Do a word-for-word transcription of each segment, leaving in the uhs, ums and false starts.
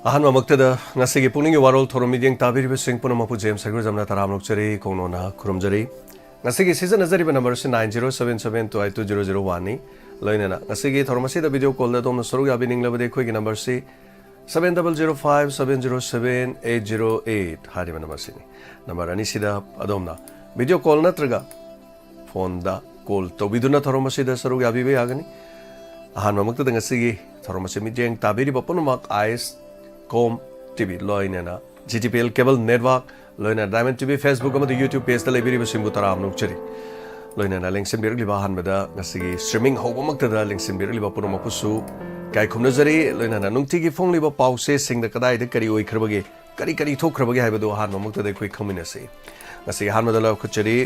ꯑꯍꯥꯟꯕꯃꯛꯇꯗ ꯉꯁꯤꯒꯤ ꯄꯨꯛꯅꯤꯡꯒꯤ ꯋꯥꯔꯣꯜ ꯊꯧꯔꯝ ꯃꯤꯠꯌꯦꯡ ꯇꯥꯕꯤꯔꯤꯕꯁꯤꯡ ꯄꯨꯝꯅꯃꯛꯄꯨ ꯖꯦꯝꯁ ꯁꯔꯒꯨꯖꯝꯅ ꯇꯔꯥꯝꯅ ꯑꯣꯛꯆꯔꯤ, ꯈꯣꯡꯅꯣꯟꯅ ꯈꯨꯔꯨꯝꯖꯔꯤ꯫ ꯉꯁꯤꯒꯤ ꯁꯤꯖꯤꯟꯅꯖꯔꯤꯕ ꯅꯝꯕꯔ ꯑꯁꯤ nine zero seven seven two eight two zero zero one ꯅꯤ꯫ ꯂꯣꯏꯅꯅ ꯉꯁꯤꯒꯤ ꯊꯧꯔꯝ ꯑꯁꯤꯗ ꯚꯤꯗꯤꯑꯣ ꯀꯣꯜꯗ ꯑꯗꯣꯝꯅ ꯁꯔꯨꯛ ꯌꯥꯕꯤꯅꯤꯡꯂꯕꯗꯤ ꯑꯩꯈꯣꯏꯒꯤ ꯅꯝꯕꯔꯁꯤ seven double zero five seven zero seven eight zero eight ꯍꯥꯏꯔꯤꯕ ꯅꯝꯕꯔꯁꯤꯅꯤ꯫ ꯅꯝꯕꯔ ꯑꯅꯤꯁꯤꯗ ꯑꯗꯣꯝꯅ ꯚꯤꯗꯤꯑꯣ ꯀꯣꯜ ꯅꯠꯇ꯭ꯔꯒ ꯐꯣꯟꯗ ꯀꯣꯜ ꯇꯧꯕꯤꯗꯨꯅ ꯊꯧꯔꯝ ꯑꯁꯤꯗ ꯁꯔꯨꯛ ꯌꯥꯕꯤꯕ ꯌꯥꯒꯅꯤ꯫ ꯑꯍꯥꯟꯕꯃꯛꯇꯗ ꯉꯁꯤꯒꯤ ꯊꯧꯔꯝ ꯑꯁꯤ ꯃꯤꯠꯌꯦꯡ ꯇꯥꯕꯤꯔꯤꯕ ꯄꯨꯝꯅꯃꯛ ꯑꯥꯏꯁ ꯀꯣꯝ ꯇꯤ ꯚꯤ ꯂꯣꯏꯅꯅ G T P L cable network, ꯂꯣꯏꯅꯅ Diamond T V Facebook ꯑꯃꯗꯤ YouTube pageꯇ ꯂꯩꯕꯤꯔꯤꯕꯁꯤꯡꯕꯨ ꯇꯔꯥꯝꯅ ꯑꯣꯛꯆꯔꯤ꯫ ꯂꯣꯏꯅꯅ ꯂꯦꯡꯁꯤꯟꯕꯤꯔꯛꯂꯤꯕ ꯑꯍꯥꯟꯕꯗ ꯉꯁꯤꯒꯤ streaming ꯍꯧꯕꯃꯛꯇꯗ ꯂꯦꯡꯁꯤꯟꯕꯤꯔꯛꯂꯤꯕ ꯄꯨꯝꯅꯃꯛꯄꯨꯁꯨ ꯏꯀꯥꯏ ꯈꯨꯝꯅꯖꯔꯤ꯫ ꯂꯣꯏꯅꯅ ꯅꯨꯡꯇꯤꯒꯤ ꯐꯣꯡꯂꯤꯕ ꯄꯥꯎꯆꯦꯁꯤꯡꯗ ꯀꯗꯥꯏꯗ ꯀꯔꯤ ꯑꯣꯏꯈ꯭ꯔꯕꯒꯦ, ꯀꯔꯤ ꯀꯔꯤ ꯊꯣꯛꯈ꯭ꯔꯕꯒꯦ ꯍꯥꯏꯕꯗꯨ ꯑꯍꯥꯟꯕꯃꯛꯇꯗ ꯑꯩꯈꯣꯏ ꯈꯪꯃꯤꯟꯅꯁꯤ꯫ ꯉꯁꯤꯒꯤ ꯑꯍꯥꯟꯕꯗ ꯂꯧꯈꯠꯆꯔꯤ꯫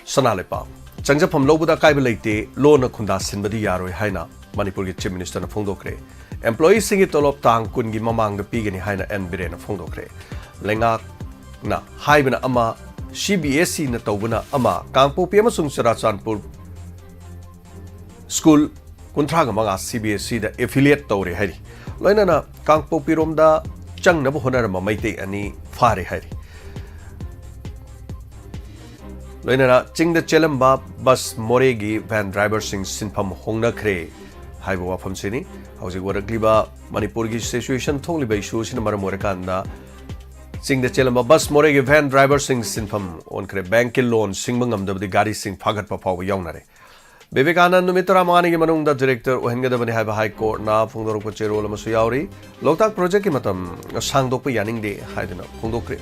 ꯁꯅꯥ ꯂꯩꯄꯥꯛ ꯆꯪꯖꯐꯝ ꯂꯧꯕꯗ ꯑꯀꯥꯏꯕ ꯂꯩꯇꯦ, ꯂꯣꯟꯅ ꯈꯨꯟꯗꯥ ꯁꯤꯟꯕꯗꯤ ꯌꯥꯔꯣꯏ ꯍꯥꯏꯅ ꯃꯅꯤꯄꯨꯔꯒꯤ Chief Ministerꯅ ꯐꯣꯡꯗꯣꯛꯈ꯭ꯔꯦ꯫ Employeeꯁꯤꯡꯒꯤ ꯇꯣꯂꯣꯞ ꯇꯥꯡ ꯀꯨꯟꯒꯤ ꯃꯃꯥꯡꯗ ꯄꯤꯒꯅꯤ ꯍꯥꯏꯅ ꯑꯦꯟ ꯕꯤꯔꯦꯟꯅ ꯐꯣꯡꯗꯣꯛꯈ꯭ꯔꯦ꯫ ꯂꯩꯉꯥꯛꯅ ꯍꯥꯏꯕꯅ ꯑꯃ, ꯁꯤ ꯕꯤ ꯑꯦꯁ ꯏꯅ ꯇꯧꯕꯅ ꯑꯃ, ꯀꯥꯡꯄꯣꯛꯄꯤ ꯑꯃꯁꯨꯡ ꯆꯨꯔꯥꯆꯥꯟꯄꯨꯔ ꯁ꯭ꯀꯨꯜ ꯀꯨꯟꯊ꯭ꯔꯥꯒ ꯃꯉꯥ ꯁꯤ ꯕꯤ ꯑꯦꯁ ꯏꯗ affiliate ꯇꯧꯔꯦ ꯍꯥꯏꯔꯤ꯫ ꯂꯣꯏꯅꯅ ꯀꯥꯡꯄꯣꯛꯄꯤꯔꯣꯝꯗ ꯆꯪꯅꯕ ꯍꯣꯠꯅꯔꯝꯕ ꯃꯩꯇꯩ ꯑꯅꯤ ꯐꯥꯔꯦ ꯍꯥꯏꯔꯤ꯫ ꯂꯣꯏꯅꯅ ꯆꯤꯡꯗ ꯆꯦꯜꯂꯝꯕ ꯕꯁ ꯃꯣꯔꯦꯒꯤ ꯚꯦꯟ ꯗ꯭ꯔꯥꯏꯚꯔꯁꯤꯡ ꯁꯤꯟꯐꯝ ꯍꯣꯡꯅꯈ꯭ꯔꯦ ꯍꯥꯏꯕ ꯋꯥꯐꯝꯁꯤꯅꯤ꯫ ꯍꯧꯖꯤꯛ ꯑꯣꯏꯔꯛꯂꯤꯕ ꯃꯅꯤꯄꯨꯔꯒꯤ situation, ꯊꯣꯛꯂꯤꯕ issue ꯑꯁꯤꯅ ꯃꯔꯝ ꯑꯣꯏꯔꯀꯥꯟꯗ ꯆꯤꯡꯗ ꯆꯦꯜꯂꯝꯕ ꯕꯁ ꯃꯣꯔꯦꯒꯤ ꯚꯦꯟ ꯗ꯭ꯔꯥꯏꯚꯔꯁꯤꯡ ꯁꯤꯟꯐꯝ ꯑꯣꯟꯈ꯭ꯔꯦ꯫ ꯕꯦꯡꯛꯀꯤ ꯂꯣꯟ ꯁꯤꯡꯕ ꯉꯝꯗꯕꯗꯤ ꯒꯥꯔꯤꯁꯤꯡ ꯐꯥꯒꯠꯄ ꯐꯥꯎꯕ ꯌꯥꯎꯅꯔꯦ꯫ ꯕꯤꯕꯦꯀꯥꯅꯟ ꯅꯨꯃꯤꯠ ꯇꯔꯥꯃꯉꯥꯅꯤꯒꯤ ꯃꯅꯨꯡꯗ ꯗꯤꯔꯦꯛꯇꯔ ꯑꯣꯏꯍꯟꯒꯗꯕꯅꯤ ꯍꯥꯏꯕ ꯍꯥꯏ ꯀꯣꯔꯠꯅ ꯐꯣꯡꯗꯣꯔꯛꯄ ꯆꯦꯔꯣꯜ ꯑꯃꯁꯨ ꯌꯥꯎꯔꯤ꯫ ꯂꯣꯛꯇꯥꯛ ꯄ꯭ꯔꯣꯖꯦꯛꯀꯤ ꯃꯇꯝ ꯁꯥꯡꯗꯣꯛꯄ ꯌꯥꯅꯤꯡꯗꯦ ꯍꯥꯏꯗꯨꯅ ꯐꯣꯡꯗꯣꯛꯈ꯭ꯔꯦ꯫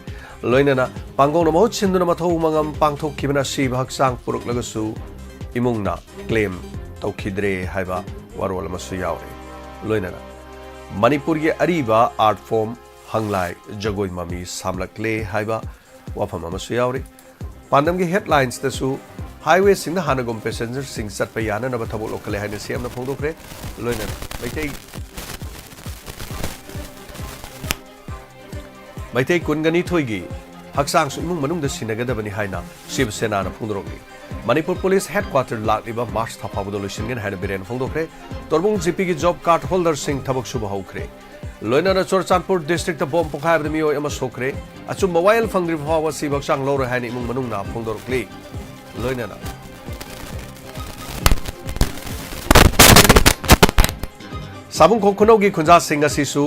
ꯂꯣꯏꯅꯅ ꯄꯥꯡꯒꯧꯅ ꯃꯍꯨꯠ ꯁꯤꯟꯗꯨꯅ ꯃꯊꯧ ꯃꯉꯝ ꯄꯥꯡꯊꯣꯛꯈꯤꯕꯅ ꯁꯤꯕ ꯍꯛꯆꯥꯡ ꯄꯨꯔꯛꯂꯒꯁꯨ ꯏꯃꯨꯡꯅ claim ꯇꯧꯈꯤꯗ꯭ꯔꯦ ꯍꯥꯏꯕ ꯋꯥꯔꯣꯜ ꯑꯃꯁꯨ ꯌꯥꯎꯔꯤ꯫ ꯂꯣꯏꯅꯅ ꯃꯅꯤꯄꯨꯔꯒꯤ ꯑꯔꯤꯕ art form ꯍꯪꯂꯥꯏ ꯖꯒꯣꯏ ꯃꯃꯤ ꯁꯥꯝꯂꯛꯂꯦ ꯍꯥꯏꯕ ꯋꯥꯐꯝ ꯑꯃꯁꯨ ꯌꯥꯎꯔꯤ꯫ ꯄꯥꯟꯗꯝꯒꯤ headlinesꯇꯁꯨ highwayꯁꯤꯡꯗ ꯍꯥꯟꯅꯒꯨꯝ passengerꯁꯤꯡ ꯆꯠꯄ ꯌꯥꯅꯅꯕ ꯊꯕꯛ ꯂꯧꯈꯠꯂꯦ ꯍꯥꯏꯅ ꯁꯤ ꯑꯦꯝꯅ ꯐꯣꯡꯗꯣꯛꯈ꯭ꯔꯦ꯫ ꯂꯣꯏꯅꯅ ꯃꯩꯇꯩ, ꯃꯩꯇꯩ ꯀꯨꯟꯒ ꯅꯤꯊꯣꯏꯒꯤ ꯍꯛꯆꯥꯡꯁꯨ ꯏꯃꯨꯡ ꯃꯅꯨꯡꯗ ꯁꯤꯟꯅꯒꯗꯕꯅꯤ ꯍꯥꯏꯅ ꯁꯤꯕ ꯁꯦꯅꯥꯅ ꯐꯣꯡꯗꯣꯔꯛꯂꯤ꯫ ꯃꯅꯤꯄꯨꯔ ꯄꯨꯂꯤꯁ ꯍꯦꯗꯀ꯭ꯋꯥꯇꯔ ꯂꯥꯛꯂꯤꯕ ꯃꯥꯔꯆ ꯊꯥ ꯐꯥꯎꯕꯗ ꯂꯣꯏꯁꯤꯟꯒꯅꯤ ꯍꯥꯏꯅ ꯕꯤꯔꯦꯟ ꯐꯣꯡꯗꯣꯛꯈ꯭ꯔꯦ꯫ ꯇꯣꯔꯕꯨꯡ ꯖꯤꯄꯤꯒꯤ ꯖꯣꯕ ꯀꯥꯔꯗ ꯍꯣꯜꯗꯔꯁꯤꯡ ꯊꯕꯛ ꯁꯨꯕ ꯍꯧꯈ꯭ꯔꯦ꯫ ꯂꯣꯏꯅꯅ ꯆꯨꯔꯆꯥꯟꯄꯨꯔ ꯗꯤꯁꯇ꯭ꯔꯤꯛꯇ ꯕꯣꯝ ꯄꯣꯈꯥꯏꯕꯗ ꯃꯤꯑꯣꯏ ꯑꯃ ꯁꯣꯛꯈ꯭ꯔꯦ꯫ ꯑꯆꯨꯝꯕ ꯋꯥꯌꯦꯜ ꯐꯪꯗ꯭ꯔꯤꯕ ꯐꯥꯎꯕ ꯁꯤꯕ ꯍꯛꯆꯥꯡ ꯂꯧꯔꯣꯏ ꯍꯥꯏꯅ ꯏꯃꯨꯡ ꯃꯅꯨꯡꯅ ꯐꯣꯡꯗꯣꯔꯛꯂꯤ꯫ ꯂꯣꯏꯅꯅ ꯁꯥꯕꯨꯡꯈꯣꯛ ꯈꯨꯅꯧꯒꯤ ꯈꯨꯟꯖꯥꯁꯤꯡ ꯑꯁꯤꯁꯨ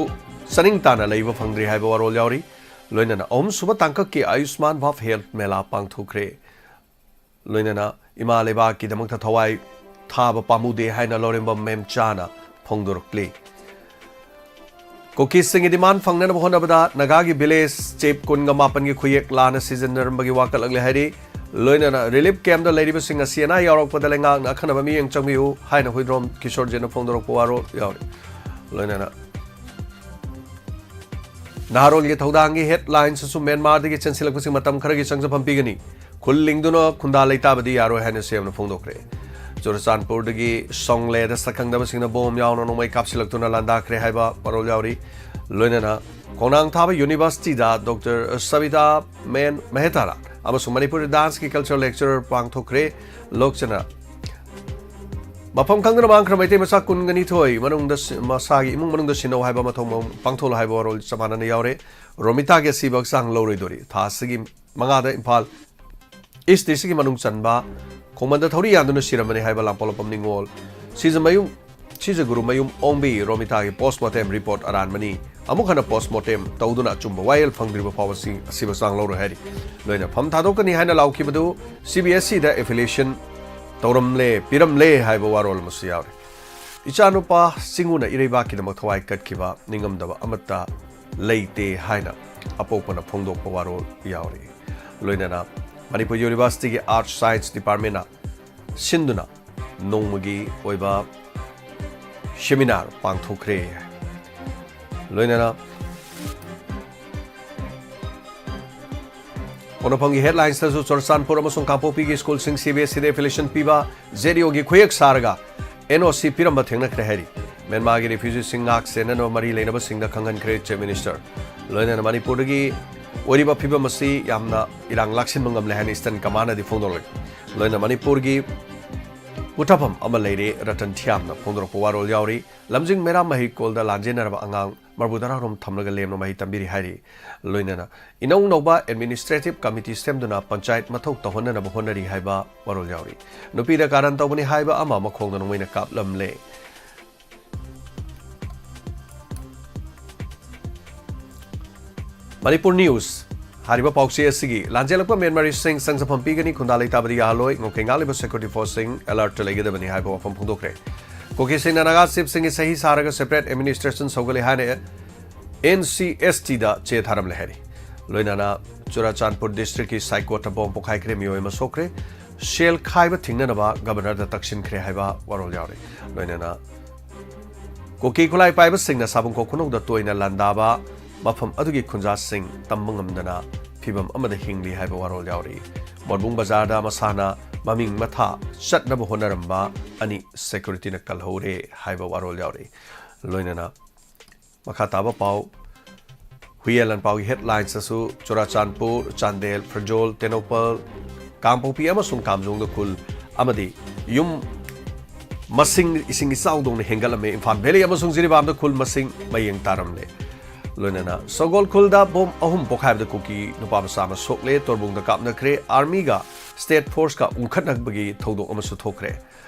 ꯆꯥꯅꯤꯡ ꯇꯥꯅ ꯂꯩꯕ ꯐꯪꯗ꯭ꯔꯤ ꯍꯥꯏꯕ ꯋꯥꯔꯣꯜ ꯌꯥꯎꯔꯤ꯫ ꯂꯣꯏꯅꯅ ꯑꯍꯨꯝꯁꯨꯕ ꯇꯥꯡꯀꯛꯀꯤ ꯑꯌꯨꯁꯃꯥꯟ ꯚꯥꯕ ꯍꯦꯜꯊ ꯃꯦꯂꯥ ꯄꯥꯡꯊꯣꯛꯈ꯭ꯔꯦ꯫ ꯂꯣꯏꯅꯅ ꯏꯃꯥ ꯂꯩꯕꯥꯛꯀꯤꯗꯃꯛꯇ ꯊꯋꯥꯏ ꯊꯥꯕ ꯄꯥꯝꯃꯨꯗꯦ ꯍꯥꯏꯅ ꯂꯧꯔꯦꯝꯕꯝ ꯃꯦꯝꯆꯥꯅ ꯐꯣꯡꯗꯣꯔꯛꯂꯤ꯫ ꯀꯨꯀꯤꯁꯤꯡꯒꯤ ꯗꯤꯃꯥꯟ ꯐꯪꯅꯅꯕ ꯍꯣꯠꯅꯕꯗ ꯅꯥꯒꯥꯒꯤ ꯚꯤꯂꯦꯖ ꯆꯤꯞ ꯀꯨꯟꯒ ꯃꯥꯄꯟꯒꯤ ꯈꯨꯌꯦꯛ ꯂꯥꯟꯅ ꯁꯤꯖꯤꯟꯅꯔꯝꯕꯒꯤ ꯋꯥꯀꯠꯂꯛꯂꯦ ꯍꯥꯏꯔꯤ꯫ ꯂꯣꯏꯅꯅ ꯔꯤꯂꯤꯐ ꯀꯦꯝꯞꯇ ꯂꯩꯔꯤꯕꯁꯤꯡ ꯑꯁꯤ ꯑꯅꯥ ꯌꯥꯎꯔꯛꯄꯗ ꯂꯩꯉꯥꯛꯅ ꯑꯈꯟꯅꯕ ꯃꯤꯠꯌꯦꯡ ꯆꯪꯕꯤꯌꯨ ꯍꯥꯏꯅ ꯍꯨꯏꯗ꯭ꯔꯣꯝ ꯀꯤꯁꯣꯔꯖꯤꯠꯅ ꯐꯣꯡꯗꯣꯔꯛꯄ ꯋꯥꯔꯣꯜ ꯌꯥꯎꯔꯤ꯫ ꯂꯣꯏꯅꯅ ꯅꯍꯥꯔꯣꯜꯒꯤ ꯊꯧꯗꯥꯡꯒꯤ ꯍꯦꯗꯂꯥꯏꯟꯁꯇꯁꯨ ꯃ꯭ꯌꯥꯟꯃꯥꯔꯗꯒꯤ ꯆꯦꯟꯁꯤꯜꯂꯛꯄꯁꯤꯡ ꯃꯇꯝ ꯈꯔꯒꯤ ꯆꯪꯖꯐꯝ ꯄꯤꯒꯅꯤ꯫ ꯈꯨꯜ ꯂꯤꯡꯗꯨꯅ ꯈꯨꯟꯗꯥ ꯂꯩꯇꯥꯕꯗꯤ ꯌꯥꯔꯣꯏ ꯍꯥꯏꯅ ꯁꯤꯑꯦꯝꯅ ꯐꯣꯡꯗꯣꯛꯈ꯭ꯔꯦ꯫ ꯆꯨꯔꯆꯥꯟꯄꯨꯔꯗꯒꯤ ꯁꯣꯡꯂꯦꯗ ꯁꯛꯈꯪꯗꯕꯁꯤꯡꯅ ꯕꯣꯝ ꯌꯥꯎꯅ ꯅꯣꯡꯃꯩ ꯀꯥꯞꯁꯤꯜꯂꯛꯇꯨꯅ ꯂꯥꯟꯗꯥꯈ꯭ꯔꯦ ꯍꯥꯏꯕ ꯃꯔꯣꯜ ꯌꯥꯎꯔꯤ꯫ ꯂꯣꯏꯅꯅ ꯈꯣꯡꯅꯥꯡ ꯊꯥꯕ ꯌꯨꯅꯤꯚꯔꯁꯤꯇꯤꯗ ꯗꯣꯛꯇꯔ ꯁꯕꯤꯇꯥ ꯃꯦꯟ ꯃꯦꯍꯇꯥꯔꯥ ꯑꯃꯁꯨꯡ ꯃꯅꯤꯄꯨꯔꯤ ꯗꯥꯟꯁꯀꯤ ꯀꯜꯆꯔꯦꯜ ꯂꯦꯛꯆꯔꯔ ꯄꯥꯡꯊꯣꯛꯈ꯭ꯔꯦ꯫ ꯂꯣꯛꯆꯅ ꯃꯐꯝ ꯈꯪꯗꯅ ꯃꯥꯡꯈ꯭ꯔ ꯃꯩꯇꯩ ꯃꯆꯥ ꯀꯨꯟꯒꯅꯤꯊꯣꯏ ꯃꯅꯨꯡꯗ ꯁꯤ-, ꯃꯁꯥꯒꯤ ꯏꯃꯨꯡ ꯃꯅꯨꯡꯗ ꯁꯤꯟꯅꯧ ꯍꯥꯏꯕ ꯃꯊꯧ ꯃꯉꯝ ꯄꯥꯡꯊꯣꯛꯂꯣ ꯍꯥꯏꯕ ꯋꯥꯔꯣꯜ ꯆꯞ ꯃꯥꯟꯅꯅ ꯌꯥꯎꯔꯦ꯫ ꯔꯣꯃꯤꯇꯥꯒꯤ ꯑꯁꯤꯕ ꯍꯛꯆꯥꯡ ꯂꯧꯔꯣꯏꯗꯣꯔꯤ꯫ ꯊꯥ ꯑꯁꯤꯒꯤ ꯃꯉꯥꯗ ꯏꯝꯐꯥꯜ ꯏꯁ ꯗꯤꯁꯇ꯭ꯔꯤꯛꯀꯤ ꯃꯅꯨꯡ ꯆꯟꯕ ꯈꯣꯡꯃꯟꯗ ꯊꯧꯔꯤ ꯌꯥꯟꯗꯨꯅ ꯁꯤꯔꯝꯕꯅꯤ ꯍꯥꯏꯕ ꯂꯥꯡꯄꯣꯛꯂꯣꯛꯄꯝ ꯅꯤꯉꯣꯜ ꯁꯤꯖꯃꯌꯨꯝ, ꯁꯤꯖꯒꯨꯔꯨꯃꯌꯨꯝ ꯑꯣꯡꯕꯤ ꯔꯣꯃꯤꯇꯥꯒꯤ ꯄꯣꯁꯃꯣꯔꯇꯦꯝ ꯔꯤꯄꯣꯔꯠ ꯑꯔꯥꯟꯕꯅꯤ꯫ ꯑꯃꯨꯛ ꯍꯟꯅ ꯄꯣꯁꯃꯣꯔꯇꯦꯝ ꯇꯧꯗꯨꯅ ꯑꯆꯨꯝꯕ ꯋꯥꯌꯦꯜ ꯐꯪꯗ꯭ꯔꯤꯕ ꯐꯥꯎꯕ ꯁꯤ-, ꯑꯁꯤꯕ ꯆꯥꯡ ꯂꯧꯔꯣꯏ ꯍꯥꯏꯔꯤ꯫ ꯂꯣꯏꯅ ꯐꯝ ꯊꯥꯗꯣꯛꯀꯅꯤ ꯍꯥꯏꯅ ꯂꯥꯎꯈꯤꯕꯗꯨ ꯁꯤ ꯕꯤ ꯑꯦꯁ ꯏꯗ ꯑꯦꯐꯤꯂꯤꯌꯦꯁꯟ ꯇꯧꯔꯝꯂꯦ, ꯄꯤꯔꯝꯂꯦ ꯍꯥꯏꯕ ꯋꯥꯔꯣꯜ ꯑꯃꯁꯨ ꯌꯥꯎꯔꯤ꯫ ꯏꯆꯥꯅꯨꯄꯥ ꯆꯤꯡꯉꯨꯅ ꯏꯔꯩꯕꯥꯛꯀꯤꯗꯃꯛ ꯊꯋꯥꯏ ꯀꯠꯈꯤꯕ ꯅꯤꯡꯉꯝꯗꯕ ꯑꯃꯠꯇ ꯂꯩꯇꯦ ꯍꯥꯏꯅ ꯑꯄꯣꯛꯄꯅ ꯐꯣꯡꯗꯣꯛꯄ ꯋꯥꯔꯣꯜ ꯌꯥꯎꯔꯤ꯫ ꯂꯣꯏꯅꯅ ꯃꯅꯤꯄꯨꯔ ꯌꯨꯅꯤꯚꯔꯁꯤꯇꯤꯒꯤ ꯑꯥꯔꯠꯁ ꯁꯥꯏꯟꯁ ꯗꯤꯄꯥꯔꯠꯃꯦꯟꯅ ꯁꯤꯟꯗꯨꯅ ꯅꯣꯡꯃꯒꯤ ꯑꯣꯏꯕ ꯁꯦꯃꯤꯅꯥꯔ ꯄꯥꯡꯊꯣꯛꯈ꯭ꯔꯦ꯫ ꯂꯣꯏꯅꯅ ꯄꯣꯛꯅꯐꯝꯒꯤ ꯍꯦꯗꯂꯥꯏꯟꯁꯇꯁꯨ ꯆꯨꯔꯆꯥꯟꯄꯨꯔ ꯑꯃꯁꯨꯡ ꯀꯥꯡꯄꯣꯛꯄꯤꯒꯤ ꯁ꯭ꯀꯨꯜꯁꯤꯡ ꯁꯤ ꯕꯤ ꯑꯦꯁ ꯏꯗ ꯑꯦꯐꯤꯂꯤꯌꯦꯁꯟ ꯄꯤꯕ ꯖꯦ ꯗꯤ ꯑꯣꯒꯤ ꯈꯨꯌꯦꯛ ꯁꯥꯔꯒ ꯑꯦꯟ ꯑꯣ ꯁꯤ ꯄꯤꯔꯝꯕ ꯊꯦꯡꯅꯈ꯭ꯔꯦ ꯍꯥꯏꯔꯤ꯫ ꯃ꯭ꯌꯥꯟꯃꯥꯔꯒꯤ ꯔꯤꯐ꯭ꯌꯨꯖꯤꯁꯤꯡ ꯉꯥꯛ ꯁꯦꯟꯅꯅꯕ ꯃꯔꯤ ꯂꯩꯅꯕꯁꯤꯡꯗ ꯈꯪꯍꯟꯈ꯭ꯔꯦ ꯆꯤꯐ ꯃꯤꯅꯤꯁꯇꯔ꯫ ꯂꯣꯏꯅꯅ ꯃꯅꯤꯄꯨꯔꯗꯒꯤ ꯑꯣꯏꯔꯤꯕ ꯐꯤꯕꯝ ꯑꯁꯤ ꯌꯥꯝꯅ ꯏꯔꯥꯡ ꯂꯥꯛꯁꯤꯟꯕ ꯉꯝꯂꯦ ꯍꯥꯏꯅ ꯏꯁꯇꯔꯟ ꯀꯃꯥꯟꯅꯗꯤ ꯐꯣꯡꯗꯣꯛꯂꯤ꯫ ꯂꯣꯏꯅ ꯃꯅꯤꯄꯨꯔꯒꯤ ꯄꯣꯊꯥꯐꯝ ꯑꯃ ꯂꯩꯔꯦ ꯔꯇꯟ ꯊꯤꯌꯥꯝꯅ ꯐꯣꯡꯗꯣꯔꯛꯄ ꯋꯥꯔꯣꯜ ꯌꯥꯎꯔꯤ꯫ ꯂꯝꯖꯤꯡ ꯃꯩꯔꯥ ꯃꯍꯩꯀꯣꯜꯗ ꯂꯥꯟꯖꯦꯟꯅꯔꯕ ꯑꯉꯥꯡ ꯃꯔꯐꯨ ꯇꯔꯥꯔꯣꯝ ꯊꯝꯂꯒ ꯂꯦꯝꯅ ꯃꯍꯩ ꯇꯝꯕꯤꯔꯤ ꯍꯥꯏꯔꯤ꯫ ꯂꯣꯏꯅꯅ ꯏꯅꯧ ꯅꯧꯕ ꯑꯦꯗꯃꯤꯅꯤꯁꯇ꯭ꯔꯦꯇꯤꯚ ꯀꯃꯤꯇꯤ ꯁꯦꯝꯗꯨꯅ ꯄꯟꯆꯥꯌꯠ ꯃꯊꯧ ꯇꯧꯍꯟꯅꯅꯕ ꯍꯣꯠꯅꯔꯤ ꯍꯥꯏꯕ ꯋꯥꯔꯣꯜ ꯌꯥꯎꯔꯤ꯫ ꯅꯨꯄꯤꯗ ꯀꯥꯔꯟ ꯇꯧꯕꯅꯤ ꯍꯥꯏꯕ ꯑꯃ ꯃꯈꯣꯡꯗ ꯅꯣꯡꯃꯩꯅ ꯀꯥꯞꯂꯝꯂꯦ꯫ ꯃꯅꯤꯄꯨꯔ ꯅ꯭ꯌꯨꯁ ꯍꯥꯏꯔꯤꯕ ꯄꯥꯎꯆꯦ ꯑꯁꯤꯒꯤ ꯂꯥꯟꯖꯦꯜꯂꯛꯄ ꯃꯦꯟꯃꯔꯤꯁꯤꯡ ꯆꯪꯖꯐꯝ ꯄꯤꯒꯅꯤ, ꯈꯨꯟꯗꯥ ꯂꯩꯇꯥꯕꯗꯤ ꯌꯥꯍꯜꯂꯣꯏ, ꯉꯝꯈꯩ ꯉꯥꯛꯂꯤꯕ ꯁꯦꯀ꯭ꯌꯨꯔꯤꯇꯤ ꯐꯣꯔꯁꯁꯤꯡ ꯑꯦꯂꯔꯠꯇ ꯂꯩꯒꯗꯕꯅꯤ ꯍꯥꯏꯕ ꯋꯥꯐꯝ ꯐꯣꯡꯗꯣꯛꯈ꯭ꯔꯦ꯫ ꯀꯨꯀꯤꯁꯤꯡꯅ ꯅꯥꯒꯥ ꯆꯤꯐꯁꯤꯡꯒꯤ ꯁꯍꯤ ꯁꯥꯔꯒ ꯁꯦꯄꯔꯦꯠ ꯑꯦꯗꯃꯤꯅꯤꯁꯇ꯭ꯔꯦꯁꯟ ꯁꯧꯒꯠꯂꯦ ꯍꯥꯏꯅ ꯑꯦꯟ ꯁꯤ ꯑꯦꯁ ꯇꯤꯗ ꯆꯦ ꯊꯥꯔꯝꯂꯦ ꯍꯥꯏꯔꯤ꯫ ꯂꯣꯏꯅꯅ ꯆꯨꯔꯥꯆꯥꯟꯄꯨꯔ ꯗꯤꯁꯇ꯭ꯔꯤꯛꯀꯤ ꯁꯥꯏꯀꯣꯠꯇ ꯕꯣꯝ ꯄꯣꯈꯥꯏꯈ꯭ꯔꯦ, ꯃꯤꯑꯣꯏ ꯑꯃ ꯁꯣꯛꯈ꯭ꯔꯦ꯫ ꯁꯦꯜ ꯈꯥꯏꯕ ꯊꯤꯡꯅꯅꯕ ꯒꯕꯔꯅꯔꯗ ꯇꯛꯁꯤꯟꯈ꯭ꯔꯦ ꯍꯥꯏꯕ ꯋꯥꯔꯣꯜ ꯌꯥꯎꯔꯤ꯫ ꯂꯣꯏꯅꯅ ꯀꯨꯀꯤ ꯈꯨꯠꯂꯥꯏ ꯄꯥꯏꯕꯁꯤꯡꯅ ꯁꯥꯕꯨꯡꯈꯣꯛ ꯈꯨꯅꯧꯗ ꯇꯣꯏꯅ ꯂꯥꯟꯗꯥꯕ, ꯃꯐꯝ ꯑꯗꯨꯒꯤ ꯈꯨꯟꯖꯥꯁꯤꯡ ꯇꯝꯕ ꯉꯝꯗꯅ ꯐꯤꯕꯝ ꯑꯃꯗ ꯍꯤꯡꯂꯤ ꯍꯥꯏꯕ ꯋꯥꯔꯣꯜ ꯌꯥꯎꯔꯤ꯫ ꯃꯣꯠꯕꯨꯡ ꯕꯖꯥꯔꯗ ꯃꯁꯥꯅ ꯃꯃꯤꯡ ꯃꯊꯥ ꯆꯠꯅꯕ ꯍꯣꯠꯅꯔꯝꯕ ꯑꯅꯤ ꯁꯦꯀ꯭ꯌꯨꯔꯤꯇꯤꯅ ꯀꯜꯍꯧꯔꯦ ꯍꯥꯏꯕ ꯋꯥꯔꯣꯜ ꯌꯥꯎꯔꯤ꯫ ꯂꯣꯏꯅꯅ ꯃꯈꯥ ꯇꯥꯕ ꯄꯥꯎ, ꯍꯨꯏꯌꯦꯟ ꯂꯥꯟꯄꯥꯎꯒꯤ ꯍꯦꯗꯂꯥꯏꯟꯁꯇꯁꯨ ꯆꯨꯔꯥꯆꯥꯟꯄꯨꯔ, ꯆꯥꯟꯗꯦꯜ, ꯐ꯭ꯔꯖꯣꯜ, ꯇꯦꯡꯅꯧꯄꯜ, ꯀꯥꯡꯄꯣꯛꯄꯤ ꯑꯃꯁꯨꯡ ꯀꯥꯝꯖꯣꯡꯗ ꯈꯨꯜ ꯑꯃꯗꯤ ꯌꯨꯝ ꯃꯁꯤꯡ ꯏꯁꯤꯡ ꯏꯆꯥꯎꯗꯧꯅ ꯍꯦꯟꯒꯠꯂꯝꯃꯦ꯫ ꯏꯝꯐꯥꯜ ꯚꯦꯂꯤ ꯑꯃꯁꯨꯡ ꯖꯤꯔꯤꯕꯥꯝꯗ ꯈꯨꯜ ꯃꯁꯤꯡ ꯃꯌꯦꯡ ꯇꯥꯔꯝꯂꯦ꯫ ꯂꯣꯏꯅꯅ ꯁꯒꯣꯜ ꯈꯨꯜꯗ ꯕꯣꯝ ꯑꯍꯨꯝ ꯄꯣꯈꯥꯏꯕꯗ ꯀꯨꯀꯤ ꯅꯨꯄꯥ ꯃꯆꯥ ꯑꯃ ꯁꯣꯛꯂꯦ꯫ ꯇꯣꯔꯕꯨꯡꯗ ꯀꯥꯞꯅꯈ꯭ꯔꯦ꯫ ꯑꯥꯔꯃꯤꯒ ꯁ꯭ꯇꯦꯠ ꯐꯣꯔꯁꯀ ꯎꯪꯈꯠꯅꯕꯒꯤ ꯊꯧꯗꯣꯛ ꯑꯃꯁꯨ ꯊꯣꯛꯈ꯭ꯔꯦ꯫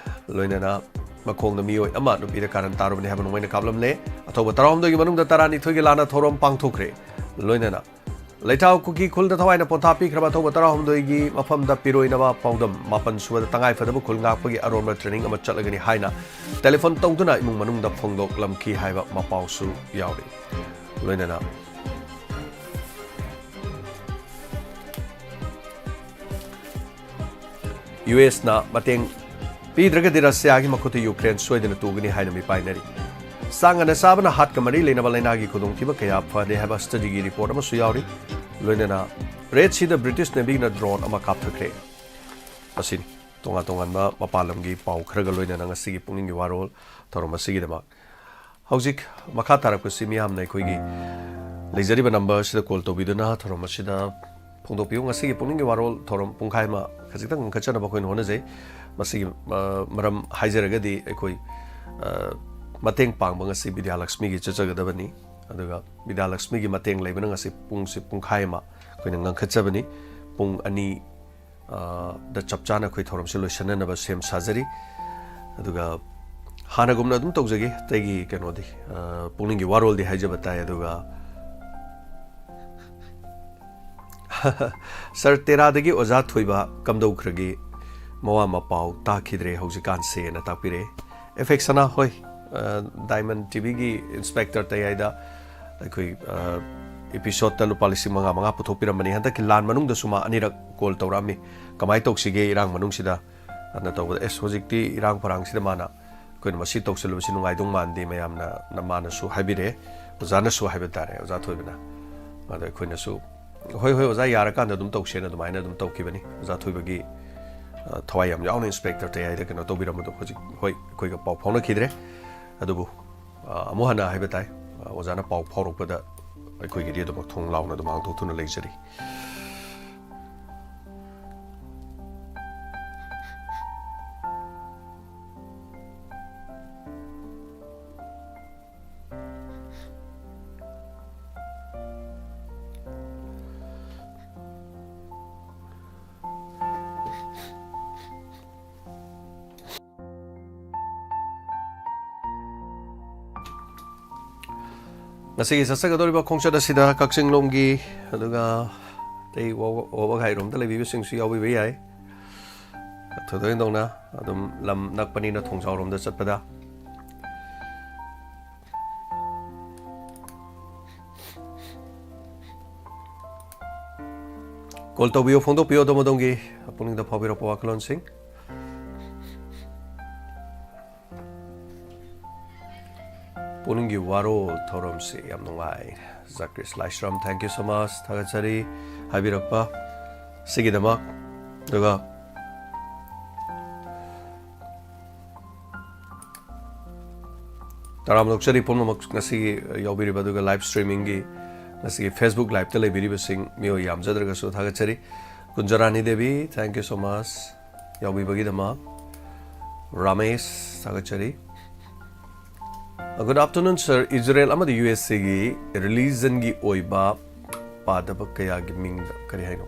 ꯂꯣꯏꯅꯅ ꯃꯈꯣꯡꯗ ꯃꯤꯑꯣꯏ ꯑꯃ ꯅꯨꯄꯤꯗ ꯀꯥꯔꯟ ꯇꯥꯔꯨꯕꯅꯤ ꯍꯥꯏꯕ ꯅꯣꯡꯃꯩꯅ ꯀꯥꯞꯂꯝꯂꯦ꯫ ꯑꯊꯧꯕ ꯇꯔꯥꯍꯨꯝꯗꯣꯏꯒꯤ ꯃꯅꯨꯡꯗ ꯇꯔꯥꯅꯤꯊꯣꯏꯒꯤ ꯂꯥꯟꯅ ꯊꯧꯔꯝ ꯄꯥꯡꯊꯣꯛꯈ꯭ꯔꯦ꯫ ꯂꯣꯏꯅꯅ ꯂꯩꯊꯥꯎ ꯀꯨꯀꯤ ꯈꯨꯜꯗ ꯊꯋꯥꯏꯅ ꯄꯣꯟꯊꯥ ꯄꯤꯈ꯭ꯔꯕ ꯑꯊꯧꯕ ꯇꯔꯥꯍꯨꯝꯗꯣꯏꯒꯤ ꯃꯐꯝꯗ ꯄꯤꯔꯣꯏꯅꯕ ꯄꯥꯎꯗꯝ꯫ ꯃꯥꯄꯟ ꯁꯨꯕꯗ ꯇꯉꯥꯏꯐꯗꯕ ꯈꯨꯜ ꯉꯥꯛꯄꯒꯤ ꯑꯔꯣꯟꯕ ꯇ꯭ꯔꯦꯅꯤꯡ ꯑꯃ ꯆꯠꯂꯒꯅꯤ ꯍꯥꯏꯅ ꯇꯦꯂꯤꯐꯣꯟ ꯇꯧꯗꯨꯅ ꯏꯃꯨꯡ ꯃꯅꯨꯡꯗ ꯐꯣꯡꯗꯣꯛꯂꯝꯈꯤ ꯍꯥꯏꯕ ꯃꯄꯥꯎꯁꯨ ꯌꯥꯎꯔꯤ꯫ ꯂꯣꯏꯅꯅ ꯌꯨ ꯑꯦꯁꯅ ꯃꯇꯦꯡ ꯄꯤꯗ꯭ꯔꯒꯗꯤ ꯔꯁꯤꯌꯥꯒꯤ ꯃꯈꯨꯠꯇ ꯌꯨꯀ꯭ꯔꯦꯟ ꯁꯣꯏꯗꯅ ꯇꯨꯒꯅꯤ ꯍꯥꯏꯅ ꯃꯤꯄꯥꯏꯅꯔꯤ꯫ ꯁꯥ ꯉꯟꯅ ꯆꯥꯕꯅ ꯍꯥꯔꯠꯀ ꯃꯔꯤ ꯂꯩꯅꯕ ꯂꯥꯏꯅꯥꯒꯤ ꯈꯨꯗꯣꯡꯊꯤꯕ ꯀꯌꯥ ꯐꯍꯜꯂꯦ ꯍꯥꯏꯕ ꯁ꯭ꯇꯗꯤꯒꯤ ꯔꯤꯄꯣꯔꯠ ꯑꯃꯁꯨ ꯌꯥꯎꯔꯤ꯫ ꯂꯣꯏꯅꯅ ꯔꯦꯗ ꯁꯤꯗ ꯕ꯭ꯔꯤꯇꯤꯁ ꯅꯦꯚꯤꯅ ꯗ꯭ꯔꯣꯟ ꯑꯃ ꯀꯥꯞꯊꯈ꯭ꯔꯦ꯫ ꯑꯁꯤꯅꯤ ꯇꯣꯉꯥꯟ ꯇꯣꯉꯥꯟꯕ ꯃꯄꯥꯟ ꯂꯝꯒꯤ ꯄꯥꯎ ꯈꯔꯒ ꯂꯣꯏꯅꯅ ꯉꯁꯤꯒꯤ ꯄꯨꯛꯅꯤꯡꯒꯤ ꯋꯥꯔꯣꯜ ꯊꯧꯔꯝ ꯑꯁꯤꯒꯤꯗꯃꯛ꯫ ꯍꯧꯖꯤꯛ ꯃꯈꯥ ꯇꯥꯔꯛꯄꯁꯤ ꯃꯤꯌꯥꯝꯅ ꯑꯩꯈꯣꯏꯒꯤ ꯂꯩꯖꯔꯤꯕ ꯅꯝꯕꯔꯁꯤꯗ ꯀꯣꯜ ꯇꯧꯕꯤꯗꯨꯅ ꯊꯧꯔꯝ ꯑꯁꯤꯗ ꯐꯣꯡꯗꯣꯛꯄꯤꯌꯨ꯫ ꯉꯁꯤꯒꯤ ꯄꯨꯛꯅꯤꯡꯒꯤ ꯋꯥꯔꯣꯜ ꯊꯧꯔꯝ ꯄꯨꯡꯈꯥꯏ ꯑꯃ ꯈꯖꯤꯛꯇꯪ ꯉꯟꯈꯠꯆꯅꯕ ꯑꯩꯈꯣꯏꯅ ꯍꯣꯠꯅꯖꯩ꯫ ꯃꯁꯤꯒꯤ, ꯑ, ꯃꯔꯝ ꯍꯥꯏꯖꯔꯒꯗꯤ ꯑꯩꯈꯣꯏ, ꯑ, ꯃꯇꯦꯡ ꯄꯥꯡꯕ ꯉꯁꯤ ꯕꯤꯗ꯭ꯌꯥꯂꯛꯁꯃꯤꯒꯤ ꯆꯠꯆꯒꯗꯕꯅꯤ꯫ ꯑꯗꯨꯒ ꯕꯤꯗ꯭ꯌꯥꯂꯛꯁꯃꯤꯒꯤ ꯃꯇꯦꯡ ꯂꯩꯕꯅ ꯉꯁꯤ ꯄꯨꯡꯁꯤ ꯄꯨꯡꯈꯥꯏ ꯑꯃ ꯑꯩꯈꯣꯏꯅ ꯉꯟꯈꯠꯆꯕꯅꯤ꯫ ꯄꯨꯡ ꯑꯅꯤ, ꯑ, ꯗ ꯆꯞ ꯆꯥꯅ ꯑꯩꯈꯣꯏ ꯊꯧꯔꯝꯁꯤ ꯂꯣꯏꯁꯤꯟꯅꯅꯕ ꯁꯦꯝ ꯁꯥꯖꯔꯤ꯫ ꯑꯗꯨꯒ ꯍꯥꯟꯅꯒꯨꯝꯅ ꯑꯗꯨꯝ ꯇꯧꯖꯒꯦ꯫ ꯑꯇꯩꯒꯤ ꯀꯩꯅꯣꯗꯤ, ꯑ, ꯄꯨꯛꯅꯤꯡꯒꯤ ꯋꯥꯔꯣꯜꯗꯤ ꯍꯥꯏꯖꯕ ꯇꯥꯏ꯫ ꯑꯗꯨꯒ ꯁꯥꯔ, ꯇꯦꯔꯥꯗꯒꯤ ꯑꯣꯖꯥ ꯊꯣꯏꯕ ꯀꯝꯗꯧꯈ꯭ꯔꯒꯦ? ꯃꯋꯥ ꯃꯄꯥꯎ ꯇꯥꯈꯤꯗ꯭ꯔꯦ ꯍꯧꯖꯤꯛꯀꯥꯟꯁꯦꯅ ꯇꯥꯛꯄꯤꯔꯛꯑꯦ꯫ ꯑꯦꯐ ꯑꯦꯛꯁ ꯁꯅꯥ, ꯍꯣꯏ, ꯑ, ꯗꯥꯏꯃꯟ ꯇꯤ ꯚꯤꯒꯤ ꯏꯟꯁꯄꯦꯛꯇꯔ ꯇꯌꯥꯏꯗ ꯑꯩꯈꯣꯏ, ꯑ, ꯏꯄꯤꯁꯣꯠꯇ ꯂꯨꯄꯥ ꯂꯤꯁꯤꯡ ꯃꯉꯥ ꯃꯉꯥ ꯄꯨꯊꯣꯛꯄꯤꯔꯝꯕꯅꯤ꯫ ꯍꯟꯗꯛꯀꯤ ꯂꯥꯟ ꯃꯅꯨꯡꯗꯁꯨ ꯃꯥ ꯑꯅꯤꯔꯛ ꯀꯣꯜ ꯇꯧꯔꯛꯑꯝꯃꯤ, "ꯀꯃꯥꯏꯅ ꯇꯧꯁꯤꯒꯦ ꯏꯔꯥꯡ ꯃꯅꯨꯡꯁꯤꯗ?" ꯑꯅ ꯇꯧꯕꯗ, "ꯑꯦꯁ, ꯍꯧꯖꯤꯛꯇꯤ ꯏꯔꯥꯡ ꯐꯔꯥꯡꯁꯤꯗ ꯃꯥꯅ ꯑꯩꯈꯣꯏꯅ ꯃꯁꯤ ꯇꯧꯁꯤꯜꯂꯨꯕꯁꯤ ꯅꯨꯡꯉꯥꯏꯗꯧ ꯃꯥꯟꯗꯦ" ꯃꯌꯥꯝꯅ, ꯅ ꯃꯥꯅꯁꯨ ꯍꯥꯏꯕꯤꯔꯛꯑꯦ, ꯑꯣꯖꯥꯅꯁꯨ ꯍꯥꯏꯕ ꯇꯥꯔꯦ, ꯑꯣꯖꯥ ꯊꯣꯏꯕꯅ꯫ ꯑꯗ ꯑꯩꯈꯣꯏꯅꯁꯨ, "ꯍꯣꯏ, ꯍꯣꯏ, ꯑꯣꯖꯥ, ꯌꯥꯔꯀꯥꯟꯗ ꯑꯗꯨꯝ ꯇꯧꯁꯦꯅ" ꯑꯗꯨꯃꯥꯏꯅ ꯑꯗꯨꯝ ꯇꯧꯈꯤꯕꯅꯤ꯫ ꯑꯣꯖꯥ ꯊꯣꯏꯕꯒꯤ, ꯑ, ꯊꯋꯥꯏ ꯌꯥꯝ ꯌꯥꯎꯅ ꯏꯟꯁꯄꯦꯛꯇꯔ ꯇꯌꯥꯏꯗ ꯀꯩꯅꯣ ꯇꯧꯕꯤꯔꯝꯕꯗꯣ ꯍꯧꯖꯤꯛ, ꯍꯣꯏ, ꯑꯩꯈꯣꯏꯒ ꯄꯥꯎ ꯐꯥꯎꯅꯈꯤꯗ꯭ꯔꯦ꯫ ꯑꯗꯨꯕꯨ, ꯑ, ꯑꯃꯨꯛ ꯍꯟꯅ ꯍꯥꯏꯕ ꯇꯥꯏ, ꯑ, ꯑꯣꯖꯥꯅ ꯄꯥꯎ ꯐꯥꯎꯔꯛꯄꯗ ꯑꯩꯈꯣꯏꯒꯤꯗꯤ ꯑꯗꯨꯃꯛ ꯊꯣꯡ ꯂꯥꯎꯅ ꯑꯗꯨꯝ ꯍꯥꯡꯗꯣꯛꯇꯨꯅ ꯂꯩꯖꯔꯤ꯫ ꯉꯁꯤꯒꯤ ꯆꯠꯆꯒꯗꯧꯔꯤꯕ ꯈꯣꯡꯆꯠ ꯑꯁꯤꯗ ꯀꯛꯆꯤꯡ ꯂꯣꯝꯒꯤ, ꯑꯗꯨꯒ ꯑꯇꯩ ꯋꯥ-, ꯋꯥꯕꯒꯥꯏꯔꯣꯝꯗ ꯂꯩꯕꯤꯕꯁꯤꯡꯁꯨ ꯌꯥꯎꯕꯤꯕ ꯌꯥꯏ꯫ ꯊꯣꯏꯗꯣꯛ ꯍꯦꯟꯗꯣꯛꯅ ꯑꯗꯨꯝ ꯂꯝ ꯅꯛꯄꯅꯤꯅ ꯊꯣꯡꯖꯥꯎꯔꯣꯝꯗ ꯆꯠꯄꯗ꯫ ꯀꯣꯜ ꯇꯧꯕꯤꯌꯨ, ꯐꯣꯡꯗꯣꯛꯄꯤꯌꯨ ꯑꯗꯣꯝ ꯑꯗꯣꯝꯒꯤ ꯄꯨꯛꯅꯤꯡꯗ ꯐꯥꯎꯕꯤꯔꯛꯄ ꯋꯥꯈꯜꯂꯣꯟꯁꯤꯡ꯫ ꯄꯨꯛꯅꯤꯡꯒꯤ ꯋꯥꯔꯣꯜ ꯊꯧꯔꯝꯁꯤ ꯌꯥꯝ ꯅꯨꯡꯉꯥꯏ꯫ ꯖꯀ꯭ꯔꯤꯁ ꯂꯥꯏꯁ꯭ꯔꯝ, thank you so much, ꯊꯥꯒꯠꯆꯔꯤ ꯍꯥꯏꯕꯤꯔꯛꯄ ꯁꯤꯒꯤꯗꯃꯛ꯫ ꯑꯗꯨꯒ ꯇꯔꯥꯝꯅ ꯑꯣꯛꯆꯔꯤ ꯄꯨꯝꯅꯃꯛ ꯉꯁꯤꯒꯤ ꯌꯥꯎꯕꯤꯔꯤꯕ, ꯑꯗꯨꯒ ꯂꯥꯏꯚ ꯁ꯭ꯇ꯭ꯔꯤꯃꯤꯡꯒꯤ ꯉꯁꯤꯒꯤ Facebook ꯂꯥꯏꯚꯇ ꯂꯩꯕꯤꯔꯤꯕꯁꯤꯡ ꯃꯤꯑꯣꯏ ꯌꯥꯝꯖꯗ꯭ꯔꯒꯁꯨ ꯊꯥꯒꯠꯆꯔꯤ꯫ ꯀꯨꯟꯖꯔꯥꯅꯤ Devi, thank you so much ꯌꯥꯎꯕꯤꯕꯒꯤꯗꯃꯛ꯫ Ramesh, ꯊꯥꯒꯠꯆꯔꯤ꯫ Good afternoon, sir. ꯏꯖꯔꯦꯜ ꯑꯃꯗꯤ ꯌꯨ ꯑꯦꯁ ꯑꯦꯒꯤ ꯔꯤꯂꯤꯖꯟꯒꯤ ꯑꯣꯏꯕ ꯄꯥꯗꯕ ꯀꯌꯥꯒꯤ ꯃꯤꯡꯗ ꯀꯔꯤ ꯍꯥꯏꯅꯣ?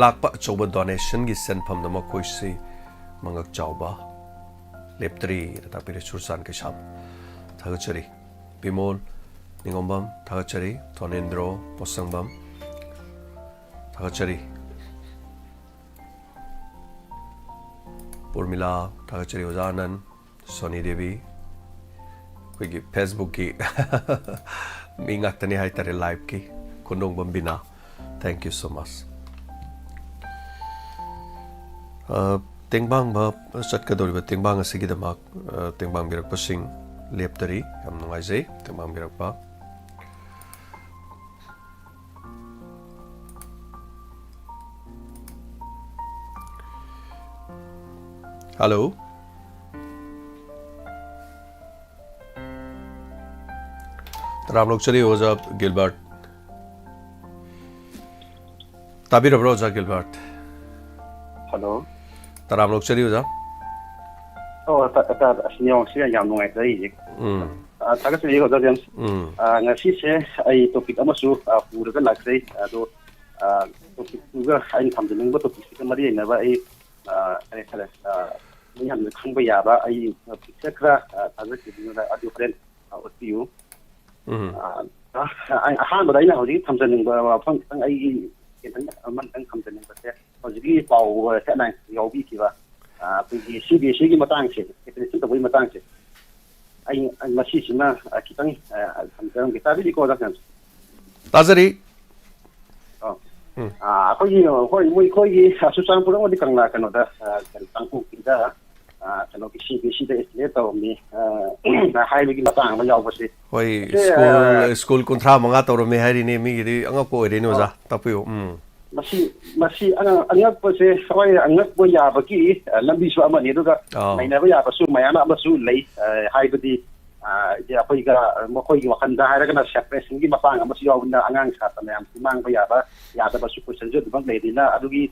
ꯂꯥꯛꯄ ꯑꯆꯧꯕ ꯗꯣꯅꯦꯁꯟꯒꯤ ꯁꯦꯟꯐꯝꯗ ꯃꯈꯣꯏꯁꯤ ꯃꯉꯛ ꯆꯥꯎꯕ ꯂꯦꯞꯇꯔꯤꯅ ꯇꯥꯛꯄꯤꯔꯦ ꯁꯨꯔꯆꯥꯟ ꯀꯩꯁꯥꯝ꯫ ꯊꯥꯒꯠꯆꯔꯤ꯫ ꯕꯤꯃꯣꯜ ꯅꯤꯉꯣꯝꯕꯝ, ꯊꯥꯒꯠꯆꯔꯤ꯫ ꯊꯣꯅꯦꯟꯗ꯭ꯔꯣ ꯄꯣꯠꯁꯪꯕꯝ, ꯊꯥꯒꯠꯆꯔꯤ꯫ ꯎꯔꯃꯤꯂꯥ, ꯊꯥꯒꯠꯆꯔꯤ ꯑꯣꯖꯥ ꯑꯅꯟ꯫ ꯁꯣꯅꯤ ꯗꯦꯕꯤ, ꯑꯩꯈꯣꯏꯒꯤ ꯐꯦꯁꯕꯨꯛꯀꯤ ꯃꯤ ꯉꯥꯛꯇꯅꯤ ꯍꯥꯏꯇꯥꯔꯦ, ꯂꯥꯏꯚꯀꯤ꯫ ꯈꯨꯟꯗꯣꯡꯕꯝ ꯕꯤꯅꯥ, thank you so much꯫ ꯑ, ꯇꯦꯡꯕꯥꯡꯕ ꯆꯠꯀꯗꯧꯔꯤꯕ ꯇꯦꯡꯕꯥꯡ ꯑꯁꯤꯒꯤꯗꯃꯛ, ꯑ, ꯇꯦꯡꯕꯥꯡꯕꯤꯔꯛꯄꯁꯤꯡ ꯂꯦꯞꯇꯔꯤ꯫ ꯌꯥꯝ ꯅꯨꯡꯉꯥꯏꯖꯩ ꯇꯦꯡꯕꯥꯡꯕꯤꯔꯛꯄ꯫ ꯍꯜꯂꯣ꯫ ꯇꯔꯥꯝ ꯂꯧꯆꯔꯤ ꯑꯣꯖꯥ ꯒꯤꯜꯕꯔꯠ꯫ ꯇꯥꯕꯤꯔꯕ꯭ꯔꯣ ꯑꯣꯖꯥ ꯒꯤꯜꯕꯔꯠ? ꯍꯜꯂꯣ꯫ ꯇꯔꯥꯝ ꯂꯧꯆꯔꯤ ꯑꯣꯖꯥ꯫ ꯑꯣ, ꯇ-, ꯇ-, ꯑꯁ, ꯅꯦꯠꯋꯥꯛꯁꯦ ꯌꯥꯝ ꯅꯨꯡꯉꯥꯏꯇ꯭ꯔꯦ ꯑꯩꯁꯦ꯫ ꯎꯝ꯫ ꯑ, ꯊꯥꯒꯠꯆꯔꯤ ꯑꯣꯖꯥ ꯖꯦꯝꯁ꯫ ꯎꯝ꯫ ꯑ, ꯉꯁꯤꯁꯦ ꯑꯩ ꯇꯣꯄꯤꯛ ꯑꯃꯁꯨ, ꯑ, ꯄꯨꯔꯒ ꯂꯥꯛꯆꯩ꯫ ꯑꯗꯣ, ꯑ, ꯇꯣꯄꯤꯛꯇꯨꯒ ꯑꯩꯅ ꯊꯝꯖꯅꯤꯡꯕ ꯇꯣꯄꯤꯛꯁꯤꯒ ꯃꯔꯤ ꯂꯩꯅꯕ ꯑꯩ, ꯑ, ꯀꯔꯤ ꯍꯥꯏꯇꯥꯔꯦ, ꯑ, ꯃꯤꯌꯥꯝꯅ ꯈꯪꯕ ꯌꯥꯕ ꯑꯩ ꯄꯤꯛꯆꯔ ꯈꯔ, ꯑ, ꯊꯥꯖꯈꯤꯕꯅꯤꯅ ꯑꯗꯨ ꯍꯣꯔꯦꯟ, ꯑ, ꯎꯠꯄꯤꯌꯨ꯫ ꯎꯝ꯫ ꯑ, ꯑ, ꯑꯍꯥꯟꯕꯗ ꯑꯩꯅ ꯍꯧꯖꯤꯛ ꯊꯝꯖꯅꯤꯡꯕ ꯋꯥꯐꯝ ꯈꯤꯇꯪ ꯑꯩꯒꯤ ꯈꯤꯇꯪ ꯑꯃꯇꯪ ꯊꯝꯖꯅꯤꯡꯕꯁꯦ, ꯍꯧꯖꯤꯛꯀꯤ ꯄꯥꯎ headline ꯌꯥꯎꯕꯤꯈꯤꯕ, ꯑ, ꯑꯩꯈꯣꯏꯒꯤ ꯁꯤ ꯕꯤ ꯑꯦꯁ ꯁꯤꯒꯤ ꯃꯇꯥꯡꯁꯦ, application ꯇꯧꯕꯒꯤ ꯃꯇꯥꯡꯁꯦ, ꯑꯩ, ꯑꯩ ꯃꯁꯤꯁꯤꯃ, ꯑ, ꯈꯤꯇꯪ, ꯑ, ꯊꯝꯖꯔꯝꯒꯦ꯫ ꯇꯥꯕꯤꯔꯤꯀꯣ, ꯑꯣꯖꯥ ꯁꯥꯟꯁ? ꯇꯥꯖꯔꯤ꯫ ꯑ, ꯎꯝ꯫ ꯑ, ꯑꯩꯈꯣꯏꯒꯤ, ꯍꯣꯏ, ꯃꯣꯏ, ꯑꯩꯈꯣꯏꯒꯤ, ꯑ, ꯆꯨꯔꯆꯥꯟꯄꯨꯔ ꯑꯃꯗꯤ ꯀꯪꯂꯥ, ꯀꯩꯅꯣꯗ, ꯑ, ꯀꯩꯅꯣ, ꯀꯥꯡꯄꯣꯛꯄꯤꯗ, ꯑ, ꯀꯩꯅꯣꯒꯤ ꯁꯤ ꯕꯤ ꯑꯦꯁ ꯁꯤꯗ affiliate ꯇꯧꯔꯝꯃꯤ, ꯑ, ꯍꯥꯏꯕꯒꯤ ꯃꯇꯥꯡ ꯑꯃ ꯌꯥꯎꯕꯁꯦ꯫ ꯍꯣꯏ, ꯑꯁꯦ, ꯁ꯭ꯀꯨꯜ, ꯑ, ꯁ꯭ꯀꯨꯜ ꯀꯨꯟꯊ꯭ꯔꯥ ꯃꯉꯥ ꯇꯧꯔꯝꯃꯤ ꯍꯥꯏꯔꯤꯅꯦ, ꯃꯤꯒꯤꯗꯤ ꯑꯉꯛꯄ ꯑꯣꯏꯔꯦꯅꯦ, ꯑꯣꯖꯥ꯫ ꯑ, ꯇꯥꯛꯄꯤꯌꯨ꯫ ꯎꯝ꯫ ꯃꯁꯤ, ꯃꯁꯤ ꯑꯉ-, ꯑꯉꯛꯄꯁꯦ, ꯍꯣꯏ, ꯑꯉꯛꯄ ꯌꯥꯕꯒꯤ, ꯑ, ꯂꯝꯕꯤꯁꯨ ꯑꯃꯅꯤ, ꯑꯗꯨꯒ ꯑꯥꯎ꯫ ꯅꯩꯅꯕ ꯌꯥꯕꯁꯨ ꯃꯌꯥꯝ ꯑꯃꯁꯨ ꯂꯩ, ꯑ, ꯍꯥꯏꯕꯗꯤ, ꯑꯩꯈꯣꯏꯒ ꯃꯈꯣꯏꯒꯤ ꯋꯥꯈꯜꯗ ꯍꯥꯏꯔꯒꯅ ꯁꯦꯄꯔꯦꯁꯟꯒꯤ ꯃꯇꯥꯡ ꯑꯃꯁꯨ ꯌꯥꯎꯕꯅ ꯑꯉꯥꯡ ꯁꯥꯇ꯭ꯔ ꯃꯌꯥꯝꯁꯤ ꯃꯥꯡꯕ ꯌꯥꯕ ꯌꯥꯗꯕꯁꯨ ꯀꯣꯏꯁꯟꯁꯨ ꯑꯗꯨꯃꯛ ꯂꯩꯕꯅꯤꯅ ꯑꯗꯨꯒꯤ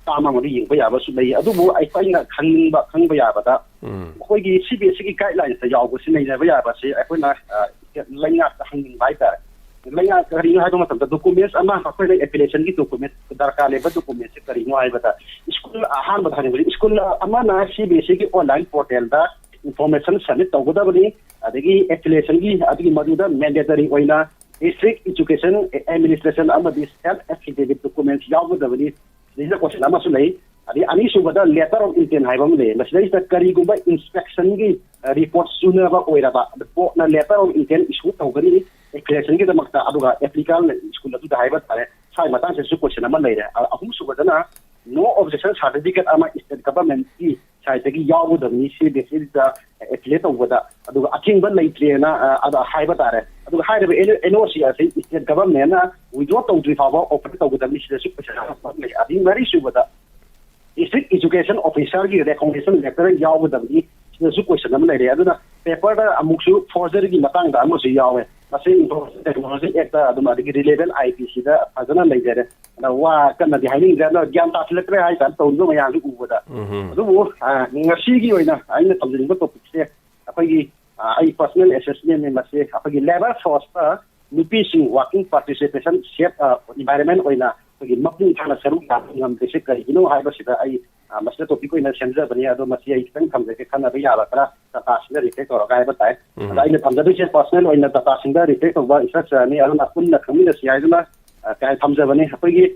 ꯇꯥꯝ ꯑꯃꯗꯤ ꯌꯦꯡꯕ ꯌꯥꯕꯁꯨ ꯂꯩ꯫ ꯑꯗꯨꯕꯨ ꯑꯩꯈꯣꯏꯅ ꯈꯪꯅꯤꯡꯕ ꯈꯪꯕ ꯌꯥꯕꯗ ꯃꯈꯣꯏꯒꯤ ꯁꯤ ꯕꯤ ꯑꯦꯁ ꯏꯒꯤ ꯒꯥꯏꯗꯂꯥꯏꯟꯁꯇ ꯌꯥꯎꯕꯁꯤ ꯅꯩꯅꯕ ꯌꯥꯕꯁꯤ ꯑꯩꯈꯣꯏꯅ ꯂꯩꯉꯥꯛꯇ ꯍꯪꯅꯤꯡꯕ ꯍꯥꯏꯇꯥꯔꯦ꯫ ꯂꯩꯉꯥꯛꯇ ꯀꯔꯤꯅꯣ ꯍꯥꯏꯕ ꯃꯇꯝꯗ ꯗꯣꯀꯨꯃꯦꯟꯁ ꯑꯃ ꯑꯩꯈꯣꯏꯅ ꯑꯦꯄ꯭ꯂꯤꯀꯦꯁꯟꯒꯤ ꯗꯣꯀꯨꯃꯦꯟ ꯗꯔꯀꯥꯔ ꯂꯩꯕ ꯗꯣꯀꯨꯃꯦꯟꯁꯤ ꯀꯔꯤꯅꯣ ꯍꯥꯏꯕꯗ ꯁ꯭ꯀꯨꯜ ꯑꯍꯥꯟꯕꯗ ꯍꯥꯏꯅꯤꯡꯕꯗꯤ ꯁ꯭ꯀꯨꯜ ꯑꯃꯅ ꯁꯤ ꯕꯤ ꯑꯦꯁ ꯏꯒꯤ ꯑꯣꯟꯂꯥꯏꯟ ꯄꯣꯔꯇꯦꯜꯗ ꯏꯟꯐꯣꯔꯃꯦꯁꯟ ꯁꯕꯃꯤꯠ ꯇꯧꯒꯗꯕꯅꯤ꯫ ꯑꯗꯒꯤ ꯑꯦꯐꯤꯂꯤꯌꯦꯁꯟꯒꯤ ꯑꯗꯨꯒꯤ ꯃꯗꯨꯗ ꯃꯦꯟꯗꯦꯇꯔꯤ ꯑꯣꯏꯅ ꯗꯤꯁꯇ꯭ꯔꯤꯛ ꯏꯖꯨꯀꯦꯁꯟ ꯑꯦꯗꯃꯤꯅꯤꯁꯇ꯭ꯔꯦꯁꯟ ꯑꯃꯗꯤ ꯁꯦꯜꯐ ꯑꯦꯐꯤꯗꯦꯕꯤꯠ ꯗꯣꯀꯨꯃꯦꯟꯁ ꯌꯥꯎꯒꯗꯕꯅꯤ꯫ ꯁꯤꯗꯩꯁꯤꯗ ꯀꯣꯏꯁꯟ ꯑꯃꯁꯨ ꯂꯩ꯫ ꯑꯗꯩ ꯑꯅꯤꯁꯨꯕꯗ ꯂꯦꯇꯔ ꯑꯣꯐ ꯏꯟꯇꯦꯟ ꯍꯥꯏꯕ ꯑꯃ ꯂꯩ꯫ ꯃꯁꯤꯗꯩꯁꯤꯗ ꯀꯔꯤꯒꯨꯝꯕ ꯏꯟꯁꯄꯦꯛꯁꯟꯒꯤ ꯔꯤꯄꯣꯔꯠ ꯆꯨꯅꯕ ꯑꯣꯏꯔꯕ ꯕꯣꯔꯗꯅ ꯂꯦꯇꯔ ꯑꯣꯐ ꯏꯟꯇꯦꯟ ꯏꯁꯨ ꯇꯧꯒꯅꯤ ꯑꯦꯐꯤꯂꯤꯌꯦꯁꯟꯒꯤꯗꯃꯛꯇ, ꯑꯗꯨꯒ ꯑꯦꯄ꯭ꯂꯤꯀꯥꯟ ꯁ꯭ꯀꯨꯜ ꯑꯗꯨꯗ ꯍꯥꯏꯕ ꯇꯥꯔꯦ꯫ ꯁ꯭ꯋꯥꯏ ꯃꯇꯥꯡꯁꯤꯗꯁꯨ ꯀꯣꯏꯁꯟ ꯑꯃ ꯂꯩꯔꯦ꯫ ꯑ-, ꯑꯍꯨꯝꯁꯨꯕꯗꯅ ꯅꯣ ꯑꯣꯕꯖꯦꯛꯁꯟ ꯁꯥꯔꯇꯤꯐꯤꯀꯦꯠ ꯑꯃ ꯁ꯭ꯇꯦꯠ ꯒꯚꯔꯟꯃꯦꯟꯠꯀꯤ ꯁꯥꯏꯠꯇꯒꯤ ꯌꯥꯎꯒꯗꯕꯅꯤ ꯁꯤ ꯕꯤ ꯑꯦꯁ ꯏꯗ ꯑꯦꯐꯤꯂꯤꯌꯦꯠ ꯇꯧꯕꯗ꯫ ꯑꯗꯨꯒ ꯑꯊꯤꯡꯕ ꯂꯩꯇ꯭ꯔꯦꯅ, ꯑ, ꯑꯗ ꯍꯥꯏꯕ ꯇꯥꯔꯦ꯫ ꯑꯗꯨꯒ ꯍꯥꯏꯔꯤꯕ ꯑꯦꯟ ꯑꯣ ꯁꯤ ꯑꯁꯤ ꯁ꯭ꯇꯦꯠ ꯒꯚꯔꯟꯃꯦꯟꯠꯅ ꯋꯤꯗ꯭ꯔꯣ ꯇꯧꯗ꯭ꯔꯤ ꯐꯥꯎꯕ ꯑꯣꯐꯔ ꯇꯧꯒꯗꯕꯅꯤ꯫ ꯁꯤꯗꯁꯨ ꯀꯣꯏꯁꯟ ꯑꯃ ꯂꯩ꯫ ꯑꯗꯒꯤ ꯃꯔꯤꯁꯨꯕꯗ ꯗꯤꯁꯇ꯭ꯔꯤꯛ ꯏꯖꯨꯀꯦꯁꯟ ꯑꯣꯐꯤꯁꯥꯔꯒꯤ ꯔꯦꯀꯣꯃꯦꯟꯗꯦꯁꯟ ꯂꯦꯇꯔ ꯌꯥꯎꯒꯗꯕꯅꯤ꯫ ꯁꯤꯗꯁꯨ ꯀꯣꯏꯁꯟ ꯑꯃ ꯂꯩꯔꯦ꯫ ꯑꯗꯨꯅ ꯄꯦꯄꯔꯗ ꯑꯃꯨꯛꯁꯨ ꯐꯣꯔꯖꯔꯤꯒꯤ ꯃꯇꯥꯡꯗ ꯑꯃꯁꯨ ꯌꯥꯎꯋꯦ꯫ ꯃꯁꯤ ꯏꯟꯐꯣꯔꯃꯦꯁꯟ ꯇꯦꯛꯅꯣꯂꯣꯖꯤ ꯑꯦꯛꯇ ꯑꯗꯨꯝ ꯑꯗꯒꯤ ꯔꯤꯂꯦꯕꯜ ꯑꯥꯏ ꯄꯤ ꯁꯤꯗ ꯐꯖꯅ ꯂꯩꯖꯔꯦ꯫ ꯑꯗ ꯋꯥ ꯀꯟꯅꯗꯤ ꯍꯥꯏꯅꯤꯡꯗ꯭ꯔꯦ, ꯑꯗꯣ ꯒ꯭ꯌꯥꯟ ꯇꯥꯁꯤꯜꯂꯛꯇ꯭ꯔꯦ ꯍꯥꯏꯇꯥꯔꯦ, ꯇꯧꯔꯤꯕ ꯃꯌꯥꯝꯁꯤ ꯎꯕꯗ꯫ ꯎꯝ꯫ ꯑꯗꯨꯕꯨ, ꯑ, ꯉꯁꯤꯒꯤ ꯑꯣꯏꯅ ꯑꯩꯅ ꯊꯝꯖꯅꯤꯡꯕ ꯇꯣꯄꯤꯛꯁꯦ ꯑꯩꯈꯣꯏꯒꯤ, ꯑ, ꯑꯩ ꯄꯔꯁꯅꯦꯜ ꯑꯦꯁꯦꯁꯃꯦꯟꯅꯦ꯫ ꯃꯁꯤ ꯑꯩꯈꯣꯏꯒꯤ ꯂꯦꯕꯔ ꯐꯣꯔꯁꯇ ꯅꯨꯄꯤꯁꯤꯡ ꯋꯥꯔꯀꯤꯡ ꯄꯥꯔꯇꯤꯁꯤꯄꯦꯁꯟ ꯁꯦꯐ, ꯑ, ꯏꯟꯚꯥꯏꯔꯟꯃꯦꯟ ꯑꯣꯏꯅ ꯑꯩꯈꯣꯏꯒꯤ ꯃꯄꯨꯡ ꯐꯥꯅ ꯁꯔꯨꯛ ꯌꯥꯕ ꯉꯝꯗ꯭ꯔꯤꯁꯦ ꯀꯔꯤꯒꯤꯅꯣ ꯍꯥꯏꯕꯁꯤꯗ ꯑꯩ, ꯑ, ꯃꯁꯤꯗ ꯇꯣꯄꯤꯛ ꯑꯣꯏꯅ ꯁꯦꯝꯖꯕꯅꯤ꯫ ꯑꯗꯣ ꯃꯁꯤ ꯑꯩ ꯈꯤꯇꯪ ꯊꯝꯖꯒꯦ, ꯈꯟꯅꯕ ꯌꯥꯕ ꯈꯔ ꯗꯇꯥꯁꯤꯡꯗ ꯔꯤꯐ꯭ꯂꯦꯛ ꯇꯧꯔꯒ ꯍꯥꯏꯕ ꯇꯥꯏ꯫ ꯎꯝ꯫ ꯑꯗ ꯑꯩꯅ ꯊꯝꯖꯗꯣꯏꯁꯦ ꯄꯔꯁꯅꯦꯜ ꯑꯣꯏꯅ ꯗꯇꯥꯁꯤꯡꯗ ꯔꯤꯐ꯭ꯂꯦꯛ ꯇꯧꯕ ꯏꯟꯐ꯭ꯔꯥꯁ꯭ꯇ꯭ꯔꯛꯆꯔꯅꯤ, ꯑꯗꯨꯅ ꯄꯨꯟꯅ ꯈꯪꯃꯤꯟꯅꯁꯤ ꯍꯥꯏꯗꯨꯅ, ꯑ, ꯀꯩ ꯍꯥꯏ ꯊꯝꯖꯕꯅꯤ꯫ ꯑꯩꯈꯣꯏꯒꯤ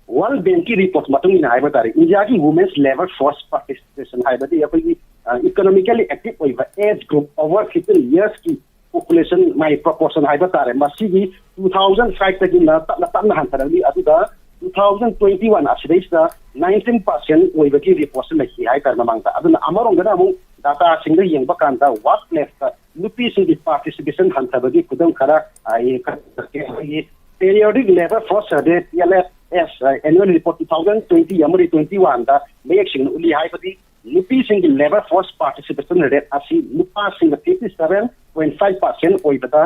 ꯋꯥꯔꯜ ꯕꯦꯡꯛꯀꯤ ꯔꯤꯄꯣꯔꯠ ꯃꯇꯨꯡ ꯏꯟꯅ ꯍꯥꯏꯕ ꯇꯥꯔꯦ, ꯏꯟꯗꯤꯌꯥꯒꯤ ꯋꯨꯃꯦꯟꯁ ꯂꯦꯕꯔ ꯐꯣꯔꯁ ꯄꯥꯔꯇꯤꯁꯤꯄꯦꯁꯟ ꯍꯥꯏꯕꯗꯤ ꯑꯩꯈꯣꯏꯒꯤ, ꯑ, ꯏꯀꯣꯅꯣꯃꯤꯀꯦꯜꯂꯤ ꯑꯦꯛꯇꯤꯚ ꯑꯣꯏꯕ ꯑꯦꯖ ꯒ꯭ꯔꯨꯞ ꯑꯣꯚꯔ ꯐꯤꯐꯇꯤꯟ ꯌꯔꯁꯀꯤ ꯄꯣꯄꯨꯂꯦꯁꯟ, ꯃꯥꯒꯤ ꯄ꯭ꯔꯣꯄꯣꯔꯁꯟ ꯍꯥꯏꯕ ꯇꯥꯔꯦ, ꯃꯁꯤꯒꯤ ꯇꯨ ꯊꯥꯎꯖꯟ ꯐꯥꯏꯚꯇꯒꯤꯅ ꯇꯞꯅ ꯇꯞꯅ ꯍꯟꯊꯔꯛꯂꯤ꯫ ꯑꯗꯨꯒ ꯇꯨ ꯊꯥꯎꯖꯟ ꯇ꯭ꯋꯦꯟꯇꯤ ꯋꯥꯟ ꯑꯁꯤꯗꯩꯁꯤꯗ ꯅꯥꯏꯟꯇꯤꯟ ꯄꯥꯔꯁꯦꯟ ꯑꯣꯏꯕꯒꯤ ꯔꯤꯄꯣꯔꯠꯁꯨ ꯂꯩꯈꯤ ꯍꯥꯏꯇꯥꯔꯦ ꯃꯃꯥꯡꯗ꯫ ꯑꯗꯨꯅ ꯑꯃꯔꯣꯝꯗꯅ ꯑꯃꯨꯛ ꯗꯥꯇꯥꯁꯤꯡꯗ ꯌꯦꯡꯕ ꯀꯥꯟꯗ ꯋꯥꯔꯛ ꯄ꯭ꯂꯦꯁꯇ ꯅꯨꯄꯤꯁꯤꯡꯒꯤ ꯄꯥꯔꯇꯤꯁꯤꯄꯦꯁꯟ ꯍꯟꯊꯕꯒꯤ ꯈꯨꯗꯝ ꯈꯔ, ꯑ, ꯑꯩꯈꯣꯏꯒꯤ periodic labour force survey, P L F S, annual report two thousand twenty ꯑꯃꯗꯤ ꯇ꯭ꯋꯦꯟꯇꯤ ꯋꯥꯟꯗ ꯃꯌꯦꯛ ꯁꯦꯡꯅ ꯎꯠꯂꯤ꯫ ꯍꯥꯏꯕꯗꯤ ꯅꯨꯄꯤꯁꯤꯡꯒꯤ ꯂꯦꯕꯔ ꯐꯣꯔꯁ ꯄꯥꯔꯇꯤꯁꯤꯄꯦꯁꯟ ꯔꯦꯠ ꯑꯁꯤ ꯅꯨꯄꯥꯁꯤꯡꯅ fifty seven point five percent ꯑꯣꯏꯕꯗ,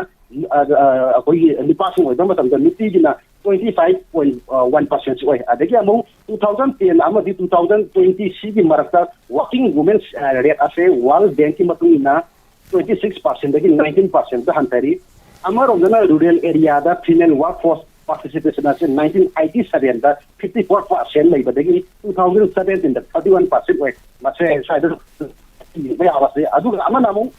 ꯑ, ꯑ, ꯑꯩꯈꯣꯏꯒꯤ ꯅꯨꯄꯥꯁꯤꯡ ꯑꯣꯏꯕ ꯃꯇꯝꯗ ꯅꯨꯄꯤꯒꯤꯅ twenty five point one percent ꯑꯣꯏ꯫ ꯑꯗꯒꯤ ꯑꯃꯨꯛ ꯇꯨ ꯊꯥꯎꯖꯟ ꯇꯦꯟ ꯑꯃꯗꯤ ꯇꯨ ꯊꯥꯎꯖꯟ ꯇ꯭ꯋꯦꯟꯇꯤ ꯁꯤꯒꯤ ꯃꯔꯛꯇ ꯋꯥꯔꯀꯤꯡ ꯋꯨꯃꯦꯟ ꯔꯦꯠ ꯑꯁꯦ ꯋꯥꯔꯜ ꯕꯦꯡꯀꯤ ꯃꯇꯨꯡ ꯏꯟꯅ ꯇ꯭ꯋꯦꯟꯇꯤ ꯁꯤꯛꯁ ꯄꯥꯔꯁꯦꯟꯗꯒꯤ ꯅꯥꯏꯟꯇꯤꯟ ꯄꯥꯔꯁꯦꯟꯗ ꯍꯟꯊꯔꯤ꯫ ꯑꯃꯔꯣꯝꯗꯅ ꯔꯨꯔꯦꯜ ꯑꯦꯔꯤꯌꯥꯗ ꯐꯤꯃꯦꯜ ꯋꯥꯔꯛ ꯐꯣꯔꯁ ꯄꯥꯔꯇꯤꯁꯤꯄꯦꯁꯟ ꯑꯁꯤ ꯅꯥꯏꯟꯇꯤꯟ ꯑꯩꯠꯇꯤ ꯁꯚꯦꯟꯗ ꯐꯤꯐꯇꯤ ꯐꯣꯔ ꯄꯥꯔꯁꯦꯟ ꯂꯩꯕꯗꯒꯤ ꯇꯨ ꯊꯥꯎꯖꯟ ꯁꯚꯦꯟꯇꯤꯟꯗ ꯊꯥꯔꯇꯤ ꯋꯥꯟ ꯄꯥꯔꯁꯦꯟ ꯑꯣꯏ꯫ ꯃꯁꯦ ꯁ꯭ꯋꯥꯏꯗ ꯌꯦꯡꯕ ꯌꯥꯕꯁꯦ꯫ ꯑꯗꯨꯒ ꯑꯃꯅ ꯑꯃꯨꯛ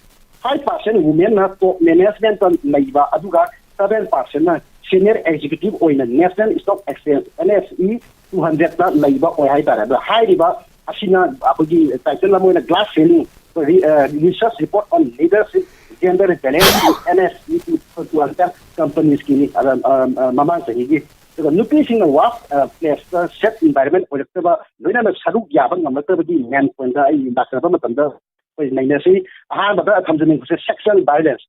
ꯐꯥꯏꯚ ꯄꯥꯔꯁꯦꯟ ꯋꯨꯃꯦꯟꯅ ꯇꯣꯞ ꯃꯦꯅꯦꯖꯃꯦꯟꯇ ꯂꯩꯕ, ꯑꯗꯨꯒ ꯁꯚꯦꯟ ꯄꯥꯔꯁꯦꯟꯅ ꯁꯤꯅꯤꯌꯔ ꯑꯦꯛꯖꯤꯀ꯭ꯌꯨꯇꯤꯚ ꯑꯣꯏꯅ national stock exchange, N S E two ꯍꯟꯗ꯭ꯔꯦꯗꯇ ꯂꯩꯕ ꯑꯣꯏ ꯍꯥꯏꯇꯥꯔꯦ꯫ ꯑꯗꯣ ꯍꯥꯏꯔꯤꯕ ꯑꯁꯤꯅ ꯑꯩꯈꯣꯏꯒꯤ ꯇꯥꯏꯇꯜ ꯑꯃ ꯑꯣꯏꯅ ꯒ꯭ꯂꯥꯁ ꯁꯤꯂꯤꯡ, ꯔꯤ-, ꯑ, research report on leadership, gender balance, N S E two hundred ꯀꯝꯄꯅꯤꯁꯀꯤꯅꯤ, ꯑ, ꯑ, ꯑ, ꯃꯃꯥꯡ ꯆꯍꯤꯒꯤ꯫ ꯑꯗꯨꯒ ꯅꯨꯄꯤꯁꯤꯡꯅ ꯋꯥꯔꯛ, ꯑ, ꯄ꯭ꯂꯦꯁꯇ ꯁꯦꯐ ꯏꯟꯚꯥꯏꯔꯟꯃꯦꯟ ꯑꯣꯏꯔꯛꯇꯕ, ꯂꯣꯏꯅꯅ ꯁꯔꯨꯛ ꯌꯥꯕ ꯉꯝꯂꯛꯇꯕꯒꯤ ꯃꯦꯟ ꯄꯣꯏꯟꯗ ꯑꯩ ꯂꯥꯛꯆꯔꯛꯄ ꯃꯇꯝꯗ ꯑꯩꯈꯣꯏ ꯅꯩꯅꯁꯤ꯫ ꯑꯍꯥꯟꯕꯗ ꯊꯝꯖꯅꯤꯡꯕꯁꯦ ꯁꯦꯛꯁꯨꯋꯦꯜ ꯚꯥꯏꯂꯦꯟꯁ꯫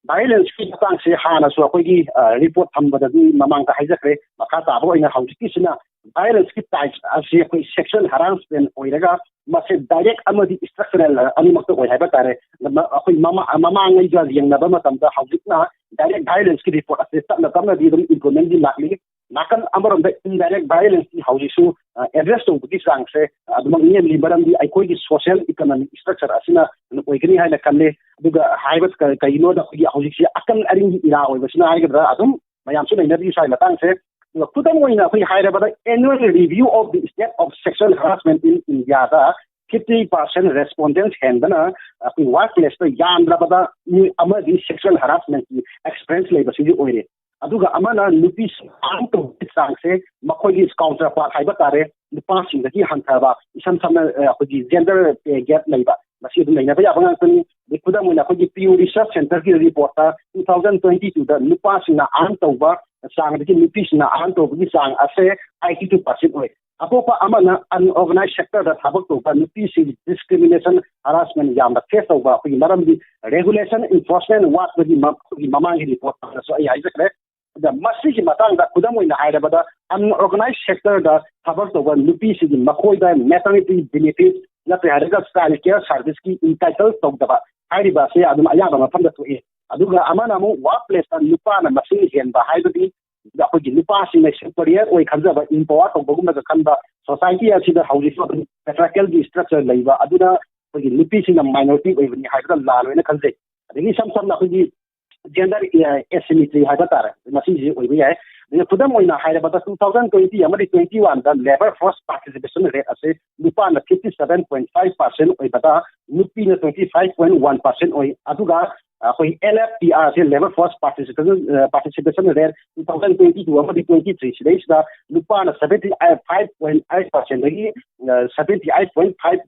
ꯚꯥꯏꯂꯦꯟꯁꯀꯤ ꯃꯇꯥꯡꯁꯦ ꯍꯥꯟꯅꯁꯨ ꯑꯩꯈꯣꯏꯒꯤ, ꯑ, ꯔꯤꯄꯣꯔꯠ ꯊꯝꯕꯗꯗꯤ ꯃꯃꯥꯡꯗ ꯍꯥꯏꯖꯈ꯭ꯔꯦ꯫ ꯃꯈꯥ ꯇꯥꯕ ꯑꯣꯏꯅ ꯍꯧꯖꯤꯛꯀꯤꯁꯤꯅ ꯚꯥꯏꯂꯦꯟꯁꯀꯤ ꯇꯥꯏꯞꯁ ꯑꯁꯤ ꯑꯩꯈꯣꯏ ꯁꯦꯛꯁꯨꯋꯦꯜ ꯍꯔꯥꯁꯃꯦꯟ ꯑꯣꯏꯔꯒ ꯃꯁꯦ ꯗꯥꯏꯔꯦꯛ ꯑꯃꯗꯤ ꯏꯁꯇ꯭ꯔꯛꯆꯔꯦꯜ ꯑꯅꯤꯃꯛꯇ ꯑꯣꯏ ꯍꯥꯏꯕ ꯇꯥꯔꯦ꯫ ꯃ-, ꯑꯩꯈꯣꯏ ꯃꯃꯥ-, ꯃꯃꯥꯡꯉꯩꯒ ꯌꯦꯡꯅꯕ ꯃꯇꯝꯗ ꯍꯧꯖꯤꯛꯅ ꯗꯥꯏꯔꯦꯛ ꯚꯥꯏꯂꯦꯟꯁꯀꯤ ꯔꯤꯄꯣꯔꯠ ꯑꯁꯤ ꯇꯞꯅ ꯇꯞꯅꯗꯤ ꯑꯗꯨꯝ ꯏꯝꯄ꯭ꯔꯨꯚꯃꯦꯟꯗꯤ ꯂꯥꯛꯂꯤ꯫ ꯅꯥꯀꯟ ꯑꯃꯔꯣꯝꯗ ꯏꯟꯗꯥꯏꯔꯦꯛ ꯚꯥꯏꯂꯦꯟꯁꯇꯤ ꯍꯧꯖꯤꯛꯁꯨ, ꯑ, ꯑꯦꯗ꯭ꯔꯦꯁ ꯇꯧꯕꯒꯤ ꯆꯥꯡꯁꯦ, ꯑ, ꯑꯗꯨꯃꯛ ꯅꯦꯝꯂꯤ꯫ ꯃꯔꯝꯗꯤ ꯑꯩꯈꯣꯏꯒꯤ ꯁꯣꯁꯤꯌꯦꯜ ꯏꯀꯣꯅꯣꯃꯤꯛ ꯏꯁꯇ꯭ꯔꯛꯆꯔ ꯑꯁꯤꯅ ꯑꯣꯏꯒꯅꯤ ꯍꯥꯏꯅ ꯈꯜꯂꯤ꯫ ꯑꯗꯨꯒ ꯍꯥꯏꯕ ꯀ-, ꯀꯩꯒꯤꯅꯣꯗ ꯑꯩꯈꯣꯏꯒꯤ ꯍꯧꯖꯤꯛꯁꯦ ꯑꯀꯜ ꯑꯔꯤꯡꯒꯤ ꯏꯔꯥ ꯑꯣꯏꯕꯁꯤꯅ ꯍꯥꯏꯒꯗ꯭ꯔꯥ, ꯑꯗꯨꯝ ꯃꯌꯥꯝꯁꯨ ꯅꯩꯅꯕꯤꯌꯨ ꯁ꯭ꯋꯥꯏ ꯃꯇꯥꯡꯁꯦ꯫ ꯑꯗꯨꯒ ꯈꯨꯗꯝ ꯑꯣꯏꯅ ꯑꯩꯈꯣꯏ ꯍꯥꯏꯔꯕꯗ annual review of the state of sexual harassment in India the fifty percent respondents ꯍꯦꯟꯕꯅ ꯑꯩꯈꯣꯏ ꯋꯥꯔꯛ ꯄ꯭ꯂꯦꯁꯇ ꯌꯥꯝꯗ꯭ꯔꯕꯗ ꯃꯤ ꯑꯃꯗꯤ ꯁꯦꯛꯁꯨꯋꯦꯜ ꯍꯔꯥꯁꯃꯦꯟꯀꯤ ꯑꯦꯛꯁꯄꯤꯔꯤꯌꯦꯟꯁ ꯂꯩꯕꯁꯤꯡꯁꯨ ꯑꯣꯏꯔꯦ꯫ ꯑꯗꯨꯒ ꯑꯃꯅ ꯅꯨꯄꯤꯁꯤꯡ ꯑꯥꯔꯟ ꯇꯧꯕꯒꯤ ꯆꯥꯡꯁꯦ ꯃꯈꯣꯏꯒꯤ ꯀꯥꯎꯟꯇꯔ ꯄꯥꯔꯠ ꯍꯥꯏꯕ ꯇꯥꯔꯦ, ꯅꯨꯄꯥꯁꯤꯡꯗꯒꯤ ꯍꯟꯊꯕ, ꯏꯁꯝ ꯁꯝꯅ, ꯑ, ꯑꯩꯈꯣꯏꯒꯤ ꯖꯦꯟꯗꯔ ꯄꯦ ꯒꯦꯞ ꯂꯩꯕ, ꯃꯁꯤ ꯑꯗꯨꯝ ꯅꯩꯅꯕ ꯌꯥꯕ ꯉꯥꯛꯇꯅꯤ꯫ ꯑꯗꯩ ꯈꯨꯗꯝ ꯑꯣꯏꯅ ꯑꯩꯈꯣꯏꯒꯤ ꯄꯤꯌꯨ ꯔꯤꯁꯔꯁ ꯁꯦꯟꯇꯔꯒꯤ ꯔꯤꯄꯣꯔꯠꯇ ꯇꯨ ꯊꯥꯎꯖꯟ ꯇ꯭ꯋꯦꯟꯇꯤ ꯇꯨꯗ ꯅꯨꯄꯥꯁꯤꯡꯅ ꯑꯥꯔꯟ ꯇꯧꯕ ꯆꯥꯡꯗꯒꯤ ꯅꯨꯄꯤꯁꯤꯡꯅ ꯑꯥꯔꯟ ꯇꯧꯕꯒꯤ ꯆꯥꯡ ꯑꯁꯦ ꯑꯥꯏꯇꯤ ꯇꯨ ꯄꯥꯔꯁꯦꯟ ꯑꯣꯏ꯫ ꯑꯇꯣꯞꯄ ꯑꯃꯅ ꯑꯟꯑꯣꯔꯒꯅꯥꯏꯖ ꯁꯦꯛꯇꯔꯗ ꯊꯕꯛ ꯇꯧꯕ ꯅꯨꯄꯤꯁꯤꯡ ꯗꯤꯁꯀ꯭ꯔꯤꯃꯤꯅꯦꯁꯟ, ꯍꯔꯥꯁꯃꯦꯟ ꯌꯥꯝꯅ ꯐꯦꯁ ꯇꯧꯕ, ꯑꯩꯈꯣꯏꯒꯤ ꯃꯔꯝꯗꯤ ꯔꯦꯒꯨꯂꯦꯁꯟ, ꯏꯟꯐꯣꯔꯁꯃꯦꯟ ꯋꯥꯠꯄꯒꯤ ꯃ-, ꯑꯩꯈꯣꯏꯒꯤ ꯃꯃꯥꯡꯒꯤ ꯔꯤꯄꯣꯔꯠꯇꯁꯨ ꯑꯩ ꯍꯥꯏꯖꯈ꯭ꯔꯦ꯫ ꯑꯗ ꯃꯁꯤꯒꯤ ꯃꯇꯥꯡꯗ ꯈꯨꯗꯝ ꯑꯣꯏꯅ ꯍꯥꯏꯔꯕꯗ, ꯑꯟꯑꯣꯔꯒꯅꯥꯏꯖ ꯁꯦꯛꯇꯔꯗ ꯊꯕꯛ ꯇꯧꯕ ꯅꯨꯄꯤꯁꯤꯡꯒꯤ ꯃꯈꯣꯏꯗ ꯃꯦꯇꯔꯅꯤꯇꯤ ꯕꯦꯅꯤꯐꯤꯠ, ꯅꯠꯇ꯭ꯔꯦ ꯍꯥꯏꯔꯒ child care service ꯀꯤ entitle ꯇꯧꯗꯕ ꯍꯥꯏꯔꯤꯕ ꯑꯁꯤ ꯑꯗꯨꯝ ꯑꯌꯥꯝꯕ ꯃꯐꯝꯗ ꯊꯣꯛꯏ꯫ ꯑꯗꯨꯒ ꯑꯃꯅ ꯑꯃꯨꯛ work place ꯇ ꯅꯨꯄꯥꯅ ꯃꯁꯤꯡ ꯍꯦꯟꯕ ꯍꯥꯏꯕꯗꯤ ꯑꯩꯈꯣꯏꯒꯤ ꯅꯨꯄꯥꯁꯤꯡꯅ superior ꯑꯣꯏ ꯈꯟꯖꯕ, empower ꯇꯧꯕꯒꯨꯝꯕꯒ ꯈꯟꯕ, society ꯑꯁꯤꯗ ꯍꯧꯖꯤꯛꯁꯨ ꯑꯗꯨꯝ patriarchal ꯒꯤ structure ꯂꯩꯕ ꯑꯗꯨꯅ ꯑꯩꯈꯣꯏꯒꯤ ꯅꯨꯄꯤꯁꯤꯡꯅ minority ꯑꯣꯏꯕꯅꯤ ꯍꯥꯏꯕꯗ ꯂꯥꯜꯂꯣꯏꯅ ꯈꯟꯖꯩ꯫ ꯑꯗꯒꯤ ꯏꯁꯝ ꯁꯝꯅ ꯑꯩꯈꯣꯏꯒꯤ gender asymmetry ꯍꯥꯏꯕ ꯇꯥꯔꯦ, ꯃꯁꯤꯁꯤ ꯑꯣꯏꯕ ꯌꯥꯏ꯫ ꯑꯗꯨꯅ ꯈꯨꯗꯝ ꯑꯣꯏꯅ ꯍꯥꯏꯔꯕꯗ, two thousand twenty ꯑꯃꯗꯤ twenty one ꯗ labour force participation rate ꯑꯁꯤ ꯅꯨꯄꯥꯅ fifty seven point five percent ꯑꯣꯏꯕꯗ ꯅꯨꯄꯤꯅ twenty five point one percent ꯑꯣꯏ꯫ ꯑꯗꯨꯒ ꯑꯩꯈꯣꯏ L F P R ꯁꯦ, labour force participation participation rate two thousand twenty two ꯑꯃꯗꯤ twenty three ꯁꯤꯗꯩꯁꯤꯗ ꯅꯨꯄꯥꯅ seventy five point eight percent ꯗꯒꯤ seventy eight point five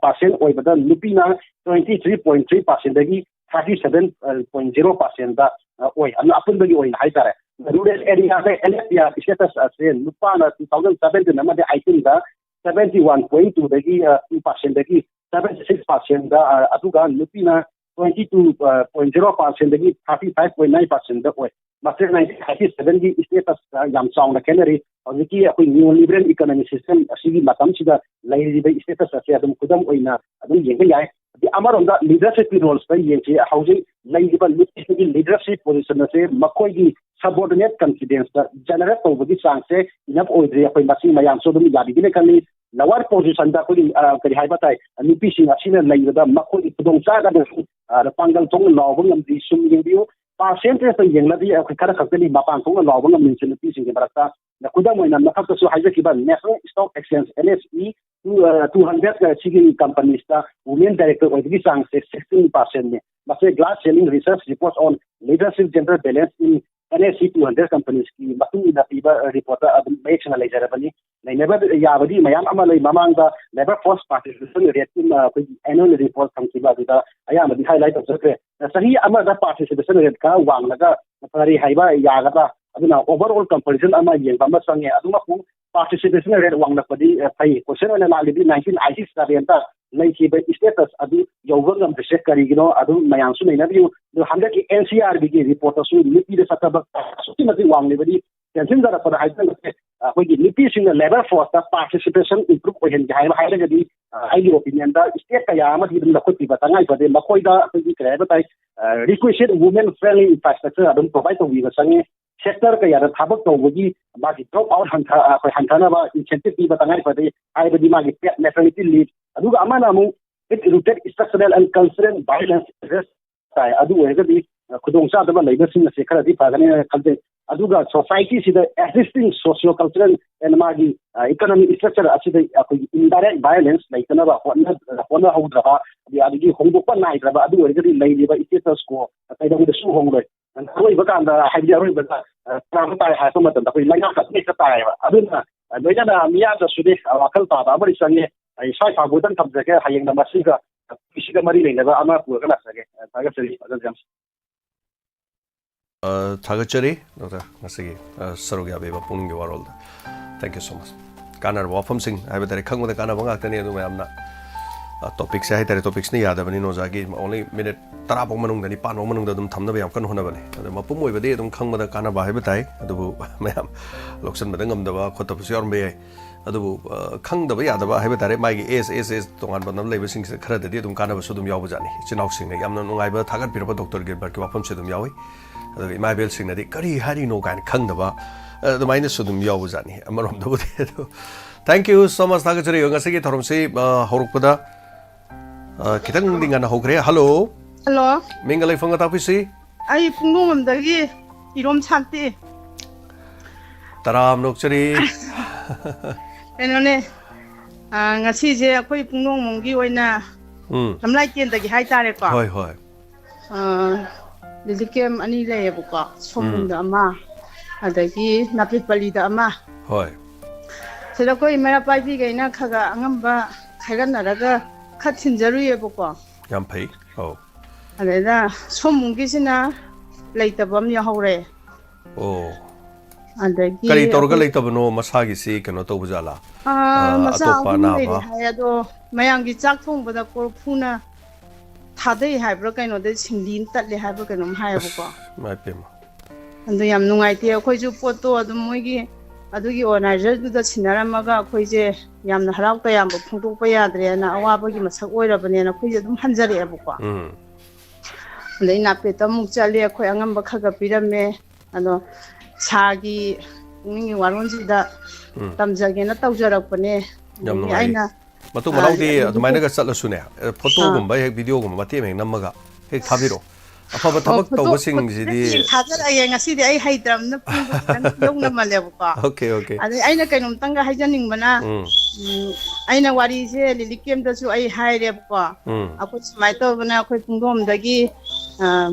percent ꯑꯣꯏꯕꯗ ꯅꯨꯄꯤꯅ twenty three point three percent ꯗꯒꯤ thirty seven point zero percent ꯑꯣꯏ꯫ ꯑꯗꯨꯅ ꯑꯄꯨꯟꯕꯒꯤ ꯑꯣꯏꯅ ꯍꯥꯏꯇꯥꯔꯦ, rural area ꯗ L F P R status ꯑꯁꯦ ꯅꯨꯄꯥꯅ two thousand seventeen ꯑꯃꯗꯤ eighteen ꯗ seventy one point two ꯗꯒꯤ two percent ꯗꯒꯤ seventy six percent ꯗ, ꯑꯗꯨꯒ ꯅꯨꯄꯤꯅ twenty two point zero percent ꯗꯒꯤ thirty five point nine percent ꯗ ꯑꯣꯏ꯫ ꯃꯁꯤ nineteen eighty seven ꯒꯤ status ꯀ ꯌꯥꯝ ꯆꯥꯎꯅ ꯈꯦꯠꯅꯔꯤ꯫ ꯍꯧꯖꯤꯛꯀꯤ ꯑꯩꯈꯣꯏ neo liberal economic system ꯑꯁꯤꯒꯤ ꯃꯇꯝꯁꯤꯗ ꯂꯩꯔꯤꯕ status ꯑꯁꯦ ꯑꯗꯨꯝ ꯈꯨꯗꯝ ꯑꯣꯏꯅ ꯑꯗꯨꯝ ꯌꯦꯡꯕ ꯌꯥꯏ꯫ ꯑꯗꯩ ꯑꯃꯔꯣꯝꯗ leadership ꯀꯤ roles ꯇ ꯌꯦꯡꯁꯤ, ꯍꯧꯖꯤꯛ ꯂꯩꯔꯤꯕ ꯅꯨꯄꯤꯁꯤꯡꯒꯤ leadership position ꯑꯁꯦ ꯃꯈꯣꯏꯒꯤ subordinate confidence ꯇ generate ꯇꯧꯕꯒꯤ ꯆꯥꯡꯁꯦ enough ꯑꯣꯏꯗ꯭ꯔꯤ꯫ ꯑꯩꯈꯣꯏ ꯃꯁꯤ ꯃꯌꯥꯝꯁꯨ ꯑꯗꯨꯝ ꯌꯥꯕꯤꯒꯅꯤ ꯈꯜꯂꯤ꯫ Lower position ꯗ ꯑꯩꯈꯣꯏꯒꯤ, ꯑ, ꯀꯔꯤ ꯍꯥꯏꯕ ꯇꯥꯏ, ꯅꯨꯄꯤꯁꯤꯡ ꯑꯁꯤꯅ ꯂꯩꯕꯗ ꯃꯈꯣꯏꯒꯤ ꯈꯨꯗꯣꯡꯆꯥꯗꯕꯁꯨ, ꯑ, ꯄꯥꯡꯒꯜ ꯊꯣꯛꯅ ꯂꯥꯎꯕ ꯉꯝꯗ꯭ꯔꯤ꯫ ꯁꯨꯝ ꯌꯦꯡꯕꯤꯌꯨ, percentage ꯇ ꯌꯦꯡꯂꯗꯤ ꯑꯩꯈꯣꯏ ꯈꯔ ꯈꯛꯇꯅꯤ ꯃꯄꯥꯟ ꯊꯣꯛꯅ ꯂꯥꯎꯕ ꯉꯝꯂꯤꯁꯦ ꯅꯨꯄꯤꯁꯤꯡꯒꯤ ꯃꯔꯛꯇ꯫ ꯈꯨꯗꯝ ꯑꯣꯏꯅ ꯃꯊꯛꯇꯁꯨ ꯍꯥꯏꯖꯈꯤꯕ National Stock Exchange, N S E, two, ꯑ, two hundred ꯁꯤꯒꯤ companies ꯇ women director ꯑꯣꯏꯕꯒꯤ ꯆꯥꯡꯁꯦ sixteen percent ꯅꯤ꯫ ꯃꯁꯤ Glass Ceiling Research Report on Leadership Gender Balance in N S E two hundred companies ꯀꯤ ꯃꯇꯨꯡ ꯏꯟꯅ ꯄꯤꯕ report ꯇ ꯑꯗꯨꯝ ꯃꯌꯦꯛ ꯁꯦꯡꯅ ꯂꯩꯖꯔꯕꯅꯤ꯫ ꯅꯩꯅꯕ ꯌꯥꯕꯗꯤ ꯃꯌꯥꯝ ꯑꯃ ꯂꯩ꯫ ꯃꯃꯥꯡꯗ labour force participation rate ꯀꯤ, ꯑ, ꯑꯩꯈꯣꯏꯒꯤ annual report ꯊꯝꯈꯤꯕ ꯑꯗꯨꯗ ꯑꯌꯥꯝꯕꯗꯤ highlight ꯇꯧꯖꯈ꯭ꯔꯦ꯫ ꯆꯍꯤ ꯑꯃꯗ participation rate ꯈꯔ ꯋꯥꯡꯂꯒ ꯐꯔꯦ ꯍꯥꯏꯕ ꯌꯥꯒꯗ꯭ꯔꯥ? ꯑꯗꯨꯅ overall comparison ꯑꯃ ꯌꯦꯡꯕ ꯑꯃ ꯆꯪꯉꯦ꯫ ꯑꯗꯨꯃꯛꯄꯨ participation rate ꯋꯥꯡꯂꯛꯄꯗꯤ, ꯑ, ꯐꯩ꯫ Question ꯑꯣꯏꯅ ꯂꯥꯛꯂꯤꯕꯗꯤ nineteen eighty seven ꯗ ꯂꯩꯈꯤꯕ status ꯑꯗꯨ ꯌꯧꯕ ꯉꯝꯗ꯭ꯔꯤꯁꯦ ꯀꯔꯤꯒꯤꯅꯣ? ꯑꯗꯨꯝ ꯃꯌꯥꯝꯁꯨ ꯅꯩꯅꯕꯤꯌꯨ꯫ ꯑꯗꯨ ꯍꯟꯗꯛꯀꯤ N C R B ꯒꯤ report ꯇꯁꯨ ꯅꯨꯄꯤꯗ ꯆꯠꯊꯕ ꯑꯁꯨꯛꯀꯤ ꯃꯇꯤꯛ ꯋꯥꯡꯂꯤꯕꯗꯤ ꯇꯦꯟꯁꯤꯟꯖꯔꯛꯄꯗ ꯍꯥꯏꯖꯔꯛꯀꯦ, ꯑꯩꯈꯣꯏꯒꯤ ꯅꯨꯄꯤꯁꯤꯡꯅ ꯂꯦꯕꯔ ꯐꯣꯔꯁꯇ ꯄꯥꯔꯇꯤꯁꯤꯄꯦꯁꯟ ꯏꯝꯄ꯭ꯔꯨꯞ ꯑꯣꯏꯍꯟꯒꯦ ꯍꯥꯏꯕ ꯍꯥꯏꯔꯒꯗꯤ, ꯑ, ꯑꯩꯒꯤ ꯑꯣꯄꯤꯅꯤꯌꯟꯗ ꯁ꯭ꯇꯦꯠ ꯀꯌꯥ ꯑꯃꯗꯤ ꯑꯗꯨꯝ ꯂꯧꯈꯠꯄꯤꯕ ꯇꯉꯥꯏ ꯐꯗꯦ꯫ ꯃꯈꯣꯏꯗ ꯑꯩꯈꯣꯏꯒꯤ ꯀꯔꯤ ꯍꯥꯏꯕ ꯇꯥꯏ, ꯔꯤꯀ꯭ꯋꯤꯁꯤꯠ ꯋꯨꯃꯦꯟ ꯐ꯭ꯔꯦꯟꯂꯤ ꯏꯟꯐ꯭ꯔꯥꯁ꯭ꯇ꯭ꯔꯛꯆꯔ ꯑꯗꯨꯝ ꯄ꯭ꯔꯣꯚꯥꯏꯗ ꯇꯧꯕꯤꯕ ꯆꯪꯉꯤ꯫ ꯁꯦꯛꯇꯔ ꯀꯌꯥꯗ ꯊꯕꯛ ꯇꯧꯕꯒꯤ ꯃꯥꯒꯤ ꯗ꯭ꯔꯣꯞ ꯑꯥꯎꯠ ꯍꯟꯊ-, ꯑꯩꯈꯣꯏ ꯍꯟꯊꯅꯕ ꯏꯟꯁꯦꯟꯇꯤꯞ ꯄꯤꯕ ꯇꯉꯥꯏ ꯐꯗꯦ꯫ ꯍꯥꯏꯕꯗꯤ ꯃꯥꯒꯤ ꯄꯦꯗ ꯃꯦꯇꯔꯅꯤꯇꯤ ꯂꯤꯚ, ꯑꯗꯨꯒ ꯑꯃꯅ ꯑꯃꯨꯛ ꯏꯠ ꯔꯨꯇꯦꯠ ꯁ꯭ꯇ꯭ꯔꯛꯆꯔꯦꯜ ꯑꯦꯟ ꯀꯜꯆꯔꯦꯜ ꯚꯥꯏꯂꯦꯟꯁ ꯑꯦꯗ꯭ꯔꯦꯁ ꯇꯥꯏ꯫ ꯑꯗꯨ ꯑꯣꯏꯔꯒꯗꯤ, ꯑ, ꯈꯨꯗꯣꯡꯆꯥꯗꯕ ꯂꯩꯕꯁꯤꯡ ꯑꯁꯦ ꯈꯔꯗꯤ ꯐꯒꯅꯤ ꯍꯥꯏꯅ ꯈꯟꯖꯩ꯫ ꯑꯗꯨꯒ ꯁꯣꯁꯥꯏꯇꯤꯁꯤꯗ ꯑꯦꯛꯖꯤꯁꯇꯤꯡ ꯁꯣꯁꯤꯌꯣ ꯀꯜꯆꯔꯦꯜ ꯑꯦꯟ ꯃꯥꯒꯤ, ꯑ, ꯏꯀꯣꯅꯣꯃꯤꯛ ꯁ꯭ꯇ꯭ꯔꯛꯆꯔ ꯑꯁꯤꯗ ꯑꯩꯈꯣꯏꯒꯤ ꯏꯟꯗꯥꯏꯔꯦꯛ ꯚꯥꯏꯂꯦꯟꯁ ꯂꯩꯇꯅꯕ ꯍꯣꯠꯅ-, ꯍꯣꯠꯅꯍꯧꯗ꯭ꯔꯕ, ꯑꯗꯒꯤ ꯍꯣꯡꯗꯣꯛꯄ ꯅꯥꯏꯗ꯭ꯔꯕ, ꯑꯗꯨ ꯑꯣꯏꯔꯒꯗꯤ ꯂꯩꯔꯤꯕ ꯁ꯭ꯇꯦꯇꯁ ꯀꯣ ꯀꯩꯗꯧꯉꯩꯗꯁꯨ ꯍꯣꯡꯂꯣꯏ꯫ ꯑꯔꯣꯏꯕ ꯀꯥꯟꯗ, ꯍꯥꯏꯕꯗꯤ ꯑꯔꯣꯏꯕꯗ, ꯑ, ꯀꯅꯥꯒꯨꯝꯕ ꯇꯥꯏ ꯍꯥꯏꯔꯛꯄ ꯃꯇꯝꯗ ꯑꯩꯈꯣꯏ ꯂꯩꯉꯥꯛꯇ ꯑꯗꯨꯝ ꯍꯦꯛꯇ ꯇꯥꯏꯌꯦꯕ꯫ ꯑꯗꯨꯅ, ꯑ, ꯂꯣꯏꯅꯅ ꯃꯤꯌꯥꯝꯗꯁꯨꯅꯦ, ꯑ, ꯋꯥꯈꯜ ꯇꯥꯕ ꯑꯃꯗꯤ ꯆꯪꯉꯦ꯫ ꯑꯩ ꯁ꯭ꯋꯥꯏ ꯐꯥꯎꯕꯗꯪ ꯊꯝꯖꯒꯦ꯫ ꯍꯌꯦꯡꯅ ꯃꯁꯤꯒ, ꯑ, ꯁꯤꯒ ꯃꯔꯤ ꯂꯩꯅꯕ ꯑꯃ ꯄꯨꯔꯒ ꯂꯥꯛꯆꯒꯦ꯫ ꯑ, ꯊꯥꯒꯠꯆꯔꯤ꯫ ꯑ, ꯊꯥꯒꯠꯆꯔꯤ, ꯗꯣꯛꯇꯔ, ꯉꯁꯤꯒꯤ, ꯑ, ꯁꯔꯨꯛ ꯌꯥꯕꯤꯕ ꯄꯨꯛꯅꯤꯡꯒꯤ ꯋꯥꯔꯣꯜꯗ꯫ Thank you so much꯫ ꯀꯥꯟꯅꯔꯕ ꯋꯥꯐꯝꯁꯤꯡ ꯍꯥꯏꯕ ꯇꯥꯔꯦ, ꯈꯪꯕꯗ ꯀꯥꯟꯅꯕ ꯉꯥꯛꯇꯅꯤ꯫ ꯑꯗꯨ ꯃꯌꯥꯝꯅ, ꯑ, ꯇꯣꯄꯤꯛꯁꯦ ꯍꯥꯏ ꯇꯥꯔꯦ, ꯇꯣꯄꯤꯛꯁꯤꯅ ꯌꯥꯗꯕꯅꯤꯅ ꯑꯣꯖꯥꯒꯤ only ꯃꯤꯅꯤꯠ ꯇꯔꯥ ꯐꯥꯎ ꯃꯅꯨꯡꯗ, ꯅꯤꯄꯥꯟ ꯐꯥꯎ ꯃꯅꯨꯡꯗ ꯑꯗꯨꯝ ꯊꯝꯅꯕ ꯌꯥꯝ ꯀꯟꯅ ꯍꯣꯠꯅꯕꯅꯤ꯫ ꯑꯗꯣ ꯃꯄꯨꯝ ꯑꯣꯏꯕꯗꯤ ꯑꯗꯨꯝ ꯈꯪꯕꯗ ꯀꯥꯟꯅꯕ ꯍꯥꯏꯕ ꯇꯥꯏ, ꯑꯗꯨꯕꯨ ꯃꯌꯥꯝ ꯂꯧꯁꯤꯟꯕꯗ ꯉꯝꯗꯕ ꯈꯣꯠꯇꯕꯁꯨ ꯌꯥꯎꯔꯝꯕ ꯌꯥꯏ꯫ ꯑꯗꯨꯕꯨ, ꯑ, ꯈꯪꯗꯕ ꯌꯥꯗꯕ ꯍꯥꯏꯕ ꯇꯥꯔꯦ, ꯃꯥꯒꯤ ꯑꯦꯁ ꯑꯦꯁ ꯑꯦꯁ ꯇꯣꯉꯥꯟꯕ ꯂꯩꯕꯁꯤꯡꯁꯤꯗ ꯈꯔꯗꯗꯤ ꯑꯗꯨꯝ ꯀꯥꯟꯅꯕꯁꯨ ꯑꯗꯨꯝ ꯌꯥꯎꯕꯖꯥꯠꯅꯤ꯫ ꯏꯆꯤꯟ ꯏꯅꯥꯎꯁꯤꯡꯅ ꯌꯥꯝꯅ ꯅꯨꯡꯉꯥꯏꯕ ꯊꯥꯒꯠꯄꯤꯔꯛꯄ ꯗꯣꯛꯇꯔ ꯒꯤꯜꯕꯔꯠꯀꯤ ꯋꯥꯐꯝꯁꯦ ꯑꯗꯨꯝ ꯌꯥꯎꯏ꯫ ꯑꯗꯨꯒ ꯏꯃꯥ ꯏꯕꯦꯜꯁꯤꯡꯅꯗꯤ "ꯀꯔꯤ ꯍꯥꯏꯔꯤꯅꯣ?" ꯀꯥꯏꯅ ꯈꯪꯗꯕ, ꯑ, ꯑꯗꯨꯃꯥꯏꯅꯁꯨ ꯑꯗꯨꯝ ꯌꯥꯎꯕꯖꯥꯠꯅꯤ꯫ ꯑꯃꯔꯣꯝꯗꯕꯨꯗꯤ ꯑꯗꯨ, thank you so much, ꯊꯥꯒꯠꯆꯔꯤ꯫ ꯉꯁꯤꯒꯤ ꯊꯧꯔꯝꯁꯤ, ꯑ, ꯍꯧꯔꯛꯄꯗ, ꯑ, ꯈꯤꯇꯪꯗꯤ ꯉꯟꯅ ꯍꯧꯈ꯭ꯔꯦ꯫ ꯍꯜꯂꯣ꯫ ꯍꯜꯂꯣ꯫ ꯃꯤꯡꯒ ꯂꯩꯐꯝꯒ ꯇꯥꯛꯄꯤꯁꯤ꯫ ꯑꯩ ꯄꯨꯡꯗꯣꯡꯕꯝꯗꯒꯤ ꯏꯔꯣꯝ ꯁꯥꯟꯇꯤ꯫ ꯇꯔꯥꯝꯅ ꯑꯣꯛꯆꯔꯤ꯫ ꯀꯩꯅꯣꯅꯦ, ꯑ, ꯉꯁꯤꯁꯦ ꯑꯩꯈꯣꯏ ꯄꯨꯡꯗꯣꯡꯕꯝꯒꯤ ꯑꯣꯏꯅ ꯎꯝ꯫ ꯂꯝꯂꯥꯏ ꯀꯦꯟꯗꯒꯤ ꯍꯥꯏꯇꯥꯔꯦꯀꯣ꯫ ꯍꯣꯏ, ꯍꯣꯏ꯫ ꯑ, ꯔꯤꯂꯤꯐ ꯀꯦꯝ ꯑꯅꯤ ꯂꯩꯌꯦꯕꯀꯣ, ꯎꯝ꯫ ꯁꯣꯝꯕꯨꯡꯗ ꯑꯃ, ꯑꯗꯒꯤ ꯅꯥꯄꯤꯄꯜꯂꯤꯗ ꯑꯃ꯫ ꯍꯣꯏ꯫ ꯁꯤꯗ ꯑꯩꯈꯣꯏ ꯃꯩꯔꯥ ꯄꯥꯏꯕꯤꯈꯩꯅ ꯈꯔ ꯈꯔ ꯑꯉꯝꯕ ꯈꯥꯏꯒꯠꯅꯔꯒ ꯈꯔ ꯊꯤꯟꯖꯔꯨꯏꯌꯦꯕꯀꯣ꯫ ꯌꯥꯝ ꯐꯩ꯫ ꯑꯧ꯫ ꯑꯗꯩꯗ ꯁꯣꯝꯕꯨꯡꯒꯤꯁꯤꯅ ꯂꯩꯇꯕ ꯑꯃ ꯌꯥꯎꯍꯧꯔꯦ꯫ ꯑꯣ꯫ ꯑꯗꯒꯤ ꯀꯔꯤ ꯇꯧꯔꯒ ꯑꯩꯈꯣꯏ ꯂꯩꯇꯕꯅꯣ? ꯃꯁꯥꯒꯤꯁꯤ ꯀꯩꯅꯣ ꯇꯧꯕ ꯖꯥꯠꯂꯥ? ꯑꯥ, ꯑ, ꯃꯆꯥ ꯑꯇꯣꯞꯄ ꯑꯍꯨꯝ ꯑꯅꯥꯕ? ꯂꯩꯔꯦ ꯍꯥꯏ, ꯑꯗꯣ ꯃꯌꯥꯝꯒꯤ ꯆꯥꯛ ꯊꯣꯡꯕꯗ ꯀꯣꯔꯐꯨꯅ ꯊꯥꯗꯩ ꯍꯥꯏꯕ꯭ꯔꯥ ꯀꯩꯅꯣꯗ ꯁꯤꯡꯂꯤ ꯑꯃ ꯇꯠꯂꯦ ꯍꯥꯏꯕ꯭ꯔꯥ ꯀꯩꯅꯣꯝ ꯍꯥꯏꯌꯦꯕꯀꯣ꯫ ꯑꯁ, ꯏꯃꯥꯏ ꯄꯦꯝꯃ꯫ ꯑꯗꯨ ꯌꯥꯝ ꯅꯨꯡꯉꯥꯏꯇꯦ꯫ ꯑꯩꯈꯣꯏꯁꯨ ꯄꯣꯠꯇꯣ ꯑꯗꯨꯝ ꯃꯣꯏꯒꯤ ꯑꯗꯨꯒꯤ organizer-ꯗꯨꯗ ꯁꯤꯟꯅꯔꯝꯃꯒ ꯑꯩꯈꯣꯏꯁꯦ ꯌꯥꯝꯅ ꯍꯔꯥꯎ ꯇꯌꯥꯝꯕ ꯐꯣꯡꯗꯣꯛꯄ ꯌꯥꯗ꯭ꯔꯦꯅ, ꯑꯋꯥꯕꯒꯤ ꯃꯁꯛ ꯑꯣꯏꯔꯕꯅꯦꯅ ꯑꯩꯈꯣꯏꯁꯦ ꯑꯗꯨꯝ ꯍꯟꯖꯔꯛꯑꯦꯕꯀꯣ꯫ ꯎꯝ꯫ ꯑꯗꯩ ꯅꯥꯄꯦꯠꯇ ꯑꯃꯨꯛ ꯆꯠꯂꯦ, ꯑꯩꯈꯣꯏ ꯑꯉꯝꯕ ꯈꯔ ꯈꯔ ꯄꯤꯔꯝꯃꯦ꯫ ꯑꯗꯣ ꯁꯥꯔꯒꯤ ꯄꯨꯛꯅꯤꯡꯒꯤ ꯋꯥꯔꯣꯜꯁꯤꯗ ꯎꯝ꯫ ꯇꯝꯖꯒꯦꯅ ꯇꯧꯖꯔꯛꯄꯅꯦ꯫ ꯌꯥꯝ ꯑꯗꯒꯤ ꯅꯨꯡꯉꯥꯏ꯫ ꯑꯩꯅ ꯃꯇꯨꯡ ꯑ, ꯃꯅꯥꯎꯗꯤ ꯂꯤꯂꯤ ꯑꯗꯨꯃꯥꯏꯅꯒ ꯆꯠꯂꯁꯨꯅꯦ, ꯑ, ꯑꯥ꯫ ꯐꯣꯇꯣꯒꯨꯝꯕ ꯍꯦꯛ, ꯚꯤꯗꯤꯑꯣꯒꯨꯝꯕ ꯃꯇꯦꯛ ꯑꯃ ꯍꯦꯛ ꯅꯝꯃꯒ ꯍꯦꯛ ꯊꯥꯕꯤꯔꯛꯑꯣ꯫ ꯑꯐꯕ ꯑꯣ, ꯊꯕꯛ ꯐꯣꯇꯣ ꯇꯧꯕꯁꯤꯡꯁꯤꯗꯤ ꯍꯌꯦꯡ ꯊꯥꯖꯔꯛꯑꯒꯦ꯫ ꯉꯁꯤꯗꯤ ꯑꯩ ꯍꯩꯇ꯭ꯔꯕꯅꯤꯅ ꯄꯨꯡꯗꯣ ꯈꯤꯇꯪ ꯌꯧꯅꯃꯜꯂꯦꯕꯀꯣ꯫ Okay, okay. ꯑꯗꯩ ꯑꯩꯅ ꯀꯩꯅꯣꯝꯇꯪꯒ ꯍꯥꯏꯖꯅꯤꯡꯕꯅ, ꯎꯝ꯫ ꯎꯝ, ꯑꯩꯅ ꯋꯥꯔꯤꯁꯦ ꯂꯤꯂꯤ ꯀꯦꯝꯗꯁꯨ ꯑꯩ ꯍꯥꯏꯔꯦꯕꯀꯣ꯫ ꯎꯝ꯫ ꯑꯩꯈꯣꯏ ꯁꯨꯃꯥꯏꯅ ꯇꯧꯗꯅ ꯑꯩꯈꯣꯏ ꯄꯨꯡꯗꯣꯝꯗꯒꯤ, ꯑ,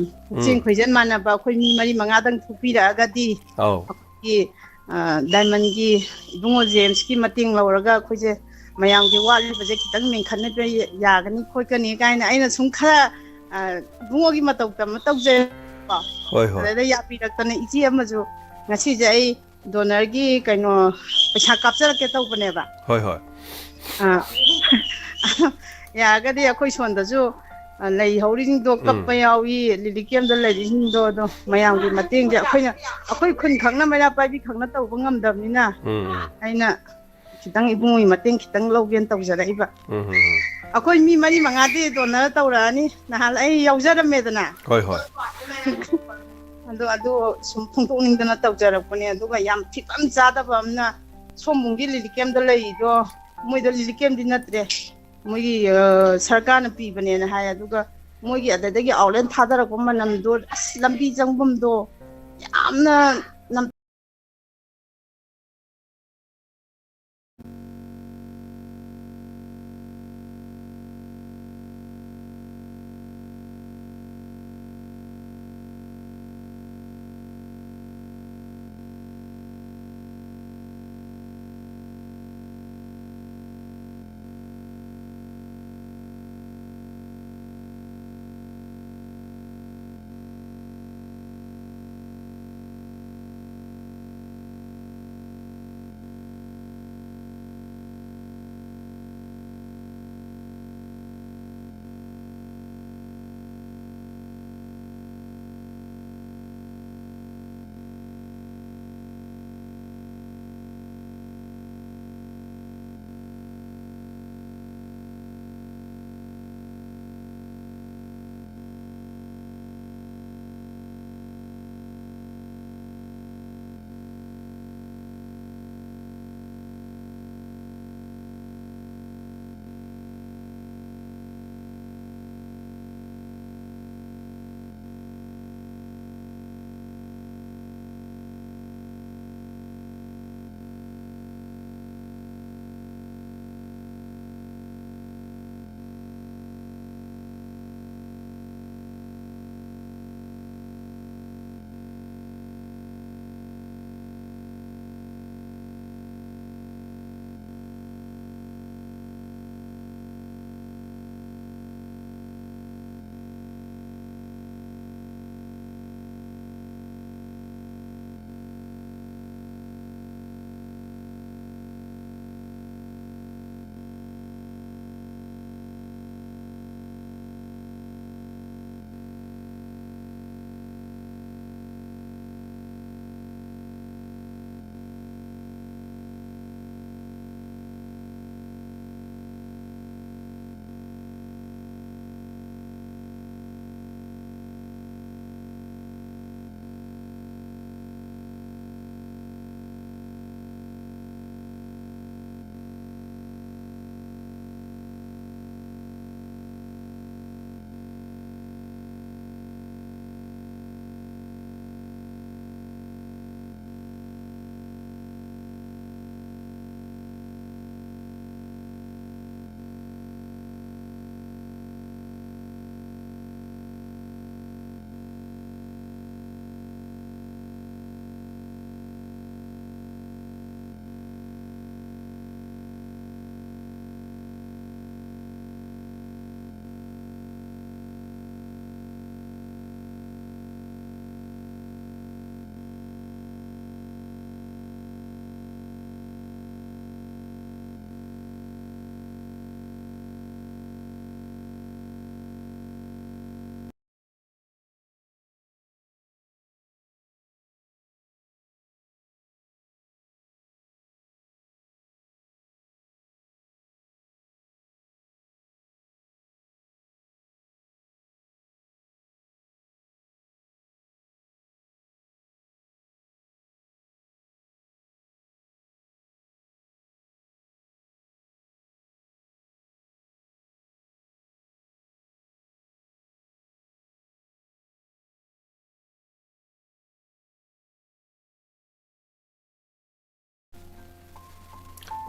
ꯄꯨꯛꯆꯦꯜ ꯎꯝ꯫ ꯈꯣꯏꯖꯟ ꯃꯥꯟꯅꯕ ꯑꯩꯈꯣꯏ ꯃꯤ ꯃꯔꯤ ꯃꯉꯥꯗꯪ ꯊꯣꯛꯄꯤꯔꯛꯑꯒꯗꯤ ꯑꯧ꯫ ꯑꯩꯈꯣꯏꯒꯤ, ꯑ, ꯗꯥꯏꯃꯟꯒꯤ ꯏꯕꯨꯡꯉꯣ ꯖꯦꯝꯁꯀꯤ ꯃꯇꯦꯡ ꯂꯧꯔꯒ ꯑꯩꯈꯣꯏꯁꯦ ꯃꯌꯥꯝꯒꯤ ꯋꯥꯠꯂꯤꯕꯁꯦ ꯈꯤꯇꯪ ꯃꯦꯟꯈꯠꯅꯕ ꯌꯥꯒꯅꯤ ꯈꯣꯠꯀꯅꯤ ꯀꯥꯏꯅ ꯑꯩꯅ ꯁꯨꯝ ꯈꯔ, ꯑ, ꯏꯕꯨꯡꯉꯣꯒꯤ ꯃꯇꯧ ꯇꯝꯃ ꯇꯧꯖꯩꯀꯣ꯫ ꯍꯣꯏ, ꯍꯣꯏ꯫ ꯑꯗꯩꯗ ꯌꯥꯕꯤꯔꯛꯇꯅ ꯏꯆꯦ ꯑꯃꯁꯨ ꯉꯁꯤꯁꯦ ꯑꯩ ꯗꯣꯅꯔꯒꯤ ꯀꯩꯅꯣ ꯄꯩꯁꯥ ꯀꯥꯞꯆꯔꯛꯀꯦ ꯇꯧꯕꯅꯦꯕ꯫ ꯍꯣꯏ, ꯍꯣꯏ꯫ ꯑ, ꯌꯥꯔꯒꯗꯤ ꯑꯩꯈꯣꯏ ꯁꯣꯟꯗꯁꯨ, ꯑ, ꯂꯩꯍꯧꯔꯤꯁꯤꯡꯗꯣ ꯎꯝ꯫ ꯀꯞꯄ ꯌꯥꯎꯏ, ꯂꯤꯂꯤ ꯀꯦꯝꯗ ꯂꯩꯔꯤꯁꯤꯡꯗꯣ, ꯑꯗꯣ ꯃꯌꯥꯝꯒꯤ ꯃꯇꯦꯡꯁꯦ ꯑꯩꯈꯣꯏꯅ, ꯑꯩꯈꯣꯏ ꯈꯨꯟ ꯈꯛꯅ ꯃꯩꯔꯥ ꯄꯥꯏꯕꯤ ꯈꯛꯅ ꯇꯧꯕ ꯉꯝꯗꯕꯅꯤꯅ ꯎꯝ, ꯎꯝ꯫ ꯑꯩꯅ ꯈꯤꯇꯪ ꯏꯕꯨꯡꯉꯣꯒꯤ ꯃꯇꯦꯡ ꯈꯤꯇꯪ ꯂꯧꯒꯦꯅ ꯇꯧꯖꯔꯛꯏꯕ꯫ ꯎꯝ, ꯎꯝ, ꯎꯝ꯫ ꯑꯩꯈꯣꯏ ꯃꯤ ꯃꯔꯤ ꯃꯉꯥꯗꯤ ꯗꯣꯅꯔ ꯇꯧꯔꯛꯑꯅꯤ, ꯅꯍꯥꯟ ꯑꯩ ꯌꯥꯎꯖꯔꯝꯃꯦꯗꯅ꯫ ꯍꯣꯏ, ꯍꯣꯏ꯫ ꯑꯗꯣ, ꯑꯗꯨ ꯁꯨꯝ ꯐꯣꯡꯗꯣꯛꯅꯤꯡꯗꯅ ꯇꯧꯖꯔꯛꯄꯅꯦ꯫ ꯑꯗꯨꯒ ꯌꯥꯝ ꯐꯤꯕꯝ ꯆꯥꯗꯕ ꯑꯃꯅ ꯁꯣꯝꯕꯨꯡꯒꯤ ꯂꯤꯂꯤ ꯀꯦꯝꯗ ꯂꯩꯔꯤꯗꯣ, ꯃꯣꯏꯗꯣ ꯂꯤꯂꯤ ꯀꯦꯝꯗꯤ ꯅꯠꯇ꯭ꯔꯦ, ꯃꯣꯏꯒꯤ, ꯑ, ꯁꯔꯀꯥꯔꯅ ꯄꯤꯕꯅꯦꯅ ꯍꯥꯏ꯫ ꯑꯗꯨꯒ ꯃꯣꯏꯒꯤ ꯑꯗꯨꯗꯒꯤ ꯑꯥꯎꯠꯂꯦꯠ ꯊꯥꯗꯔꯛꯄ ꯃꯅꯝꯗꯣ, ꯑꯁ, ꯂꯝꯕꯤ ꯆꯪꯐꯝꯗꯣ ꯌꯥꯝꯅ ꯅꯝ-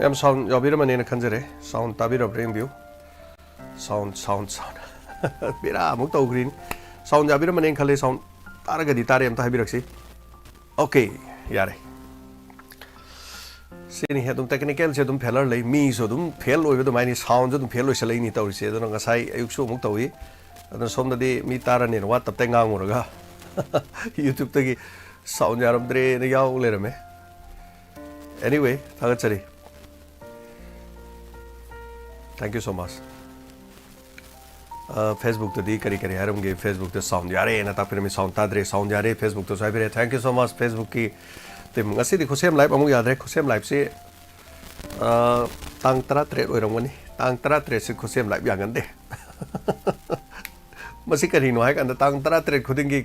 ꯃꯌꯥꯝ sound ꯌꯥꯎꯕꯤꯔꯝꯃꯅꯦꯅ ꯈꯟꯖꯔꯦ꯫ Sound ꯇꯥꯕꯤꯔꯕ꯭ꯔꯥ ꯌꯦꯡꯕꯤꯌꯨ꯫ Sound, sound, sound꯫ ꯕꯦꯔꯥ ꯑꯃꯨꯛ ꯇꯧꯈ꯭ꯔꯤꯅꯤ꯫ Sound ꯌꯥꯕꯤꯔꯝꯃꯅꯦꯅ ꯈꯜꯂꯦ꯫ Sound ꯇꯥꯔꯒꯗꯤ ꯇꯥꯔꯦ, ꯑꯝꯇ ꯍꯥꯏꯕꯤꯔꯛꯁꯤ꯫ Okay, ꯌꯥꯔꯦ꯫ ꯁꯤꯅꯤ ꯑꯗꯨꯝ, technicalꯁꯦ ꯑꯗꯨꯝ failure ꯂꯩ, ꯃꯤꯁꯨ ꯑꯗꯨꯝ fail ꯑꯣꯏꯕ ꯑꯗꯨꯃꯥꯏꯅ, soundꯁꯨ ꯑꯗꯨꯝ fail ꯑꯣꯏꯁꯜꯂꯛꯏꯅꯤ ꯇꯧꯔꯤꯁꯦ꯫ ꯑꯗꯨꯅ ꯉꯁꯥꯏ ꯑꯌꯨꯛꯁꯨ ꯑꯃꯨꯛ ꯇꯧꯏ꯫ ꯑꯗꯨꯅ ꯁꯣꯝꯗꯗꯤ ꯃꯤ ꯇꯥꯔꯅꯦꯅ ꯋꯥ ꯇꯞꯇꯥꯏ ꯉꯥꯡꯉꯨꯔꯒ YouTubeꯇꯒꯤ sound ꯌꯥꯔꯝꯗ꯭ꯔꯦꯅ ꯌꯥꯎ ꯂꯩꯔꯝꯃꯦ꯫ Anyway, ꯊꯥꯒꯠꯆꯔꯤ꯫ Thank you so much꯫ ꯑ, Facebookꯇꯗꯤ ꯀꯔꯤ ꯀꯔꯤ ꯍꯥꯏꯔꯝꯒꯦ? Facebookꯇ sound ꯌꯥꯔꯦꯅ ꯇꯥꯛꯄꯤꯔꯝꯃꯤ, sound ꯇꯥꯗ꯭ꯔꯦ, sound ꯌꯥꯔꯦ꯫ Facebookꯇꯁꯨ ꯍꯥꯏꯕꯤꯔꯦ꯫ Thank you so much, Facebookꯀꯤ team꯫ ꯉꯁꯤꯗꯤ ꯈꯨꯠꯁꯦꯝ live ꯑꯃꯨꯛ ꯌꯥꯗ꯭ꯔꯦ꯫ ꯈꯨꯠꯁꯦꯝ liveꯁꯤ, ꯑ, ꯇꯥꯡ ꯇꯔꯥꯇꯔꯦꯠ ꯑꯣꯏꯔꯝꯒꯅꯤ꯫ ꯇꯥꯡ ꯇꯔꯥꯇꯔꯦꯠꯁꯤ ꯈꯨꯠꯁꯦꯝ live ꯌꯥꯒꯟꯗꯦ꯫ ꯃꯁꯤ ꯀꯔꯤꯅꯣ ꯍꯥꯏ ꯀꯥꯟꯗ, ꯇꯥꯡ ꯇꯔꯥꯇꯔꯦꯠ ꯈꯨꯗꯤꯡꯒꯤ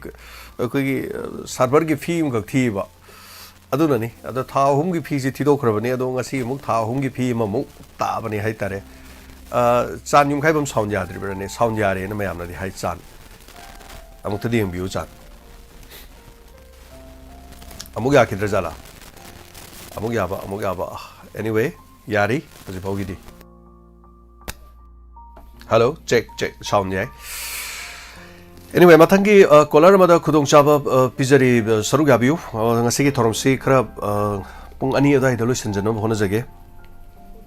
ꯑꯩꯈꯣꯏꯒꯤ, ꯑ, serverꯒꯤ fee ꯑꯃꯈꯛ ꯊꯤꯕ꯫ ꯑꯗꯨꯅꯅꯤ꯫ ꯑꯗꯣ ꯊꯥ ꯑꯍꯨꯝꯒꯤ feeꯁꯤ ꯊꯤꯗꯣꯛꯈ꯭ꯔꯕꯅꯤ꯫ ꯑꯗꯣ ꯉꯁꯤ ꯑꯃꯨꯛ ꯊꯥ ꯑꯍꯨꯝꯒꯤ fee ꯑꯃꯃꯨꯛ ꯇꯥꯕꯅꯤ ꯍꯥꯏꯇꯥꯔꯦ꯫ ꯑ, ꯆꯥꯟ ꯌꯨꯝꯈꯥꯏꯕꯝ sound ꯌꯥꯗ꯭ꯔꯤꯕ꯭ꯔꯥꯅꯦ? Sound ꯌꯥꯔꯦꯅ ꯃꯌꯥꯝꯅꯗꯤ ꯍꯥꯏ꯫ ꯆꯥꯟ ꯑꯃꯨꯛꯇꯗꯤ ꯌꯦꯡꯕꯤꯌꯨ꯫ ꯆꯥꯟ ꯑꯃꯨꯛ ꯌꯥꯈꯤꯗ꯭ꯔꯥ ꯖꯥꯠꯂꯥ? ꯑꯃꯨꯛ ꯌꯥꯕ, ꯑꯃꯨꯛ ꯌꯥꯕ꯫ Anyway, ꯌꯥꯔꯤ ꯍꯧꯖꯤꯛ ꯐꯥꯎꯒꯤꯗꯤ꯫ Hello, check, check, sound ꯌꯥꯏ꯫ Anyway, ꯃꯊꯪꯒꯤ, ꯑ, caller ꯑꯃꯗ ꯈꯨꯗꯣꯡꯆꯥꯕ, ꯑ, ꯄꯤꯖꯔꯤ, ꯑ, ꯁꯔꯨꯛ ꯌꯥꯕꯤꯌꯨ꯫ ꯑ, ꯉꯁꯤꯒꯤ ꯊꯧꯔꯝꯁꯤ ꯈꯔ, ꯑ, ꯄꯨꯡ ꯑꯅꯤ ꯑꯗꯨꯋꯥꯏꯗ ꯂꯣꯏꯁꯤꯟꯖꯅꯕ ꯍꯣꯠꯅꯖꯒꯦ꯫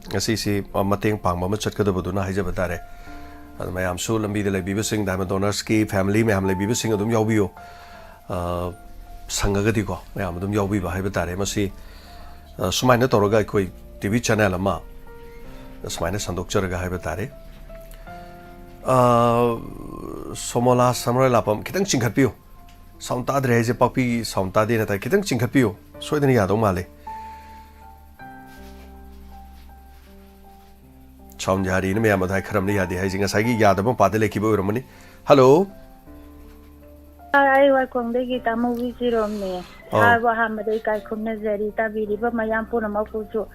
ꯉꯁꯤꯁꯤ, ꯑ, ꯃꯇꯦꯡ ꯄꯥꯡꯕ ꯑꯃ ꯆꯠꯀꯗꯕꯗꯨꯅ ꯍꯥꯏꯖꯕ ꯇꯥꯔꯦ꯫ ꯑꯗꯨ ꯃꯌꯥꯝꯁꯨ ꯂꯝꯕꯤꯗ ꯂꯩꯕꯤꯕꯁꯤꯡ, diamond donorsꯀꯤ family ꯃꯌꯥꯝ ꯂꯩꯕꯤꯕꯁꯤꯡ ꯑꯗꯨꯝ ꯌꯥꯎꯕꯤꯌꯨ꯫ ꯑ, ꯁꯪꯉꯒꯗꯤꯀꯣ, ꯃꯌꯥꯝ ꯑꯗꯨꯝ ꯌꯥꯎꯕꯤꯕ ꯍꯥꯏꯕ ꯇꯥꯔꯦ꯫ ꯃꯁꯤ, ꯑ, ꯁꯨꯃꯥꯏꯅ ꯇꯧꯔꯒ ꯑꯩꯈꯣꯏ TV channel ꯑꯃ ꯁꯨꯃꯥꯏꯅ ꯁꯟꯗꯣꯛꯆꯔꯒ ꯍꯥꯏꯕ ꯇꯥꯔꯦ꯫ ꯑ, ꯁꯣꯃꯣꯂꯥ ꯁꯝꯔꯣꯏ ꯂꯥꯄꯝ, ꯈꯤꯇꯪ ꯆꯤꯡꯈꯠꯄꯤꯌꯨ꯫ Sound ꯇꯥꯗ꯭ꯔꯦ ꯍꯥꯏꯁꯦ ꯄꯥꯛꯄꯤꯒꯤ sound ꯇꯥꯗꯦꯅ ꯇꯥꯏ꯫ ꯈꯤꯇꯪ ꯆꯤꯡꯈꯠꯄꯤꯌꯨ꯫ ꯁꯣꯏꯗꯅ ꯌꯥꯗꯧ ꯃꯥꯜꯂꯦ꯫ Sound ꯌꯥꯔꯤꯅ ꯃꯌꯥꯝ ꯑꯗꯨ ꯍꯥꯏ, ꯈꯔ ꯑꯃꯅ ꯌꯥꯗꯦ ꯍꯥꯏꯁꯦ ꯉꯁꯥꯏꯒꯤ ꯌꯥꯗꯕ ꯃꯄꯥꯗ ꯂꯩꯈꯤꯕ ꯑꯣꯏꯔꯝꯃꯅꯤ꯫ Hello? ꯑꯩ ꯋꯥꯏꯈꯣꯡꯗꯒꯤ ꯇꯥꯃꯨꯕꯤ ꯆꯤꯔꯣꯝꯅꯦ꯫ ꯑꯧ꯫ ꯁꯥꯔꯕꯨ ꯑꯍꯥꯟꯕꯗ ꯏꯀꯥꯏ ꯈꯨꯝꯅꯖꯔꯤ, ꯇꯥꯕꯤꯔꯤꯕ ꯃꯌꯥꯝ ꯄꯨꯝꯅꯃꯛꯄꯨꯁꯨ꯫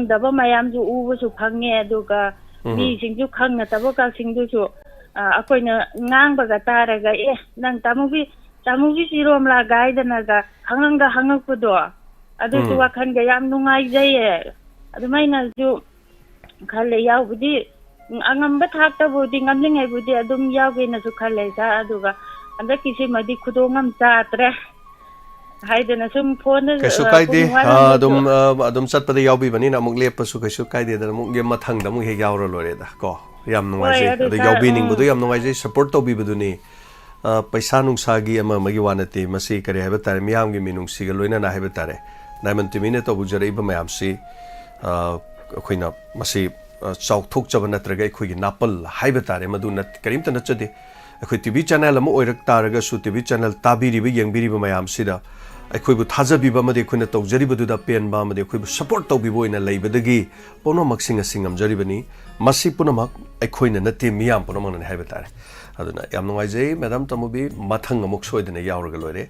ꯈꯪꯗꯕ ꯃꯌꯥꯝꯁꯨ ꯎꯕꯁꯨ ꯐꯪꯉꯦ, ꯑꯗꯨꯒ ꯎꯝ꯫ ꯃꯤꯁꯤꯡꯁꯨ ꯈꯪꯅꯗꯕ ꯀꯛꯆꯤꯡꯗꯨꯁꯨ, ꯑ, ꯑꯩꯈꯣꯏꯅ ꯉꯥꯡꯕꯒ ꯇꯥꯔꯒ, "ꯑꯦ, ꯅꯪ ꯇꯥꯃꯨꯕꯤ, ꯇꯥꯃꯨꯕꯤ ꯆꯤꯔꯣꯝꯂꯥ?" ꯒꯥꯏꯗꯅꯒ ꯍꯪꯉꯪꯒ ꯍꯪꯉꯛꯄꯗꯣ, ꯑꯗꯨꯁꯨ ꯎꯝ꯫ ꯋꯥꯈꯜꯒ ꯌꯥꯝ ꯅꯨꯡꯉꯥꯏꯖꯩꯌꯦ꯫ ꯑꯗꯨꯃꯥꯏꯅꯁꯨ ꯈꯜꯂꯦ꯫ ꯌꯥꯎꯕꯗꯤ, ꯎꯝ, ꯑꯉꯝꯕ ꯊꯥꯛꯇꯕꯨꯗꯤ, ꯉꯝꯂꯤꯉꯩꯕꯨꯗꯤ ꯑꯗꯨꯝ ꯌꯥꯎꯒꯦꯅꯁꯨ ꯈꯜꯂꯦ, ꯁꯥꯔ꯫ ꯑꯗꯨꯒ ꯍꯟꯗꯛꯀꯤꯁꯤꯃꯗꯤ ꯈꯨꯗꯣꯡ ꯑꯃ ꯆꯥꯗ꯭ꯔꯦ ꯍꯥꯏꯗꯅ ꯁꯨꯝ ꯐꯣꯟꯗ, ꯀꯩꯁꯨ ꯑ, ꯀꯥꯏꯗꯦ꯫ ꯄꯨꯛꯅꯤꯡ ꯑ, ꯋꯥꯔꯝꯕꯁꯨ꯫ ꯑꯗꯨꯝ, ꯑ, ꯑꯗꯨꯝ ꯆꯠꯄꯗ ꯌꯥꯎꯕꯤꯕꯅꯤꯅ ꯑꯃꯨꯛ ꯂꯦꯞꯄꯁꯨ ꯀꯩꯁꯨ ꯀꯥꯏꯗꯦꯗꯅ, ꯑꯃꯨꯛ ꯃꯊꯪꯗ ꯑꯃꯨꯛ ꯍꯦꯛ ꯌꯥꯎꯔ ꯂꯣꯏꯔꯦꯗ ꯀꯣ꯫ ꯌꯥꯝ ꯍꯣꯏ, ꯅꯨꯡꯉꯥꯏꯖꯩ꯫ ꯑꯗꯨ ꯑꯗꯣ ꯁꯥꯔ, ꯌꯥꯎꯕꯤꯅꯤꯡꯕꯗꯣ ꯎꯝ꯫ ꯌꯥꯝ ꯅꯨꯡꯉꯥꯏꯖꯩ꯫ ꯁꯄꯣꯔꯠ ꯇꯧꯕꯤꯕꯗꯨꯅꯤ꯫ ꯑ, ꯄꯩꯁꯥ ꯅꯨꯡꯁꯥꯒꯤ ꯑꯃ ꯑꯃꯒꯤ ꯋꯥ ꯅꯠꯇꯦ꯫ ꯃꯁꯤ ꯀꯔꯤ ꯍꯥꯏꯕ ꯇꯥꯔꯦ, ꯃꯤꯌꯥꯝꯒꯤ ꯃꯤꯅꯨꯡꯁꯤꯒ ꯂꯣꯏꯅꯅ ꯍꯥꯏꯕ ꯇꯥꯔꯦ, ꯗꯥꯏꯃꯟ ꯇꯤꯚꯤꯅ ꯇꯧꯖꯔꯛꯏꯕ ꯃꯌꯥꯝꯁꯤ, ꯑ, ꯑꯩꯈꯣꯏꯅ ꯃꯁꯤ, ꯑ, ꯆꯥꯎꯊꯣꯛꯆꯕ ꯅꯠꯇ꯭ꯔꯒ ꯑꯩꯈꯣꯏꯒꯤ ꯅꯥꯄꯜ ꯍꯥꯏꯕ ꯇꯥꯔꯦ, ꯃꯗꯨ ꯅꯠ-, ꯀꯔꯤꯝꯇ ꯅꯠꯆꯗꯦ꯫ ꯑꯩꯈꯣꯏ ꯇꯤꯚꯤ ꯆꯦꯅꯦꯜ ꯑꯃ ꯑꯣꯏꯔꯛ ꯇꯥꯔꯒꯁꯨ, ꯇꯤꯚꯤ ꯆꯦꯅꯦꯜ ꯇꯥꯕꯤꯔꯤꯕ, ꯌꯦꯡꯕꯤꯔꯤꯕ ꯃꯌꯥꯝꯁꯤꯗ ꯑꯩꯈꯣꯏꯕꯨ ꯊꯥꯖꯕꯤꯕ ꯑꯃꯗꯤ ꯑꯩꯈꯣꯏꯅ ꯇꯧꯖꯔꯤꯕꯗꯨꯗ ꯄꯦꯟꯕ ꯑꯃꯗꯤ ꯑꯩꯈꯣꯏꯕꯨ ꯁꯄꯣꯔꯠ ꯇꯧꯕꯤꯕ ꯑꯣꯏꯅ ꯂꯩꯕꯗꯒꯤ ꯄꯨꯝꯅꯃꯛꯁꯤꯡ ꯑꯁꯤ ꯉꯝꯖꯔꯤꯕꯅꯤ꯫ ꯃꯁꯤ ꯄꯨꯝꯅꯃꯛ ꯑꯩꯈꯣꯏꯅ ꯅꯠꯇꯦ, ꯃꯤꯌꯥꯝ ꯄꯨꯝꯅꯃꯛꯅꯅꯤ ꯍꯥꯏꯕ ꯇꯥꯔꯦ꯫ ꯑꯗꯨꯅ ꯌꯥꯝ ꯅꯨꯡꯉꯥꯏꯖꯩ, ꯃꯦꯗꯥꯝ ꯇꯃꯨꯕꯤ, ꯃꯊꯪ ꯑꯃꯨꯛ ꯁꯣꯏꯗꯅ ꯌꯥꯎꯔꯒ ꯂꯣꯏꯔꯦ꯫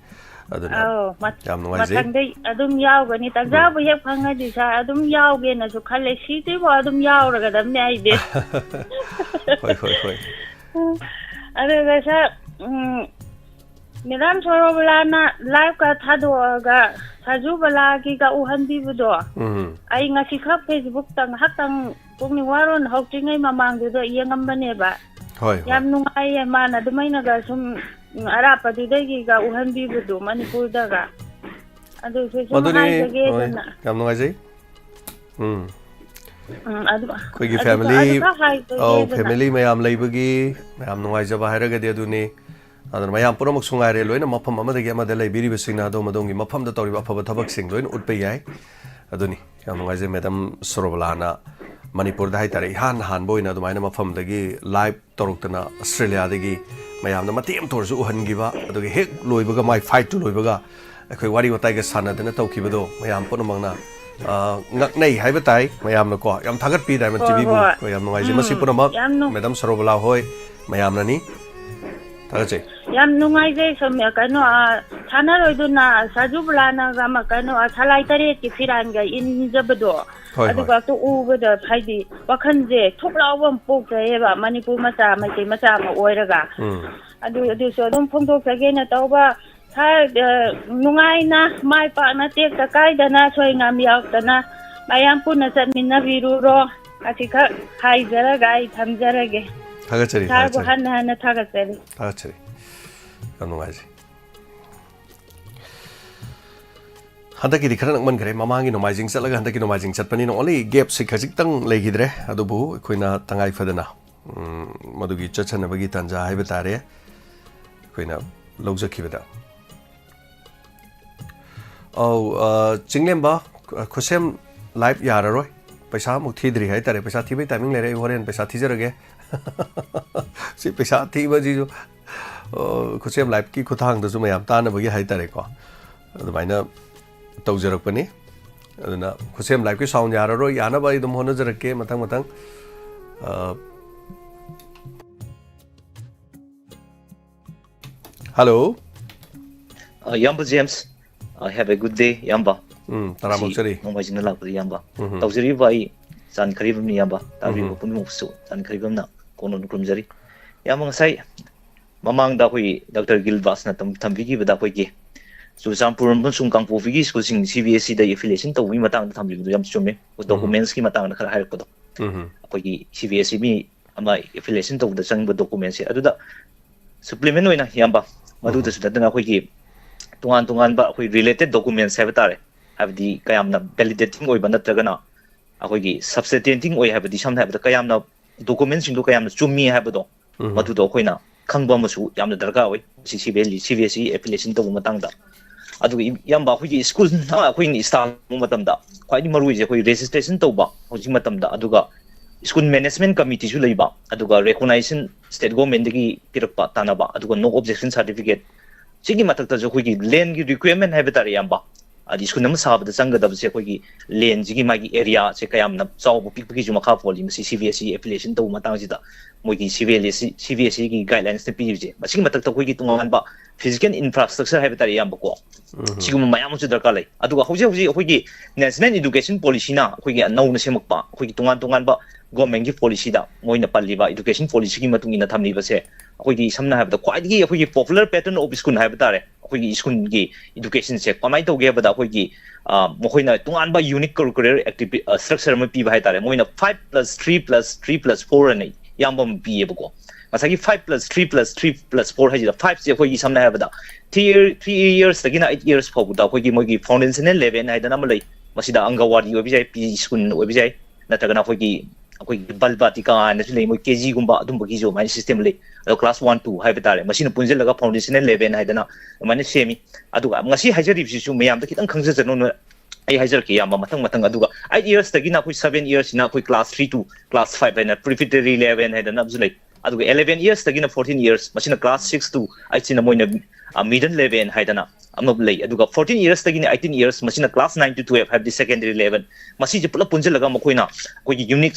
ꯑꯗꯨꯅ ꯑꯧ, ꯃꯠ-, ꯌꯥꯝ ꯅꯨꯡꯉꯥꯏꯖꯩ꯫ ꯃꯊꯪꯗꯩ ꯑꯗꯨꯝ ꯌꯥꯎꯒꯅꯤ꯫ ꯎꯝ꯫ ꯇꯟꯖꯥꯕꯨ ꯍꯦꯛ ꯐꯪꯉꯗꯤ, ꯁꯥꯔ, ꯑꯗꯨꯝ ꯌꯥꯎꯒꯦꯅꯁꯨ ꯈꯜꯂꯦ꯫ ꯁꯤꯗ꯭ꯔꯤꯐꯥꯎ ꯑꯗꯨꯝ ꯌꯥꯎꯔꯒꯗꯕꯅꯦ ꯑꯩꯗꯤ꯫ ꯍꯣꯏ, ꯍꯣꯏ, ꯍꯣꯏ꯫ ꯑꯗꯨꯒ, ꯁꯥꯔ, ꯎꯝ, ꯃꯦꯗꯥꯝ ꯁꯣꯔꯣꯕꯂꯥꯅ ꯂꯥꯏꯚꯀ ꯊꯥꯗꯣꯛꯑꯒ ꯁꯥꯔꯖꯨ ꯕꯂꯥꯒꯤꯒ ꯎꯍꯟꯕꯤꯕꯗꯣ, ꯎꯝ꯫ ꯑꯩ ꯉꯁꯤꯈꯛ ꯐꯦꯁꯕꯨꯛꯇ ꯉꯥꯏꯍꯥꯛꯇꯪ ꯄꯨꯛꯅꯤꯡ ꯋꯥꯔꯣꯟ ꯍꯧꯗ꯭ꯔꯤꯉꯩ ꯃꯃꯥꯡꯗꯨꯗ ꯌꯦꯡꯉꯝꯕꯅꯦꯕ꯫ ꯍꯣꯏ, ꯍꯣꯏ꯫ ꯌꯥꯝ ꯅꯨꯡꯉꯥꯏꯌꯦ, ꯃꯥꯅ ꯑꯗꯨꯃꯥꯏꯅꯒ ꯁꯨꯝ, ꯎꯝ, ꯑꯔꯥꯞꯄꯗꯨꯗꯒꯤꯒ ꯎꯍꯟꯕꯤꯕꯗꯣ ꯃꯅꯤꯄꯨꯔꯗꯒ꯫ ꯑꯗꯨꯁꯨ ꯁꯨꯝ ꯃꯗꯨꯅꯤ, ꯍꯥꯏꯖꯒꯦ ꯍꯣꯏ, ꯑꯗꯨꯅ꯫ ꯌꯥꯝ ꯅꯨꯡꯉꯥꯏꯖꯩ꯫ ꯎꯝ꯫ ꯎꯝ, ꯑꯗꯨ, ꯑꯩꯈꯣꯏꯒꯤ ꯑꯗꯨ, family, ꯑꯗꯨ ꯈꯛ ꯍꯥꯏꯖꯒꯦ ꯑꯧ, ꯑꯗꯨꯅ꯫ Family ꯃꯌꯥꯝ ꯂꯩꯕꯒꯤ ꯃꯌꯥꯝ ꯅꯨꯡꯉꯥꯏꯖꯕ ꯍꯥꯏꯔꯒꯗꯤ ꯑꯗꯨꯅꯤ꯫ ꯑꯗꯨꯅ ꯃꯌꯥꯝ ꯄꯨꯝꯅꯃꯛꯁꯨ ꯉꯥꯏꯔꯦ, ꯂꯣꯏꯅ ꯃꯐꯝ ꯑꯃꯗꯒꯤ ꯑꯃꯗ ꯂꯩꯕꯤꯔꯤꯕꯁꯤꯡꯅ ꯑꯗꯣꯝ ꯑꯗꯣꯝꯒꯤ ꯃꯐꯝꯗ ꯇꯧꯔꯤꯕ ꯑꯐꯕ ꯊꯕꯛꯁꯤꯡ ꯂꯣꯏꯅ ꯎꯠꯄ ꯌꯥꯏ꯫ ꯑꯗꯨꯅꯤ, ꯌꯥꯝ ꯅꯨꯡꯉꯥꯏꯖꯩ ꯃꯦꯗꯥꯝ ꯁꯣꯔꯣꯕꯂꯥꯅ ꯃꯅꯤꯄꯨꯔꯗ ꯍꯥꯏꯇꯥꯔꯦ, ꯏꯍꯥꯟ ꯍꯥꯟꯕ ꯑꯣꯏꯅ ꯑꯗꯨꯃꯥꯏꯅ ꯃꯐꯝꯗꯒꯤ live ꯇꯧꯔꯛꯇꯅ ꯑꯁꯇ꯭ꯔꯦꯂꯤꯌꯥꯗꯒꯤ ꯃꯌꯥꯝꯗ ꯃꯇꯦꯛ ꯑꯃꯇ ꯑꯣꯏꯔꯁꯨ ꯎꯍꯟꯈꯤꯕ, ꯑꯗꯨꯒ ꯍꯦꯛ ꯂꯣꯏꯕꯒ ꯃꯥꯏ fight ꯇꯨ ꯂꯣꯏꯕꯒ ꯑꯩꯈꯣꯏ ꯋꯥꯔꯤ ꯋꯥꯇꯥꯏꯒ ꯁꯥꯟꯅꯗꯅ ꯇꯧꯈꯤꯕꯗꯣ ꯃꯌꯥꯝ ꯄꯨꯝꯅꯃꯛꯅ, ꯑ, ꯉꯛꯅꯩ ꯍꯥꯏꯕ ꯇꯥꯏ꯫ ꯃꯌꯥꯝꯅꯀꯣ ꯌꯥꯝ ꯊꯥꯒꯠꯄꯤ ꯗꯥꯏꯃꯟ ꯍꯣꯏ, ꯇꯤꯚꯤꯕꯨ꯫ ꯍꯣꯏ꯫ ꯍꯣꯏ, ꯌꯥꯝ ꯅꯨꯡꯉꯥꯏꯖꯩ꯫ ꯃꯁꯤ ꯎꯝ, ꯄꯨꯝꯅꯃꯛ ꯌꯥꯝ ꯅꯨꯡ- ꯃꯦꯗꯥꯝ ꯁꯣꯔꯣꯕꯂꯥ ꯍꯣꯏ ꯃꯌꯥꯝꯅꯅꯤ꯫ ꯊꯥꯒꯠꯆꯩ꯫ ꯌꯥꯝ ꯅꯨꯡꯉꯥꯏꯖꯩ꯫ ꯁꯣꯝ, ꯀꯩꯅꯣ, ꯑ, ꯁꯥꯟꯅꯔꯣꯏꯗꯨꯅ ꯁꯥꯖꯨ ꯕꯂꯥꯅꯒ ꯑꯃ ꯀꯩꯅꯣ ꯁꯂꯥꯏ ꯇꯔꯦꯠꯀꯤ ꯐꯤꯔꯥꯟꯒ ꯏꯟꯖꯕꯗꯣ, ꯍꯣꯏ, ꯍꯣꯏ꯫ ꯑꯗꯨꯒ ꯎꯕꯗ ꯍꯥꯏꯗꯤ ꯋꯥꯈꯜꯁꯦ ꯊꯨꯛ ꯂꯥꯎꯕ ꯑꯃ ꯄꯣꯛꯆꯩꯌꯦꯕ, ꯃꯅꯤꯄꯨꯔ ꯃꯆꯥ, ꯃꯩꯇꯩ ꯃꯆꯥ ꯑꯃ ꯑꯣꯏꯔꯒ꯫ ꯎꯝ꯫ ꯑꯗꯨ ꯑꯗꯨꯁꯨ ꯑꯗꯨꯝ ꯐꯣꯡꯗꯣꯛꯆꯒꯦꯅ ꯇꯧꯕ꯫ ꯁꯥꯔ, ꯑ, ꯅꯨꯡꯉꯥꯏꯅ, ꯃꯥꯏ ꯄꯥꯛꯅ, ꯇꯦꯛꯇ ꯀꯥꯏꯗꯅ, ꯑꯁꯣꯏ ꯑꯉꯥꯝ ꯌꯥꯎꯗꯅ ꯃꯌꯥꯝ ꯄꯨꯟꯅ ꯆꯠꯃꯤꯟꯅꯕꯤꯔꯨꯔꯣ꯫ ꯑꯁꯤꯈꯛ ꯍꯥꯏꯖꯔꯒ ꯑꯩ ꯊꯝꯖꯔꯒꯦ꯫ ꯊꯥꯒꯠꯆꯔꯤ, ꯁꯥꯔꯕꯨ ꯊꯥꯒꯠꯆꯔꯤ꯫ ꯍꯟꯅ ꯍꯟꯅ ꯊꯥꯒꯠꯆꯔꯤ꯫ ꯊꯥꯒꯠꯆꯔꯤ꯫ ꯌꯥꯝ ꯅꯨꯡꯉꯥꯏꯖꯩ꯫ ꯍꯟꯗꯛꯀꯤꯗꯤ ꯈꯔ ꯅꯛꯃꯟꯈ꯭ꯔꯦ꯫ ꯃꯃꯥꯡꯒꯤ ꯅꯣꯡꯃꯥꯏꯖꯤꯡ ꯆꯠꯂꯒ ꯍꯟꯗꯛꯀꯤ ꯅꯣꯡꯃꯥꯏꯖꯤꯡ ꯆꯠꯄꯅꯤꯅ only gapꯁꯤ ꯈꯖꯤꯛꯇꯪ ꯂꯩꯈꯤꯗ꯭ꯔꯦ꯫ ꯑꯗꯨꯕꯨ ꯑꯩꯈꯣꯏꯅ ꯇꯉꯥꯏ ꯐꯗꯅ, ꯎꯝ, ꯃꯗꯨꯒꯤ ꯆꯠꯁꯟꯅꯕꯒꯤ ꯇꯥꯟꯖꯥ ꯍꯥꯏꯕ ꯇꯥꯔꯦ, ꯑꯩꯈꯣꯏꯅ ꯂꯧꯖꯈꯤꯕꯗ꯫ ꯑꯧ, ꯑ, ꯆꯤꯡꯂꯦꯝꯕ, ꯑ, ꯈꯨꯠꯁꯦꯝ live ꯌꯥꯔꯔꯣꯏ꯫ ꯄꯩꯁꯥ ꯑꯃꯨꯛ ꯊꯤꯗ꯭ꯔꯤ ꯍꯥꯏꯇꯥꯔꯦ꯫ ꯄꯩꯁꯥ ꯊꯤꯕꯩ timing ꯂꯩꯔꯦ, ꯑꯩ ꯍꯣꯔꯦꯟ ꯄꯩꯁꯥ ꯊꯤꯖꯔꯒꯦ꯫ ꯁꯤ ꯄꯩꯁꯥ ꯊꯤꯕꯁꯤꯁꯨ, ꯑ, ꯈꯨꯠꯁꯦꯝ liveꯀꯤ ꯈꯨꯠꯊꯥꯡꯗꯁꯨ ꯃꯌꯥꯝ ꯇꯥꯅꯕꯒꯤ ꯍꯥꯏꯇꯥꯔꯦꯀꯣ, ꯑꯗꯨꯃꯥꯏꯅ ꯇꯧꯖꯔꯛꯄꯅꯤ꯫ ꯑꯗꯨꯅ ꯈꯨꯠꯁꯦꯝ liveꯀꯤ sound ꯌꯥꯔꯔꯣꯏ, ꯌꯥꯅꯕ ꯑꯩ ꯑꯗꯨꯝ ꯍꯣꯠꯅꯖꯔꯛꯀꯦ ꯃꯊꯪ ꯃꯊꯪ꯫ ꯑ, hello꯫ ꯑ, ꯏꯌꯥꯝꯕ ꯖꯦꯝꯁ, ꯑ, have a good day, ꯏꯌꯥꯝꯕ꯫ ꯎꯝ, ꯉꯁꯤ ꯇꯔꯥꯃꯛꯆꯔꯤ꯫ ꯅꯣꯡꯃꯥꯏꯖꯤꯡꯗ ꯂꯥꯛꯄꯗ ꯏꯌꯥꯝꯕ꯫ ꯎꯝ꯫ ꯇꯧꯖꯔꯤꯕ ꯑꯩ ꯆꯥꯟ ꯈꯔꯤꯕꯝꯅꯤ ꯏꯌꯥꯝꯕ꯫ ꯇꯥꯕꯤꯔꯤꯕ ꯎꯝ꯫ ꯄꯨꯝꯅꯃꯛꯁꯨ ꯆꯥꯟ ꯈꯔꯤꯕꯝꯅ ꯀꯣꯟꯅ ꯈꯨꯔꯨꯝꯖꯔꯤ꯫ ꯏꯌꯥꯝꯕ, ꯉꯁꯥꯏ ꯃꯃꯥꯡꯗ ꯑꯩꯈꯣꯏꯒꯤ ꯗꯥꯛꯇꯔ ꯒꯤꯜꯕꯥꯁꯅ ꯇꯝ-, ꯊꯝꯕꯤꯈꯤꯕꯗ ꯑꯩꯈꯣꯏꯒꯤ ꯆꯨꯔꯆꯥꯟꯄꯨꯔ ꯑꯃꯁꯨꯡ ꯀꯥꯡꯄꯣꯛꯄꯤꯒꯤ ꯁ꯭ꯀꯨꯜꯁꯤꯡ CBSEꯗ affiliation ꯇꯧꯕꯒꯤ ꯃꯇꯥꯡꯗ ꯊꯝꯕꯤꯕꯗꯣ ꯌꯥꯝ ꯆꯨꯝꯃꯤ꯫ ꯎꯝ꯫ Documentsꯀꯤ ꯃꯇꯥꯡꯗ ꯈꯔ ꯍꯥꯏꯔꯛꯄꯗꯣ꯫ ꯎꯝ꯫ ꯑꯩꯈꯣꯏꯒꯤ CBSE ꯃꯤ ꯑꯃ affiliation ꯇꯧꯕꯗ ꯆꯪꯕ documentsꯁꯦ꯫ ꯑꯗꯨꯗ supplement ꯑꯣꯏꯅ ꯏꯌꯥꯝꯕ, ꯃꯗꯨꯗꯁꯨ ꯅꯠꯇꯅ ꯑꯩꯈꯣꯏꯒꯤ ꯇꯣꯉꯥꯟ ꯇꯣꯉꯥꯟꯕ ꯑꯩꯈꯣꯏ related documents ꯍꯥꯏꯕ ꯇꯥꯔꯦ, ꯍꯥꯏꯕꯗꯤ ꯀꯌꯥꯝꯅ validating ꯑꯣꯏꯕ ꯅꯠꯇ꯭ꯔꯒꯅ ꯑꯩꯈꯣꯏꯒꯤ substantiating ꯑꯣꯏ ꯍꯥꯏꯕꯗꯤ, ꯁꯝꯅ ꯍꯥꯏꯔꯕꯗ ꯀꯌꯥꯝꯅ documentsꯁꯤꯡꯗꯣ ꯀꯌꯥꯝꯅ ꯆꯨꯝꯃꯤ ꯍꯥꯏꯕꯗꯣ, ꯎꯝ꯫ ꯃꯗꯨꯗꯣ ꯑꯩꯈꯣꯏꯅ ꯈꯪꯕ ꯑꯃꯁꯨ ꯌꯥꯝꯅ ꯗꯔꯀꯥꯔ ꯑꯣꯏ꯫ ꯃꯁꯤ CBSE, CBSE affiliation ꯇꯧꯕ ꯃꯇꯥꯡꯗ꯫ ꯑꯗꯨꯒ ꯏꯌꯥꯝꯕ, ꯑꯩꯈꯣꯏꯒꯤ ꯁ꯭ꯀꯨꯜ ꯑꯃ ꯑꯩꯈꯣꯏꯅ start ꯇꯧꯕ ꯃꯇꯝꯗ ꯈ꯭ꯋꯥꯏꯗꯒꯤ ꯃꯔꯨꯑꯣꯏꯁꯦ ꯑꯩꯈꯣꯏ registration ꯇꯧꯕ ꯍꯧꯖꯤꯛ ꯃꯇꯝꯗ, ꯑꯗꯨꯒ school management committeeꯁꯨ ꯂꯩꯕ, ꯑꯗꯨꯒ recognition state governmentꯗꯒꯤ ꯄꯤꯔꯛꯄ ꯇꯥꯟꯅꯕ, ꯑꯗꯨꯒ no objection certificate, ꯁꯤꯒꯤ ꯃꯊꯛꯇꯁꯨ ꯑꯩꯈꯣꯏꯒꯤ landꯒꯤ requirement ꯍꯥꯏꯕ ꯇꯥꯔꯦ ꯏꯌꯥꯝꯕ, ꯑꯗꯤ ꯁ꯭ꯀꯨꯜ ꯑꯃ ꯁꯥꯕꯗ ꯆꯪꯒꯗꯕꯁꯦ ꯑꯩꯈꯣꯏꯒꯤ ꯂꯦꯟꯁꯤꯒꯤ ꯃꯥꯒꯤ ꯑꯦꯔꯤꯌꯥꯁꯦ ꯀꯌꯥꯝꯅ ꯆꯥꯎꯕ ꯄꯤꯛꯄꯒꯤꯁꯨ ꯃꯈꯥ ꯄꯣꯜꯂꯤ꯫ ꯃꯁꯤ ꯁꯤ ꯕꯤ ꯑꯦꯁ ꯏ ꯑꯦꯐꯤꯂꯤꯌꯦꯁꯟ ꯇꯧꯕ ꯃꯇꯥꯡꯁꯤꯗ ꯃꯣꯏꯒꯤ C B S E C B S E ꯒꯥꯏꯗꯂꯥꯏꯟꯁꯅ ꯄꯤꯔꯤꯕꯁꯦ, ꯃꯁꯤꯒꯤ ꯃꯊꯛꯇ ꯑꯩꯈꯣꯏꯒꯤ ꯇꯣꯉꯥꯟꯕ ꯐꯤꯖꯤꯀꯦꯜ ꯏꯟꯐ꯭ꯔꯥꯁ꯭ꯇ꯭ꯔꯛꯆꯔ ꯍꯥꯏꯕ ꯇꯥꯔꯦ, ꯏꯌꯥꯝꯕꯀꯣ, ꯁꯤꯒꯨꯝꯕ ꯃꯌꯥꯝ ꯑꯃꯁꯨ ꯗꯔꯀꯥꯔ ꯂꯩ꯫ ꯑꯗꯨꯒ ꯍꯧꯖꯤꯛ ꯍꯧꯖꯤꯛ ꯑꯩꯈꯣꯏꯒꯤ ꯅꯦꯁꯅꯦꯜ ꯏꯗꯨꯀꯦꯁꯟ ꯄꯣꯂꯤꯁꯤꯅ ꯑꯩꯈꯣꯏꯒꯤ ꯅꯧꯅ ꯁꯦꯝꯃꯛꯄ ꯑꯩꯈꯣꯏꯒꯤ ꯇꯣꯉꯥꯟ ꯇꯣꯉꯥꯟꯕ ꯒꯣꯔꯃꯦꯟꯒꯤ ꯄꯣꯂꯤꯁꯤꯗ ꯃꯣꯏꯅ ꯄꯜꯂꯤꯕ ꯏꯗꯨꯀꯦꯁꯟ ꯄꯣꯂꯤꯁꯤꯒꯤ ꯃꯇꯨꯡ ꯏꯟꯅ ꯊꯝꯂꯤꯕꯁꯦ, ꯑꯩꯈꯣꯏꯒꯤ ꯁꯝꯅ ꯍꯥꯏꯔꯕꯗ ꯈ꯭ꯋꯥꯏꯗꯒꯤ ꯑꯩꯈꯣꯏꯒꯤ ꯄꯣꯄꯨꯂꯔ ꯄꯦꯇꯔꯟ ꯑꯣꯐ ꯁ꯭ꯀꯨꯜ ꯍꯥꯏꯕ ꯇꯥꯔꯦ, ꯑꯩꯈꯣꯏꯒꯤ ꯁ꯭ꯀꯨꯜꯒꯤ ꯏꯗꯨꯀꯦꯁꯟꯁꯦ ꯀꯃꯥꯏꯅ ꯇꯧꯒꯦ ꯍꯥꯏꯕꯗ, ꯑꯩꯈꯣꯏꯒꯤ ꯑ, ꯃꯈꯣꯏꯅ ꯇꯣꯉꯥꯟꯕ ꯌꯨꯅꯤꯛ ꯀꯔꯤꯀꯨꯂꯔ ꯑꯦꯛꯇꯤꯚꯤ ꯁ꯭ꯇ꯭ꯔꯛꯆꯔ ꯑꯃ ꯄꯤꯕ ꯍꯥꯏꯇꯥꯔꯦ꯫ ꯃꯣꯏꯅ five plus three plus three plus four ꯑꯅ ꯏꯌꯥꯝꯕ ꯑꯃ ꯄꯤꯌꯦꯕꯀꯣ꯫ ꯉꯁꯥꯏꯒꯤ five plus three plus three plus four ꯍꯥꯏꯁꯤꯗ, ꯐꯥꯏꯚꯁꯦ ꯑꯩꯈꯣꯏꯒꯤ ꯁꯝꯅ ꯍꯥꯏꯔꯕꯗ ꯊ꯭ꯔꯤ ꯏꯌꯔ ꯊ꯭ꯔꯤ ꯏꯌꯔꯁꯇꯒꯤꯅ ꯑꯩꯠ ꯏꯌꯔꯁ ꯐꯥꯎꯕꯗ ꯑꯩꯈꯣꯏꯒꯤ ꯃꯣꯏꯒꯤ ꯐꯥꯎꯟꯗꯦꯁꯅꯦꯜ ꯂꯦꯚꯦꯜ ꯍꯥꯏꯗꯅ ꯑꯃ ꯂꯩ꯫ ꯃꯁꯤꯗ ꯑꯪꯒꯋꯥꯗꯤ ꯑꯣꯏꯕ ꯌꯥꯏ, ꯄ꯭ꯔꯤ ꯁ꯭ꯀꯨꯜ ꯑꯣꯏꯕ ꯌꯥꯏ, ꯅꯠꯇ꯭ꯔꯒꯅ ꯑꯩꯈꯣꯏꯒꯤ ꯑꯩꯈꯣꯏꯒꯤ ꯕꯜꯕꯥꯇꯤꯀꯥ ꯍꯥꯏꯅꯁꯨ ꯂꯩ, ꯃꯣꯏ ꯀꯦ ꯖꯤꯒꯨꯝꯕ ꯑꯗꯨꯝꯕꯒꯤꯁꯨ ꯑꯗꯨꯃꯥꯏꯅ ꯁꯤꯁꯇꯦꯝ ꯂꯩ꯫ ꯑꯗꯣ ꯀ꯭ꯂꯥꯁ ꯋꯥꯟ ꯇꯨ ꯍꯥꯏꯕ ꯇꯥꯔꯦ, ꯃꯁꯤꯅ ꯄꯨꯟꯁꯤꯜꯂꯒ ꯐꯥꯎꯟꯗꯦꯁꯅꯦꯜ ꯂꯦꯚꯦꯜ ꯍꯥꯏꯗꯅ ꯑꯗꯨꯃꯥꯏꯅ ꯁꯦꯝꯃꯤ꯫ ꯑꯗꯨꯒ ꯉꯁꯤ ꯍꯥꯏꯖꯔꯤꯕꯁꯤꯁꯨ ꯃꯌꯥꯝꯗ ꯈꯤꯇꯪ ꯈꯪꯖꯁꯅꯨꯅ ꯑꯩ ꯍꯥꯏꯖꯔꯛꯀꯦ, ꯏꯌꯥꯝꯕ, ꯃꯊꯪ ꯃꯊꯪ꯫ ꯑꯗꯨꯒ ꯑꯩꯠ ꯏꯌꯔꯁꯇꯒꯤꯅ ꯑꯩꯈꯣꯏ ꯁꯕꯦꯟ ꯏꯌꯔꯁꯁꯤꯅ ꯑꯩꯈꯣꯏ class three two class five ꯍꯥꯏꯅ ꯄ꯭ꯔꯤꯄꯤꯇꯔꯤ ꯂꯦꯚꯦꯜ ꯍꯥꯏꯗꯅ ꯑꯃꯁꯨ ꯂꯩ꯫ ꯑꯗꯨꯒ eleven ꯏꯌꯔꯁꯇꯒꯤꯅ fourteen ꯏꯌꯔꯁ, ꯃꯁꯤꯅ ꯀ꯭ꯂꯥꯁ ꯁꯤꯛꯁ ꯇꯨ ꯑꯩꯠꯁꯤꯅ ꯃꯣꯏꯅ ꯃꯤꯗꯜ ꯂꯦꯚꯦꯜ ꯍꯥꯏꯗꯅ ꯑꯃ ꯂꯩ꯫ ꯑꯗꯨꯒ fourteen ꯏꯌꯔꯁꯇꯒꯤꯅ eighteen ꯏꯌꯔꯁ, ꯃꯁꯤꯅ ꯀ꯭ꯂꯥꯁ ꯅꯥꯏꯟ ꯇꯨ ꯇꯨꯋꯦꯜꯐ ꯍꯥꯏꯕꯗꯤ ꯁꯦꯀꯦꯟꯗꯔꯤ ꯂꯦꯚꯦꯜ꯫ ꯃꯁꯤꯁꯦ ꯄꯨꯂꯞ ꯄꯨꯟꯁꯤꯜꯂꯒ ꯃꯈꯣꯏꯅ ꯑꯩꯈꯣꯏꯒꯤ ꯌꯨꯅꯤꯛ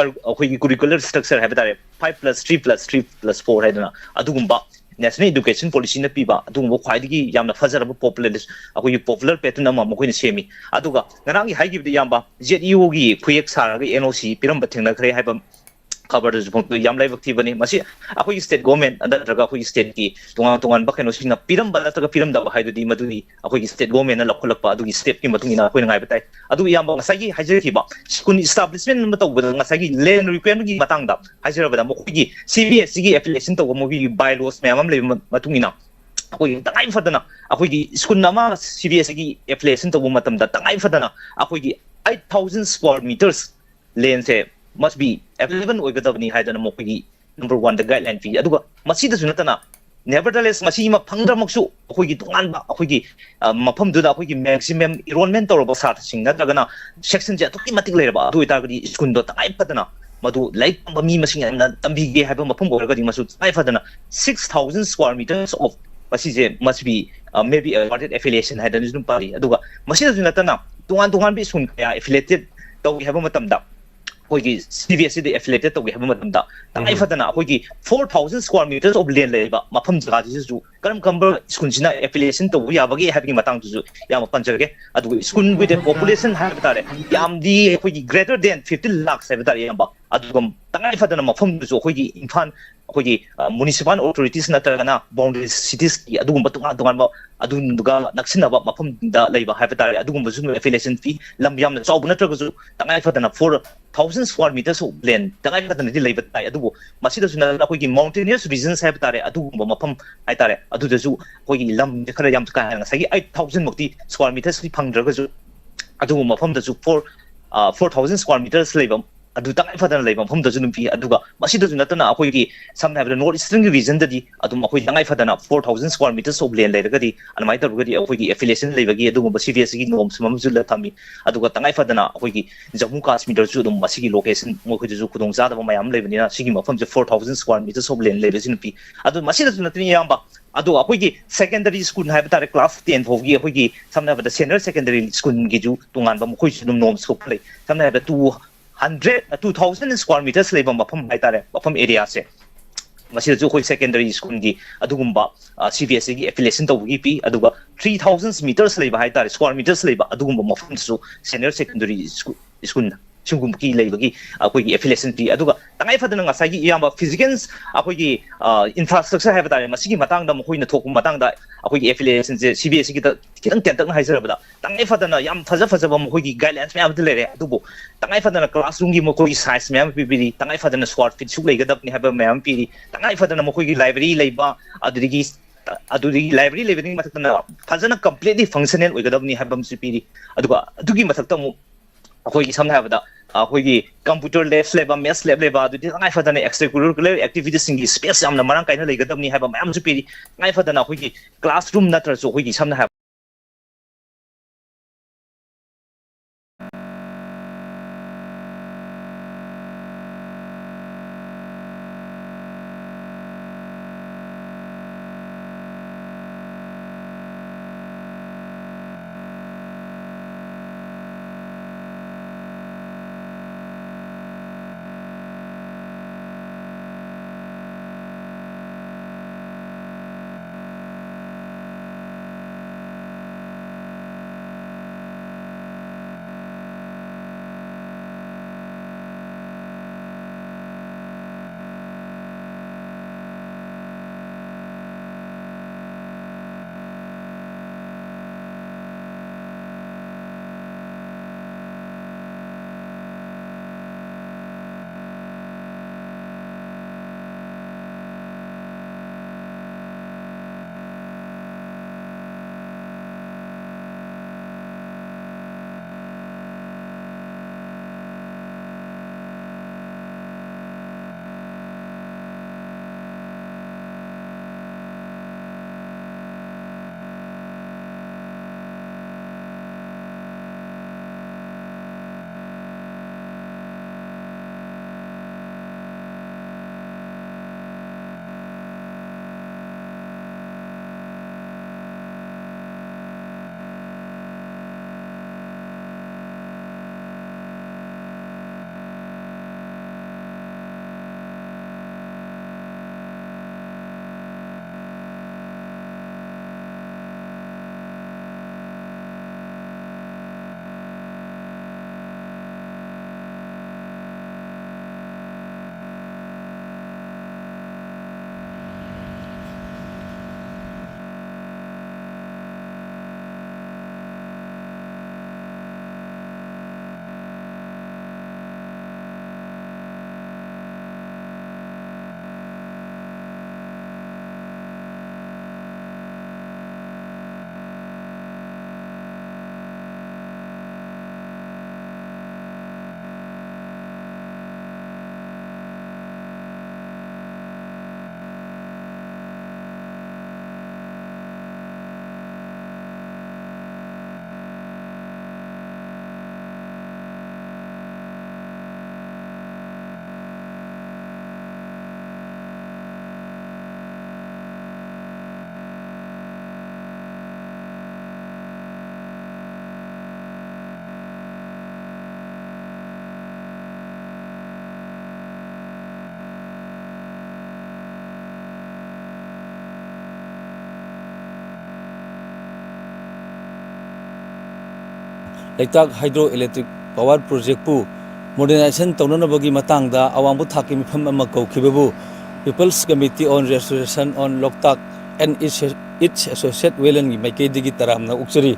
ꯑꯩꯈꯣꯏꯒꯤ ꯀꯨꯔꯤꯀꯨꯂꯔ ꯁ꯭ꯇ꯭ꯔꯛꯆꯔ ꯍꯥꯏꯕ ꯇꯥꯔꯦ, five plus three plus three plus four ꯍꯥꯏꯗꯅ ꯑꯗꯨꯒꯨꯝꯕ ꯅꯦꯁꯅꯦꯜ ꯏꯗꯨꯀꯦꯁꯟ ꯄꯣꯂꯤꯁꯤꯅ ꯄꯤꯕ ꯑꯗꯨꯒꯨꯝꯕ ꯈ꯭ꯋꯥꯏꯗꯒꯤ ꯌꯥꯝꯅ ꯐꯖꯔꯕ ꯄꯣꯄꯨꯂꯔ ꯑꯩꯈꯣꯏꯒꯤ ꯄꯣꯄꯨꯂꯔ ꯄꯦꯇꯔꯟ ꯑꯃ ꯃꯈꯣꯏꯅ ꯁꯦꯝꯃꯤ꯫ ꯑꯗꯨꯒ ꯉꯔꯥꯡꯒꯤ ꯍꯥꯏꯈꯤꯕꯗ, ꯏꯌꯥꯝꯕ, ꯖꯦꯠ ꯏ ꯑꯣꯒꯤ ꯈꯨꯌꯦꯛ ꯁꯥꯔꯒ ꯑꯦꯟ ꯑꯣ ꯁꯤ ꯄꯤꯔꯝꯕ ꯊꯦꯡꯅꯈ꯭ꯔꯦ ꯍꯥꯏꯕ ꯈꯕꯔꯗꯁꯨ ꯐꯣꯡꯗꯣꯛꯏ, ꯌꯥꯝ ꯂꯥꯏꯕꯛ ꯊꯤꯕꯅꯤ꯫ ꯃꯁꯤ ꯑꯩꯈꯣꯏꯒꯤ ꯁ꯭ꯇꯦꯠ ꯒꯣꯔꯃꯦꯟ ꯅꯠꯇ꯭ꯔꯒ ꯑꯩꯈꯣꯏꯒꯤ ꯁ꯭ꯇꯦꯠꯀꯤ ꯇꯣꯉꯥꯟ ꯇꯣꯉꯥꯟꯕ ꯀꯩꯅꯣꯁꯤꯡꯅ ꯄꯤꯔꯝꯕ ꯅꯠꯇ꯭ꯔꯒ ꯄꯤꯔꯝꯗꯕ ꯍꯥꯏꯗꯨꯗꯤ ꯃꯗꯨꯗꯤ ꯑꯩꯈꯣꯏꯒꯤ ꯁ꯭ꯇꯦꯠ ꯒꯣꯔꯃꯦꯟꯅ ꯂꯧꯈꯠꯂꯛꯄ ꯑꯗꯨꯒꯤ ꯁ꯭ꯇꯦꯞꯀꯤ ꯃꯇꯨꯡ ꯏꯟꯅ ꯑꯩꯈꯣꯏꯅ ꯉꯥꯏꯕ ꯇꯥꯏ꯫ ꯑꯗꯨ, ꯏꯌꯥꯝꯕ, ꯉꯁꯥꯏꯒꯤ ꯍꯥꯏꯖꯈꯤꯕ ꯁ꯭ꯀꯨꯜ ꯏꯁꯇꯥꯕ꯭ꯂꯤꯁꯃꯦꯟ ꯑꯃ ꯇꯧꯕꯗ ꯉꯁꯥꯏꯒꯤ ꯂꯦꯟ ꯔꯤꯀ꯭ꯋꯦꯔꯃꯦꯟꯒꯤ ꯃꯇꯥꯡꯗ ꯍꯥꯏꯖꯔꯕꯗ, ꯃꯈꯣꯏꯒꯤ ꯁꯤ ꯕꯤ ꯑꯦꯁ ꯏꯒꯤ ꯑꯦꯐꯤꯂꯤꯌꯦꯁꯟ ꯇꯧꯕ ꯃꯣꯏꯒꯤ ꯕꯥꯏꯂꯣꯁ ꯃꯌꯥꯝ ꯑꯃ ꯂꯩꯕ ꯃꯇꯨꯡ ꯏꯟꯅ ꯑꯩꯈꯣꯏꯒꯤ ꯇꯉꯥꯏ ꯐꯗꯅ ꯑꯩꯈꯣꯏꯒꯤ ꯁ꯭ꯀꯨꯜ ꯑꯃ ꯁꯤ ꯕꯤ ꯑꯦꯁ ꯏꯒꯤ ꯑꯦꯐꯤꯂꯤꯌꯦꯁꯟ ꯇꯧꯕ ꯃꯇꯝꯗ ꯇꯉꯥꯏ ꯐꯗꯅ ꯑꯩꯈꯣꯏꯒꯤ eight thousand square meters ꯂꯦꯟꯁꯦ must be available ꯑꯣꯏꯒꯗꯕꯅꯤ ꯍꯥꯏꯗꯅ ꯃꯈꯣꯏꯒꯤ ꯅꯝꯕꯔ ꯋꯥꯟꯗ ꯒꯥꯏꯗꯂꯥꯏꯟ ꯄꯤ꯫ ꯑꯗꯨꯒ ꯃꯁꯤꯗꯁꯨ ꯅꯠꯇꯅ, nevertheless, ꯃꯁꯤꯃ ꯐꯪꯗ꯭ꯔꯃꯛꯁꯨ ꯑꯩꯈꯣꯏꯒꯤ ꯇꯣꯉꯥꯟꯕ ꯑꯩꯈꯣꯏꯒꯤ, ꯑ, ꯃꯐꯝꯗꯨꯗ ꯑꯩꯈꯣꯏꯒꯤ ꯃꯦꯛꯁꯤꯃꯝ ꯏꯟꯔꯣꯜꯃꯦꯟ ꯇꯧꯔꯕ ꯁꯥꯇ꯭ꯔꯁꯤꯡ ꯅꯠꯇ꯭ꯔꯒꯅ ꯁꯦꯛꯁꯟꯁꯦ ꯑꯗꯨꯛꯀꯤ ꯃꯇꯤꯛ ꯂꯩꯔꯕ, ꯑꯗꯨ ꯑꯣꯏꯇꯥꯔꯒꯗꯤ ꯁ꯭ꯀꯨꯜꯗꯣ ꯇꯉꯥꯏ ꯐꯗꯅ ꯃꯗꯨ ꯂꯥꯏꯔꯤꯛ ꯇꯝꯕ ꯃꯤ ꯃꯁꯤꯡ ꯌꯥꯝꯅ ꯇꯝꯕꯤꯒꯦ ꯍꯥꯏꯕ ꯃꯐꯝ ꯑꯣꯏꯔꯒꯗꯤ ꯃꯁꯨ ꯇꯉꯥꯏ ꯐꯗꯅ six thousand square meters of ꯃꯁꯤꯁꯦ must be maybe awarded affiliation ꯍꯥꯏꯗꯅꯁꯨ ꯑꯗꯨꯝ ꯄꯥꯜꯂꯤ꯫ ꯑꯗꯨꯒ ꯃꯁꯤꯗꯁꯨ ꯅꯠꯇꯅ ꯇꯣꯉꯥꯟ ꯇꯣꯉꯥꯟꯕ ꯁ꯭ꯀꯨꯜ ꯀꯌꯥ affiliated ꯇꯧꯒꯦ ꯍꯥꯏꯕ ꯃꯇꯝꯗ, ꯑꯩꯈꯣꯏꯒꯤ CBSEꯗ affiliated ꯇꯧꯒꯦ ꯍꯥꯏꯕ ꯃꯇꯝꯗ, ꯇꯉꯥꯏ ꯐꯗꯅ ꯑꯩꯈꯣꯏꯒꯤ four thousand square meters of land ꯂꯩꯔꯤꯕ ꯃꯐꯝ ꯖꯒꯥꯁꯤꯁꯨ ꯀꯔꯝ ꯀꯔꯝꯕ ꯁ꯭ꯀꯨꯜꯁꯤꯅ affiliation ꯇꯧꯕ ꯌꯥꯕꯒꯦ ꯍꯥꯏꯕꯒꯤ ꯃꯇꯥꯡꯗꯨꯁꯨ ꯌꯥꯝꯅ ꯄꯟꯖꯔꯒꯦ꯫ ꯑꯗꯨꯒ school with a population ꯍꯥꯏꯕ ꯇꯥꯔꯦ, ꯌꯥꯝꯗꯤ ꯑꯩꯈꯣꯏꯒꯤ greater than fifteen lakhs ꯍꯥꯏꯕ ꯇꯥꯔꯦ, ꯏꯌꯥꯝꯕ꯫ ꯑꯗꯨꯒ ꯇꯉꯥꯏ ꯐꯗꯅ ꯃꯐꯝꯗꯨꯁꯨ ꯑꯩꯈꯣꯏꯒꯤ ꯏꯝꯐꯥꯜ, ꯑꯩꯈꯣꯏꯒꯤ municipal authorities ꯅꯠꯇ꯭ꯔꯒꯅ boundary citiesꯀꯤ ꯑꯗꯨꯒꯨꯝꯕ ꯇꯣꯉꯥꯟ ꯇꯣꯉꯥꯟꯕ ꯑꯗꯨꯒ ꯅꯛꯁꯤꯟꯅꯕ ꯃꯐꯝꯗ ꯂꯩꯕ ꯍꯥꯏꯕ ꯇꯥꯔꯦ, ꯑꯗꯨꯒꯨꯝꯕꯁꯨ affiliation ꯄꯤ꯫ ꯂꯝ ꯌꯥꯝꯅ ꯆꯥꯎꯕ ꯅꯠꯇ꯭ꯔꯒꯁꯨ ꯇꯉꯥꯏ ꯐꯗꯅ four thousand square meters of land ꯇꯉꯥꯏ ꯐꯗꯅꯗꯤ ꯂꯩꯕ ꯇꯥꯏ꯫ ꯑꯗꯨꯕꯨ ꯃꯁꯤꯗꯁꯨ ꯅꯠꯇꯅ ꯑꯩꯈꯣꯏꯒꯤ mountainous regions ꯍꯥꯏꯕ ꯇꯥꯔꯦ, ꯑꯗꯨꯒꯨꯝꯕ ꯃꯐꯝ ꯍꯥꯏ ꯇꯥꯔꯦ, ꯑꯗꯨꯗꯁꯨ ꯑꯩꯈꯣꯏꯒꯤ ꯂꯝꯁꯦ ꯈꯔ ꯌꯥꯝ ꯀꯥ ꯍꯦꯟꯅ ꯉꯁꯥꯏꯒꯤ eight thousand ꯃꯛꯇꯤ square metersꯇꯤ ꯐꯪꯗ꯭ꯔꯒꯁꯨ, ꯑꯗꯨꯒꯨꯝꯕ ꯃꯐꯝꯗꯁꯨ four four thousand square meters ꯂꯩꯕ, ꯑꯗꯨ ꯇꯉꯥꯏ ꯐꯗꯅ ꯂꯩꯕ ꯃꯐꯝꯗꯁꯨ ꯑꯗꯨꯝ ꯄꯤ꯫ ꯑꯗꯨꯒ ꯃꯁꯤꯗꯁꯨ ꯅꯠꯇꯅ ꯑꯩꯈꯣꯏꯒꯤ ꯁꯝꯅ ꯍꯥꯏꯔꯕꯗ North Easternꯒꯤ regionꯗꯗꯤ ꯑꯗꯨꯝ ꯑꯩꯈꯣꯏ ꯇꯉꯥꯏ ꯐꯗꯅ four thousand square meters of land ꯂꯩꯔꯒꯗꯤ, ꯑꯗꯨꯃꯥꯏꯅ ꯇꯧꯔꯒꯗꯤ ꯑꯩꯈꯣꯏꯒꯤ affiliation ꯂꯩꯕꯒꯤ ꯑꯗꯨꯒꯨꯝꯕ CBSEꯒꯤ norms ꯑꯃꯁꯨ ꯊꯝꯃꯤ꯫ ꯑꯗꯨꯒ ꯇꯉꯥꯏ ꯐꯗꯅ ꯑꯩꯈꯣꯏꯒꯤ ꯖꯝꯃꯨ ꯀꯥꯁꯃꯤꯔꯗꯁꯨ ꯑꯗꯨꯝ ꯃꯁꯤꯒꯤ location ꯃꯈꯣꯏꯗꯁꯨ ꯈꯨꯗꯣꯡꯆꯥꯗꯕ ꯃꯌꯥꯝ ꯂꯩꯕꯅꯤꯅ, ꯁꯤꯒꯤ ꯃꯐꯝꯁꯦ four thousand square meters of land ꯂꯩꯕꯁꯤꯅ ꯄꯤ꯫ ꯑꯗꯨ ꯃꯁꯤꯗꯁꯨ ꯅꯠꯇꯅ ꯏꯌꯥꯝꯕ, ꯑꯗꯣ ꯑꯩꯈꯣꯏꯒꯤ secondary school ꯍꯥꯏꯕ ꯇꯥꯔꯦ, class ten ꯐꯥꯎꯒꯤ ꯑꯩꯈꯣꯏꯒꯤ ꯁꯝꯅ ꯍꯥꯏꯔꯕꯗ senior secondary schoolꯒꯤꯁꯨ ꯇꯣꯉꯥꯟꯕ ꯃꯈꯣꯏꯁꯨ ꯑꯗꯨꯝ norms ꯊꯣꯛꯄ ꯂꯩ꯫ ꯁꯝꯅ ꯍꯥꯏꯔꯕꯗ two hundred, two thousand square meters ꯂꯩꯕ ꯃꯐꯝ ꯍꯥꯏ ꯇꯥꯔꯦ, ꯃꯐꯝ areaꯁꯦ, ꯃꯁꯤꯗꯁꯨ ꯑꯩꯈꯣꯏ secondary schoolꯒꯤ ꯑꯗꯨꯒꯨꯝꯕ CBSEꯒꯤ affiliation ꯇꯧꯕꯒꯤ ꯄꯤ꯫ ꯑꯗꯨꯒ three thousand meters ꯂꯩꯕ ꯍꯥꯏ ꯇꯥꯔꯦ, square meters ꯂꯩꯕ ꯑꯗꯨꯒꯨꯝꯕ ꯃꯐꯝꯗꯁꯨ senior secondary school, school ꯁꯤꯒꯨꯝꯕꯒꯤ ꯂꯩꯕꯒꯤ ꯑꯩꯈꯣꯏꯒꯤ affiliation ꯄꯤ꯫ ꯑꯗꯨꯒ ꯇꯉꯥꯏ ꯐꯗꯅ ꯉꯁꯥꯏꯒꯤ ꯏꯌꯥꯝꯕ physical ꯑꯩꯈꯣꯏꯒꯤ infrastructure ꯍꯥꯏꯕ ꯇꯥꯔꯦ, ꯃꯁꯤꯒꯤ ꯃꯇꯥꯡꯗ ꯃꯈꯣꯏꯅ ꯊꯣꯛꯄ ꯃꯇꯥꯡꯗ ꯑꯩꯈꯣꯏꯒꯤ affiliationꯁꯦ CBSEꯒꯤꯗ ꯈꯤꯇꯪ ꯇꯦꯟꯇꯛꯅ ꯍꯥꯏꯖꯔꯕꯗ, ꯇꯉꯥꯏ ꯐꯗꯅ ꯌꯥꯝ ꯐꯖ ꯐꯖꯕ ꯃꯈꯣꯏꯒꯤ guidelines ꯃꯌꯥꯝ ꯑꯃ ꯂꯩꯔꯦ꯫ ꯑꯗꯨꯕꯨ ꯇꯉꯥꯏ ꯐꯗꯅ classroomꯒꯤ ꯃꯈꯣꯏꯒꯤ size ꯃꯌꯥꯝ ꯑꯃ ꯄꯤꯕꯤꯔꯤ, ꯇꯉꯥꯏ ꯐꯗꯅ square feet ꯁꯨꯛ ꯂꯩꯒꯗꯕꯅꯤ ꯍꯥꯏꯕ ꯃꯌꯥꯝ ꯑꯃ ꯄꯤꯔꯤ, ꯇꯉꯥꯏ ꯐꯗꯅ ꯃꯈꯣꯏꯒꯤ library ꯂꯩꯕ, ꯑꯗꯨꯗꯒꯤ ꯑꯗꯨꯗꯒꯤ library ꯂꯩꯕꯗꯒꯤ ꯃꯊꯛꯇꯅ ꯐꯖꯅ completely functional ꯑꯣꯏꯒꯗꯕꯅꯤ ꯍꯥꯏꯕ ꯑꯃꯁꯨ ꯄꯤꯔꯤ꯫ ꯑꯗꯨꯒ ꯑꯗꯨꯒꯤ ꯃꯊꯛꯇ ꯑꯃꯨꯛ ꯑꯩꯈꯣꯏꯒꯤ ꯁꯝꯅ ꯍꯥꯏꯔꯕꯗ ꯑꯩꯈꯣꯏꯒꯤ computer labs ꯂꯩꯕ, maths lab ꯂꯩꯕ, ꯑꯗꯨꯗꯤ ꯇꯉꯥꯏ ꯐꯗꯅ extra curricular activitiesꯁꯤꯡꯒꯤ space ꯌꯥꯝꯅ ꯃꯔꯥꯡ ꯀꯥꯏꯅ ꯂꯩꯒꯗꯕꯅꯤ ꯍꯥꯏꯕ ꯃꯌꯥꯝꯁꯨ ꯄꯤꯔꯤ꯫ ꯇꯉꯥꯏ ꯐꯗꯅ ꯑꯩꯈꯣꯏꯒꯤ classroom ꯅꯠꯇ꯭ꯔꯁꯨ ꯑꯩꯈꯣꯏꯒꯤ ꯁꯝꯅ ꯍꯥꯏꯔꯕꯗ ꯂꯩꯇꯥꯛ ꯍꯥꯏꯗ꯭ꯔꯣ ꯏꯂꯦꯛꯇ꯭ꯔꯤꯛ ꯄꯥꯋꯔ ꯄ꯭ꯔꯣꯖꯦꯛꯄꯨ ꯃꯣꯗꯔꯅꯥꯏꯖꯦꯁꯟ ꯇꯧꯅꯅꯕꯒꯤ ꯃꯇꯥꯡꯗ ꯑꯋꯥꯡꯕ ꯊꯥꯛꯀꯤ ꯃꯤꯐꯝ ꯑꯃ ꯀꯧꯈꯤꯕꯕꯨ People's Committee on Restoration on Loktak and Its, Its Associate Wetlandꯒꯤ ꯃꯥꯏꯀꯩꯗꯒꯤ ꯇꯔꯥꯝꯅ ꯑꯣꯛꯆꯔꯤ꯫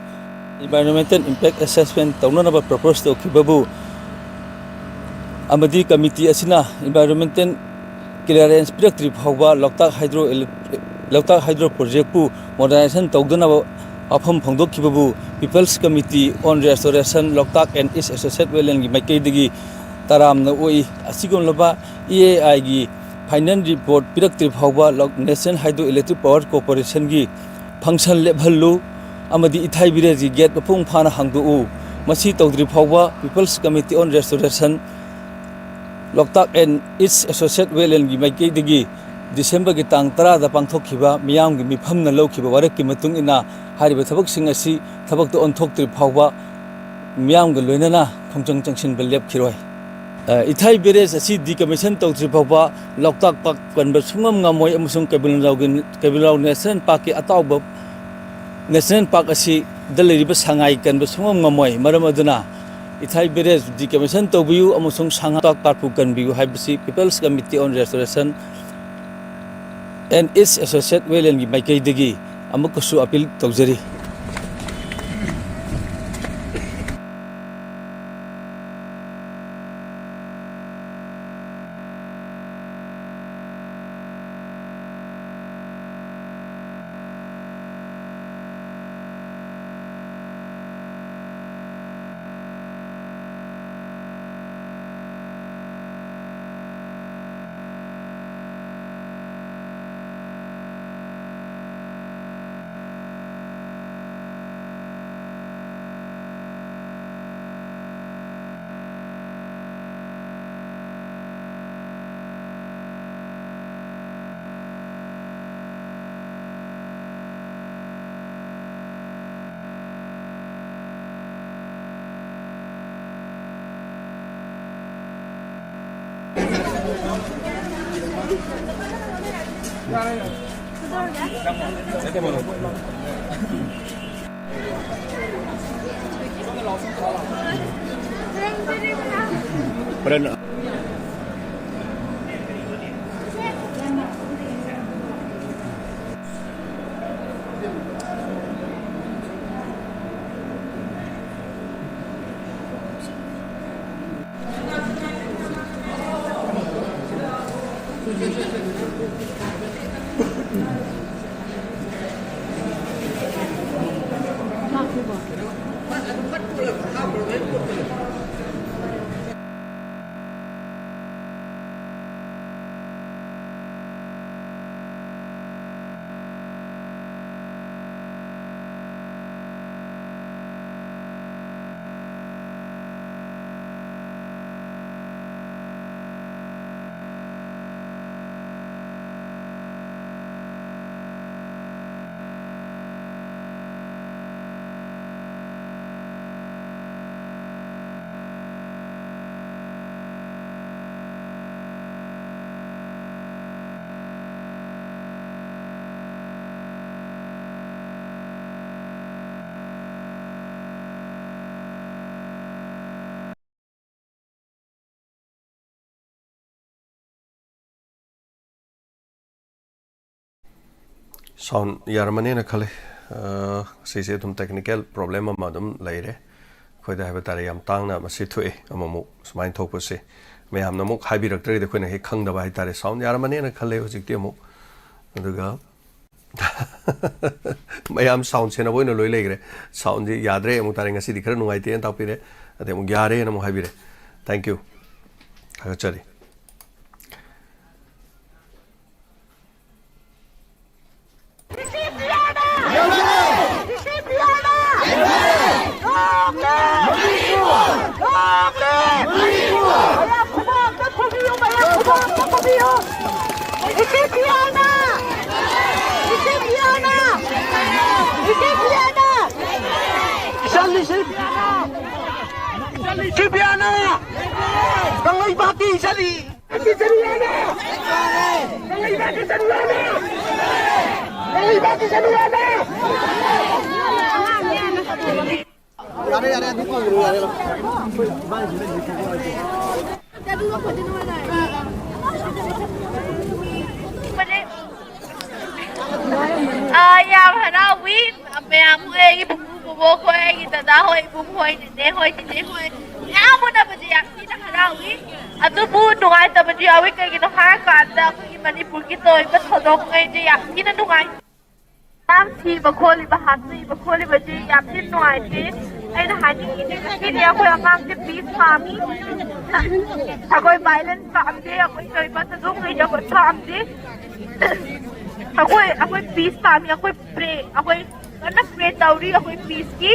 Environmental Impact Assessment ꯇꯧꯅꯅꯕ ꯄ꯭ꯔꯣꯄꯣꯁ ꯇꯧꯈꯤꯕꯕꯨ ꯑꯃꯗꯤ ꯀꯃꯤꯇꯤ ꯑꯁꯤꯅ environmental clearance ꯄꯤꯔꯛꯇ꯭ꯔꯤ ꯐꯥꯎꯕ ꯂꯣꯛꯇꯥꯛ ꯍꯥꯏꯗ꯭ꯔꯣ ꯏꯂꯦꯛ-, ꯂꯣꯛꯇꯥꯛ ꯍꯥꯏꯗ꯭ꯔꯣ ꯄ꯭ꯔꯣꯖꯦꯛꯄꯨ ꯃꯣꯗꯔꯅꯥꯏꯖꯦꯁꯟ ꯇꯧꯗꯅꯕ ꯋꯥꯐꯝ ꯐꯣꯡꯗꯣꯛꯈꯤꯕꯕꯨ People's Committee on Restoration Loktak and Its Associate Wetlandꯒꯤ ꯃꯥꯏꯀꯩꯗꯒꯤ ꯇꯔꯥꯝꯅ ꯑꯣꯛꯏ꯫ ꯑꯁꯤꯒꯨꯝꯂꯕ E A Iꯒꯤ final report ꯄꯤꯔꯛꯇ꯭ꯔꯤ ꯐꯥꯎꯕ ꯂꯣꯛ-, National Hydroelectric Power Corporationꯒꯤ function ꯂꯦꯞꯍꯜꯂꯨ ꯑꯃꯗꯤ ꯏꯊꯥꯏ ꯕꯦꯔꯦꯖꯀꯤ gate ꯃꯄꯨꯡ ꯐꯥꯅ ꯍꯥꯡꯗꯣꯛꯎ꯫ ꯃꯁꯤ ꯇꯧꯗ꯭ꯔꯤ ꯐꯥꯎꯕ People's Committee on Restoration Loktak and Its Associate Wetlandꯒꯤ ꯃꯥꯏꯀꯩꯗꯒꯤ ꯗꯤꯁꯦꯝꯕꯔꯒꯤ ꯇꯥꯡ ꯇꯔꯥꯗ ꯄꯥꯡꯊꯣꯛꯈꯤꯕ ꯃꯤꯌꯥꯝꯒꯤ ꯃꯤꯐꯝꯅ ꯂꯧꯈꯤꯕ ꯋꯥꯔꯦꯞꯀꯤ ꯃꯇꯨꯡ ꯏꯟꯅ ꯍꯥꯏꯔꯤꯕ ꯊꯕꯛꯁꯤꯡ ꯑꯁꯤ ꯊꯕꯛꯇ ꯑꯣꯟꯊꯣꯛꯇ꯭ꯔꯤ ꯐꯥꯎꯕ ꯃꯤꯌꯥꯝꯒ ꯂꯣꯏꯅꯅ ꯈꯣꯡꯖꯪ ꯆꯪꯁꯤꯟꯕ ꯂꯦꯞꯈꯤꯔꯣꯏ꯫ ꯑ, ꯏꯊꯥꯏ ꯕꯦꯔꯦꯖ ꯑꯁꯤ decommission ꯇꯧꯗ꯭ꯔꯤ ꯐꯥꯎꯕ ꯂꯣꯛꯇꯥꯛ ꯄꯥꯛ ꯀꯟꯕ ꯁꯨꯡꯉꯝ ꯉꯝꯃꯣꯏ ꯑꯃꯁꯨꯡ ꯀꯩꯕꯨꯜ ꯂꯝꯖꯥꯎꯒꯤ, ꯀꯩꯕꯨꯜ ꯂꯝꯖꯥꯎ ꯅꯦꯁꯅꯦꯜ ꯄꯥꯔꯛꯀꯤ ꯑꯇꯥꯎꯕ ꯅꯦꯁꯅꯦꯜ ꯄꯥꯔꯛ ꯑꯁꯤꯗ ꯂꯩꯔꯤꯕ ꯁꯉꯥꯏ ꯀꯟꯕ ꯁꯨꯡꯉꯝ ꯉꯝꯃꯣꯏ꯫ ꯃꯔꯝ ꯑꯗꯨꯅ ꯏꯊꯥꯏ ꯕꯦꯔꯦꯖ decommission ꯇꯧꯕꯤꯌꯨ ꯑꯃꯁꯨꯡ ꯁꯉꯥꯏ ꯄꯥꯛꯄꯨ ꯀꯟꯕꯤꯌꯨ ꯍꯥꯏꯕꯁꯤ People's Committee on Restoration and Its Associate Wetlandꯒꯤ ꯃꯥꯏꯀꯩꯗꯒꯤ ꯑꯃꯨꯛꯀꯁꯨ appeal ꯇꯧꯖꯔꯤ꯫ ꯍꯣꯔꯦꯟ꯫ Sound ꯌꯥꯔꯝꯃꯅꯦꯅ ꯈꯜꯂꯤ꯫ ꯑ, ꯁꯤꯁꯦ ꯑꯗꯨꯝ technical problem ꯑꯃ ꯑꯗꯨꯝ ꯂꯩꯔꯦ꯫ ꯑꯩꯈꯣꯏꯗ ꯍꯥꯏꯕ ꯇꯥꯔꯦ, ꯌꯥꯝ ꯇꯥꯡꯅ ꯃꯁꯤ ꯊꯣꯛꯑꯦ ꯑꯃꯨꯛ ꯁꯨꯃꯥꯏꯅ ꯊꯣꯛꯄꯁꯦ꯫ ꯃꯌꯥꯝꯅ ꯑꯃꯨꯛ ꯍꯥꯏꯕꯤꯔꯛꯇ꯭ꯔꯒꯗꯤ ꯑꯩꯈꯣꯏꯅ ꯍꯦꯛ ꯈꯪꯗꯕ ꯍꯥꯏ ꯇꯥꯔꯦ꯫ Sound ꯌꯥꯔꯝꯃꯅꯦꯅ ꯈꯜꯂꯦ ꯍꯧꯖꯤꯛꯇꯤ ꯑꯃꯨꯛ꯫ ꯑꯗꯨꯒ ꯃꯌꯥꯝ sound ꯁꯦꯟꯅꯕ ꯑꯣꯏꯅ ꯂꯣꯏ ꯂꯩꯈ꯭ꯔꯦ꯫ Soundꯁꯤ ꯌꯥꯗ꯭ꯔꯦ ꯑꯃꯨꯛ ꯇꯥꯔꯦ꯫ ꯉꯁꯤꯗꯤ ꯈꯔ ꯅꯨꯡꯉꯥꯏꯇꯦꯅ ꯇꯥꯛꯄꯤꯔꯦ꯫ ꯑꯗꯩ ꯑꯃꯨꯛ ꯌꯥꯔꯦꯅ ꯑꯃꯨꯛ ꯍꯥꯏꯕꯤꯔꯦ꯫ Thank you꯫ ꯊꯥꯒꯠꯆꯔꯤ꯫ ꯏꯆꯜ ꯂꯤꯁꯤꯕꯤꯌꯥꯅ! ꯏꯆꯜ ꯂꯤꯁꯤꯕꯤꯌꯥꯅ! ꯀꯪꯂꯩꯄꯥꯛꯀꯤ ꯏꯆꯜ ꯂꯤ-, ꯀꯪꯂꯩꯄꯥꯛꯀꯤ ꯏꯆꯜ ꯂꯤꯕꯤꯌꯥꯅ! ꯀꯪꯂꯩꯄꯥꯛꯀꯤ ꯏꯆꯜ ꯂꯤꯕꯤꯌꯥꯅ! ꯌꯥꯔꯦ, ꯌꯥꯔꯦ, ꯑꯗꯨ ꯀꯧꯔꯨꯅꯨ, ꯌꯥꯔꯦ꯫ ꯑꯥ, ꯌꯥꯝ ꯍꯔꯥꯎꯏ꯫ ꯃꯌꯥꯝ ꯍꯣꯏ, ꯑꯩꯒꯤ ꯄꯨꯄꯨ ꯕꯣꯕꯣꯛ ꯍꯣꯏ, ꯑꯩꯒꯤ ꯗꯗꯥ ꯍꯣꯏ, ꯏꯕꯨꯡ ꯍꯣꯏ, ꯅꯦꯅꯦ ꯍꯣꯏ, ꯆꯤꯆꯦ ꯍꯣꯏ, ꯃꯌꯥꯝ ꯎꯅꯕꯁꯦ ꯌꯥꯝ ꯊꯤꯅ ꯍꯔꯥꯎꯏ꯫ ꯑꯗꯨꯕꯨ ꯅꯨꯡꯉꯥꯏꯇꯕꯁꯨ ꯌꯥꯎꯏ꯫ ꯀꯩꯒꯤꯅꯣ ꯍꯥꯏꯔꯀꯥꯟꯗ ꯑꯩꯈꯣꯏꯒꯤ ꯃꯅꯤꯄꯨꯔꯒꯤ ꯇꯧꯔꯤꯕ ꯊꯧꯗꯣꯛꯉꯩꯁꯦ ꯌꯥꯝ ꯊꯤꯅ ꯅꯨꯡꯉꯥꯏ꯫ ꯑꯉꯥꯡ ꯊꯤꯕ ꯈꯣꯠꯂꯤꯕ, ꯍꯥꯠꯆꯤꯕ ꯈꯣꯠꯂꯤꯕꯁꯤ ꯌꯥꯝ ꯊꯤꯅ ꯅꯨꯡꯉꯥꯏꯇꯦ꯫ ꯑꯩꯅ ꯍꯥꯏꯅꯤꯡꯉꯤꯁꯦ, ꯉꯁꯤꯗꯤ ꯑꯩꯈꯣꯏ ꯑꯉꯥꯡꯁꯦ ꯄꯤꯁ ꯄꯥꯝꯃꯤ꯫ ꯑꯩꯈꯣꯏ ꯚꯥꯏꯂꯦꯟꯁ ꯄꯥꯝꯗꯦ, ꯑꯩꯈꯣꯏ ꯀꯔꯤꯕ ꯊꯧꯗꯣꯛꯉꯩꯁꯦ ꯑꯩꯈꯣꯏ ꯄꯥꯝꯗꯦ꯫ ꯑꯩꯈꯣꯏ, ꯑꯩꯈꯣꯏ ꯄꯤꯁ ꯄꯥꯝꯃꯤ, ꯑꯩꯈꯣꯏ ꯄ꯭ꯔꯦ, ꯑꯩꯈꯣꯏ ꯀꯟꯅ ꯄ꯭ꯔꯦ ꯇꯧꯔꯤ ꯑꯩꯈꯣꯏ ꯄꯤꯁꯀꯤ꯫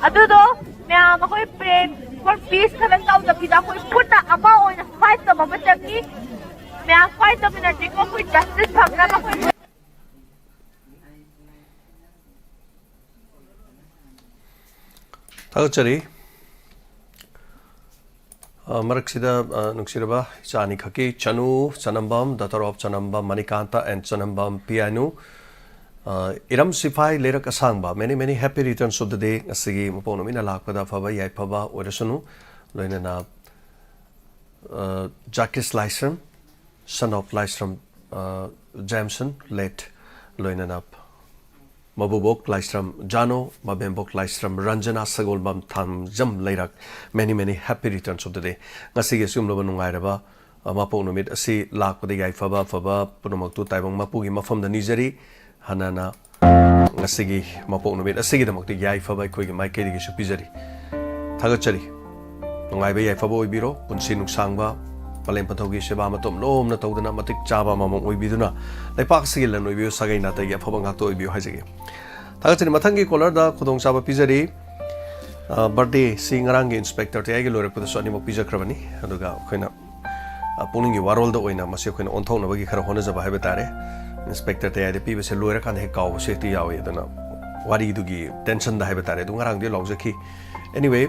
ꯑꯗꯨꯗꯣ ꯃꯌꯥꯝ ꯑꯩꯈꯣꯏ ꯄ꯭ꯔꯦ ꯐꯣꯔ ꯄꯤꯁ ꯈꯛꯇꯪ ꯇꯧꯗꯕꯤꯗ ꯑꯩꯈꯣꯏ ꯄꯨꯟꯅ ꯑꯃ ꯑꯣꯏꯅ ꯐꯥꯏꯠ ꯇꯧꯕ ꯑꯃ ꯆꯪꯉꯤ꯫ ꯃꯌꯥꯝ ꯐꯥꯏꯠ ꯇꯧꯃꯤꯟꯅꯁꯤꯀꯣ, ꯑꯩꯈꯣꯏ ꯖꯁꯇꯤꯁ ꯐꯪꯅꯕ ꯑꯩꯈꯣꯏ꯫ ꯊꯥꯒꯠꯆꯔꯤ꯫ ꯑ, ꯃꯔꯛꯁꯤꯗ, ꯑ, ꯅꯨꯡꯁꯤꯔꯕ ꯏꯆꯥ ꯑꯅꯤꯈꯛꯀꯤ ꯆꯅꯨ ꯆꯅꯝꯕꯝ, daughter of ꯆꯅꯝꯕꯝ ꯃꯅꯤꯀꯥꯟꯇ and ꯆꯅꯝꯕꯝ ꯄꯤꯌꯥꯅꯨ, ꯑ, ꯏꯔꯝ ꯁꯤꯐꯥꯏ ꯂꯩꯔꯛ ꯑꯁꯥꯡꯕ, many many happy returns of the day꯫ ꯉꯁꯤꯒꯤ ꯃꯄꯣꯛ ꯅꯨꯃꯤꯠꯅ ꯂꯥꯛꯄꯗ ꯑꯐꯕ ꯌꯥꯏꯐꯕ ꯑꯣꯏꯔꯁꯅꯨ꯫ ꯂꯣꯏꯅꯅ, ꯑ, ꯖꯥꯀꯤꯁ ꯂꯥꯏꯁ꯭ꯔꯝ, son of ꯂꯥꯏꯁ꯭ꯔꯝ, ꯑ, ꯖꯦꯝꯁꯟ, late, ꯂꯣꯏꯅꯅ ꯃꯕꯨꯕꯣꯛ ꯂꯥꯏꯁ꯭ꯔꯝ ꯖꯥꯅꯣ, ꯃꯕꯦꯝꯕꯣꯛ ꯂꯥꯏꯁ꯭ꯔꯝ ꯔꯟꯖꯅꯥ, ꯁꯒꯣꯜꯕꯝ ꯊꯥꯡꯖꯝ ꯂꯩꯔꯛ, many many happy returns of the day꯫ ꯉꯁꯤꯒꯤ ꯑꯁꯤꯒꯨꯝꯂꯕ ꯅꯨꯡꯉꯥꯏꯔꯕ, ꯑ, ꯃꯄꯣꯛ ꯅꯨꯃꯤꯠ ꯑꯁꯤ ꯂꯥꯛꯄꯗ ꯌꯥꯏꯐꯕ ꯑꯐꯕ ꯄꯨꯝꯅꯃꯛꯇꯨ ꯇꯥꯏꯕꯪ ꯃꯄꯨꯒꯤ ꯃꯐꯝꯗ ꯅꯤꯖꯔꯤ꯫ ꯍꯟꯅꯅ ꯉꯁꯤꯒꯤ ꯃꯄꯣꯛ ꯅꯨꯃꯤꯠ ꯑꯁꯤꯒꯤꯗꯃꯛꯇ ꯌꯥꯏꯐꯕ ꯑꯩꯈꯣꯏꯒꯤ ꯃꯥꯏꯀꯩꯗꯒꯤꯁꯨ ꯄꯤꯖꯔꯤ꯫ ꯊꯥꯒꯠꯆꯔꯤ꯫ ꯅꯨꯡꯉꯥꯏꯕ ꯌꯥꯏꯐꯕ ꯑꯣꯏꯕꯤꯔꯣ, ꯄꯨꯟꯁꯤ ꯅꯨꯡꯁꯥꯡꯕ, ꯄꯂꯦꯝ ꯄꯟꯊꯧꯒꯤ ꯁꯦꯕꯥ ꯃꯇꯣꯝ ꯂꯣꯝꯅ ꯇꯧꯗꯨꯅ ꯃꯇꯤꯛ ꯆꯥꯕ ꯑꯃꯃꯝ ꯑꯣꯏꯕꯤꯗꯨꯅ ꯂꯩꯄꯥꯛ ꯑꯁꯤꯒꯤ ꯂꯟ ꯑꯣꯏꯕꯤꯌꯨ, ꯁꯥꯒꯩ ꯅꯥꯇꯩꯒꯤ ꯑꯐꯕ ꯉꯥꯛꯇ ꯑꯣꯏꯕꯤꯌꯨ ꯍꯥꯏꯖꯒꯦ꯫ ꯊꯥꯒꯠꯆꯔꯤ꯫ ꯃꯊꯪꯒꯤ caller ꯗ ꯈꯨꯗꯣꯡꯆꯥꯕ ꯄꯤꯖꯔꯤ꯫ ꯑ, birthday ꯁꯤ ꯉꯔꯥꯡꯒꯤ inspector ꯇꯌꯥꯏꯒꯤ ꯂꯣꯏꯔꯛꯄꯗꯁꯨ ꯑꯅꯤꯃꯛ ꯄꯤꯖꯈ꯭ꯔꯕꯅꯤ꯫ ꯑꯗꯨꯒ ꯑꯩꯈꯣꯏꯅ, ꯑ, ꯄꯨꯛꯅꯤꯡꯒꯤ ꯋꯥꯔꯣꯜꯗ ꯑꯣꯏꯅ ꯃꯁꯤ ꯑꯩꯈꯣꯏꯅ ꯑꯣꯟꯊꯣꯛꯅꯕꯒꯤ ꯈꯔ ꯍꯣꯠꯅꯖꯕ ꯍꯥꯏꯕ ꯇꯥꯔꯦ꯫ Inspector ꯇꯌꯥꯏꯗ ꯄꯤꯕꯁꯦ ꯂꯣꯏꯔꯀꯥꯟꯗ ꯍꯦꯛ ꯀꯥꯎꯕꯁꯨ ꯍꯦꯛꯇ ꯌꯥꯎꯏ꯫ ꯑꯗꯨꯅ ꯋꯥꯔꯤꯗꯨꯒꯤ tension ꯗ ꯍꯥꯏꯕ ꯇꯥꯔꯦ꯫ ꯑꯗꯨ ꯉꯔꯥꯡꯗꯤ ꯂꯥꯎꯖꯈꯤ꯫ Anyway,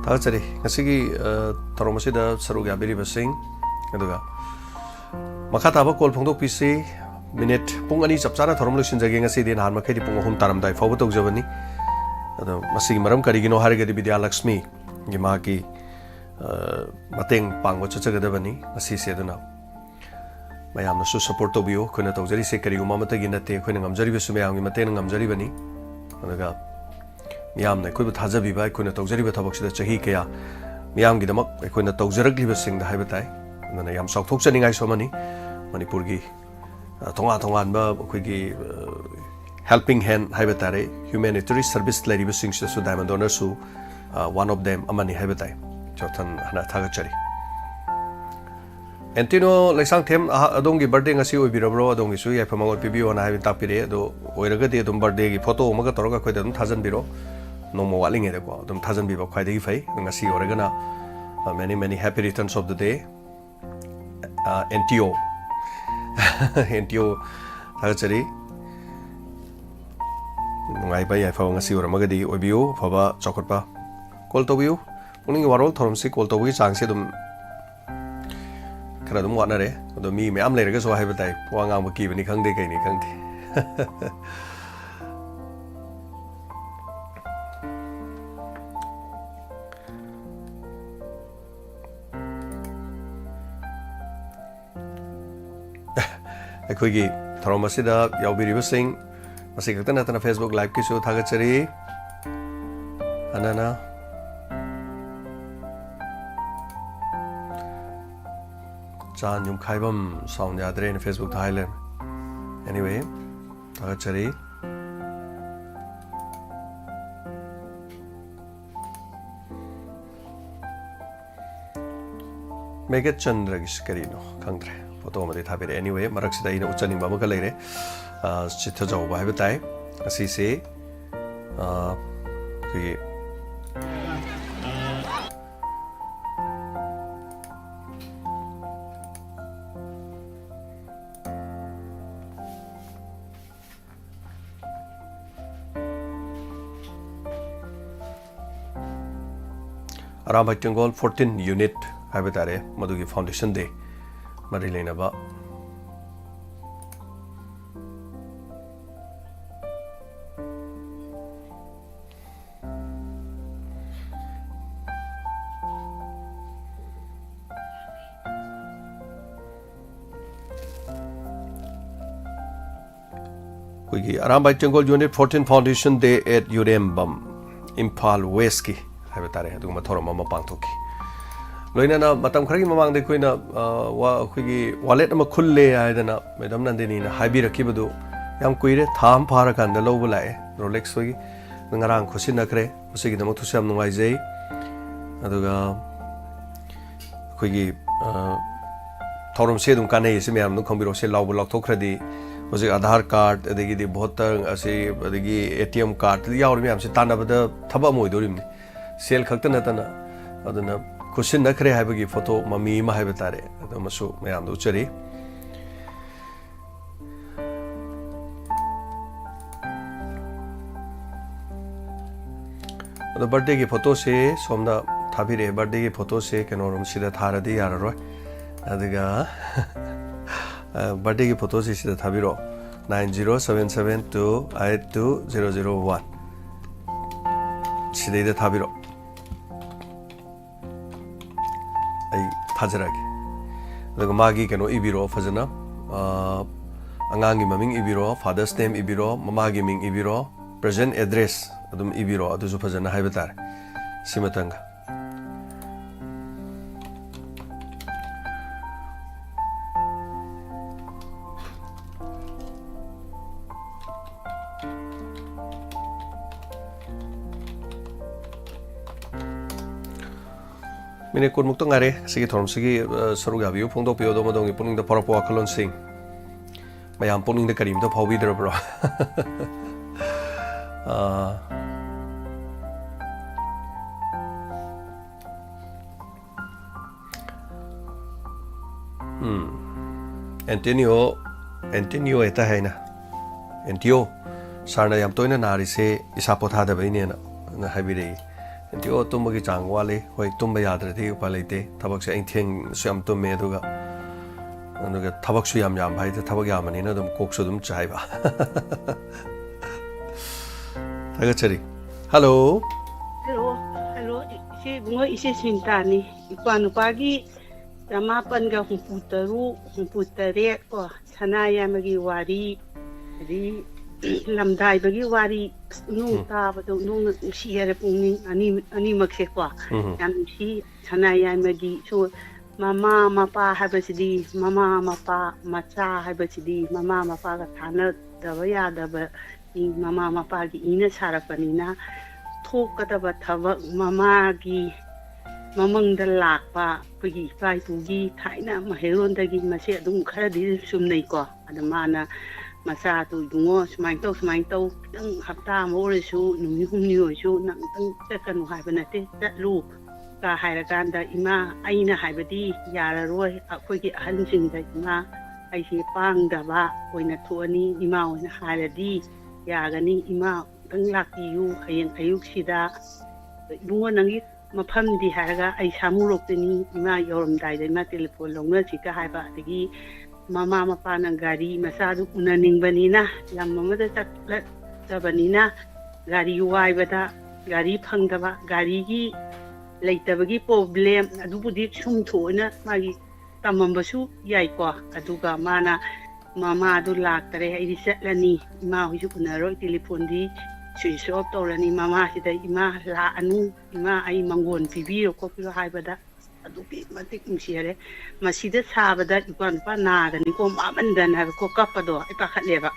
ꯊꯥꯒꯠꯆꯔꯤ꯫ ꯉꯁꯤꯒꯤ, ꯑ, ꯊꯧꯔꯝ ꯑꯁꯤꯗ ꯁꯔꯨꯛ ꯌꯥꯕꯤꯔꯤꯕꯁꯤꯡ, ꯑꯗꯨꯒ ꯃꯈꯥ ꯇꯥꯕ call ꯐꯣꯡꯗꯣꯛꯄꯤꯁꯤ꯫ Minute ꯄꯨꯡ ꯑꯅꯤ ꯆꯞ ꯆꯥꯅ ꯊꯧꯔꯝ ꯂꯣꯏꯁꯤꯟꯖꯒꯦ ꯉꯁꯤꯗꯤ꯫ ꯅꯍꯥꯟ ꯃꯈꯩꯗꯤ ꯄꯨꯡ ꯑꯍꯨꯝ ꯇꯥꯔꯝꯗꯥꯏ ꯐꯥꯎꯕ ꯇꯧꯖꯕꯅꯤ꯫ ꯑꯗꯣ ꯃꯁꯤꯒꯤ ꯃꯔꯝ ꯀꯔꯤꯒꯤꯅꯣ ꯍꯥꯏꯔꯒꯗꯤ, ꯕꯤꯗ꯭ꯌꯥꯂꯛꯁꯃꯤꯒꯤ ꯃꯥꯒꯤ, ꯑ, ꯃꯇꯦꯡ ꯄꯥꯡꯕ ꯆꯠꯆꯒꯗꯕꯅꯤ ꯉꯁꯤꯁꯦ꯫ ꯑꯗꯨꯅ ꯃꯌꯥꯝꯅꯁꯨ support ꯇꯧꯕꯤꯌꯨ꯫ ꯑꯩꯈꯣꯏꯅ ꯇꯧꯖꯔꯤꯁꯦ ꯀꯔꯤꯒꯨꯝꯕ ꯑꯃꯠꯇꯒꯤ ꯅꯠꯇꯦ, ꯑꯩꯈꯣꯏꯅ ꯉꯝꯖꯔꯤꯕꯁꯨ ꯃꯌꯥꯝꯒꯤ ꯃꯇꯦꯡꯅ ꯉꯝꯖꯔꯤꯕꯅꯤ꯫ ꯑꯗꯨꯒ ꯃꯤꯌꯥꯝꯅ ꯑꯩꯈꯣꯏꯕꯨ ꯊꯥꯖꯕꯤꯕ, ꯑꯩꯈꯣꯏꯅ ꯇꯧꯖꯔꯤꯕ ꯊꯕꯛꯁꯤꯗ ꯆꯍꯤ ꯀꯌꯥ ꯃꯤꯌꯥꯝꯒꯤꯗꯃꯛ ꯑꯩꯈꯣꯏꯅ ꯇꯧꯖꯔꯛꯂꯤꯕꯁꯤꯡꯗ ꯍꯥꯏꯕ ꯇꯥꯏ꯫ ꯑꯗꯨꯅ ꯌꯥꯝ ꯆꯥꯎꯊꯣꯛꯆꯅꯤꯡꯉꯥꯏꯁꯨ ꯑꯃꯅꯤ꯫ ꯃꯅꯤꯄꯨꯔꯒꯤ, ꯑ, ꯇꯣꯉꯥꯟ ꯇꯣꯉꯥꯟꯕ ꯑꯩꯈꯣꯏꯒꯤ, ꯑ, helping hand ꯍꯥꯏꯕ ꯇꯥꯔꯦ, humanitarian service ꯂꯩꯔꯤꯕꯁꯤꯡꯁꯤꯗꯁꯨ diamond donorꯁꯨ, ꯑ, one of them ꯑꯃꯅꯤ ꯍꯥꯏꯕ ꯇꯥꯏ꯫ ꯆꯣꯊꯟ ꯍꯥꯟꯅ ꯊꯥꯒꯠꯆꯔꯤ꯫ ꯑꯦꯟꯇꯤꯅꯣ ꯂꯩꯁꯥꯡꯊꯦꯝ, ꯑꯍ-, ꯑꯗꯣꯝꯒꯤ birthday ꯉꯁꯤ ꯑꯣꯏꯕꯤꯔꯕ꯭ꯔꯣ? ꯑꯗꯣꯝꯒꯤꯁꯨ ꯌꯥꯏꯐ ꯃꯪꯒꯣꯜ ꯄꯤꯕꯤꯌꯣꯅ ꯍꯥꯏꯕ ꯇꯥꯛꯄꯤꯔꯛꯑꯦ꯫ ꯑꯗꯣ ꯑꯣꯏꯔꯒꯗꯤ ꯑꯗꯨꯝ birthdayꯒꯤ photo ꯑꯃꯒ ꯇꯧꯔꯒ ꯑꯩꯈꯣꯏꯗ ꯑꯗꯨꯝ ꯊꯥꯖꯟꯕꯤꯔꯣ꯫ ꯅꯣꯡꯃ ꯋꯥꯠꯂꯤꯉꯩꯗꯀꯣ ꯑꯗꯨꯝ ꯊꯥꯖꯟꯕꯤꯕ ꯈ꯭ꯋꯥꯏꯗꯒꯤ ꯐꯩ꯫ ꯉꯁꯤ ꯑꯣꯏꯔꯒꯅ, ꯑ, many, many happy returns of the day꯫ ꯑ, ꯑꯦꯟꯇꯤꯑꯣ꯫ ꯑꯦꯟꯇꯤꯑꯣ ꯊꯥꯒꯠꯆꯔꯤ꯫ ꯅꯨꯡꯉꯥꯏꯕ ꯌꯥꯏꯐꯕ ꯉꯁꯤ ꯑꯣꯏꯔꯝꯃꯒꯗꯤ ꯑꯣꯏꯕꯤꯌꯨ꯫ ꯑꯐꯕ ꯆꯥꯎꯈꯠꯄ꯫ Call ꯇꯧꯕꯤꯌꯨ꯫ ꯄꯨꯛꯅꯤꯡꯒꯤ ꯋꯥꯔꯣꯜ ꯊꯧꯔꯝꯁꯤ call ꯇꯧꯕꯒꯤ ꯆꯥꯡꯁꯤ ꯑꯗꯨꯝ ꯈꯔ ꯑꯗꯨꯝ ꯋꯥꯠꯅꯔꯦ꯫ ꯑꯗꯣ ꯃꯤ ꯃꯌꯥꯝ ꯂꯩꯔꯒꯁꯨ ꯍꯥꯏꯕ ꯇꯥꯏ, ꯋꯥ ꯉꯥꯡꯕ ꯀꯤꯕꯅꯤ ꯈꯪꯗꯦ, ꯀꯩꯅꯤ ꯈꯪꯗꯦ꯫ ꯑꯩꯈꯣꯏꯒꯤ ꯊꯧꯔꯝ ꯑꯁꯤꯗ ꯌꯥꯎꯕꯤꯔꯤꯕꯁꯤꯡ, ꯃꯁꯤ ꯈꯛꯇ ꯅꯠꯇꯅ Facebook Liveꯀꯤꯁꯨ ꯊꯥꯒꯠꯆꯔꯤ꯫ ꯑꯅꯅ ꯆꯥꯟ ꯌꯨꯝꯈꯥꯏꯕꯝ sound ꯌꯥꯗ꯭ꯔꯦꯅ Facebookꯇ ꯍꯥꯏ ꯂꯩꯔꯝꯃꯦ꯫ Anyway, ꯊꯥꯒꯠꯆꯔꯤ꯫ ꯃꯦꯘꯆꯟꯗ꯭ꯔꯒꯤꯁꯤ ꯀꯔꯤꯅꯣ ꯈꯪꯗ꯭ꯔꯦ, photo ꯑꯃꯗꯤ ꯊꯥꯕꯤꯔꯛꯑꯦ꯫ Anyway, ꯃꯔꯛꯁꯤꯗ ꯑꯩꯅ ꯎꯠꯆꯅꯤꯡꯕ ꯑꯃꯒ ꯂꯩꯔꯦ, ꯑ, ꯆꯤꯠꯊꯖꯍꯧꯕ ꯍꯥꯏꯕ ꯇꯥꯏ꯫ ꯑꯁꯤꯁꯦ, ꯑ, ꯑꯩꯈꯣꯏꯒꯤ ꯑꯔꯥꯝꯕꯥꯏ ꯇꯦꯡꯒꯣꯜ fourteen unit ꯍꯥꯏꯕ ꯇꯥꯔꯦ, ꯃꯗꯨꯒꯤ foundation day ꯃꯔꯤ ꯂꯩꯅꯕ꯫ ꯑꯩꯈꯣꯏꯒꯤ Arambai ꯇꯦꯡꯒꯣꯜ Unit fourteen Foundation Day at ꯌꯨꯔꯦꯝꯕꯝ, Imphal ꯋꯦꯁꯀꯤ ꯍꯥꯏꯕ ꯇꯥꯔꯦ, ꯑꯗꯨꯒꯨꯝꯕ ꯊꯧꯔꯝ ꯑꯃ ꯄꯥꯡꯊꯣꯛꯈꯤ꯫ ꯂꯣꯏꯅꯅ ꯃꯇꯝ ꯈꯔꯒꯤ ꯃꯃꯥꯡꯗ ꯑꯩꯈꯣꯏꯅ, ꯑ, ꯋꯥ-, ꯑꯩꯈꯣꯏꯒꯤ wallet ꯑꯃ ꯈꯨꯜꯂꯦ ꯍꯥꯏꯗꯅ ꯃꯦꯗꯥꯝ ꯅꯟꯗꯤꯅꯤꯅ ꯍꯥꯏꯕꯤꯔꯛꯈꯤꯕꯗꯨ ꯌꯥꯝ ꯀꯨꯏꯔꯦ, ꯊꯥ ꯑꯃ ꯐꯥꯔꯀꯥꯟꯗ ꯂꯧꯕ ꯂꯥꯛꯑꯦ ꯔꯣꯂꯦꯛꯁ ꯍꯣꯏꯒꯤ꯫ ꯉꯔꯥꯡ ꯈꯨꯠꯁꯤꯟꯅꯈ꯭ꯔꯦ, ꯃꯁꯤꯒꯤꯗꯃꯛꯇꯁꯨ ꯌꯥꯝ ꯅꯨꯡꯉꯥꯏꯖꯩ꯫ ꯑꯗꯨꯒ ꯑꯩꯈꯣꯏꯒꯤ, ꯑ, ꯊꯧꯔꯝꯁꯦ ꯑꯗꯨꯝ ꯀꯥꯟꯅꯩ, ꯑꯁꯤ ꯃꯌꯥꯝ ꯑꯗꯨꯝ ꯈꯪꯕꯤꯔꯣ꯫ ꯁꯦ ꯂꯥꯎꯕ ꯂꯥꯎꯊꯣꯛꯈ꯭ꯔꯗꯤ ꯍꯧꯖꯤꯛ ꯑꯥꯙꯥꯔ ꯀꯥꯔꯗ, ꯑꯗꯒꯤꯗꯤ ꯚꯣꯇꯔ ꯑꯁꯤ, ꯑꯗꯒꯤ ꯑꯦ ꯇꯤ ꯑꯦꯝ ꯀꯥꯔꯗ ꯌꯥꯎꯔꯤ ꯃꯌꯥꯝꯁꯦ ꯇꯥꯟꯅꯕꯗ ꯊꯕꯛ ꯑꯃ ꯑꯣꯏꯗꯣꯔꯤꯕꯅꯤ, ꯁꯦꯜ ꯈꯛꯇ ꯅꯠꯇꯅ꯫ ꯑꯗꯨꯅ ꯈꯨꯠꯁꯤꯟꯅꯈ꯭ꯔꯦ ꯍꯥꯏꯕꯒꯤ ꯐꯣꯇꯣ ꯃꯃꯤ ꯑꯃ ꯍꯥꯏꯕ ꯇꯥꯔꯦ, ꯑꯗꯨ ꯑꯃꯁꯨ ꯃꯌꯥꯝꯗ ꯎꯠꯆꯔꯤ꯫ ꯑꯗꯣ ꯕꯥꯔꯗꯦꯒꯤ ꯐꯣꯇꯣꯁꯦ ꯁꯣꯝꯗ ꯊꯥꯕꯤꯔꯛꯑꯦ꯫ ꯕꯥꯔꯗꯦꯒꯤ ꯐꯣꯇꯣꯁꯦ ꯀꯩꯅꯣꯔꯣꯝ ꯁꯤꯗ ꯊꯥꯔꯗꯤ ꯌꯥꯔꯔꯣꯏ꯫ ꯑꯗꯨꯒ, ꯑ, ꯕꯥꯔꯗꯦꯒꯤ ꯐꯣꯇꯣꯁꯦ ꯁꯤꯗ ꯊꯥꯕꯤꯔꯛꯑꯣ, nine zero seven seven two eight two zero zero one꯫ ꯁꯤꯗꯩꯗ ꯊꯥꯕꯤꯔꯛꯑꯣ, ꯑꯩ ꯊꯥꯖꯔꯛꯑꯒꯦ꯫ ꯑꯗꯨꯒ ꯃꯥꯒꯤ ꯀꯩꯅꯣ ꯏꯕꯤꯔꯣ ꯐꯖꯅ, ꯑ, ꯑꯉꯥꯡꯒꯤ ꯃꯃꯤꯡ ꯏꯕꯤꯔꯣ, father's name ꯏꯕꯤꯔꯣ, ꯃꯃꯥꯒꯤ ꯃꯤꯡ ꯏꯕꯤꯔꯣ, present address ꯑꯗꯨꯝ ꯏꯕꯤꯔꯣ, ꯑꯗꯨꯁꯨ ꯐꯖꯅ ꯍꯥꯏꯕ ꯇꯥꯔꯦ꯫ ꯁꯤꯃꯇꯪꯒ꯫ ꯃꯤꯅꯤꯠ ꯀꯨꯟꯃꯨꯛꯇ ꯉꯥꯏꯔꯦ ꯁꯤꯒꯤ ꯊꯧꯔꯝꯁꯤꯒꯤ, ꯑ, ꯁꯔꯨꯛ ꯌꯥꯕꯤꯌꯨ, ꯐꯣꯡꯗꯣꯛꯄꯤꯌꯨ ꯑꯗꯣꯝ ꯑꯗꯣꯝꯒꯤ ꯄꯨꯛꯅꯤꯡꯗ ꯐꯥꯎꯔꯛꯄ ꯋꯥꯈꯜꯂꯣꯟꯁꯤꯡ꯫ ꯃꯌꯥꯝ ꯄꯨꯛꯅꯤꯡꯗ ꯀꯔꯤꯝꯇ ꯐꯥꯎꯕꯤꯗ꯭ꯔꯕ꯭ꯔꯣ? ꯑ, ꯎꯝ꯫ ꯑꯦꯟꯇꯣꯅꯤꯌꯣ, ꯑꯦꯟꯇꯣꯅꯤꯌꯣ ꯍꯦꯛꯇ ꯍꯥꯏꯅ, "ꯑꯦꯟꯇꯤꯌꯣ, ꯁꯥꯔꯅ ꯌꯥꯝ ꯇꯣꯏꯅ ꯅꯥꯔꯤꯁꯦ ꯏꯁꯥ ꯄꯣꯊꯥꯗꯕꯩꯅꯦꯅ" ꯅ ꯍꯥꯏꯕꯤꯔꯛꯏ꯫ "ꯑꯦꯟꯇꯤꯌꯣ, ꯇꯨꯝꯕꯒꯤ ꯆꯥꯡ ꯋꯥꯠꯂꯤ꯫ ꯍꯣꯏ, ꯇꯨꯝꯕ ꯌꯥꯗ꯭ꯔꯗꯤ ꯎꯄꯥꯏ ꯂꯩꯇꯦ꯫ ꯊꯕꯛꯁꯦ ꯑꯩ ꯊꯦꯡꯁꯨ ꯌꯥꯝ ꯇꯨꯝꯃꯦ, ꯑꯗꯨꯒ, ꯑꯗꯨꯒ ꯊꯕꯛꯁꯨ ꯌꯥꯝ ꯌꯥꯝꯕ ꯍꯥꯏꯗꯤ ꯊꯕꯛ ꯌꯥꯝꯕꯅꯤꯅ ꯑꯗꯨꯝ ꯀꯣꯛꯁꯨ ꯑꯗꯨꯝ ꯆꯥꯏꯕ"꯫ ꯊꯥꯒꯠꯆꯔꯤ꯫ ꯍꯜꯂꯣ꯫ ꯍꯜꯂꯣ, ꯍꯜꯂꯣ, ꯏꯆꯦ ꯏꯕꯨꯡꯉꯣ, ꯏꯆꯦ ꯁꯤꯟꯇꯥꯅꯤ꯫ ꯏꯄ꯭ꯋꯥ ꯅꯨꯄꯥꯒꯤ ꯆꯃꯥꯄꯟꯒ ꯍꯨꯝꯐꯨ ꯇꯔꯨꯛ, ꯍꯨꯝꯐꯨ ꯇꯔꯦꯠ ꯀꯣ, ꯁꯅꯥ ꯌꯥꯝꯕꯒꯤ ꯋꯥꯔꯤ, ꯑꯗꯩ ꯂꯝꯗꯥꯏꯕꯒꯤ ꯋꯥꯔꯤ, ꯑꯁ, ꯅꯣꯡ ꯎꯝ꯫ ꯇꯥꯕꯗꯣ ꯅꯣꯡꯅ ꯅꯨꯡꯁꯤ ꯍꯥꯏꯔꯦ, ꯄꯨꯛꯅꯤꯡ ꯑꯅꯤ-, ꯑꯅꯤꯃꯛꯁꯦꯀꯣ꯫ ꯎꯝ꯫ ꯌꯥꯝ ꯅꯨꯡꯁꯤ꯫ ꯁꯅꯥ ꯌꯥꯏꯃꯒꯤꯁꯨ ꯃꯃꯥ ꯃꯄꯥ ꯍꯥꯏꯕꯁꯤꯗꯤ, ꯃꯃꯥ ꯃꯄꯥ ꯃꯆꯥ ꯍꯥꯏꯕꯁꯤꯗꯤ ꯃꯃꯥ ꯃꯄꯥꯒ ꯊꯥꯅꯗꯕ ꯌꯥꯗꯕꯅꯤ꯫ ꯃꯃꯥ ꯃꯄꯥꯒꯤ ꯏꯅ ꯁꯥꯔꯛꯄꯅꯤꯅ, ꯊꯣꯛꯀꯗꯕ ꯊꯕꯛ ꯃꯃꯥꯒꯤ ꯃꯃꯪꯗ ꯂꯥꯛꯄ ꯑꯩꯈꯣꯏꯒꯤ ꯏꯄꯥ ꯏꯄꯨꯒꯤ ꯊꯥꯏꯅ ꯃꯩꯍꯩꯔꯣꯟꯗꯒꯤ ꯃꯁꯦ ꯑꯗꯨꯝ ꯈꯔꯗꯤ ꯆꯨꯝꯅꯩꯀꯣ꯫ ꯑꯗ ꯃꯥꯅ ꯃꯆꯥꯗꯨ, "ꯏꯕꯨꯡꯉꯣ, ꯁꯨꯃꯥꯏꯅ ꯇꯧ, ꯁꯨꯃꯥꯏꯅ ꯇꯧ, ꯈꯤꯇꯪ ꯍꯞꯇꯥ ꯑꯃ ꯑꯣꯏꯔꯁꯨ, ꯅꯨꯃꯤꯠ ꯍꯨꯝꯅꯤ ꯑꯣꯏꯔꯁꯨ ꯅꯪ ꯑꯝꯇꯪ ꯆꯠꯀꯅꯨ ꯍꯥꯏꯕ ꯅꯠꯇꯦ, ꯆꯠꯂꯨ" ꯀ ꯍꯥꯏꯔꯀꯥꯟꯗ, "ꯏꯃꯥ, ꯑꯩꯅ ꯍꯥꯏꯕꯗꯤ ꯌꯥꯔꯔꯣꯏ, ꯑꯩꯈꯣꯏꯒꯤ ꯑꯍꯟꯁꯤꯡꯗ ꯏꯃꯥ, ꯑꯩꯁꯦ ꯄꯥꯡꯗꯕ ꯑꯣꯏꯅ ꯊꯣꯛꯑꯅꯤ, ꯏꯃꯥ ꯑꯣꯏꯅ ꯍꯥꯏꯔꯗꯤ ꯌꯥꯒꯅꯤ, ꯏꯃꯥ ꯑꯝꯇꯪ ꯂꯥꯛꯄꯤꯌꯨ ꯍꯌꯦꯡ ꯑꯌꯨꯛꯁꯤꯗ꯫ ꯏꯕꯨꯡꯉꯣ, ꯅꯪꯒꯤ ꯃꯐꯝꯗꯤ?" ꯍꯥꯏꯔꯒ, "ꯑꯩ ꯁꯥꯃꯨꯔꯣꯛꯇꯅꯤ, ꯏꯃꯥ ꯌꯧꯔꯝꯗꯥꯏꯗ ꯏꯃꯥ ꯇꯦꯂꯤꯐꯣꯟ ꯂꯧꯅꯁꯤꯒ" ꯍꯥꯏꯕ꯫ ꯑꯗꯒꯤ ꯃꯃꯥ ꯃꯄꯥꯅ ꯒꯥꯔꯤ ꯃꯆꯥꯗꯨ ꯎꯅꯅꯤꯡꯕꯅꯤꯅ, ꯂꯝ ꯑꯃꯗ ꯆꯠꯂꯛꯇꯕꯅꯤꯅ, ꯒꯥꯔꯤ ꯋꯥꯏꯕꯗ ꯒꯥꯔꯤ ꯐꯪꯗꯕ, ꯒꯥꯔꯤꯒꯤ ꯂꯩꯇꯕꯒꯤ ꯄ꯭ꯔꯣꯕ꯭ꯂꯦꯝ ꯑꯗꯨꯕꯨꯗꯤ ꯁꯨꯝ ꯊꯣꯛꯑꯅ ꯃꯥꯒꯤ ꯇꯝꯃꯝꯕꯁꯨ ꯌꯥꯏꯀꯣ꯫ ꯑꯗꯨꯒ ꯃꯥꯅ, "ꯃꯃꯥꯗꯨ ꯂꯥꯛꯇꯔꯦ, ꯑꯩꯗꯤ ꯆꯠꯂꯅꯤ, ꯏꯃꯥ ꯍꯣꯏꯁꯨ ꯎꯅꯔꯣꯏ, ꯇꯦꯂꯤꯐꯣꯟꯗꯤ ꯁ꯭ꯋꯤꯆ ꯑꯣꯐ ꯇꯧꯔꯅꯤ", ꯃꯃꯥꯁꯤꯗ, "ꯏꯃꯥ ꯂꯥꯛꯑꯅꯨ, ꯏꯃꯥ ꯑꯩ ꯃꯪꯒꯣꯟ ꯄꯤꯕꯤꯔꯣ ꯈꯣꯠꯄꯤꯔꯣ" ꯍꯥꯏꯕꯗ, ꯑꯗꯨꯛꯀꯤ ꯃꯇꯤꯛ ꯅꯨꯡꯁꯤ ꯍꯥꯏꯔꯦ꯫ ꯃꯁꯤꯗ ꯁꯥꯕꯗ ꯏꯄꯥ ꯅꯨꯄꯥ ꯅꯥꯒꯅꯤꯀꯣ, ꯃꯥꯃꯟꯗꯅ ꯍꯥꯏꯕꯀꯣ, ꯀꯞꯄꯗꯣ ꯑꯩ ꯄꯥꯈꯠꯂꯦꯕ꯫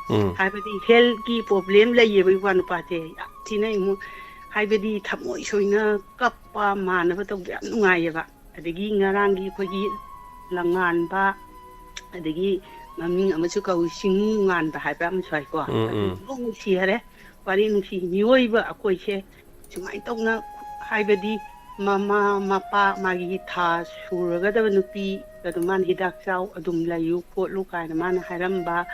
ꯎꯝ꯫ ꯍꯥꯏꯕꯗꯤ ꯍꯦꯜꯊꯀꯤ ꯄ꯭ꯔꯣꯕ꯭ꯂꯦꯝ ꯂꯩꯌꯦꯕ ꯏꯄꯥ ꯅꯨꯄꯥꯁꯦ, ꯌꯥꯝ ꯊꯤꯅ ꯏꯃꯨꯡ, ꯍꯥꯏꯕꯗꯤ ꯊꯃꯣꯏ ꯁꯣꯏꯅ ꯀꯞꯄ ꯃꯥꯟꯅꯕ ꯇꯧꯕ ꯌꯥꯝ ꯅꯨꯡꯉꯥꯏꯌꯦꯕ꯫ ꯑꯗꯒꯤ ꯉꯔꯥꯡꯒꯤ ꯑꯩꯈꯣꯏꯒꯤ ꯂꯪꯉꯥꯟꯕ, ꯑꯗꯒꯤ ꯃꯃꯤꯡ ꯑꯃꯁꯨ ꯀꯧꯏ, ꯆꯤꯡꯉꯨ ꯉꯥꯟꯕ ꯍꯥꯏꯕ ꯑꯃꯁꯨ ꯍꯥꯏꯀꯣ꯫ ꯎꯝ, ꯑꯗꯨ ꯎꯝ꯫ ꯂꯣꯏ ꯅꯨꯡꯁꯤ ꯍꯥꯏꯔꯦ꯫ ꯋꯥꯔꯤ ꯅꯨꯡꯁꯤ, ꯃꯤꯑꯣꯏꯕ ꯑꯩꯈꯣꯏꯁꯦ ꯁꯨꯃꯥꯏꯅ ꯇꯧꯅ, ꯍꯥꯏꯕꯗꯤ ꯃꯃꯥ ꯃꯄꯥ, ꯃꯥꯒꯤ ꯊꯥ ꯁꯨꯔꯒꯗꯕ ꯅꯨꯄꯤ ꯑꯗꯨ ꯃꯥꯅ "ꯍꯤꯗꯥꯛ ꯆꯥꯎ, ꯑꯗꯨꯝ ꯂꯩꯌꯨ ꯈꯣꯠꯂꯨ" ꯀꯥꯏꯅ ꯃꯥꯅ ꯍꯥꯏꯔꯝꯕ,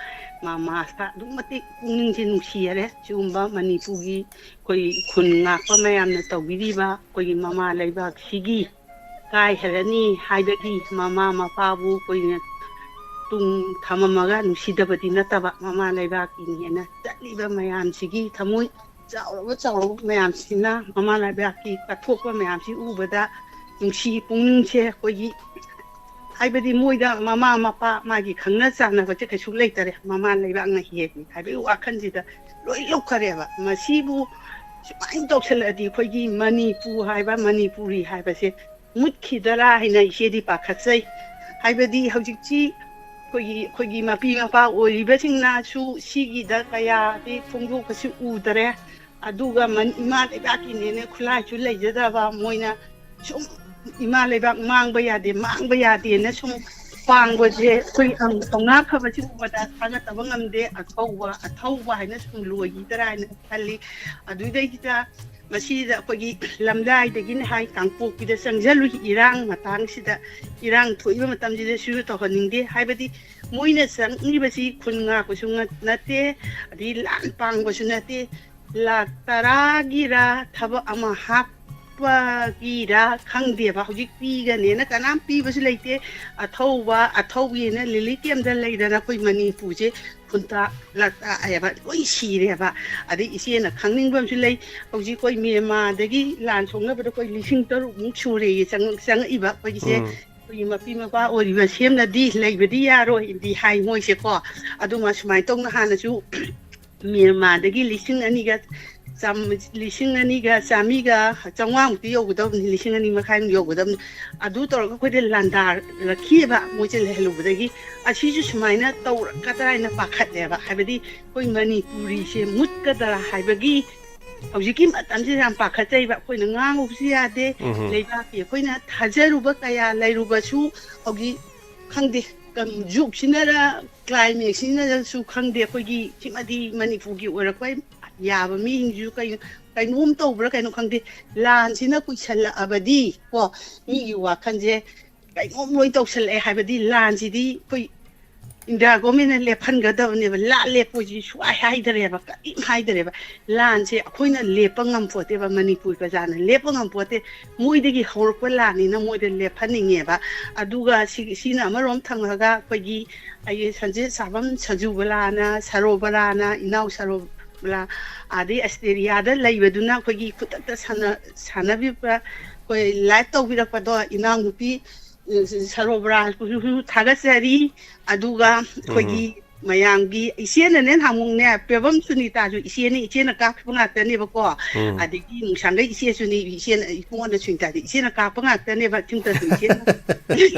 ꯃꯃꯥꯁꯤꯗ ꯑꯗꯨꯛ ꯃꯇꯤꯛ ꯄꯨꯛꯅꯤꯡꯁꯦ ꯅꯨꯡꯁꯤ ꯍꯥꯏꯔꯦ꯫ ꯁꯤꯒꯨꯝꯕ ꯃꯅꯤꯄꯨꯔꯒꯤ ꯑꯩꯈꯣꯏ ꯈꯨꯟ ꯉꯥꯛꯄ ꯃꯌꯥꯝꯅ ꯇꯧꯕꯤꯔꯤꯕ ꯑꯩꯈꯣꯏꯒꯤ ꯃꯃꯥ ꯂꯩꯕꯥꯛꯁꯤꯒꯤ ꯀꯥꯏ ꯍꯜꯂꯅꯤ ꯍꯥꯏꯕꯒꯤ ꯃꯃꯥ ꯃꯄꯥꯕꯨ ꯑꯩꯈꯣꯏꯅ ꯇꯨꯡ ꯊꯝꯃꯝꯃꯒ ꯅꯨꯡꯁꯤꯗꯕꯗꯤ ꯅꯠꯇꯕ, ꯃꯃꯥ ꯂꯩꯕꯥꯛꯀꯤꯅꯦꯅ ꯆꯠꯂꯤꯕ ꯃꯌꯥꯝꯁꯤꯒꯤ ꯊꯃꯣꯏ ꯆꯥꯎꯔꯕ ꯆꯥꯎꯔꯕ ꯃꯌꯥꯝꯁꯤꯅ ꯃꯃꯥ ꯂꯩꯕꯥꯛꯀꯤ ꯀꯠꯊꯣꯛꯄ ꯃꯌꯥꯝꯁꯤ ꯎꯕꯗ ꯅꯨꯡꯁꯤ ꯄꯨꯛꯅꯤꯡꯁꯦ ꯑꯩꯈꯣꯏꯒꯤ ꯍꯥꯏꯕꯗꯤ ꯃꯣꯏꯗ ꯃꯃꯥ ꯃꯄꯥ ꯃꯥꯒꯤ ꯈꯪꯅ ꯆꯥꯟꯅꯕꯁꯦ ꯀꯩꯁꯨ ꯂꯩꯇꯔꯦ, ꯃꯃꯥ ꯂꯩꯕꯥꯛꯅ ꯍꯦꯜꯂꯤ ꯍꯥꯏꯕꯒꯤ ꯋꯥꯈꯜꯁꯤꯗ ꯂꯣꯏ ꯂꯧꯈꯔꯦꯕ꯫ ꯃꯁꯤꯕꯨ ꯁꯨꯃꯥꯏꯅ ꯇꯧꯁꯜꯂꯛꯑꯗꯤ ꯑꯩꯈꯣꯏꯒꯤ ꯃꯅꯤꯄꯨꯔ ꯍꯥꯏꯕ, ꯃꯅꯤꯄꯨꯔꯤ ꯍꯥꯏꯕꯁꯦ ꯃꯨꯠꯈꯤꯗꯔꯥ ꯍꯥꯏꯅ ꯏꯆꯦꯗꯤ ꯄꯥꯈꯠꯆꯩ꯫ ꯍꯥꯏꯕꯗꯤ ꯍꯧꯖꯤꯛꯁꯤ ꯑꯩꯈꯣꯏꯒꯤ ꯑꯩꯈꯣꯏꯒꯤ ꯃꯄꯤ ꯃꯄꯥ ꯑꯣꯏꯔꯤꯕꯁꯤꯡꯅꯁꯨ ꯁꯤꯒꯤꯗ ꯀꯌꯥꯗꯤ ꯐꯣꯡꯗꯣꯛꯄꯁꯤ ꯎꯗꯔꯦ꯫ ꯑꯗꯨꯒ ꯏꯃꯥ ꯂꯩꯕꯥꯛꯀꯤꯅꯦꯅ ꯈꯨꯠꯂꯥꯏꯁꯨ ꯂꯩꯖꯗꯕ ꯃꯣꯏꯅ ꯁꯨꯝ ꯏꯃꯥ ꯂꯩꯕꯥꯛ ꯃꯥꯡꯕ ꯌꯥꯗꯦ, ꯃꯥꯡꯕ ꯌꯥꯗꯦꯅ ꯁꯨꯝ ꯄꯥꯡꯕꯁꯦ ꯑꯩꯈꯣꯏ ꯊꯧꯅꯥ ꯐꯕꯁꯤ ꯎꯕꯗ ꯊꯥꯒꯠꯇꯕ ꯉꯝꯗꯦ꯫ ꯑꯊꯧꯕ ꯑꯊꯧꯕ ꯍꯥꯏꯅ ꯁꯨꯝ ꯂꯣꯏꯈꯤꯗ꯭ꯔꯥ ꯍꯥꯏꯅ ꯈꯜꯂꯤ꯫ ꯑꯗꯨꯗꯩꯁꯤꯗ ꯃꯁꯤꯗ ꯑꯩꯈꯣꯏꯒꯤ ꯂꯝꯗꯥꯏꯗꯒꯤꯅ ꯍꯥꯏ ꯀꯥꯡꯄꯣꯛꯄꯤꯗ ꯆꯪꯁꯤꯜꯂꯨꯏ꯫ ꯏꯔꯥꯡ ꯃꯇꯥꯡꯁꯤꯗ, ꯏꯔꯥꯡ ꯊꯣꯛꯏꯕ ꯃꯇꯝꯁꯤꯗ ꯁꯤꯁꯨ ꯇꯧꯍꯟꯅꯤꯡꯗꯦ꯫ ꯍꯥꯏꯕꯗꯤ ꯃꯣꯏꯅ ꯆꯪꯉꯤꯕꯁꯤ ꯈꯨꯟ ꯉꯥꯛꯄꯁꯨ ꯅꯠꯇꯦ, ꯑꯗꯩ ꯂꯥꯟ ꯄꯥꯡꯕꯁꯨ ꯅꯠꯇꯦ꯫ ꯂꯥꯛ ꯇꯔꯥꯒꯤꯔ ꯊꯕꯛ ꯑꯃ ꯍꯥꯞꯄꯒꯤꯔ ꯈꯪꯗꯦꯕ꯫ ꯍꯧꯖꯤꯛ ꯄꯤꯒꯅꯦꯅ ꯀꯅꯥꯝ ꯄꯤꯕꯁꯨ ꯂꯩꯇꯦ꯫ ꯑꯊꯧꯕ ꯑꯊꯧꯕꯤꯅ ꯂꯤꯂꯤ ꯀꯦꯝꯗ ꯂꯩꯗꯅ ꯑꯩꯈꯣꯏ ꯃꯅꯤꯄꯨꯔꯁꯦ ꯈꯨꯟꯇꯥꯛ ꯂꯥꯛꯇꯥꯛꯑꯦꯕ, ꯂꯣꯏ ꯁꯤꯔꯦꯕ꯫ ꯑꯗꯩ ꯏꯆꯦꯅ ꯈꯪꯅꯤꯡꯕ ꯑꯃꯁꯨ ꯂꯩ꯫ ꯍꯧꯖꯤꯛ ꯑꯩꯈꯣꯏ ꯃꯦꯟꯃꯥꯔꯗꯒꯤ ꯂꯥꯟ ꯁꯣꯛꯅꯕꯗ ꯑꯩꯈꯣꯏ ꯂꯤꯁꯤꯡ ꯇꯔꯨꯛꯃꯨꯛ ꯁꯨꯔꯦꯌꯦ ꯆꯪꯉꯛꯏꯕ ꯑꯩꯈꯣꯏꯒꯤꯁꯦ꯫ ꯑꯩꯈꯣꯏꯒꯤ ꯃꯄꯤ ꯃꯄꯥ ꯑꯣꯏꯔꯤꯕ ꯁꯦꯝꯅꯗꯤ ꯂꯩꯕꯗꯤ ꯌꯥꯔꯣꯏꯗꯤ ꯍꯥꯏ ꯃꯣꯏꯁꯦꯀꯣ꯫ ꯑꯗꯨꯃ ꯁꯨꯃꯥꯏꯅ ꯇꯧꯅ ꯍꯥꯟꯅꯁꯨ ꯃꯦꯟꯃꯥꯔꯗꯒꯤ ꯂꯤꯁꯤꯡ ꯑꯅꯤꯒ ꯂꯤꯁꯤꯡ ꯑꯅꯤꯒ ꯆꯥꯝꯃꯔꯤꯒ ꯆꯥꯝꯃꯉꯥꯃꯨꯛꯇꯤ ꯌꯧꯒꯗꯕꯅꯤ, ꯂꯤꯁꯤꯡ ꯑꯅꯤ ꯃꯈꯥꯏꯃꯨꯛ ꯌꯧꯒꯗꯕꯅꯤ꯫ ꯑꯗꯨ ꯇꯧꯔꯒ ꯑꯩꯈꯣꯏꯗ ꯂꯥꯟꯗꯥꯔꯛꯈꯤꯑꯕ ꯃꯣꯏꯁꯦ ꯂꯩꯍꯜꯂꯨꯕꯗꯒꯤ꯫ ꯑꯁꯤꯁꯨ ꯁꯨꯃꯥꯏꯅ ꯇꯧꯔꯛꯀꯗ꯭ꯔꯥ ꯍꯥꯏꯅ ꯄꯥꯈꯠꯂꯦꯕ꯫ ꯍꯥꯏꯕꯗꯤ ꯑꯩꯈꯣꯏ ꯃꯅꯤꯄꯨꯔꯤꯁꯦ ꯃꯨꯠꯀꯗ꯭ꯔꯥ ꯍꯥꯏꯕꯒꯤ ꯍꯧꯖꯤꯛꯀꯤ ꯃꯇꯝꯁꯤꯗ ꯌꯥꯝ ꯄꯥꯈꯠꯆꯩꯕ꯫ ꯑꯩꯈꯣꯏꯅ ꯉꯥꯡꯉꯨꯕꯁꯨ ꯌꯥꯗꯦ꯫ ꯎꯝ꯫ ꯂꯩꯕꯥꯛꯀꯤ ꯑꯩꯈꯣꯏꯅ ꯊꯥꯖꯔꯨꯕ ꯀꯌꯥ ꯂꯩꯔꯨꯕꯁꯨ ꯍꯧꯖꯤꯛ ꯈꯪꯗꯦ, ꯀꯝ-, ꯖꯨꯛꯁꯤꯅꯔ ꯀ꯭ꯂꯥꯏꯃꯦꯛꯁꯤꯅꯔꯁꯨ ꯈꯪꯗꯦ, ꯑꯩꯈꯣꯏꯒꯤ ꯁꯤꯃꯗꯤ ꯃꯅꯤꯄꯨꯔꯒꯤ ꯑꯣꯏꯔꯛꯄ ꯌꯥꯕ ꯃꯤꯁꯤꯡꯁꯨ ꯀꯩꯅꯣ, ꯀꯩꯅꯣꯝ ꯇꯧꯕ꯭ꯔꯥ ꯀꯩꯅꯣ ꯈꯪꯗꯦ꯫ ꯂꯥꯟꯁꯤꯅ ꯀꯨꯏꯁꯜꯂꯛꯑꯕꯗꯤ ꯀꯣ, ꯃꯤꯒꯤ ꯋꯥꯈꯜꯁꯦ ꯀꯩꯅꯣꯝ ꯂꯣꯏ ꯇꯧꯁꯜꯂꯛꯑꯦ꯫ ꯍꯥꯏꯕꯗꯤ ꯂꯥꯟꯁꯤꯗꯤ ꯑꯩꯈꯣꯏ ꯏꯟꯗꯤꯌꯥ ꯒꯣꯔꯃꯦꯟꯅ ꯂꯦꯞꯍꯟꯒꯗꯕꯅꯦꯕ꯫ ꯂꯥꯟ ꯂꯦꯞꯄꯣꯏꯁꯤ ꯁꯨꯡꯍꯥꯏ ꯍꯥꯏꯗꯔꯦꯕ, ꯀꯔꯤꯝ ꯍꯥꯏꯗꯔꯦꯕ꯫ ꯂꯥꯟꯁꯦ ꯑꯩꯈꯣꯏꯅ ꯂꯦꯞꯄ ꯉꯝꯄꯣꯠꯇꯦꯕ, ꯃꯅꯤꯄꯨꯔ ꯄ꯭ꯔꯖꯥꯅ ꯂꯦꯞꯄ ꯉꯝꯄꯣꯠꯇꯦ꯫ ꯃꯣꯏꯗꯒꯤ ꯍꯧꯔꯛꯄ ꯂꯥꯟꯅꯤꯅ ꯃꯣꯏꯗ ꯂꯦꯞꯍꯟꯅꯤꯡꯉꯦꯕ꯫ ꯑꯗꯨꯒ ꯁꯤ-, ꯁꯤꯅ ꯑꯃꯔꯣꯝ ꯊꯝꯈ꯭ꯔꯒ ꯑꯩꯈꯣꯏꯒꯤ ꯑꯩꯒꯤ ꯁꯟꯖꯦꯠ ꯁꯥꯕꯝ ꯁꯖꯨꯕꯂꯥꯅ, ꯁꯔꯣꯕꯂꯥꯅ, ꯏꯅꯥꯎ ꯁꯔꯣꯕꯂꯥ, ꯑꯗꯩ ꯑꯁꯇꯦꯔꯤꯌꯥꯗ ꯂꯩꯕꯗꯨꯅ ꯑꯩꯈꯣꯏꯒꯤ ꯈꯨꯗꯛꯇ ꯁꯥꯟꯅ-, ꯁꯥꯟꯅꯕꯤꯕ, ꯑꯩꯈꯣꯏ ꯂꯥꯏꯚ ꯇꯧꯕꯤꯔꯛꯄꯗꯣ ꯏꯅꯥꯎꯅꯨꯄꯤ ꯁꯔꯣꯕꯔꯥꯁꯨ ꯊꯥꯒꯠꯆꯔꯤ꯫ ꯑꯗꯨꯒ ꯑꯩꯈꯣꯏꯒꯤ ꯃꯌꯥꯝꯒꯤ ꯏꯆꯦꯅꯅꯦ, ꯅꯍꯥꯟꯃꯨꯛꯅꯦ, ꯄꯦꯕꯝ ꯁꯨꯅꯤꯇꯥꯁꯨ ꯏꯆꯦꯅꯤ, ꯏꯆꯦꯅ ꯀꯥꯞꯈꯤꯕ ꯉꯥꯛꯇꯅꯦꯕꯀꯣ꯫ ꯎꯝ꯫ ꯑꯗꯒꯤ ꯅꯨꯡꯁꯥꯡꯒꯩ ꯏꯆꯦꯁꯨꯅꯤ, ꯏꯆꯦꯅ, ꯏꯕꯨꯡꯉꯣꯗ ꯁꯨꯅꯤꯇꯥꯗꯤ ꯏꯆꯦꯅ ꯀꯥꯞꯄ ꯉꯥꯛꯇꯅꯦꯕ꯫ ꯁꯤꯝꯇꯁꯨ ꯏꯆꯦꯅ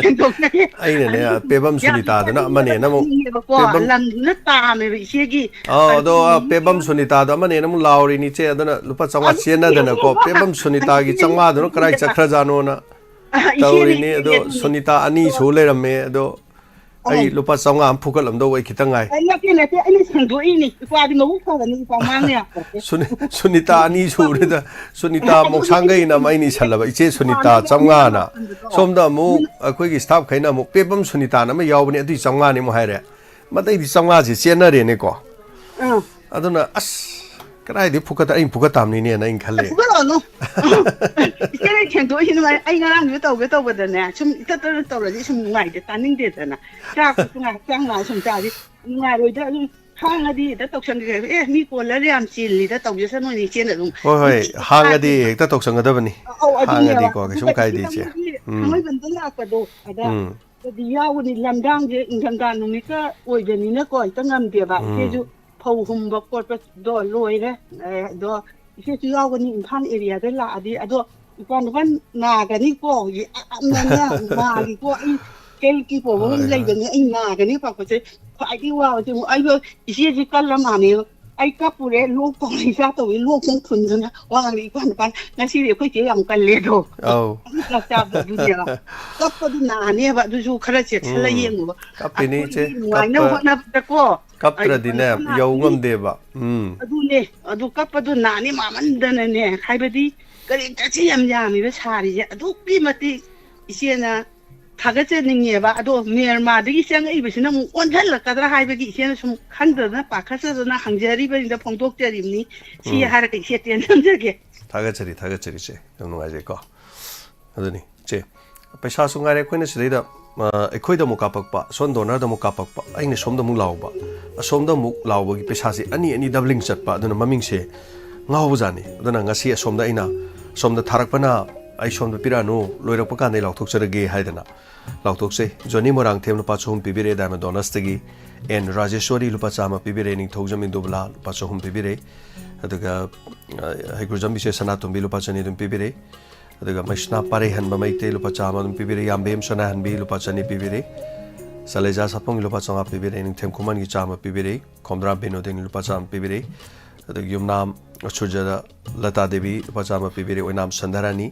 ꯁꯦꯡꯗꯣꯛꯅꯔꯦ꯫ ꯑꯩꯅꯅꯦ, ꯑꯗꯨ ꯄꯦꯕꯝ ꯌꯥꯝ ꯁꯨꯅꯤꯇꯥꯗꯨꯅ ꯑꯃꯅꯦꯅ ꯑꯃꯨꯛ, ꯅꯣꯛꯅꯤꯡꯉꯦꯕꯀꯣ꯫ ꯄꯦꯕꯝ ꯂꯝꯗꯨꯅ ꯇꯥꯝꯃꯦꯕ ꯏꯆꯦꯒꯤ꯫ ꯑꯥ, ꯑꯗꯣ, ꯑꯥ, ꯑꯗꯨꯒꯤꯅꯦ꯫ ꯄꯦꯕꯝ ꯁꯨꯅꯤꯇꯥꯗꯣ ꯑꯃꯅꯦꯅ ꯑꯃꯨꯛ ꯂꯥꯎꯔꯤꯅꯤ ꯏꯆꯦ, ꯑꯗꯨꯅ ꯂꯨꯄꯥ ꯆꯥꯝꯃꯉꯥ ꯑꯗꯨ ꯆꯦꯟꯅꯗꯅꯀꯣ, ꯄꯦꯕꯝ ꯁꯨꯅꯤꯇꯥꯒꯤ ꯆꯥꯝꯃꯉꯥꯗꯨꯅ ꯀꯔꯥꯏ ꯆꯠꯈ꯭ꯔꯖꯥꯠꯅꯣꯅ꯫ ꯑ, ꯏꯆꯦꯅ, ꯇꯧꯔꯤꯅꯤ꯫ ꯏꯆꯦꯅ ꯑꯗꯣ ꯑꯗꯨꯝ ꯁꯨꯅꯤꯇꯥ ꯑꯅꯤ ꯁꯨ ꯂꯩꯔꯝꯃꯦ꯫ ꯑꯗꯣ ꯑꯩ ꯑꯧ꯫ ꯂꯨꯄꯥ ꯆꯥꯝꯃꯉꯥ ꯑꯃ ꯐꯨꯒꯠꯂꯝꯗꯧꯕ ꯑꯩ ꯈꯤꯇꯪ ꯉꯥꯏ꯫ ꯑꯦ, ꯅꯠꯇꯦ, ꯅꯠꯇꯦ, ꯑꯩꯅ ꯁꯦꯡꯗꯣꯛꯏꯅꯤ꯫ ꯏꯄꯥꯗꯤ ꯃꯕꯨꯛ ꯐꯕꯅꯤ, ꯏꯄꯥ ꯃꯥꯡꯅ ꯌꯥꯄꯣꯠꯇꯦ꯫ ꯁꯨꯅꯤ-, ꯁꯨꯅꯤꯇꯥ ꯑꯅꯤ ꯁꯨꯔꯦꯗ꯫ ꯁꯨꯅꯤꯇꯥ ꯑꯗꯨꯅꯦ ꯃꯣꯡꯁꯥꯡꯒꯩꯅ ꯑꯃ ꯑꯩꯅ ꯏꯁꯜꯂꯕ, "ꯏꯆꯦ ꯁꯨꯅꯤꯇꯥ ꯏꯄꯥꯗꯤ ꯆꯥꯝꯃꯉꯥꯅ"꯫ ꯃꯕꯨꯛ ꯐꯕꯗꯣ꯫ ꯁꯣꯝꯗ ꯑꯃꯨꯛ ꯑꯩꯈꯣꯏꯒꯤ staff ꯈꯩꯅ ꯑꯃꯨꯛ, "ꯄꯦꯕꯝ ꯁꯨꯅꯤꯇꯥꯅ ꯑꯃ ꯌꯥꯎꯕꯅꯦ, ꯑꯗꯨꯏ ꯆꯥꯝꯃꯉꯥꯅꯤ" ꯑꯃꯨꯛ ꯍꯥꯏꯔꯦ꯫ ꯃꯇꯩꯗꯤ ꯆꯥꯝꯃꯉꯥꯁꯦ ꯆꯦꯟꯅꯔꯦꯅꯦꯀꯣ꯫ ꯑꯥ꯫ ꯑꯗꯨꯅ, ꯑꯁ, ꯀꯗꯥꯏꯗꯒꯤ ꯐꯨꯀꯠꯇ-, ꯑꯩꯅ ꯐꯨꯀꯠ ꯇꯥꯕꯅꯤꯅꯦꯅ ꯑꯩꯅ ꯈꯜꯂꯦ꯫ ꯐꯨꯀꯠꯂꯛꯑꯅꯨ꯫ ꯏꯆꯦ, ꯑꯩ ꯁꯦꯡꯗꯣꯛꯏꯁꯤ ꯅꯨꯡꯉꯥꯏ꯫ ꯑꯩ ꯉꯔꯥꯡꯁꯨ ꯇꯧꯒꯦ ꯇꯧꯕꯗꯅꯦ, ꯁꯨꯝ ꯏꯇꯠ ꯇꯠꯅ ꯇꯧꯔꯗꯤ ꯁꯨꯝ ꯅꯨꯡꯉꯥꯏꯇꯦ, ꯇꯥꯅꯤꯡꯗꯦꯗꯅ꯫ ꯆꯥꯛꯁꯨ ꯉꯥꯏꯍꯥꯛ, ꯆꯥꯛ ꯉꯥꯏꯍꯥꯛ ꯁꯨꯝ ꯆꯥꯔꯗꯤ ꯅꯨꯡꯉꯥꯏꯔꯣꯏꯗ꯫ ꯑꯗꯨꯝ ꯍꯥꯡꯉꯗꯤ ꯍꯦꯛꯇ ꯇꯧꯁꯟꯒꯦ꯫ "ꯑꯦ, ꯃꯤ caller ꯌꯥꯝ ꯆꯤꯜꯂꯤꯗ, ꯇꯧꯖꯁꯅꯨꯅꯦ ꯏꯆꯦꯅ ꯑꯗꯨꯝ"꯫ ꯍꯣꯏ, ꯍꯣꯏ, ꯏꯆꯦ ꯍꯥꯡꯉꯗꯤ ꯍꯥꯏꯗꯤ ꯍꯦꯛꯇ ꯇꯧꯁꯟꯒꯗꯕꯅꯤ꯫ ꯑꯧ, ꯑꯗꯨꯅꯦꯕ꯫ ꯍꯥꯡꯉꯗꯤꯀꯣ, ꯀꯩꯁꯨꯝ ꯑꯗꯨꯒ ꯀꯥꯏꯗꯦ, ꯏꯆꯦ꯫ ꯏꯆꯦꯍꯣꯏꯒꯤ ꯎꯝ꯫ ꯊꯥꯡꯃꯩꯕꯟꯗ ꯂꯥꯛꯄꯗꯣ, ꯑꯗ ꯎꯝ꯫ ꯗꯤ ꯌꯥꯎꯒꯅꯤ꯫ ꯂꯝꯗꯥꯡꯁꯦ ꯏꯪꯊꯝꯊꯥ ꯅꯨꯃꯤꯠꯀ ꯑꯣꯏꯕꯅꯤꯅꯀꯣ, ꯍꯦꯛꯇ ꯉꯝꯗꯦꯕ꯫ ꯎꯝ꯫ ꯏꯆꯦꯁꯨ ꯐꯧ ꯍꯨꯝꯕ ꯈꯣꯠꯄꯗꯣ ꯂꯣꯏꯔꯦ꯫ ꯑꯦ, ꯑꯗꯣ ꯏꯆꯦꯁꯨ ꯌꯥꯎꯒꯅꯤ ꯏꯝꯐꯥꯜ area ꯗ ꯂꯥꯛꯑꯗꯤ꯫ ꯑꯗꯣ ꯏꯄꯥ ꯅꯨꯄꯥ ꯅꯥꯒꯅꯤꯀꯣ, ꯌꯥꯝꯅꯅꯦ ꯅꯥꯒꯤꯀꯣ꯫ ꯑꯩ health ꯀꯤ problem ꯍꯣꯏ, ꯍꯣꯏ꯫ ꯂꯩꯕꯅꯦ, ꯑꯩ ꯅꯥꯒꯅꯤ ꯄꯥꯈꯠꯆꯩ꯫ ꯈ꯭ꯋꯥꯏꯗꯒꯤ ꯋꯥꯕꯁꯦ ꯑꯃꯨꯛ ꯑꯩꯗꯣ ꯏꯆꯦꯁꯦ ꯀꯜꯂ ꯃꯥꯜꯂꯦꯕ꯫ ꯑꯩ ꯀꯞꯄꯨꯔꯦ, ꯂꯣꯛ ꯇꯧꯔꯦ, ꯏꯆꯥ ꯇꯧꯋꯦ, ꯂꯣꯛ ꯁꯨꯝ ꯊꯨꯡꯗꯅ ꯋꯥ ꯉꯥꯡꯗꯦ꯫ ꯏꯄꯥ ꯅꯨꯄꯥ, "ꯉꯁꯤꯗꯤ ꯑꯩꯈꯣꯏ ꯆꯦ ꯌꯥꯝ ꯀꯜꯂꯦꯗꯣ"꯫ ꯑꯧ꯫ ꯑꯗꯨ ꯆꯥꯛ ꯆꯥꯕꯗꯣ ꯑꯗꯨꯅꯦꯕ꯫ ꯀꯞꯄꯗꯨ ꯅꯥꯅꯦꯕ, ꯑꯗꯨꯁꯨ ꯈꯔ ꯆꯦꯛꯁꯤꯜꯂ ꯎꯝ꯫ ꯌꯦꯡꯉꯨꯕ꯫ ꯀꯞꯄꯤꯅꯤ ꯏꯆꯦ꯫ ꯑꯩꯈꯣꯏꯒꯤ ꯅꯨꯡꯉꯥꯏꯅꯕ ꯀꯞꯄ-, ꯍꯣꯠꯅꯕꯗꯀꯣ, ꯑꯩ ꯀꯞꯇ꯭ꯔꯗꯤꯅꯦ, ꯅꯨꯄꯥ ꯌꯧ ꯅꯥꯕꯒꯤ ꯉꯝꯗꯦꯕ꯫ ꯎꯝ꯫ ꯑꯗꯨꯅꯦ, ꯑꯗꯨ ꯀꯞꯄꯗꯨ ꯅꯥꯅꯤ ꯃꯥꯃꯟꯗꯅꯅꯦ, ꯍꯥꯏꯕꯗꯤ ꯀꯔꯦꯛꯇꯔꯁꯤ ꯌꯥꯝ ꯌꯥꯝꯃꯤꯕ ꯁꯥꯔꯤꯁꯦ꯫ ꯑꯗꯨꯛꯀꯤ ꯃꯇꯤꯛ ꯏꯆꯦꯅ ꯊꯥꯒꯠꯆꯅꯤꯡꯉꯦꯕ꯫ ꯑꯗꯣ ꯃ꯭ꯌꯥꯟꯃꯥꯔꯗꯒꯤ ꯆꯪꯉꯛꯏꯕꯁꯤꯅ ꯑꯃꯨꯛ ꯑꯣꯟꯁꯤꯜꯂꯛꯀꯗ꯭ꯔꯥ ꯍꯥꯏꯕꯒꯤ ꯏꯆꯦꯅ ꯁꯨꯝ ꯈꯟꯗꯗꯅ ꯄꯥꯈꯠꯆꯗꯅ ꯍꯪꯖꯔꯤꯕꯅꯤꯗ, ꯐꯣꯡꯗꯣꯛꯆꯔꯤꯕꯅꯤ꯫ ꯁꯤ ꯎꯝ꯫ ꯍꯥꯏꯔꯒ ꯏꯆꯦ ꯇꯦꯟꯖꯟꯖꯒꯦ꯫ ꯊꯥꯒꯠꯆꯔꯤ, ꯊꯥꯒꯠꯆꯔꯤ ꯏꯆꯦ꯫ ꯌꯥꯝ ꯅꯨꯡꯉꯥꯏꯖꯩꯀꯣ꯫ ꯑꯗꯨꯅꯤ ꯏꯆꯦ, ꯄꯩꯁꯥꯁꯨ ꯉꯥꯏꯔꯦ ꯑꯩꯈꯣꯏꯅ ꯁꯤꯗꯩꯗ, ꯑ, ꯑꯩꯈꯣꯏꯗ ꯑꯃꯨꯛ ꯀꯥꯞꯄꯛꯄ, ꯁꯣꯝ donor ꯗ ꯑꯃꯨꯛ ꯀꯥꯞꯄꯛꯄ, ꯑꯩꯅ ꯁꯣꯝꯗ ꯑꯃꯨꯛ ꯂꯥꯎꯕ, ꯑꯁꯣꯝꯗ ꯑꯃꯨꯛ ꯂꯥꯎꯕꯒꯤ ꯄꯩꯁꯥꯁꯦ ꯑꯅꯤ ꯑꯅꯤ doubling ꯆꯠꯄ꯫ ꯑꯗꯨꯅ ꯃꯃꯤꯡꯁꯦ ꯉꯥꯎꯕꯖꯥꯠꯅꯤ꯫ ꯑꯗꯨꯅ ꯉꯁꯤ ꯑꯁꯣꯝꯗ ꯑꯩꯅ, ꯑꯁꯣꯝꯗ ꯊꯥꯔꯛꯄꯅ ꯑꯩ ꯁꯣꯝꯗ ꯄꯤꯔꯛꯑꯅꯨ, ꯂꯣꯏꯔꯛꯄ ꯀꯥꯟꯗ ꯑꯩ ꯂꯥꯎꯊꯣꯛꯆꯔꯒꯦ ꯍꯥꯏꯗꯅ ꯂꯥꯎꯊꯣꯛꯆꯩ꯫ ꯖꯣꯅꯤ ꯃꯣꯏꯔꯥꯡꯊꯦꯝ ꯂꯨꯄꯥ ꯆꯍꯨꯝ ꯄꯤꯕꯤꯔꯦ ꯗꯥꯏꯃꯟ ꯗꯣꯅꯁꯇꯒꯤ꯫ ꯑꯦꯟ ꯔꯥꯖꯦꯁꯣꯔꯤ ꯂꯨꯄꯥ ꯆꯥꯝꯃ ꯄꯤꯕꯤꯔꯦ, ꯅꯤꯡꯊꯧꯖꯝ ꯏꯟꯗꯨꯕꯂꯥ ꯂꯨꯄꯥ ꯆꯍꯨꯝ ꯄꯤꯕꯤꯔꯦ꯫ ꯑꯗꯨꯒ, ꯑ, ꯍꯩꯀ꯭ꯔꯨꯖꯝ ꯏꯆꯦ ꯁꯅꯥꯇꯣꯝꯕꯤ ꯂꯨꯄꯥ ꯆꯅꯤ ꯑꯗꯨꯝ ꯄꯤꯕꯤꯔꯦ꯫ ꯑꯗꯨꯒ ꯃꯩꯁꯅꯥ ꯄꯥꯔꯩꯍꯟꯕ ꯃꯩꯇꯩ ꯂꯨꯄꯥ ꯆꯥꯝꯃ ꯑꯗꯨꯝ ꯄꯤꯕꯤꯔꯦ꯫ ꯌꯥꯝꯕꯦꯝ ꯁꯅꯥꯍꯟꯕꯤ ꯂꯨꯄꯥ ꯆꯅꯤ ꯄꯤꯕꯤꯔꯦ꯫ ꯁꯂꯦꯖꯥ ꯁꯥꯄꯝꯒꯤ ꯂꯨꯄꯥ ꯆꯥꯝꯃꯉꯥ ꯄꯤꯕꯤꯔꯦ꯫ ꯅꯤꯡꯊꯦꯝ ꯈꯨꯃꯟꯒꯤ ꯆꯥꯝꯃ ꯄꯤꯕꯤꯔꯦ꯫ ꯈꯣꯝꯗ꯭ꯔꯥꯝ ꯕꯤꯅꯣꯗꯤꯅꯤ ꯂꯨꯄꯥ ꯆꯥꯝꯃ ꯄꯤꯕꯤꯔꯦ꯫ ꯑꯗꯨꯒ ꯌꯨꯝꯅꯥꯝ ꯁꯨꯔꯖꯗ ꯂꯇꯥ ꯗꯦꯕꯤ ꯂꯨꯄꯥ ꯆꯥꯝꯃ ꯄꯤꯕꯤꯔꯦ꯫ ꯑꯣꯏꯅꯥꯝ ꯁꯟꯗꯥꯔꯥꯅꯤ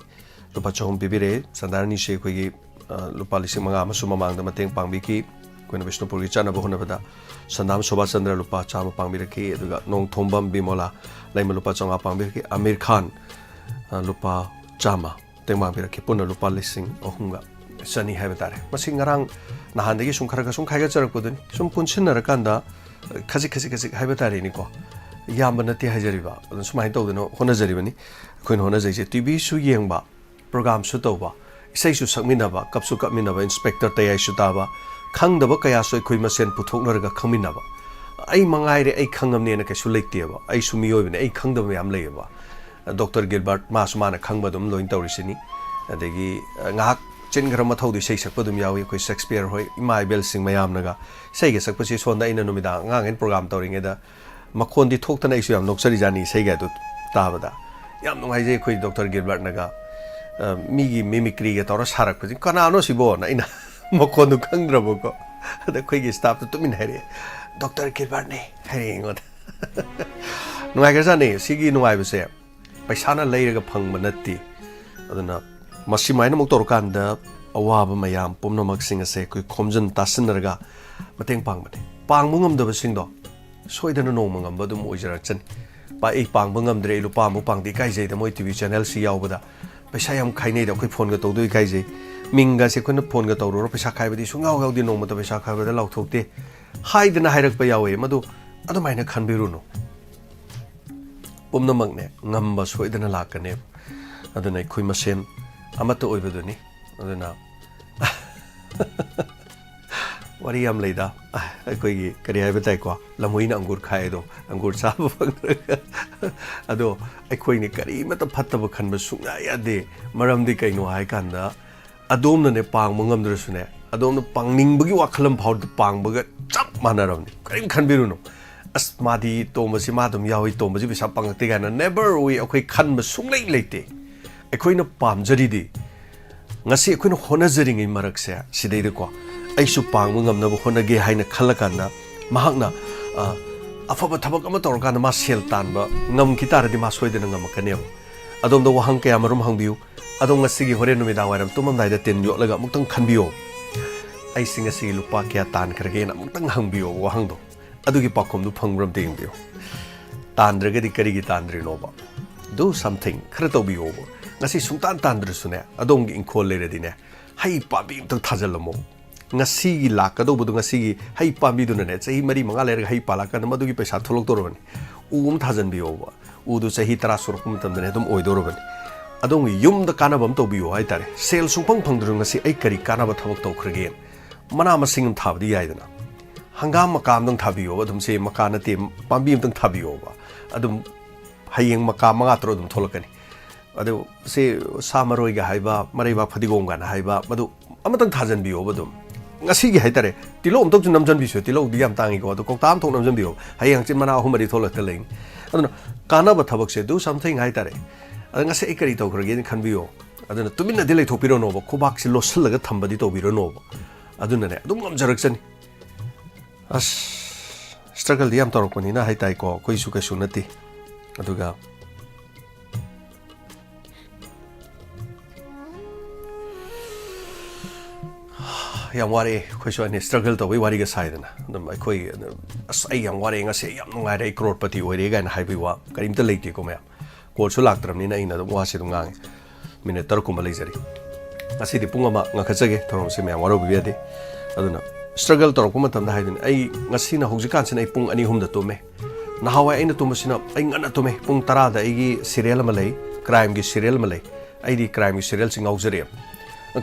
ꯂꯨꯄꯥ ꯆꯍꯨꯝ ꯄꯤꯕꯤꯔꯦ꯫ ꯁꯟꯗꯥꯔꯥꯅꯤꯁꯦ ꯑꯩꯈꯣꯏꯒꯤ, ꯑ, ꯂꯨꯄꯥ ꯂꯤꯁꯤꯡ ꯃꯉꯥ ꯑꯃꯁꯨ ꯃꯃꯥꯡꯗ ꯃꯇꯦꯡ ꯄꯥꯡꯕꯤꯈꯤ꯫ ꯑꯩꯈꯣꯏꯅ ꯕꯤꯁꯅꯨꯄꯨꯔꯒꯤ ꯆꯠꯅꯕ ꯍꯣꯠꯅꯕꯗ ꯁꯟꯗꯥꯝ ꯁꯣꯚꯥꯆꯟꯗ꯭ꯔ ꯂꯨꯄꯥ ꯆꯥꯝꯃ ꯄꯥꯡꯕꯤꯔꯛꯈꯤ꯫ ꯑꯗꯨꯒ ꯅꯣꯡꯊꯣꯝꯕꯝ ꯕꯤꯃꯣꯂꯥ ꯂꯩꯃ ꯂꯨꯄꯥ ꯆꯥꯝꯃꯉꯥ ꯄꯥꯡꯕꯤꯔꯛꯈꯤ꯫ ꯑꯃꯤꯔ ꯈꯥꯟ, ꯑ, ꯂꯨꯄꯥ ꯆꯥꯝꯃ ꯃꯇꯦꯡ ꯄꯥꯡꯕꯤꯔꯛꯈꯤ꯫ ꯄꯨꯟꯅ ꯂꯨꯄꯥ ꯂꯤꯁꯤꯡ ꯑꯍꯨꯝꯒ ꯆꯅꯤ ꯍꯥꯏꯕ ꯇꯥꯔꯦ꯫ ꯃꯁꯤ ꯉꯔꯥꯡ ꯅꯍꯥꯟꯗꯒꯤ ꯁꯨꯝ ꯈꯔ ꯈꯔ ꯁꯨꯝ ꯈꯥꯏꯒꯠꯆꯔꯛꯄꯗꯨꯅꯤ꯫ ꯁꯨꯝ ꯄꯨꯟꯁꯤꯟꯅꯔꯀꯥꯟꯗ ꯈꯖꯤꯛ ꯈꯖꯤꯛ ꯈꯖꯤꯛ ꯍꯥꯏꯕ ꯇꯥꯔꯦꯅꯦꯀꯣ, ꯌꯥꯝꯕ ꯅꯠꯇꯦ ꯍꯥꯏꯖꯔꯤꯕ꯫ ꯑꯗꯨꯅ ꯁꯨꯃꯥꯏꯅ ꯇꯧꯗꯅ ꯍꯣꯠꯅꯖꯔꯤꯕꯅꯤ꯫ ꯑꯩꯈꯣꯏꯅ ꯍꯣꯠꯅꯖꯩꯁꯦ ꯇꯤ ꯚꯤꯁꯨ ꯌꯦꯡꯕ, ꯄ꯭ꯔꯣꯒꯥꯝꯁꯨ ꯇꯧꯕ, ꯏꯁꯩꯁꯨ ꯁꯛꯃꯤꯟꯅꯕ, ꯀꯞꯁꯨ ꯀꯞꯃꯤꯟꯅꯕ, ꯏꯟꯁꯄꯦꯛꯇꯔ ꯇꯌꯥꯏꯁꯨ ꯇꯥꯕ, ꯈꯪꯗꯕ ꯀꯌꯥꯁꯨ ꯑꯩꯈꯣꯏ ꯃꯁꯦꯟ ꯄꯨꯊꯣꯛꯅꯔꯒ ꯈꯪꯃꯤꯟꯅꯕ꯫ ꯑꯩ ꯃꯉꯥꯏꯔꯦ, ꯑꯩ ꯈꯪꯉꯝꯅꯦꯅ ꯀꯩꯁꯨ ꯂꯩꯇꯦꯕ꯫ ꯑꯩꯁꯨ ꯃꯤꯑꯣꯏꯕꯅꯤ, ꯑꯩ ꯈꯪꯗꯕ ꯃꯌꯥꯝ ꯂꯩꯌꯦꯕ꯫ ꯗꯣꯛꯇꯔ ꯒꯤꯜꯕꯔꯠ, ꯃꯥꯁꯨ ꯃꯥꯅ ꯈꯪꯕ ꯑꯗꯨꯝ ꯂꯣꯏꯅ ꯇꯧꯔꯤꯁꯤꯅꯤ꯫ ꯑꯗꯒꯤ, ꯑ, ꯉꯥꯏꯍꯥꯛ ꯆꯤꯟ ꯈꯔ ꯃꯊꯧꯗ ꯏꯁꯩ ꯁꯛꯄ ꯑꯗꯨꯝ ꯌꯥꯎꯏ꯫ ꯑꯩꯈꯣꯏ ꯁꯦꯛꯁꯄꯤꯌꯔ ꯍꯣꯏ, ꯏꯃꯥ ꯏꯕꯦꯜꯁꯤꯡ ꯃꯌꯥꯝꯅꯒ ꯏꯁꯩꯒ ꯁꯛꯄꯁꯤ ꯁꯣꯝꯗ ꯑꯩꯅ ꯅꯨꯃꯤꯗꯥꯡ ꯑꯉꯥꯡꯈꯩꯅ ꯄ꯭ꯔꯣꯒꯥꯝ ꯇꯧꯔꯤꯉꯩꯗ ꯃꯈꯣꯟꯗꯤ ꯊꯣꯛꯇꯅ ꯑꯩꯁꯨ ꯌꯥꯝ ꯅꯣꯛꯆꯔꯤꯖꯥꯠꯅꯤ ꯏꯁꯩꯒ ꯑꯗꯨ ꯇꯥꯕꯗ꯫ ꯌꯥꯝ ꯅꯨꯡꯉꯥꯏꯖꯩ꯫ ꯑꯩꯈꯣꯏ ꯗꯣꯛꯇꯔ ꯒꯤꯜꯕꯔꯠꯅꯒ, ꯑ, ꯃꯤꯒꯤ ꯃꯤꯃꯤꯀ꯭ꯔꯤꯒ ꯇꯧꯔ ꯁꯥꯔꯛꯄꯁꯤ, "ꯀꯅꯥꯅꯣ ꯁꯤꯕꯣꯅ?" ꯑꯩꯅ ꯃꯈꯣꯟꯗꯨ ꯈꯪꯗ꯭ꯔꯕꯀꯣ꯫ ꯑꯗ ꯑꯩꯈꯣꯏꯒꯤ ꯁ꯭ꯇꯥꯐꯇꯨ ꯇꯨꯃꯤꯟ ꯍꯥꯏꯔꯛꯑꯦ, "ꯗꯣꯛꯇꯔ ꯒꯤꯜꯕꯔꯠꯅꯦ" ꯍꯥꯏꯔꯛꯑꯦ ꯑꯩꯉꯣꯟꯗ꯫ ꯅꯨꯡꯉꯥꯏꯈ꯭ꯔꯖꯥꯠꯅꯤ꯫ ꯁꯤꯒꯤ ꯅꯨꯡꯉꯥꯏꯕꯁꯦ ꯄꯩꯁꯥꯅ ꯂꯩꯔꯒ ꯐꯪꯕ ꯅꯠꯇꯦ꯫ ꯑꯗꯨꯅ ꯃꯁꯤꯃꯥꯏꯅ ꯑꯃꯨꯛ ꯇꯧꯔꯀꯥꯟꯗ ꯑꯋꯥꯕ ꯃꯌꯥꯝ ꯄꯨꯝꯅꯃꯛꯁꯤꯡ ꯑꯁꯦ ꯑꯩꯈꯣꯏ ꯈꯣꯝꯖꯤꯟ ꯇꯥꯁꯤꯟꯅꯔꯒ ꯃꯇꯦꯡ ꯄꯥꯡꯕꯅꯤ꯫ ꯄꯥꯡꯕ ꯉꯝꯗꯕꯁꯤꯡꯗꯣ ꯁꯣꯏꯗꯅ ꯅꯣꯡꯃ ꯉꯝꯕ ꯑꯗꯨꯝ ꯑꯣꯏꯖꯔꯛꯆꯅꯤ꯫ ꯄꯥ-, ꯑꯩ ꯄꯥꯡꯕ ꯉꯝꯗ꯭ꯔꯦ, ꯑꯩ ꯂꯨꯄꯥ ꯑꯃꯨꯛ ꯄꯥꯡꯗꯦ, ꯏꯀꯥꯏꯖꯩꯗ ꯃꯣꯏ ꯇꯤ ꯚꯤ ꯆꯦꯅꯦꯜꯁꯤ ꯌꯥꯎꯕꯗ꯫ ꯄꯩꯁꯥ ꯌꯥꯝ ꯈꯥꯏꯅꯩꯗ, ꯑꯩꯈꯣꯏ ꯐꯣꯟꯒ ꯇꯧꯗꯣꯏ ꯏꯀꯥꯏꯖꯩ꯫ ꯃꯤꯡꯒꯁꯦ ꯑꯩꯈꯣꯏꯅ ꯐꯣꯟꯒ ꯇꯧꯔꯨꯔ ꯄꯩꯁꯥ ꯈꯥꯏꯕꯗꯤ ꯁꯨꯡꯌꯥꯎ ꯌꯥꯎꯗꯦ, ꯅꯣꯡꯃꯇ ꯄꯩꯁꯥ ꯈꯥꯏꯕꯗ ꯂꯥꯎꯊꯣꯛꯇꯦ ꯍꯥꯏꯗꯅ ꯍꯥꯏꯔꯛꯄ ꯌꯥꯎꯋꯦ꯫ ꯃꯗꯨ ꯑꯗꯨꯃꯥꯏꯅ ꯈꯟꯕꯤꯔꯨꯅꯨ꯫ ꯄꯨꯝꯅꯃꯛꯅꯦ ꯉꯝꯕ ꯁꯣꯏꯗꯅ ꯂꯥꯛꯀꯅꯦꯕ꯫ ꯑꯗꯨꯅ ꯑꯩꯈꯣꯏ ꯃꯁꯦꯟ ꯑꯃꯠꯇ ꯑꯣꯏꯕꯗꯨꯅꯤ꯫ ꯑꯗꯨꯅ, ꯑꯣ, ꯄꯔꯤ ꯌꯥꯝ ꯂꯩꯗ꯫ ꯑꯩꯈꯣꯏꯒꯤ ꯀꯔꯤ ꯍꯥꯏꯕ ꯇꯥꯏꯀꯣ, ꯂꯝꯍꯨꯏꯅ ꯑꯪꯒꯨꯔ ꯈꯥꯏ ꯑꯗꯣ, ꯑꯪꯒꯨꯔ ꯆꯥꯕ ꯐꯪꯗ꯭ꯔꯒ꯫ ꯑꯗꯣ ꯑꯩꯈꯣꯏꯅ ꯀꯔꯤꯃꯠꯇ ꯐꯠꯇꯕ ꯈꯟꯕ ꯁꯨꯡꯌꯥ ꯌꯥꯗꯦ꯫ ꯃꯔꯝꯗꯤ ꯀꯩꯅꯣ ꯍꯥꯏ ꯀꯥꯟꯗ, ꯑꯗꯣꯝꯅꯅꯦ ꯄꯥꯡꯕ ꯉꯝꯗ꯭ꯔꯁꯨꯅꯦ, ꯑꯗꯣꯝꯅ ꯄꯥꯡꯅꯤꯡꯕꯒꯤ ꯋꯥꯈꯜ ꯑꯃ ꯐꯥꯎꯔꯗꯤ ꯄꯥꯡꯕꯒ ꯆꯞ ꯃꯥꯟꯅꯔꯕꯅꯤ꯫ ꯀꯔꯤꯝ ꯈꯟꯕꯤꯔꯨꯅꯨ, "ꯑꯁ, ꯃꯥꯗꯤ ꯇꯣꯝꯕꯁꯤ ꯃꯥ ꯑꯗꯨꯝ ꯌꯥꯎꯏ, ꯇꯣꯝꯕꯁꯤ ꯄꯩꯁꯥ ꯄꯥꯡꯉꯛꯇꯦ" ꯀꯥꯏꯅ never ꯑꯣꯏ ꯑꯩꯈꯣꯏ ꯈꯟꯕ ꯁꯨꯡꯂꯩ ꯂꯩꯇꯦ꯫ ꯑꯩꯈꯣꯏꯅ ꯄꯥꯝꯖꯔꯤꯗꯤ, ꯉꯁꯤ ꯑꯩꯈꯣꯏꯅ ꯍꯣꯠꯅꯖꯔꯤꯉꯩ ꯃꯔꯛꯁꯦ ꯁꯤꯗꯩꯗꯀꯣ, ꯑꯩꯁꯨ ꯄꯥꯡꯕ ꯉꯝꯅꯕ ꯍꯣꯠꯅꯒꯦ ꯍꯥꯏꯅ ꯈꯜꯂꯀꯥꯟꯗ, ꯃꯍꯥꯛꯅ, ꯑ, ꯑꯐꯕ ꯊꯕꯛ ꯑꯃ ꯇꯧꯔꯀꯥꯟꯗ ꯃꯥ ꯁꯦꯜ ꯇꯥꯟꯕ ꯉꯝꯈꯤ ꯇꯥꯔꯗꯤ, ꯃꯥ ꯁꯣꯏꯗꯅ ꯉꯝꯃꯛꯀꯅꯦꯕ꯫ ꯑꯗꯣꯝꯗ ꯋꯥꯍꯪ ꯀꯌꯥ ꯃꯔꯨꯝ ꯍꯪꯕꯤꯌꯨ꯫ ꯑꯗꯣ ꯉꯁꯤꯒꯤ ꯍꯣꯔꯦꯟ ꯅꯨꯃꯤꯗꯥꯡ ꯋꯥꯏꯔꯝ ꯇꯨꯝꯃꯝꯗꯥꯏꯗ ꯇꯤꯟ ꯌꯣꯠꯂꯒ ꯑꯃꯨꯛꯇꯪ ꯈꯟꯕꯤꯌꯣ꯫ "ꯑꯩꯁꯤ ꯉꯁꯤꯒꯤ ꯂꯨꯄꯥ ꯀꯌꯥ ꯇꯥꯟꯈ꯭ꯔꯒꯦꯅ?" ꯑꯃꯨꯛꯇꯪ ꯍꯪꯕꯤꯌꯣ ꯋꯥꯍꯪꯗꯣ꯫ ꯑꯗꯨꯒꯤ ꯄꯥꯎꯈꯨꯝꯗꯨ ꯐꯪꯕ꯭ꯔꯥ ꯑꯝꯇ ꯌꯦꯡꯕꯤꯌꯨ꯫ ꯇꯥꯟꯗ꯭ꯔꯒꯗꯤ ꯀꯔꯤꯒꯤ ꯇꯥꯟꯗ꯭ꯔꯤꯅꯣꯕ? Do something, ꯈꯔ ꯇꯧꯕꯤꯌꯣꯕ꯫ ꯉꯁꯤ ꯁꯨꯡꯇꯥꯟ ꯇꯥꯟꯗ꯭ꯔꯁꯨꯅꯦ, ꯑꯗꯣꯝꯒꯤ ꯏꯪꯈꯣꯜ ꯂꯩꯔꯗꯤꯅꯦ, ꯍꯩ ꯄꯥꯝꯕꯤ ꯑꯝꯇꯪ ꯊꯥꯖꯤꯜꯂꯝꯃꯣ꯫ ꯉꯁꯤꯒꯤ ꯂꯥꯛꯀꯗꯧꯕꯗꯣ, ꯉꯁꯤꯒꯤ ꯍꯩ ꯄꯥꯝꯕꯤꯗꯨꯅꯅꯦ, ꯆꯍꯤ ꯃꯔꯤ ꯃꯉꯥ ꯂꯩꯔꯒ ꯍꯩ ꯄꯥꯜꯂꯛꯑꯀꯥꯟꯗ ꯃꯗꯨꯒꯤ ꯄꯩꯁꯥ ꯊꯣꯛꯂꯛꯇꯧꯔꯕꯅꯤ꯫ ꯎ ꯑꯃ ꯊꯥꯖꯤꯟꯕꯤꯌꯣꯕ꯫ ꯎꯗꯨ ꯆꯍꯤ ꯇꯔꯥ ꯁꯨꯔꯛꯄ ꯃꯇꯝꯗꯅꯦ ꯑꯗꯨꯝ ꯑꯣꯏꯗꯧꯔꯕꯅꯤ꯫ ꯑꯗꯣꯝꯒꯤ ꯌꯨꯝꯗ ꯀꯥꯟꯅꯕ ꯑꯃ ꯇꯧꯕꯤꯌꯣ ꯍꯥꯏꯇꯥꯔꯦ꯫ ꯁꯦꯜ ꯁꯨꯡꯐꯪ ꯐꯪꯗ꯭ꯔꯁꯨ ꯉꯁꯤ ꯑꯩ ꯀꯔꯤ ꯀꯥꯟꯅꯕ ꯊꯕꯛ ꯇꯧꯈ꯭ꯔꯒꯦ? ꯃꯅꯥ ꯃꯁꯤꯡ ꯑꯃ ꯊꯥꯕꯗꯤ ꯌꯥꯏꯗꯅ꯫ ꯍꯪꯒꯥꯝ ꯃꯀꯥ ꯑꯝꯇꯪ ꯊꯥꯕꯤꯌꯣꯕ, ꯑꯗꯨꯝ ꯁꯦ ꯃꯀꯥ ꯅꯠꯇꯦ, ꯄꯥꯝꯕꯤ ꯑꯝꯇꯪ ꯊꯥꯕꯤꯌꯣꯕ꯫ ꯑꯗꯨꯝ ꯍꯌꯦꯡ ꯃꯀꯥ ꯃꯉꯥ ꯇꯔꯨꯛ ꯑꯗꯨꯝ ꯊꯣꯛꯂꯛꯀꯅꯤ꯫ ꯑꯗꯨ ꯁꯤ ꯁꯥ ꯃꯔꯣꯏꯒ ꯍꯥꯏꯕ, ꯃꯔꯩꯕꯥꯛ ꯐꯗꯤꯒꯣꯝꯒꯅ ꯍꯥꯏꯕ, ꯃꯗꯨ ꯑꯃꯇꯪ ꯊꯥꯖꯟꯕꯤꯌꯣꯕ ꯑꯗꯨꯝ꯫ ꯉꯁꯤꯒꯤ ꯍꯥꯏꯇꯥꯔꯦ, ꯇꯤꯜꯍꯧ ꯑꯃꯇꯪꯁꯨ ꯅꯝꯖꯟꯕꯤꯁꯨ, ꯇꯤꯜꯍꯧꯗꯤ ꯌꯥꯝ ꯇꯥꯡꯉꯤꯀꯣ, ꯑꯗꯣ ꯀꯧꯇꯥ ꯑꯃ ꯊꯣꯛ ꯅꯝꯖꯟꯕꯤꯌꯣ, ꯍꯌꯦꯡ ꯍꯪꯆꯤꯠ ꯃꯅꯥ ꯑꯍꯨꯝ ꯃꯔꯤ ꯊꯣꯛꯂꯛꯇ ꯂꯩꯅꯤ꯫ ꯑꯗꯨꯅ ꯀꯥꯟꯅꯕ ꯊꯕꯛꯁꯦ, do something ꯍꯥꯏꯇꯥꯔꯦ꯫ ꯑꯗ ꯉꯁꯤ ꯑꯩ ꯀꯔꯤ ꯇꯧꯈ꯭ꯔꯒꯦꯅ ꯈꯟꯕꯤꯌꯣ꯫ ꯑꯗꯨꯅ ꯇꯨꯃꯤꯟꯅꯗꯤ ꯂꯩꯊꯣꯛꯄꯤꯔꯅꯣꯕ, ꯈꯨꯕꯥꯛꯁꯦ ꯂꯣꯠꯁꯤꯜꯂꯒ ꯊꯝꯕꯗꯤ ꯇꯧꯕꯤꯔꯅꯣꯕ꯫ ꯑꯗꯨꯅꯅꯦ ꯑꯗꯨꯝ ꯉꯝꯖꯔꯛꯆꯅꯤ꯫ ꯑꯁ, struggleꯗꯤ ꯌꯥꯝ ꯇꯧꯔꯛꯄꯅꯤꯅ ꯍꯥꯏꯇꯥꯏꯀꯣ, ꯑꯩꯈꯣꯏꯁꯨ ꯀꯩꯁꯨ ꯅꯠꯇꯦ꯫ ꯑꯗꯨꯒ ꯌꯥꯝ ꯋꯥꯔꯛꯑꯦ ꯑꯩꯈꯣꯏꯁꯨ, ꯑꯩꯅ struggle ꯇꯧꯕꯩ ꯋꯥꯔꯤꯒ ꯁꯥꯏꯗꯅ꯫ ꯑꯗꯨꯝ ꯑꯩꯈꯣꯏ, "ꯑꯁ, ꯑꯩ ꯌꯥꯝ ꯋꯥꯔꯛꯑꯦ ꯉꯁꯤ, ꯑꯩ ꯌꯥꯝ ꯅꯨꯡꯉꯥꯏꯔꯦ, ꯑꯩ crorepati ꯑꯣꯏꯔꯦ" ꯀꯥꯏꯅ ꯍꯥꯏꯕꯒꯤ ꯋꯥ ꯀꯔꯤꯝꯇ ꯂꯩꯇꯦꯀꯣ ꯃꯌꯥꯝ꯫ Callꯁꯨ ꯂꯥꯛꯇ꯭ꯔꯕꯅꯤꯅ ꯑꯩꯅ ꯑꯗꯨꯝ ꯋꯥꯁꯦ ꯑꯗꯨꯝ ꯉꯥꯡꯉꯦ꯫ Minute ꯇꯔꯨꯛ ꯀꯨꯝꯕ ꯂꯩꯖꯔꯤ꯫ ꯉꯁꯤꯗꯤ ꯄꯨꯡ ꯑꯃ ꯉꯟꯈꯠꯆꯒꯦ, ꯊꯧꯔꯝꯁꯤ ꯃꯌꯥꯝ ꯋꯥꯔꯧꯕꯤꯕ ꯌꯥꯗꯦ꯫ ꯑꯗꯨꯅ struggle ꯇꯧꯔꯛꯄ ꯃꯇꯝꯗ ꯍꯥꯏꯗꯨꯅ, ꯑꯩ ꯉꯁꯤꯅ, ꯍꯧꯖꯤꯛꯀꯥꯟꯁꯤꯅ ꯑꯩ ꯄꯨꯡ ꯑꯅꯤ ꯑꯍꯨꯝꯗ ꯇꯨꯝꯃꯦ꯫ ꯅꯍꯥꯟꯋꯥꯏ ꯑꯩꯅ ꯇꯨꯝꯕꯁꯤꯅ, ꯑꯩ ꯉꯟꯅ ꯇꯨꯝꯃꯦ, ꯄꯨꯡ ꯇꯔꯥꯗ ꯑꯩꯒꯤ serial ꯑꯃ ꯂꯩ, crimeꯒꯤ serial ꯑꯃ ꯂꯩ꯫ ꯑꯩꯗꯤ crimeꯒꯤ serialꯁꯤ ꯉꯥꯎꯖꯔꯛꯑꯦꯕ꯫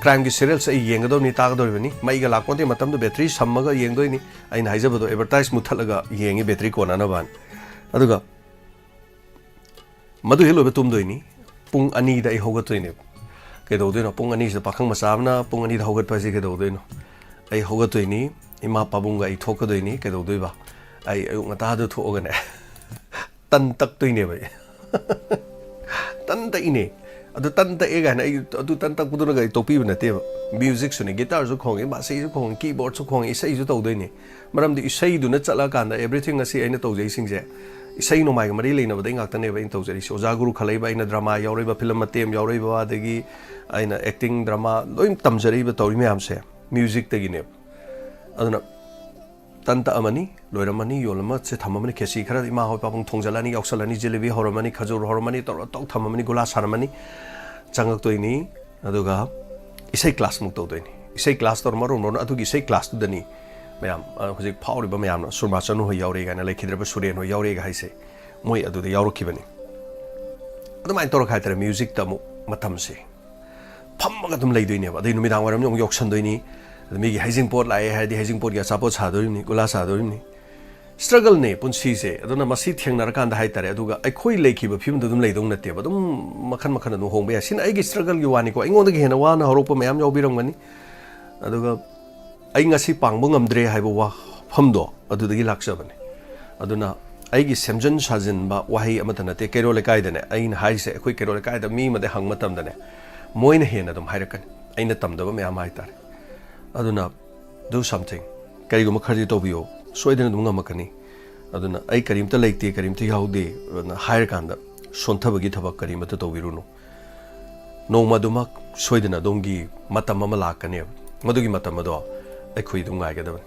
ꯀ꯭ꯔꯥꯏꯝꯒꯤ ꯁꯦꯔꯤꯌꯦꯜꯁꯦ ꯑꯩ ꯌꯦꯡꯒꯗꯕꯅꯤ, ꯇꯥꯒꯗꯧꯔꯤꯕꯅꯤ꯫ ꯃꯩꯒ ꯂꯥꯛꯄꯣꯟꯇꯦ, ꯃꯇꯝꯗꯨ ꯕꯦꯇ꯭ꯔꯤ ꯁꯝꯃꯒ ꯌꯦꯡꯗꯣꯏꯅꯤ꯫ ꯑꯩꯅ ꯍꯥꯏꯖꯕꯗꯣ, ꯑꯦꯗꯚꯔꯇꯥꯏꯁ ꯃꯨꯠꯊꯠꯂꯒ ꯌꯦꯡꯉꯤ ꯕꯦꯇ꯭ꯔꯤ ꯀꯣꯟꯅꯅꯕꯅ꯫ ꯑꯗꯨꯒ ꯃꯗꯨ ꯍꯦꯛ ꯂꯣꯏꯕ ꯇꯨꯝꯗꯣꯏꯅꯤ꯫ ꯄꯨꯡ ꯑꯅꯤꯗ ꯑꯩ ꯍꯧꯒꯠꯇꯣꯏꯅꯦꯕ꯫ ꯀꯩꯗꯧꯗꯣꯏꯅꯣ? ꯄꯨꯡ ꯑꯅꯤꯁꯤꯗ ꯄꯥꯈꯪ ꯃꯆꯥ ꯑꯃꯅ ꯄꯨꯡ ꯑꯅꯤꯗ ꯍꯧꯒꯠꯄ ꯍꯥꯏꯁꯦ ꯀꯩꯗꯧꯗꯣꯏꯅꯣ? ꯑꯩ ꯍꯧꯒꯠꯇꯣꯏꯅꯤ, ꯏꯃꯥ ꯄꯥꯕꯨꯡꯒ ꯑꯩ ꯊꯣꯛꯀꯗꯣꯏꯅꯤ꯫ ꯀꯩꯗꯧꯗꯣꯏꯕ? ꯑꯩ ꯑꯌꯨꯛ ꯉꯟꯇꯥꯗ ꯊꯣꯛꯑꯒꯅꯦ, ꯇꯟ ꯇꯛꯇꯣꯏꯅꯦꯕ ꯑꯩ꯫ ꯇꯟ ꯇꯛꯏꯅꯦ꯫ ꯑꯗꯨ ꯇꯟ ꯇꯛꯑꯦ ꯀꯥꯏꯅ ꯑꯩ, ꯑꯗꯨ ꯇꯟ ꯇꯛꯄꯗꯨꯅꯒ ꯑꯩ ꯇꯣꯛꯄꯤꯕ ꯅꯠꯇꯦꯕ꯫ ꯃ꯭ꯌꯨꯖꯤꯛꯁꯨꯅꯦ, ꯒꯤꯇꯥꯔꯁꯨ ꯈꯣꯡꯉꯤ, ꯕꯥꯁꯤꯁꯨ ꯈꯣꯡꯉꯤ, ꯀꯤꯕꯣꯔꯗꯁꯨ ꯈꯣꯡꯉꯤ, ꯏꯁꯩꯁꯨ ꯇꯧꯗꯣꯏꯅꯦ꯫ ꯃꯔꯝꯗꯤ ꯏꯁꯩꯗꯨꯅ ꯆꯠꯂꯀꯥꯟꯗ everything ꯉꯁꯤ ꯑꯩꯅ ꯇꯧꯖꯩꯁꯤꯡꯁꯦ ꯏꯁꯩ ꯅꯣꯡꯃꯥꯏꯒ ꯃꯔꯤ ꯂꯩꯅꯕꯗꯩ ꯉꯥꯛꯇꯅꯦꯕ ꯑꯩꯅ ꯇꯧꯖꯔꯤꯁꯦ꯫ ꯑꯣꯖꯥ ꯒꯨꯔꯨ ꯈꯜꯂꯛꯏꯕ, ꯑꯩꯅ ꯗ꯭ꯔꯃꯥ ꯌꯥꯎꯔꯛꯏꯕ, ꯐꯤꯂꯝ ꯃꯇꯦꯛ ꯑꯃ ꯌꯥꯎꯔꯛꯏꯕ, ꯑꯗꯒꯤ ꯑꯩꯅ ꯑꯦꯛꯇꯤꯡ, ꯗ꯭ꯔꯃꯥ ꯂꯣꯏ ꯇꯝꯖꯔꯛꯏꯕ, ꯇꯧꯔꯤ ꯃꯌꯥꯝꯁꯦ ꯃ꯭ꯌꯨꯖꯤꯛꯇꯒꯤꯅꯦꯕ꯫ ꯑꯗꯨꯅ ꯇꯟ ꯇꯛꯑꯝꯃꯅꯤ, ꯂꯣꯏꯔꯝꯃꯅꯤ, ꯌꯣꯜꯂꯝꯃ ꯁꯦ ꯊꯝꯃꯝꯃꯅꯤ, ꯈꯦꯆꯤ ꯈꯔ ꯏꯃꯥ ꯍꯣꯏ ꯄꯥꯕꯨꯡ ꯊꯣꯡꯖꯜꯂꯅꯤ, ꯌꯥꯎꯁꯜꯂꯅꯤ, ꯖꯤꯂꯤꯕꯤ ꯍꯧꯔꯝꯃꯅꯤ, ꯈꯖꯨꯔ ꯍꯧꯔꯝꯃꯅꯤ, ꯇꯧꯔ ꯇꯧ ꯊꯝꯃꯝꯃꯅꯤ, ꯒꯨꯂꯥ ꯁꯥꯔꯝꯃꯅꯤ, ꯆꯪꯉꯛꯇꯣꯏꯅꯤ꯫ ꯑꯗꯨꯒ ꯏꯁꯩ ꯀ꯭ꯂꯥꯁꯃꯨꯛ ꯇꯧꯗꯣꯏꯅꯤ꯫ ꯏꯁꯩ ꯀ꯭ꯂꯥꯁ ꯇꯧꯔ ꯃꯔꯣꯟ ꯃꯔꯣꯟ ꯑꯗꯨꯒꯤ ꯏꯁꯩ ꯀ꯭ꯂꯥꯁꯇꯨꯗꯅꯤ ꯃꯌꯥꯝ, ꯑ, ꯍꯧꯖꯤꯛ ꯐꯥꯎꯔꯤꯕ ꯃꯌꯥꯝꯅ, ꯁꯨꯔꯃꯥꯆꯅꯨ ꯍꯣꯏ ꯌꯥꯎꯔꯦ ꯀꯥꯏꯅ, ꯂꯩꯈꯤꯗ꯭ꯔꯕ ꯁꯨꯔꯦꯟ ꯍꯣꯏ ꯌꯥꯎꯔꯦꯒ ꯍꯥꯏꯁꯦ, ꯃꯣꯏ ꯑꯗꯨꯗ ꯌꯥꯎꯔꯛꯈꯤꯕꯅꯤ꯫ ꯑꯗꯨꯃꯥꯏꯅ ꯇꯧꯔꯒ ꯍꯥꯏꯇꯥꯔꯦ, ꯃ꯭ꯌꯨꯖꯤꯛꯇ ꯑꯃꯨꯛ ꯃꯇꯝꯁꯦ ꯐꯝꯃꯒ ꯑꯗꯨꯝ ꯂꯩꯗꯣꯏꯅꯦꯕ꯫ ꯑꯗꯩ ꯅꯨꯃꯤꯗꯥꯡ ꯋꯥꯏꯔꯝꯁꯦ ꯑꯃꯨꯛ ꯌꯧꯁꯟꯗꯣꯏꯅꯤ꯫ ꯑꯗ ꯃꯤꯒꯤ ꯍꯩꯖꯤꯡꯄꯣꯠ ꯂꯥꯛꯑꯦ ꯍꯥꯏꯔꯗꯤ ꯍꯩꯖꯤꯡꯄꯣꯠꯀꯤ ꯑꯆꯥꯄꯣꯠ ꯁꯥꯗꯣꯔꯤꯕꯅꯤ, ꯒꯨꯂꯥ ꯁꯥꯗꯣꯔꯤꯕꯅꯤ꯫ ꯁ꯭ꯇ꯭ꯔꯒꯜꯅꯦ ꯄꯨꯟꯁꯤꯁꯦ꯫ ꯑꯗꯨꯅ ꯃꯁꯤ ꯊꯦꯡꯅꯔꯀꯥꯟꯗ ꯍꯥꯏꯇꯥꯔꯦ, ꯑꯗꯨꯒ ꯑꯩꯈꯣꯏ ꯂꯩꯈꯤꯕ ꯐꯤꯕꯝꯗ ꯑꯗꯨꯝ ꯂꯩꯗꯧ ꯅꯠꯇꯦꯕ, ꯑꯗꯨꯝ ꯃꯈꯜ ꯃꯈꯜ ꯑꯗꯨꯝ ꯍꯣꯡꯕ ꯌꯥꯏ꯫ ꯁꯤꯅ ꯑꯩꯒꯤ ꯁ꯭ꯇ꯭ꯔꯒꯜꯒꯤ ꯋꯥꯅꯤꯀꯣ꯫ ꯑꯩꯉꯣꯟꯗꯒꯤ ꯍꯦꯟꯅ ꯋꯥꯅ ꯍꯧꯔꯛꯄ ꯃꯌꯥꯝ ꯌꯥꯎꯕꯤꯔꯝꯒꯅꯤ꯫ ꯑꯗꯨꯒ ꯑꯩ ꯉꯁꯤ ꯄꯥꯡꯕ ꯉꯝꯗ꯭ꯔꯦ ꯍꯥꯏꯕ ꯋꯥꯐꯝꯗꯣ ꯑꯗꯨꯗꯒꯤ ꯂꯥꯛꯆꯕꯅꯦ꯫ ꯑꯗꯨꯅ ꯑꯩꯒꯤ ꯁꯦꯝꯖꯤꯟ ꯁꯥꯖꯤꯟꯕ ꯋꯥꯍꯩ ꯑꯃꯠꯇ ꯅꯠꯇꯦ꯫ ꯀꯩꯔꯣꯜ ꯂꯩꯀꯥꯏꯗꯅꯦ, ꯑꯩꯅ ꯍꯥꯏꯔꯤꯁꯦ, ꯑꯩꯈꯣꯏ ꯀꯩꯔꯣꯜ ꯂꯩꯀꯥꯏꯗ ꯃꯤ ꯑꯃꯗ ꯍꯪꯕ ꯃꯇꯝꯗꯅꯦ, ꯃꯣꯏꯅ ꯍꯦꯟꯅ ꯑꯗꯨꯝ ꯍꯥꯏꯔꯛꯀꯅꯤ, ꯑꯩꯅ ꯇꯝꯗꯕ ꯃꯌꯥꯝ ꯍꯥꯏꯇꯥꯔꯦ꯫ ꯑꯗꯨꯅ do something, ꯀꯔꯤꯒꯨꯝꯕ ꯈꯔꯗꯤ ꯇꯧꯕꯤꯌꯣ, ꯁꯣꯏꯗꯅ ꯑꯗꯨꯝ ꯉꯝꯃꯛꯀꯅꯤ꯫ ꯑꯗꯨꯅ "ꯑꯩ ꯀꯔꯤꯝꯇ ꯂꯩꯇꯦ, ꯀꯔꯤꯝꯇ ꯌꯥꯎꯗꯦ" ꯑꯅ ꯍꯥꯏꯔꯀꯥꯟꯗ ꯁꯣꯟꯊꯕꯒꯤ ꯊꯕꯛ ꯀꯔꯤꯃꯠꯇ ꯇꯧꯕꯤꯔꯨꯅꯨ꯫ ꯅꯣꯡꯃ ꯑꯗꯨꯃꯛ ꯁꯣꯏꯗꯅ ꯑꯗꯣꯝꯒꯤ ꯃꯇꯝ ꯑꯃ ꯂꯥꯛꯀꯅꯦꯕ꯫ ꯃꯗꯨꯒꯤ ꯃꯇꯝ ꯑꯗꯣ ꯑꯩꯈꯣꯏ ꯑꯗꯨꯝ ꯉꯥꯏꯒꯗꯕꯅꯤ꯫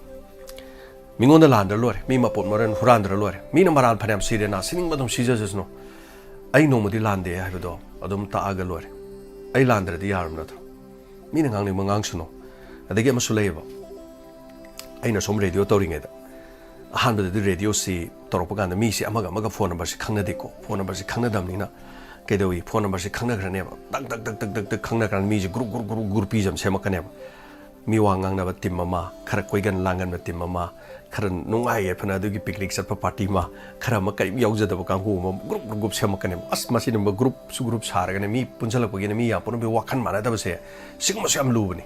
ꯃꯤꯉꯣꯟꯗ ꯂꯥꯟꯗ꯭ꯔ ꯂꯣꯏꯔꯦ, ꯃꯤ ꯃꯄꯣꯠ ꯃꯔꯟ ꯍꯨꯔꯥꯟꯗ꯭ꯔ ꯂꯣꯏꯔꯦ꯫ ꯃꯤꯅ ꯃꯔꯥꯜ ꯐꯅꯌꯥꯝ ꯁꯤꯔꯦꯅ, ꯁꯤꯅꯤꯡꯕ ꯑꯗꯨꯝ ꯁꯤꯖꯖꯁꯅꯨ꯫ "ꯑꯩ ꯅꯣꯡꯃꯗꯤ ꯂꯥꯟꯗꯦ" ꯍꯥꯏꯕꯗꯣ ꯑꯗꯨꯝ ꯇꯥꯛꯑꯒ ꯂꯣꯏꯔꯦ꯫ ꯑꯩ ꯂꯥꯟꯗ꯭ꯔꯗꯤ ꯌꯥꯔꯕ ꯅꯠꯇ꯭ꯔꯣ? ꯃꯤꯅ ꯉꯥꯡꯅꯤꯡꯕ ꯉꯥꯡꯁꯅꯨ꯫ ꯑꯗꯒꯤ ꯑꯃꯁꯨ ꯂꯩꯌꯦꯕ, ꯑꯩꯅ ꯁꯨꯝ ꯔꯦꯗꯤꯑꯣ ꯇꯧꯔꯤꯉꯩꯗ, ꯑꯍꯥꯟꯕꯗꯗꯤ ꯔꯦꯗꯤꯑꯣꯁꯤ ꯇꯧꯔꯛꯄ ꯀꯥꯟꯗ ꯃꯤꯁꯤ ꯑꯃꯒ ꯑꯃꯒ ꯐꯣꯟ ꯅꯝꯕꯔꯁꯤ ꯈꯪꯅꯗꯦꯀꯣ꯫ ꯐꯣꯟ ꯅꯝꯕꯔꯁꯤ ꯈꯪꯅꯗꯕꯅꯤꯅ ꯀꯩꯗꯧꯏ, ꯐꯣꯟ ꯅꯝꯕꯔꯁꯦ ꯈꯪꯅꯈ꯭ꯔꯅꯦꯕ꯫ ꯇꯛ ꯇꯛ ꯇꯛ ꯇꯛ ꯇꯛ ꯇꯛ ꯈꯪꯅꯈ꯭ꯔꯅꯤ꯫ ꯃꯤꯁꯦ ꯒ꯭ꯔꯨꯞ ꯒ꯭ꯔꯨꯞ ꯒ꯭ꯔꯨꯞ ꯒ꯭ꯔꯨꯞꯄꯤꯁ ꯑꯃ ꯁꯦꯝꯃꯛꯀꯅꯦꯕ꯫ ꯃꯤ ꯋꯥ ꯉꯥꯡꯅꯕ ꯇꯤꯝ ꯑꯃ, ꯈꯔ ꯀꯣꯏꯒꯟ ꯂꯥꯡꯒꯟꯕ ꯇꯤꯝ ꯑꯃ, ꯈꯔ ꯅꯨꯡꯉꯥꯏ ꯌꯥꯏꯐꯅ ꯑꯗꯨꯒꯤ ꯄꯤꯛꯅꯤꯛ ꯆꯠꯄ ꯄꯥꯔꯇꯤ ꯑꯃ, ꯈꯔ ꯑꯃ ꯀꯔꯤꯝ ꯌꯥꯎꯖꯗꯕ ꯀꯥꯡꯕꯨ ꯑꯃ, ꯒ꯭ꯔꯨꯞ ꯒ꯭ꯔꯨꯞ ꯒ꯭ꯔꯨꯞ ꯁꯦꯝꯃꯛꯀꯅꯦꯕ꯫ ꯑꯁ, ꯃꯁꯤꯅ ꯒ꯭ꯔꯨꯞꯁꯨ ꯒ꯭ꯔꯨꯞ ꯁꯥꯔꯒꯅꯦ, ꯃꯤ ꯄꯨꯟꯁꯤꯜꯂꯛꯄꯒꯤꯅ ꯃꯤ ꯌꯥꯝ ꯄꯨꯟꯅ ꯋꯥꯈꯜ ꯃꯥꯟꯅꯗꯕꯁꯦ, ꯁꯤꯒꯨꯝꯕꯁꯨ ꯌꯥꯝ ꯂꯨꯕꯅꯤ꯫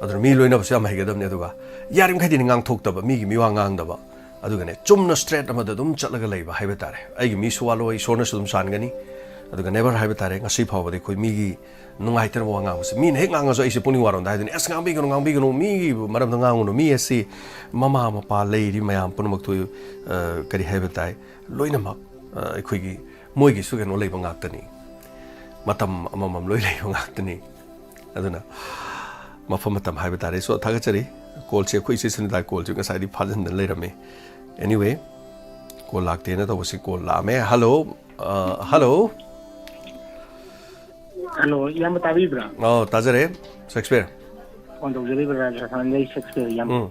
ꯑꯗꯨꯅ ꯃꯤ ꯂꯣꯏꯅꯕꯁꯨ ꯌꯥꯝ ꯍꯩꯒꯗꯕꯅꯤ꯫ ꯑꯗꯨꯒ ꯌꯥꯔꯤꯃꯈꯩꯗꯤꯅꯦ ꯉꯥꯡꯊꯣꯛꯇꯕ, ꯃꯤꯒꯤ ꯃꯤꯋꯥ ꯉꯥꯡꯗꯕ꯫ ꯑꯗꯨꯒꯅꯦ, ꯆꯨꯝꯅ ꯁ꯭ꯇ꯭ꯔꯦꯠ ꯑꯃꯗ ꯑꯗꯨꯝ ꯆꯠꯂꯒ ꯂꯩꯕ ꯍꯥꯏꯕ ꯇꯥꯔꯦ꯫ ꯑꯩꯒꯤ ꯃꯤꯁꯨ ꯋꯥꯠꯂꯣꯏ, ꯏꯁꯣꯔꯅꯁꯨ ꯑꯗꯨꯝ ꯆꯥꯟꯒꯅꯤ꯫ ꯑꯗꯨꯒ ꯅꯦꯕꯔ ꯍꯥꯏꯕ ꯇꯥꯔꯦ, ꯉꯁꯤ ꯐꯥꯎꯕꯗ ꯑꯩꯈꯣꯏ ꯃꯤꯒꯤ ꯅꯨꯡꯉꯥꯏꯇꯅꯕ ꯋꯥ ꯉꯥꯡꯕꯁꯦ, ꯃꯤꯅ ꯍꯦꯛ ꯉꯥꯡꯉꯁꯨ ꯑꯩꯁꯦ ꯄꯨꯛꯅꯤꯡ ꯋꯥꯔꯣꯝꯗ ꯍꯥꯏꯗꯣꯏꯅꯦ, "ꯑꯁ, ꯉꯥꯡꯕꯤꯒꯅꯨ, ꯉꯥꯡꯕꯤꯒꯅꯨ, ꯃꯤꯒꯤ ꯃꯔꯝꯗ ꯉꯥꯡꯒꯅꯨ, ꯃꯤ ꯑꯁꯤ ꯃꯃꯥ ꯃꯄꯥ ꯂꯩꯔꯤ ꯃꯌꯥꯝ ꯄꯨꯝꯅꯃꯛꯇꯨ, ꯑ, ꯀꯔꯤ ꯍꯥꯏꯕ ꯇꯥꯏ, ꯂꯣꯏꯅꯃꯛ, ꯑ, ꯑꯩꯈꯣꯏꯒꯤ ꯃꯣꯏꯒꯤꯁꯨ ꯀꯩꯅꯣ ꯂꯩꯕ ꯉꯥꯛꯇꯅꯤ, ꯃꯇꯝ ꯑꯃꯃꯝ ꯂꯣꯏ ꯂꯩꯕ ꯉꯥꯛꯇꯅꯤ"꯫ ꯑꯗꯨꯅ ꯃꯐꯝ ꯃꯇꯝ ꯍꯥꯏꯕ ꯇꯥꯔꯦ꯫ ꯁꯣ, ꯊꯥꯒꯠꯆꯔꯤ꯫ ꯀꯣꯜꯁꯦ ꯑꯩꯈꯣꯏ ꯏꯆꯦ ꯁꯨꯅꯤꯇꯥꯒꯤ ꯀꯣꯜꯁꯦ ꯉꯁꯥꯏꯗꯤ ꯐꯥꯖꯤꯟꯗꯅ ꯂꯩꯔꯝꯃꯦ꯫ ꯑꯦꯅꯤꯋꯦ, ꯀꯣꯜ ꯂꯥꯛꯇꯦꯅ ꯇꯧꯕꯁꯤ ꯀꯣꯜ ꯂꯥꯛꯑꯝꯃꯦ꯫ ꯍꯜꯂꯣ, ꯑ, ꯍꯜꯂꯣ꯫ ꯍꯜꯂꯣ, ꯏꯌꯥꯝꯕ ꯇꯥꯕꯤꯕ꯭ꯔꯥ? ꯑꯧ, ꯇꯥꯖꯔꯦ, ꯁꯦꯛꯁꯄꯤꯌꯔ꯫ ꯐꯣꯟ ꯇꯧꯖꯔꯤꯕ ꯔꯥꯖꯁꯊꯥꯟꯗꯩ ꯁꯦꯛꯁꯄꯤꯌꯔ ꯏꯌꯥꯝꯕ꯫ ꯎꯝ꯫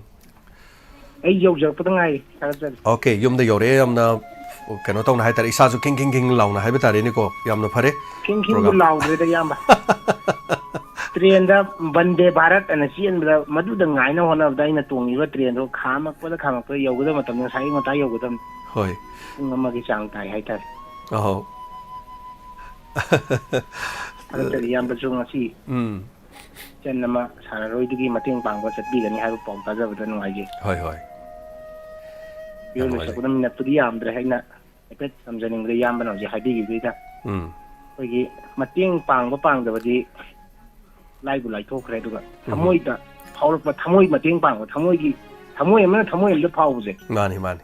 ꯑꯩ ꯌꯧꯖꯔꯛꯄꯗ ꯉꯥꯏꯔꯤ꯫ ꯊꯥꯒꯠꯆꯔꯤ꯫ ꯑꯣꯀꯦ, ꯌꯨꯝꯗ ꯌꯧꯔꯛꯑꯦ꯫ ꯌꯥꯝꯅ ꯀꯩꯅꯣ ꯇꯧꯅ ꯍꯥꯏꯇꯥꯔꯦ, ꯏꯁꯥꯁꯨ ꯈꯤꯡ ꯈꯤꯡ ꯈꯤꯡ ꯂꯥꯎꯅ ꯍꯥꯏꯕ ꯇꯥꯔꯦꯅꯦꯀꯣ꯫ ꯌꯥꯝꯅ ꯐꯔꯦ꯫ ꯈꯤꯡ ꯈꯤꯡꯗꯤ ꯄ꯭ꯔꯣꯒ꯭ꯔꯥꯝ ꯂꯥꯎꯗ꯭ꯔꯦꯗ, ꯏꯌꯥꯝꯕ꯫ ꯇ꯭ꯔꯦꯟꯗ ꯕꯟꯗꯦ ꯚꯥꯔꯠ ꯑꯅ ꯆꯦꯟꯕꯗ, ꯃꯗꯨꯗ ꯉꯥꯏꯅ ꯍꯣꯠꯅꯕꯗ ꯑꯩꯅ ꯇꯣꯡꯉꯤꯕ ꯇ꯭ꯔꯦꯟꯗꯣ ꯈꯥꯝꯃꯛꯄꯗ ꯈꯥꯝꯃꯛꯄꯗ ꯌꯧꯒꯗꯕ ꯃꯇꯝꯗ ꯉꯁꯥꯏ ꯑꯌꯨꯛ ꯉꯟꯇꯥ ꯌꯧꯒꯗꯕꯅꯤ꯫ ꯍꯣꯏ꯫ ꯄꯨꯡ ꯑꯃꯒꯤ ꯆꯥꯡ ꯇꯥꯏ ꯍꯥꯏꯇꯥꯔꯦ꯫ ꯑꯍꯧ꯫ ꯊꯥꯒꯠꯆꯔꯤ ꯏꯌꯥꯝꯕꯁꯨ ꯉꯁꯤ ꯎꯝ꯫ ꯏꯆꯟ ꯑꯃ ꯁꯥꯟꯅꯔꯣꯏꯗꯨꯒꯤ ꯃꯇꯦꯡ ꯄꯥꯡꯕ ꯆꯠꯄꯤꯒꯅꯤ ꯍꯥꯏꯕ ꯄꯥꯎ ꯇꯥꯖꯕꯗ ꯅꯨꯡꯉꯥꯏꯖꯩ꯫ ꯍꯣꯏ, ꯍꯣꯏ꯫ ꯌꯥꯝ ꯃꯤꯑꯣꯏ ꯅꯨꯡꯉꯥꯏꯖꯩ꯫ ꯂꯣꯏꯁꯛꯄꯗ ꯃꯤꯅꯠꯄꯨꯗꯤ ꯌꯥꯝꯗ꯭ꯔꯦ꯫ ꯑꯩꯅ ꯍꯥꯏꯐꯦꯠ ꯊꯝꯖꯅꯤꯡꯕꯗ ꯏꯌꯥꯝꯕꯅ ꯍꯧꯖꯤꯛ ꯍꯥꯏꯕꯤꯈꯤꯕꯗꯨꯗ ꯎꯝ꯫ ꯑꯩꯈꯣꯏꯒꯤ ꯃꯇꯦꯡ ꯄꯥꯡꯕ ꯄꯥꯡꯗꯕꯗꯤ ꯂꯥꯏꯕꯨ ꯂꯥꯏꯊꯣꯛꯈ꯭ꯔꯦ, ꯑꯗꯨꯒ ꯎꯝ꯫ ꯊꯃꯣꯏꯗ ꯐꯥꯎꯔꯛꯄ, ꯊꯃꯣꯏ ꯃꯇꯦꯡ ꯄꯥꯡꯕ, ꯊꯃꯣꯏꯒꯤ, ꯊꯃꯣꯏ ꯑꯃꯅ ꯊꯃꯣꯏ ꯑꯃꯗ ꯐꯥꯎꯕꯁꯦ꯫ ꯃꯥꯅꯤ, ꯃꯥꯅꯤ꯫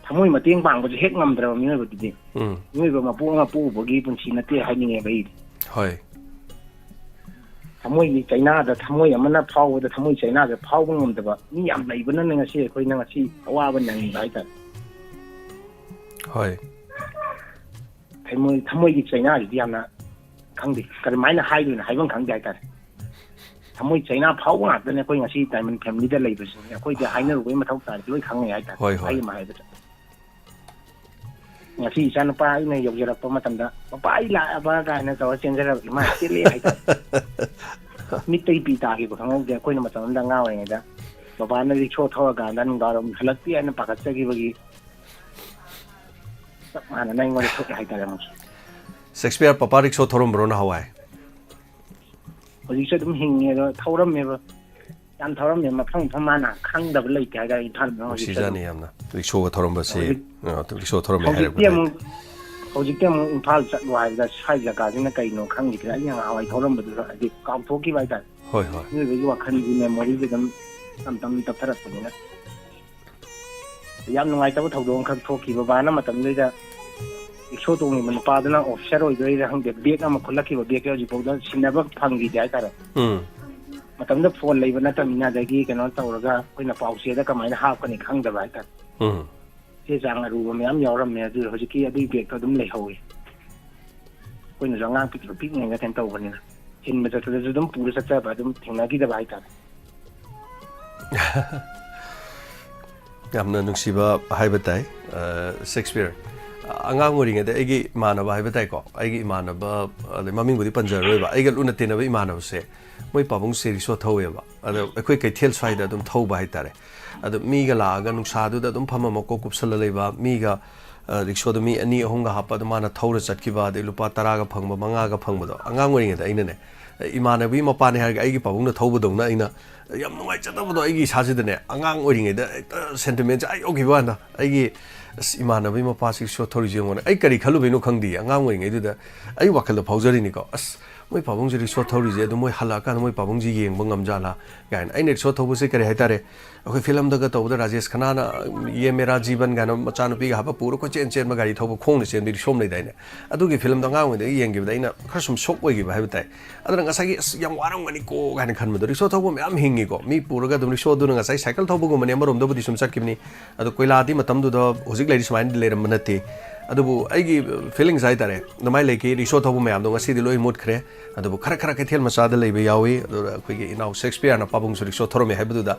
ꯊꯃꯣꯏ ꯃꯇꯦꯡ ꯄꯥꯡꯕꯁꯦ ꯍꯦꯛ ꯉꯝꯗ꯭ꯔꯕ ꯃꯤꯑꯣꯏꯕꯗꯨꯗꯤ꯫ ꯎꯝ꯫ ꯃꯤꯑꯣꯏꯕ ꯃꯄꯣꯛ ꯑꯃ ꯄꯣꯛꯎꯕꯒꯤ ꯄꯨꯟꯁꯤ ꯅꯠꯇꯦ ꯍꯥꯏꯅꯤꯡꯉꯦꯕ ꯑꯩꯗꯤ꯫ ꯍꯣꯏ꯫ ꯊꯃꯣꯏꯒꯤ ꯆꯩꯅꯥꯗ, ꯊꯃꯣꯏ ꯑꯃꯅ ꯐꯥꯎꯕꯗ ꯊꯃꯣꯏ ꯆꯩꯅꯥꯗ ꯐꯥꯎꯕ ꯉꯝꯗꯕ ꯃꯤ ꯌꯥꯝ ꯂꯩꯕꯅꯅꯦ ꯉꯁꯤ ꯑꯩꯈꯣꯏꯅ ꯉꯁꯤ ꯑꯋꯥꯕ ꯅꯪꯉꯤꯕ ꯍꯥꯏꯇꯥꯔꯦ꯫ ꯍꯣꯏ꯫ ꯊꯃꯣꯏ, ꯊꯃꯣꯏꯒꯤ ꯆꯩꯅꯥꯁꯤꯗꯤ ꯌꯥꯝꯅ ꯈꯪꯗꯦ, ꯀꯔꯝꯍꯥꯏꯅ ꯍꯥꯏꯗꯣꯏꯅꯣ, ꯍꯥꯏꯐꯝ ꯈꯪꯗꯦ ꯍꯥꯏꯇꯥꯔꯦ꯫ ꯊꯃꯣꯏ ꯆꯩꯅꯥ ꯐꯥꯎꯕ ꯉꯥꯛꯇꯅꯦ ꯑꯩꯈꯣꯏ ꯉꯁꯤ ꯗꯥꯏꯃꯟ ꯐꯦꯃꯤꯂꯤꯗ ꯂꯩꯕꯁꯤꯡꯁꯦ꯫ ꯑꯩꯈꯣꯏꯗꯤ ꯍꯥꯏꯅꯔꯨꯕꯒꯤ ꯃꯊꯧ ꯇꯥꯔꯗꯤ ꯂꯣꯏ ꯈꯪꯉꯦ ꯍꯥꯏꯇꯥꯔꯦ꯫ ꯍꯣꯏ, ꯍꯣꯏ꯫ ꯋꯥꯍꯩ ꯑꯃ ꯍꯥꯏꯕꯗ꯫ ꯉꯁꯤ ꯏꯆꯥꯅꯨꯄꯥ ꯑꯩꯅ ꯌꯧꯖꯔꯛꯄ ꯃꯇꯝꯗ, "ꯄꯄꯥ, ꯑꯩ ꯂꯥꯛꯑꯕ" ꯀꯥꯏꯅ ꯇꯧꯔ ꯆꯦꯟꯖꯔꯛꯄ, ꯏꯃꯥ ꯆꯦꯜꯂꯦ ꯍꯥꯏꯇꯥꯔꯦ꯫ ꯃꯤꯠꯇꯩ ꯄꯤ ꯇꯥꯈꯤꯕ ꯈꯪꯍꯧꯗꯦ꯫ ꯑꯩꯈꯣꯏꯅ ꯃꯇꯝ ꯑꯃꯗ ꯑꯉꯥꯡ ꯑꯣꯏꯔꯤꯉꯩꯗ ꯕꯕꯥꯅ ꯔꯤꯛꯁꯣ ꯊꯧꯔꯀꯥꯟꯗ ꯅꯨꯡꯗꯥꯡꯋꯥꯏꯔꯝ ꯍꯜꯂꯛꯇꯦ ꯍꯥꯏꯅ ꯄꯥꯈꯠꯆꯈꯤꯕꯒꯤ ꯆꯞ ꯃꯥꯟꯅꯅ ꯑꯩꯉꯣꯟꯗ ꯊꯣꯛꯑꯦ ꯍꯥꯏꯇꯥꯔꯦ ꯑꯃꯨꯛꯁꯨ꯫ ꯁꯦꯛꯁꯄꯤꯌꯔ, ꯄꯄꯥ ꯔꯤꯛꯁꯣ ꯊꯧꯔꯝꯕ꯭ꯔꯣ ꯅꯍꯥꯟꯋꯥꯏ? ꯍꯧꯖꯤꯛꯁꯨ ꯑꯗꯨꯝ ꯍꯤꯡꯉꯦ, ꯑꯗꯣ ꯊꯧꯔꯝꯃꯦꯕ, ꯌꯥꯝ ꯊꯧꯔꯝꯃꯦ꯫ ꯃꯐꯝ ꯃꯐꯝ ꯃꯥꯅ ꯈꯪꯗꯕ ꯂꯩꯇꯦ ꯍꯥꯏꯇꯥꯔꯦ, ꯏꯝꯐꯥꯜ ꯃꯅꯨꯡ ꯍꯧꯖꯤꯛꯁꯨ ꯑꯗꯨꯝ꯫ ꯅꯨꯡꯁꯤꯖꯥꯅꯤ ꯌꯥꯝꯅ꯫ ꯔꯤꯛꯁꯣꯒ ꯊꯧꯔꯝꯕꯁꯤ, ꯍꯧꯖꯤꯛ- ꯑ, ꯔꯤꯛꯁꯣ ꯊꯧꯔꯝꯃꯦ ꯍꯧꯖꯤꯛꯇꯤ ꯍꯥꯏꯔꯛꯄꯗ꯫ ꯑꯃꯨꯛ ꯍꯧꯖꯤꯛꯇꯤ ꯑꯃꯨꯛ ꯏꯝꯐꯥꯜ ꯆꯠꯂꯣ ꯍꯥꯏꯕꯗ ꯁ꯭ꯋꯥꯏ ꯖꯒꯥꯁꯤꯅ ꯀꯩꯅꯣ ꯈꯪꯈꯤꯗ꯭ꯔꯦ꯫ ꯑꯩꯅ ꯉꯍꯥꯟꯋꯥꯏ ꯊꯧꯔꯝꯕꯗꯨꯗ ꯍꯥꯏꯗꯤ ꯀꯥꯎꯊꯣꯛꯈꯤꯕ ꯍꯥꯏꯇꯥꯔꯦ꯫ ꯍꯣꯏ, ꯍꯣꯏ꯫ ꯃꯤꯑꯣꯏꯕꯒꯤ ꯋꯥꯈꯜꯒꯤ ꯃꯦꯃꯣꯔꯤꯁꯦ ꯑꯗꯨꯝ ꯇꯞ ꯇꯞꯅ ꯇꯞꯊꯔꯛꯄꯅꯤꯅ꯫ ꯌꯥꯝ ꯅꯨꯡꯉꯥꯏꯇꯕ ꯊꯧꯗꯣꯛ ꯑꯃꯈꯛ ꯊꯣꯛꯈꯤ꯫ ꯕꯕꯥꯅ ꯃꯇꯝꯗꯨꯗ ꯔꯤꯛꯁꯣ ꯇꯣꯡꯉꯤꯕ ꯅꯨꯄꯥꯗꯨꯅ ꯑꯣꯐꯤꯁꯥꯔ ꯑꯣꯏꯗꯣꯏꯔꯥ ꯈꯪꯗꯦ, ꯕꯦꯒ ꯑꯃ ꯈꯨꯠꯂꯛꯈꯤꯕ, ꯕꯦꯒꯁꯦ ꯍꯧꯖꯤꯛꯐꯥꯎꯗ ꯁꯤꯟꯅꯕ ꯐꯪꯈꯤꯗꯦ ꯍꯥꯏꯇꯥꯔꯦ꯫ ꯎꯝ꯫ ꯃꯇꯝꯗ ꯐꯣꯟ ꯂꯩꯕ ꯅꯠꯇꯕꯅꯤꯅ, ꯑꯗꯒꯤ ꯀꯩꯅꯣ ꯇꯧꯔꯒ ꯑꯩꯈꯣꯏꯅ ꯄꯥꯎꯆꯦꯗ ꯀꯃꯥꯏꯅ ꯍꯥꯞꯀꯅꯤ ꯈꯪꯗꯕ ꯍꯥꯏꯇꯥꯔꯦ꯫ ꯎꯝ꯫ ꯆꯦ ꯆꯥꯡ ꯑꯔꯨꯕ ꯃꯌꯥꯝ ꯌꯥꯎꯔꯝꯃꯦ꯫ ꯑꯗꯨ ꯍꯧꯖꯤꯛꯀꯤ ꯑꯗꯨꯒꯤ ꯕꯦꯒꯇꯣ ꯑꯗꯨꯝ ꯂꯩꯍꯧꯋꯤ꯫ ꯑꯩꯈꯣꯏꯅꯁꯨ ꯑꯉꯥꯡ ꯄꯤꯛꯇ꯭ꯔꯨ ꯄꯤꯛꯂꯤꯉꯩꯗ ꯀꯩꯅꯣ ꯇꯧꯕꯅꯤꯅ, ꯊꯤꯟꯕ ꯆꯠꯄꯗꯁꯨ ꯑꯗꯨꯝ ꯄꯨꯔ ꯆꯠꯆꯕ, ꯑꯗꯨꯝ ꯊꯦꯡꯅꯈꯤꯗꯕ ꯍꯥꯏꯇꯥꯔꯦ꯫ ꯌꯥꯝꯅ ꯅꯨꯡꯁꯤꯕ ꯍꯥꯏꯕ ꯇꯥꯏ꯫ ꯑ, ꯁꯦꯛꯁꯄꯤꯌꯔ, ꯑꯉꯥꯡ ꯑꯣꯏꯔꯤꯉꯩꯗ ꯑꯩꯒꯤ ꯏꯃꯥꯟꯅꯕ ꯍꯥꯏꯕ ꯇꯥꯏꯀꯣ, ꯑꯩꯒꯤ ꯏꯃꯥꯟꯅꯕ, ꯑꯗꯩ ꯃꯃꯤꯡꯕꯨꯗꯤ ꯄꯟꯖꯔꯔꯣꯏꯕ, ꯑꯩꯒ ꯂꯨꯅ ꯇꯤꯟꯅꯕ ꯏꯃꯥꯟꯅꯕꯁꯦ, ꯃꯣꯏ ꯄꯥꯕꯨꯡꯁꯦ ꯔꯤꯛꯁꯣ ꯊꯧꯋꯦꯕ꯫ ꯑꯗꯣ ꯑꯩꯈꯣꯏ ꯀꯩꯊꯦꯜ ꯁ꯭ꯋꯥꯏꯗ ꯑꯗꯨꯝ ꯊꯧꯕ ꯍꯥꯏꯇꯥꯔꯦ꯫ ꯑꯗꯣ ꯃꯤꯒ ꯂꯥꯛꯑꯒ ꯅꯨꯡꯁꯥꯗꯨꯗ ꯑꯗꯨꯝ ꯐꯝꯃ ꯃꯀꯣꯛ ꯀꯨꯞꯁꯜꯂ ꯂꯩꯕ, ꯃꯤꯒ, ꯑ, ꯔꯤꯛꯁꯣꯗ ꯃꯤ ꯑꯅꯤ ꯑꯍꯨꯝꯒ ꯍꯥꯞꯄ, ꯑꯗꯨ ꯃꯥꯅ ꯊꯧꯔ ꯆꯠꯈꯤꯕ, ꯑꯗꯩ ꯂꯨꯄꯥ ꯇꯔꯥꯒ ꯐꯪꯕ, ꯃꯉꯥꯒ ꯐꯪꯕꯗꯣ꯫ ꯑꯉꯥꯡ ꯑꯣꯏꯔꯤꯉꯩꯗ ꯑꯩꯅꯅꯦ, ꯏꯃꯥꯟꯅꯕꯤ ꯃꯄꯥꯅꯦ ꯍꯥꯏꯔꯒ ꯑꯩꯒꯤ ꯄꯥꯕꯨꯡꯅ ꯊꯧꯕꯗꯧꯅ ꯑꯩꯅ ꯌꯥꯝ ꯅꯨꯡꯉꯥꯏꯖꯗꯕꯗꯣ ꯑꯩꯒꯤ ꯏꯁꯥꯁꯤꯗꯅꯦ꯫ ꯑꯉꯥꯡ ꯑꯣꯏꯔꯤꯉꯩꯗ ꯍꯦꯛꯇ ꯁꯦꯟꯇꯤꯃꯦꯟꯁꯦ ꯑꯥ ꯌꯧꯈꯤꯕ ꯀꯥꯟꯗ, ꯑꯩꯒꯤ, "ꯑꯁ, ꯏꯃꯥꯟꯅꯕꯒꯤ ꯃꯄꯥꯁꯤ ꯔꯤꯛꯁꯣ ꯊꯧꯔꯤꯁꯦ ꯌꯦꯡꯉꯣꯅꯦ"꯫ ꯑꯩ ꯀꯔꯤ ꯈꯜꯂꯨꯕꯩꯅꯣ ꯈꯪꯗꯦ, ꯑꯉꯥꯡ ꯑꯣꯏꯔꯤꯉꯩꯗꯨꯗ ꯑꯩ ꯋꯥꯈꯜꯗ ꯐꯥꯎꯖꯔꯤꯅꯤꯀꯣ, "ꯑꯁ, ꯃꯣꯏ ꯄꯥꯕꯨꯡꯁꯦ ꯔꯤꯛꯁꯣ ꯊꯧꯔꯤꯁꯦ, ꯑꯗꯨ ꯃꯣꯏ ꯍꯜꯂꯛꯑꯀꯥꯟꯗ ꯃꯣꯏ ꯄꯥꯕꯨꯡꯁꯦ ꯌꯦꯡꯕ ꯉꯝꯖꯥꯠꯂꯥ?" ꯀꯥꯏꯅ꯫ ꯑꯩꯅ ꯔꯤꯛꯁꯣ ꯊꯧꯕꯁꯦ ꯀꯔꯤ ꯍꯥꯏꯇꯥꯔꯦ, ꯑꯩꯈꯣꯏ ꯐꯤꯂꯝꯗꯒ ꯇꯧꯕꯗ ꯔꯥꯖꯦꯁ ꯈꯅꯥꯅ "ꯌꯦ ꯃꯦꯔꯥ ꯖꯤꯕꯟ" ꯀꯥꯏꯅ ꯃꯆꯥꯅꯨꯄꯤꯒ ꯍꯥꯞꯄ ꯄꯨꯔ ꯀꯣꯏꯆꯦꯟ ꯆꯦꯟꯕ, ꯒꯥꯔꯤ ꯊꯧꯕ, ꯈꯣꯡꯅ ꯆꯦꯟꯕꯤ ꯔꯤꯛꯁꯣ ꯑꯃ ꯂꯩꯗꯥꯏꯅꯦ꯫ ꯑꯗꯨꯒꯤ ꯐꯤꯂꯝꯗꯣ ꯑꯉꯥꯡ ꯑꯣꯏꯔꯤꯉꯩꯗꯒꯤ ꯌꯦꯡꯈꯤꯕꯗ ꯑꯩꯅ ꯈꯔ ꯁꯨꯝ ꯁꯣꯛ ꯑꯣꯏꯈꯤꯕ ꯍꯥꯏꯕ ꯇꯥꯏ꯫ ꯑꯗꯨꯅ ꯉꯁꯥꯏꯒꯤ "ꯑꯁ, ꯌꯥꯝ ꯋꯥꯔꯝꯒꯅꯤꯀꯣ" ꯀꯥꯏꯅ ꯈꯟꯕꯗꯣ, ꯔꯤꯛꯁꯣ ꯊꯧꯕ ꯃꯌꯥꯝ ꯍꯤꯡꯉꯤꯀꯣ, ꯃꯤ ꯄꯨꯔꯒ ꯑꯗꯨꯝ ꯔꯤꯛꯁꯣꯗꯨꯅ ꯉꯁꯥꯏ ꯁꯥꯏꯀꯜ ꯊꯧꯕꯒꯨꯝꯕꯅꯤ, ꯑꯃꯔꯣꯝꯗꯕꯨꯗꯤ ꯁꯨꯝ ꯆꯠꯈꯤꯕꯅꯤ꯫ ꯑꯗꯣ ꯀꯣꯏꯂꯥꯗꯤ ꯃꯇꯝꯗꯨꯗ ꯍꯧꯖꯤꯛ ꯂꯩꯔꯤ ꯁꯨꯃꯥꯏꯅꯗꯤ ꯂꯩꯔꯝꯕ ꯅꯠꯇꯦ꯫ ꯑꯗꯨꯕꯨ ꯑꯩꯒꯤ ꯐꯤꯂꯤꯡꯁ ꯍꯥꯏꯇꯥꯔꯦ, ꯑꯗꯨꯃꯥꯏꯅ ꯂꯩꯈꯤ꯫ ꯔꯤꯛꯁꯣ ꯊꯧꯕ ꯃꯌꯥꯝꯗꯣ ꯉꯁꯤꯗꯤ ꯂꯣꯏ ꯃꯨꯠꯈ꯭ꯔꯦ꯫ ꯑꯗꯨꯕꯨ ꯈꯔ ꯈꯔ ꯀꯩꯊꯦꯜ ꯃꯆꯥꯗ ꯂꯩꯕ ꯌꯥꯎꯏ꯫ ꯑꯗꯨꯗ ꯑꯩꯈꯣꯏꯒꯤ ꯏꯅꯥꯎ ꯁꯦꯛꯁꯄꯤꯌꯔꯅ ꯄꯥꯕꯨꯡꯁꯨ ꯔꯤꯛꯁꯣ ꯊꯧꯔꯝꯃꯦ ꯍꯥꯏꯕꯗꯨꯗ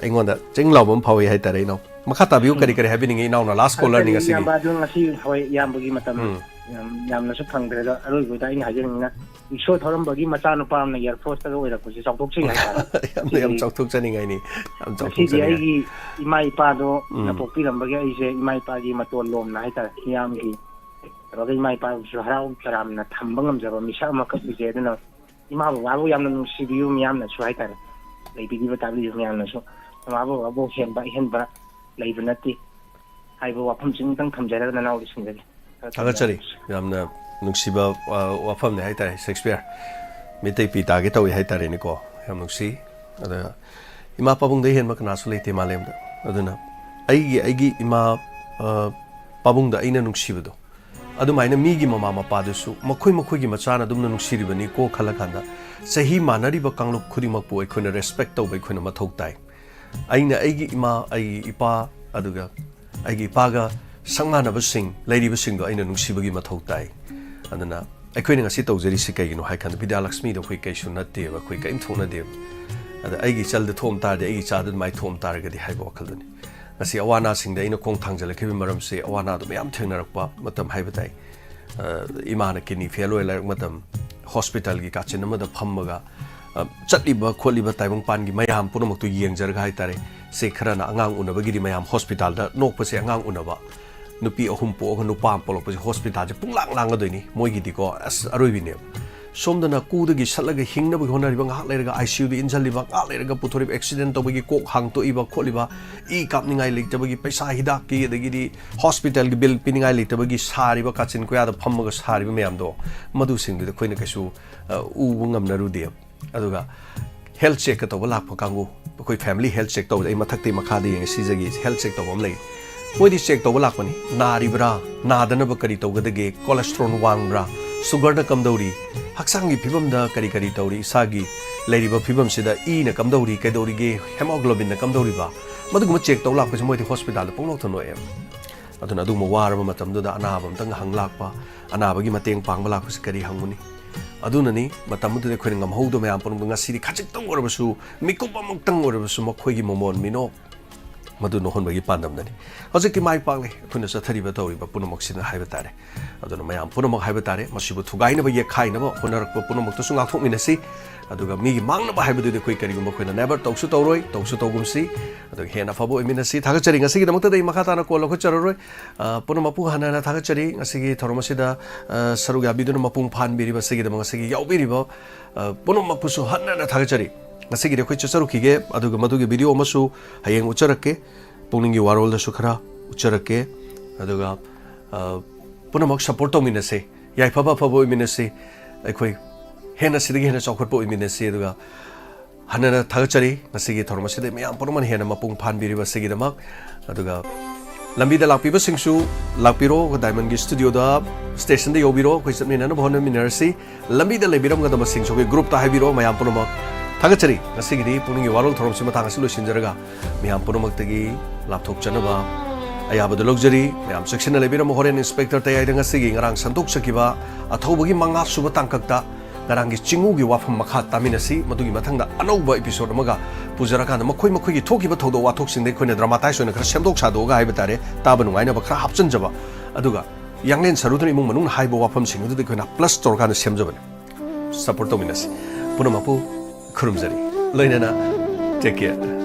ꯑꯩꯉꯣꯟꯗ ꯆꯤꯡ ꯂꯥꯎꯕ ꯑꯃ ꯐꯥꯎꯏ ꯍꯥꯏꯇꯥꯔꯦ꯫ ꯏꯅꯥꯎ, ꯃꯈꯥ ꯇꯥꯕꯤꯌꯨ꯫ ꯀꯔꯤ ꯀꯔꯤ ꯍꯥꯏꯕꯤꯅꯤꯡꯉꯤ? ꯏꯅꯥꯎꯅ ꯂꯥꯁ ꯀꯣꯂꯔꯅꯤ ꯉꯁꯤꯒꯤ꯫ ꯏꯌꯥꯝꯕ ꯑꯗꯨ ꯉꯁꯤ, ꯍꯣꯏ, ꯏꯌꯥꯝꯕꯒꯤ ꯃꯇꯝ ꯎꯝ꯫ ꯌꯥꯝ, ꯌꯥꯝꯅꯁꯨ ꯐꯪꯗ꯭ꯔꯦ꯫ ꯑꯗꯣ ꯑꯔꯣꯏꯕꯗ ꯑꯩꯅ ꯍꯥꯏꯖꯅꯤꯡꯉꯤꯅ, ꯔꯤꯛꯁꯣ ꯊꯧꯔꯝꯕꯒꯤ ꯃꯆꯥꯅꯨꯄꯥ ꯑꯃꯅ ꯑꯦꯌꯔ ꯐꯣꯔꯁꯇꯒ ꯑꯣꯏꯔꯛꯄꯁꯦ ꯆꯥꯎꯊꯣꯛꯆꯩ ꯍꯥꯏꯇꯥꯔꯦ꯫ ꯌꯥꯝꯅ, ꯌꯥꯝ ꯆꯥꯎꯊꯣꯛꯆꯅꯤꯡꯉꯥꯏꯅꯤ꯫ ꯌꯥꯝ ꯉꯁꯤꯗꯤ ꯆꯥꯎꯊꯣꯛꯆꯅꯤꯡꯉꯥꯏ꯫ ꯑꯩꯒꯤ ꯏꯃꯥ ꯏꯄꯥꯗꯣ ꯎꯝ꯫ ꯅ ꯄꯣꯛꯄꯤꯔꯝꯕꯒꯤ ꯑꯩꯁꯦ ꯏꯃꯥ ꯏꯄꯥꯒꯤ ꯃꯇꯣꯟ ꯂꯣꯝꯅ ꯍꯥꯏꯇꯥꯔꯦ, ꯃꯤꯌꯥꯝꯒꯤ ꯇꯧꯔꯒ ꯏꯃꯥ ꯏꯄꯥꯕꯨꯁꯨ ꯍꯔꯥꯎ ꯇꯔꯥꯝꯅ ꯊꯝꯕ ꯉꯝꯖꯕ ꯃꯤꯁꯛ ꯑꯃꯈꯛ ꯑꯣꯏꯖꯩ꯫ ꯑꯗꯨꯅ ꯏꯃꯥ ꯕꯕꯥꯕꯨ ꯌꯥꯝꯅ ꯅꯨꯡꯁꯤꯕꯤꯌꯨ ꯃꯤꯌꯥꯝꯅꯁꯨ ꯍꯥꯏꯇꯥꯔꯦ, ꯂꯩꯕꯤꯔꯤꯕ ꯇꯥꯕꯤꯔꯤꯕ ꯃꯌꯥꯝꯅꯁꯨ꯫ ꯃꯃꯥ ꯕꯕꯥꯕꯨ ꯍꯦꯟꯕ ꯑꯍꯦꯟꯕ ꯂꯩꯕ ꯅꯠꯇꯦ ꯍꯥꯏꯕ ꯋꯥꯐꯝꯁꯤꯡꯇꯪ ꯊꯝꯖꯔꯒ ꯅꯅꯥꯎꯗ ꯁꯤꯟꯖꯒꯦ꯫ ꯊꯥꯒꯠꯆꯔꯤ꯫ ꯌꯥꯝꯅ ꯅꯨꯡꯁꯤꯕ, ꯑ, ꯋꯥꯐꯝꯅꯤ ꯍꯥꯏꯇꯥꯔꯦ, ꯁꯦꯛꯁꯄꯤꯌꯔ꯫ ꯃꯤꯠꯇꯩ ꯄꯤ ꯇꯥꯒꯦ ꯇꯧꯏ ꯍꯥꯏꯇꯥꯔꯦꯅꯦꯀꯣ꯫ ꯌꯥꯝ ꯅꯨꯡꯁꯤ꯫ ꯑꯗ ꯏꯃꯥ ꯄꯥꯕꯨꯡꯗ ꯍꯦꯟꯕ ꯀꯅꯥꯁꯨ ꯂꯩꯇꯦ ꯃꯥꯂꯦꯝꯗ꯫ ꯑꯗꯨꯅ ꯑꯩꯒꯤ, ꯑꯩꯒꯤ ꯏꯃꯥ, ꯑ, ꯄꯥꯕꯨꯡꯗ ꯑꯩꯅ ꯅꯨꯡꯁꯤꯕꯗꯣ, ꯑꯗꯨꯃꯥꯏꯅ ꯃꯤꯒꯤ ꯃꯃꯥ ꯃꯄꯥꯗꯨꯁꯨ ꯃꯈꯣꯏ ꯃꯈꯣꯏꯒꯤ ꯃꯆꯥꯅ ꯑꯗꯨꯝꯅ ꯅꯨꯡꯁꯤꯔꯤꯕꯅꯤꯀꯣ ꯈꯜꯂꯀꯥꯟꯗ, ꯆꯍꯤ ꯃꯥꯟꯅꯔꯤꯕ ꯀꯥꯡꯂꯨꯞ ꯈꯨꯗꯤꯡꯃꯛꯄꯨ ꯑꯩꯈꯣꯏꯅ ꯔꯦꯁꯄꯦꯛ ꯇꯧꯕ ꯑꯩꯈꯣꯏꯅ ꯃꯊꯧ ꯇꯥꯏ꯫ ꯑꯩꯅ ꯑꯩꯒꯤ ꯏꯃꯥ, ꯑꯩꯒꯤ ꯏꯄꯥ, ꯑꯗꯨꯒ ꯑꯩꯒꯤ ꯏꯄꯥꯒ ꯁꯛ ꯃꯥꯟꯅꯕꯁꯤꯡ ꯂꯩꯔꯤꯕꯁꯤꯡꯗꯣ ꯑꯩꯅ ꯅꯨꯡꯁꯤꯕꯒꯤ ꯃꯊꯧ ꯇꯥꯏ꯫ ꯑꯗꯨꯅ ꯑꯩꯈꯣꯏꯅ ꯉꯁꯤ ꯇꯧꯖꯔꯤꯁꯤ ꯀꯩꯒꯤꯅꯣ ꯍꯥꯏ ꯀꯥꯟꯗ, ꯕꯤꯗ꯭ꯌꯥꯂꯛꯁꯃꯤꯗꯣ ꯑꯩꯈꯣꯏ ꯀꯩꯁꯨ ꯅꯠꯇꯦꯕ, ꯑꯩꯈꯣꯏ ꯀꯔꯤꯝ ꯊꯣꯛꯅꯗꯦꯕ꯫ ꯑꯗ ꯑꯩꯒꯤ ꯏꯆꯜꯗ ꯊꯣꯛꯑꯝ ꯇꯥꯔꯗꯤ, ꯑꯩꯒꯤ ꯏꯆꯥꯗ ꯑꯗꯨꯃꯥꯏꯅ ꯊꯣꯛꯑꯝ ꯇꯥꯔꯒꯗꯤ ꯍꯥꯏꯕ ꯋꯥꯈꯜꯗꯨꯅꯤ꯫ ꯉꯁꯤ ꯑꯋꯥ ꯑꯅꯥꯁꯤꯡꯗ ꯑꯩꯅ ꯈꯣꯡ ꯊꯥꯡꯖꯜꯂꯛꯈꯤꯕꯒꯤ ꯃꯔꯝꯁꯦ, ꯑꯋꯥ ꯑꯅꯥꯗꯣ ꯃꯌꯥꯝ ꯊꯦꯡꯅꯔꯛꯄ ꯃꯇꯝ ꯍꯥꯏꯕ ꯇꯥꯏ꯫ ꯑ, ꯏꯃꯥꯅ ꯀꯤꯗꯅꯤ ꯐꯦꯜ ꯑꯣꯏ ꯂꯩꯔꯛꯄ ꯃꯇꯝ, ꯍꯣꯁꯄꯤꯇꯥꯜꯒꯤ ꯀꯥꯆꯤꯟ ꯑꯃꯗ ꯐꯝꯃꯒ, ꯑ, ꯆꯠꯂꯤꯕ ꯈꯣꯠꯂꯤꯕ ꯇꯥꯏꯕꯪꯄꯥꯟꯒꯤ ꯃꯌꯥꯝ ꯄꯨꯝꯅꯃꯛꯇꯨ ꯌꯦꯡꯖꯔꯒ ꯍꯥꯏꯇꯥꯔꯦ, ꯁꯦ ꯈꯔꯅ ꯑꯉꯥꯡ ꯎꯅꯕꯒꯤꯗꯤ ꯃꯌꯥꯝ ꯍꯣꯁꯄꯤꯇꯥꯜꯗ ꯅꯣꯛꯄꯁꯦ, ꯑꯉꯥꯡ ꯎꯅꯕ, ꯅꯨꯄꯤ ꯑꯍꯨꯝ ꯄꯣꯛꯑꯒ ꯅꯨꯄꯥ ꯑꯃ ꯄꯣꯛꯂꯛꯄꯁꯦ ꯍꯣꯁꯄꯤꯇꯥꯜꯁꯦ ꯄꯨꯡꯂꯥꯡ ꯂꯥꯡꯒꯗꯣꯏꯅꯤ ꯃꯣꯏꯒꯤꯗꯤꯀꯣ꯫ ꯑꯁ, ꯑꯔꯣꯏꯕꯤꯅꯦꯕ꯫ ꯁꯣꯝꯗꯅ ꯀꯨꯗꯒꯤ ꯁꯠꯂꯒ ꯍꯤꯡꯅꯕꯒꯤ ꯍꯣꯠꯅꯔꯤꯕ, ꯉꯥꯏꯍꯥꯛ ꯂꯩꯔꯒ ꯑꯥꯏ ꯁꯤ ꯌꯨꯗ ꯏꯟꯁꯤꯜꯂꯤꯕ, ꯉꯥꯏꯍꯥꯛ ꯂꯩꯔꯒ ꯄꯨꯊꯣꯔꯛꯏꯕ, ꯑꯦꯛꯁꯤꯗꯦꯟ ꯇꯧꯕꯒꯤ ꯀꯣꯛ ꯍꯥꯡꯇꯣꯛꯏꯕ ꯈꯣꯠꯂꯤꯕ, ꯏ ꯀꯥꯞꯅꯤꯡꯉꯥꯏ ꯂꯩꯇꯕꯒꯤ, ꯄꯩꯁꯥ ꯍꯤꯗꯥꯛꯀꯤ ꯑꯗꯒꯤꯗꯤ ꯍꯣꯁꯄꯤꯇꯥꯜꯒꯤ ꯕꯤꯜ ꯄꯤꯅꯤꯡꯉꯥꯏ ꯂꯩꯇꯕꯒꯤ ꯁꯥꯔꯤꯕ, ꯀꯥꯆꯤꯟ ꯀꯣꯌꯥꯗ ꯐꯝꯃꯒ ꯁꯥꯔꯤꯕ ꯃꯌꯥꯝꯗꯣ, ꯃꯗꯨꯁꯤꯡꯗꯨꯗꯤ ꯑꯩꯈꯣꯏꯅ ꯀꯩꯁꯨ, ꯑ, ꯎꯕ ꯉꯝꯅꯔꯨꯗꯦꯕ꯫ ꯑꯗꯨꯒ ꯍꯦꯜꯊ ꯆꯦꯛꯀ ꯇꯧꯕ ꯂꯥꯛꯄ ꯀꯥꯡꯕꯨ, ꯑꯩꯈꯣꯏ ꯐꯦꯃꯤꯂꯤ ꯍꯦꯜꯊ ꯆꯦꯛ ꯇꯧꯕꯗ ꯑꯩ ꯃꯊꯛꯇꯩ ꯃꯈꯥꯗ ꯌꯦꯡꯉꯦ, ꯁꯤꯖꯒꯤ ꯍꯦꯜꯊ ꯆꯦꯛ ꯇꯧꯕ ꯑꯃ ꯂꯩ꯫ ꯃꯣꯏꯗꯤ ꯆꯦꯛ ꯇꯧꯕ ꯂꯥꯛꯄꯅꯤ꯫ ꯅꯥꯔꯤꯕ꯭ꯔꯥ? ꯅꯥꯗꯅꯕ ꯀꯔꯤ ꯇꯧꯒꯗꯒꯦ? ꯀꯣꯂꯦꯁꯇ꯭ꯔꯣꯜ ꯋꯥꯡꯕ꯭ꯔꯥ? ꯁꯨꯒꯔꯅ ꯀꯝꯗꯧꯔꯤ? ꯍꯛꯆꯥꯡꯒꯤ ꯐꯤꯕꯝꯗ ꯀꯔꯤ ꯀꯔꯤ ꯇꯧꯔꯤ? ꯏꯁꯥꯒꯤ ꯂꯩꯔꯤꯕ ꯐꯤꯕꯝꯁꯤꯗ ꯏꯅ ꯀꯝꯗꯧꯔꯤ? ꯀꯩꯗꯧꯔꯤꯒꯦ? ꯍꯦꯃꯣꯒ꯭ꯂꯣꯕꯤꯟꯅ ꯀꯝꯗꯧꯔꯤꯕ? ꯃꯗꯨꯒꯨꯝꯕ ꯆꯦꯛ ꯇꯧ ꯂꯥꯛꯄꯁꯤ ꯃꯣꯏꯗꯤ ꯍꯣꯁꯄꯤꯇꯥꯜꯗ ꯄꯪꯅꯣꯛꯇ ꯅꯣꯛꯑꯦꯕ꯫ ꯑꯗꯨꯅ ꯑꯗꯨꯒꯨꯝꯕ ꯋꯥꯔꯕ ꯃꯇꯝꯗꯨꯗ ꯑꯅꯥꯕ ꯑꯝꯇꯪ ꯍꯪ ꯂꯥꯛꯄ, ꯑꯅꯥꯕꯒꯤ ꯃꯇꯦꯡ ꯄꯥꯡꯕ ꯂꯥꯛꯄꯁꯤ ꯀꯔꯤ ꯍꯪꯉꯨꯅꯤ? ꯑꯗꯨꯅꯅꯤ ꯃꯇꯝ ꯑꯗꯨꯗ ꯑꯩꯈꯣꯏꯅ ꯉꯝꯍꯧꯗꯕ ꯃꯌꯥꯝ ꯄꯨꯝꯅꯃꯛ ꯉꯁꯤꯗꯤ ꯈꯖꯤꯛꯇꯪ ꯑꯣꯏꯔꯕꯁꯨ, ꯃꯤꯀꯨꯞ ꯑꯃꯇꯪ ꯑꯣꯏꯔꯕꯁꯨ ꯃꯈꯣꯏꯒꯤ ꯃꯃꯣꯟ ꯃꯤꯅꯣꯛ ꯃꯗꯨ ꯅꯣꯛꯍꯟꯕꯒꯤ ꯄꯥꯟꯗꯝꯗꯅꯤ꯫ ꯍꯧꯖꯤꯛꯇꯤ ꯃꯥꯏ ꯄꯥꯛꯂꯦ ꯑꯩꯈꯣꯏꯅ ꯆꯠꯊꯔꯤꯕ ꯇꯧꯔꯤꯕ ꯄꯨꯝꯅꯃꯛꯁꯤꯅ ꯍꯥꯏꯕ ꯇꯥꯔꯦ꯫ ꯑꯗꯨꯅ ꯃꯌꯥꯝ ꯄꯨꯝꯅꯃꯛ ꯍꯥꯏꯕ ꯇꯥꯔꯦ, ꯃꯁꯤꯕꯨ ꯊꯨꯒꯥꯏꯅꯕ, ꯌꯦꯛꯈꯥꯏꯅꯕ ꯍꯣꯠꯅꯔꯛꯄ ꯄꯨꯝꯅꯃꯛꯇꯁꯨ ꯉꯥꯛꯊꯣꯛꯃꯤꯟꯅꯁꯤ꯫ ꯑꯗꯨꯒ ꯃꯤꯒꯤ ꯃꯥꯡꯅꯕ ꯍꯥꯏꯕꯗꯨꯗꯤ ꯑꯩꯈꯣꯏ ꯀꯔꯤꯒꯨꯝꯕ ꯑꯩꯈꯣꯏꯅ never ꯇꯧꯁꯨ ꯇꯧꯔꯣꯏ, ꯇꯧꯁꯨ ꯇꯧꯒꯨꯝꯁꯤ꯫ ꯑꯗꯨꯒ ꯍꯦꯟꯅ ꯑꯐꯕ ꯑꯣꯏꯃꯤꯟꯅꯁꯤ꯫ ꯊꯥꯒꯠꯆꯔꯤ꯫ ꯉꯁꯤꯒꯤꯗꯃꯛꯇꯗꯤ ꯑꯩ ꯃꯈꯥ ꯇꯥꯅ ꯀꯣꯜ ꯂꯧꯈꯠꯆꯔꯔꯣꯏ꯫ ꯑ, ꯄꯨꯝꯅꯃꯛꯄꯨ ꯍꯟꯅ ꯍꯟꯅ ꯊꯥꯒꯠꯆꯔꯤ꯫ ꯉꯁꯤꯒꯤ ꯊꯧꯔꯝ ꯑꯁꯤꯗ, ꯑ, ꯁꯔꯨꯛ ꯌꯥꯕꯤꯗꯨꯅ ꯃꯄꯨꯡ ꯐꯥꯍꯟꯕꯤꯔꯤꯕ ꯑꯁꯤꯒꯤꯗꯃꯛ, ꯉꯁꯤꯒꯤ ꯌꯥꯎꯕꯤꯔꯤꯕ, ꯑ, ꯄꯨꯝꯅꯃꯛꯄꯨꯁꯨ ꯍꯟꯅ ꯍꯟꯅ ꯊꯥꯒꯠꯆꯔꯤ꯫ ꯉꯁꯤꯒꯤꯗꯤ ꯑꯩꯈꯣꯏ ꯆꯠꯆꯔꯨꯈꯤꯒꯦ, ꯑꯗꯨꯒ ꯃꯗꯨꯒꯤ video ꯑꯃꯁꯨ ꯍꯌꯦꯡ ꯎꯠꯆꯔꯛꯀꯦ꯫ ꯄꯨꯛꯅꯤꯡꯒꯤ ꯋꯥꯔꯣꯜꯗꯁꯨ ꯈꯔ ꯎꯠꯆꯔꯛꯀꯦ꯫ ꯑꯗꯨꯒ, ꯑ, ꯄꯨꯝꯅꯃꯛ support ꯇꯧꯃꯤꯟꯅꯁꯦ, ꯌꯥꯏꯐꯕ ꯑꯐꯕ ꯑꯣꯏꯃꯤꯟꯅꯁꯤ꯫ ꯑꯩꯈꯣꯏ ꯍꯦꯟꯅ ꯁꯤꯗꯒꯤ ꯍꯦꯟꯅ ꯆꯥꯎꯈꯠꯄ ꯑꯣꯏꯃꯤꯟꯅꯁꯤ꯫ ꯑꯗꯨꯒ ꯍꯟꯅ ꯍꯟꯅ ꯊꯥꯒꯠꯆꯔꯤ ꯉꯁꯤꯒꯤ ꯊꯧꯔꯝ ꯑꯁꯤꯗ ꯃꯌꯥꯝ ꯄꯨꯝꯅꯃꯛꯅ ꯍꯦꯟꯅ ꯃꯄꯨꯡ ꯐꯥꯍꯟꯕꯤꯔꯤꯕ ꯑꯁꯤꯒꯤꯗꯃꯛ꯫ ꯑꯗꯨꯒ ꯂꯝꯕꯤꯗ ꯂꯥꯛꯄꯤꯕꯁꯤꯡꯁꯨ ꯂꯥꯛꯄꯤꯔꯣ, ꯑꯩꯈꯣꯏ Diamond ꯒꯤ studio ꯗ, station ꯗ ꯌꯧꯕꯤꯔꯣ, ꯑꯩꯈꯣꯏ ꯆꯠꯃꯤꯟꯅꯅꯕ ꯍꯣꯠꯅꯃꯤꯟꯅꯔꯁꯤ꯫ ꯂꯝꯕꯤꯗ ꯂꯩꯕꯤꯔꯝꯒꯗꯕꯁꯤꯡꯁꯨ ꯑꯩꯈꯣꯏ group ꯇ ꯍꯥꯏꯕꯤꯔꯣ꯫ ꯃꯌꯥꯝ ꯄꯨꯝꯅꯃꯛ ꯊꯥꯒꯠꯆꯔꯤ꯫ ꯉꯁꯤꯒꯤꯗꯤ ꯄꯨꯛꯅꯤꯡꯒꯤ ꯋꯥꯔꯣꯜ ꯊꯧꯔꯝꯁꯤ ꯃꯇꯥꯡ ꯑꯁꯤ ꯂꯣꯏꯁꯤꯟꯖꯔꯒ, ꯃꯌꯥꯝ ꯄꯨꯝꯅꯃꯛꯇꯒꯤ ꯂꯥꯞꯊꯣꯛꯆꯅꯕ ꯑꯌꯥꯕꯗꯨ ꯂꯧꯖꯔꯤ꯫ ꯃꯌꯥꯝ ꯆꯦꯛꯁꯤꯟꯅ ꯂꯩꯕꯤꯔꯝꯃꯨ꯫ ꯍꯣꯔꯦꯟ Inspector ꯇꯌꯥꯏꯗ ꯉꯁꯤꯒꯤ ꯉꯔꯥꯡ ꯁꯟꯗꯣꯛꯆꯈꯤꯕ ꯑꯊꯧꯕꯒꯤ ꯃꯉꯥ ꯁꯨꯕ ꯇꯥꯡꯀꯛꯇ ꯉꯔꯥꯡꯒꯤ ꯆꯤꯡꯉꯨꯒꯤ ꯋꯥꯐꯝ ꯃꯈꯥ ꯇꯥꯃꯤꯟꯅꯁꯤ꯫ ꯃꯗꯨꯒꯤ ꯃꯊꯪꯗ ꯑꯅꯧꯕ episode ꯑꯃꯒ ꯄꯨꯖꯔꯀꯥꯟꯗ ꯃꯈꯣꯏ ꯃꯈꯣꯏꯒꯤ ꯊꯣꯛꯈꯤꯕ ꯊꯧꯗꯣꯛ ꯋꯥꯊꯣꯛꯁꯤꯡꯗ ꯑꯩꯈꯣꯏꯅ dramatize ꯑꯣꯏꯅ ꯈꯔ ꯁꯦꯝꯗꯣꯛ ꯁꯥꯗꯣꯛꯑꯒ ꯍꯥꯏꯕ ꯇꯥꯔꯦ, ꯇꯥꯕ ꯅꯨꯡꯉꯥꯏꯅꯕ ꯈꯔ ꯍꯥꯞꯆꯤꯟꯖꯕ, ꯑꯗꯨꯒ ꯌꯥꯡꯂꯦꯟ ꯁꯔꯨꯗꯨꯅ ꯏꯃꯨꯡ ꯃꯅꯨꯡꯅ ꯍꯥꯏꯕ ꯋꯥꯐꯝꯁꯤꯡ ꯑꯗꯨꯗ ꯑꯩꯈꯣꯏꯅ plus ꯇꯧꯔꯀꯥꯟꯗ ꯁꯦꯝꯖꯕꯅꯤ꯫ Support ꯇꯧꯃꯤꯟꯅꯁꯤ꯫ ꯄꯨꯝꯅꯃꯛꯄꯨ ꯈꯨꯔꯨꯝꯖꯔꯤ꯫ ꯂꯣꯏꯅꯅ take care꯫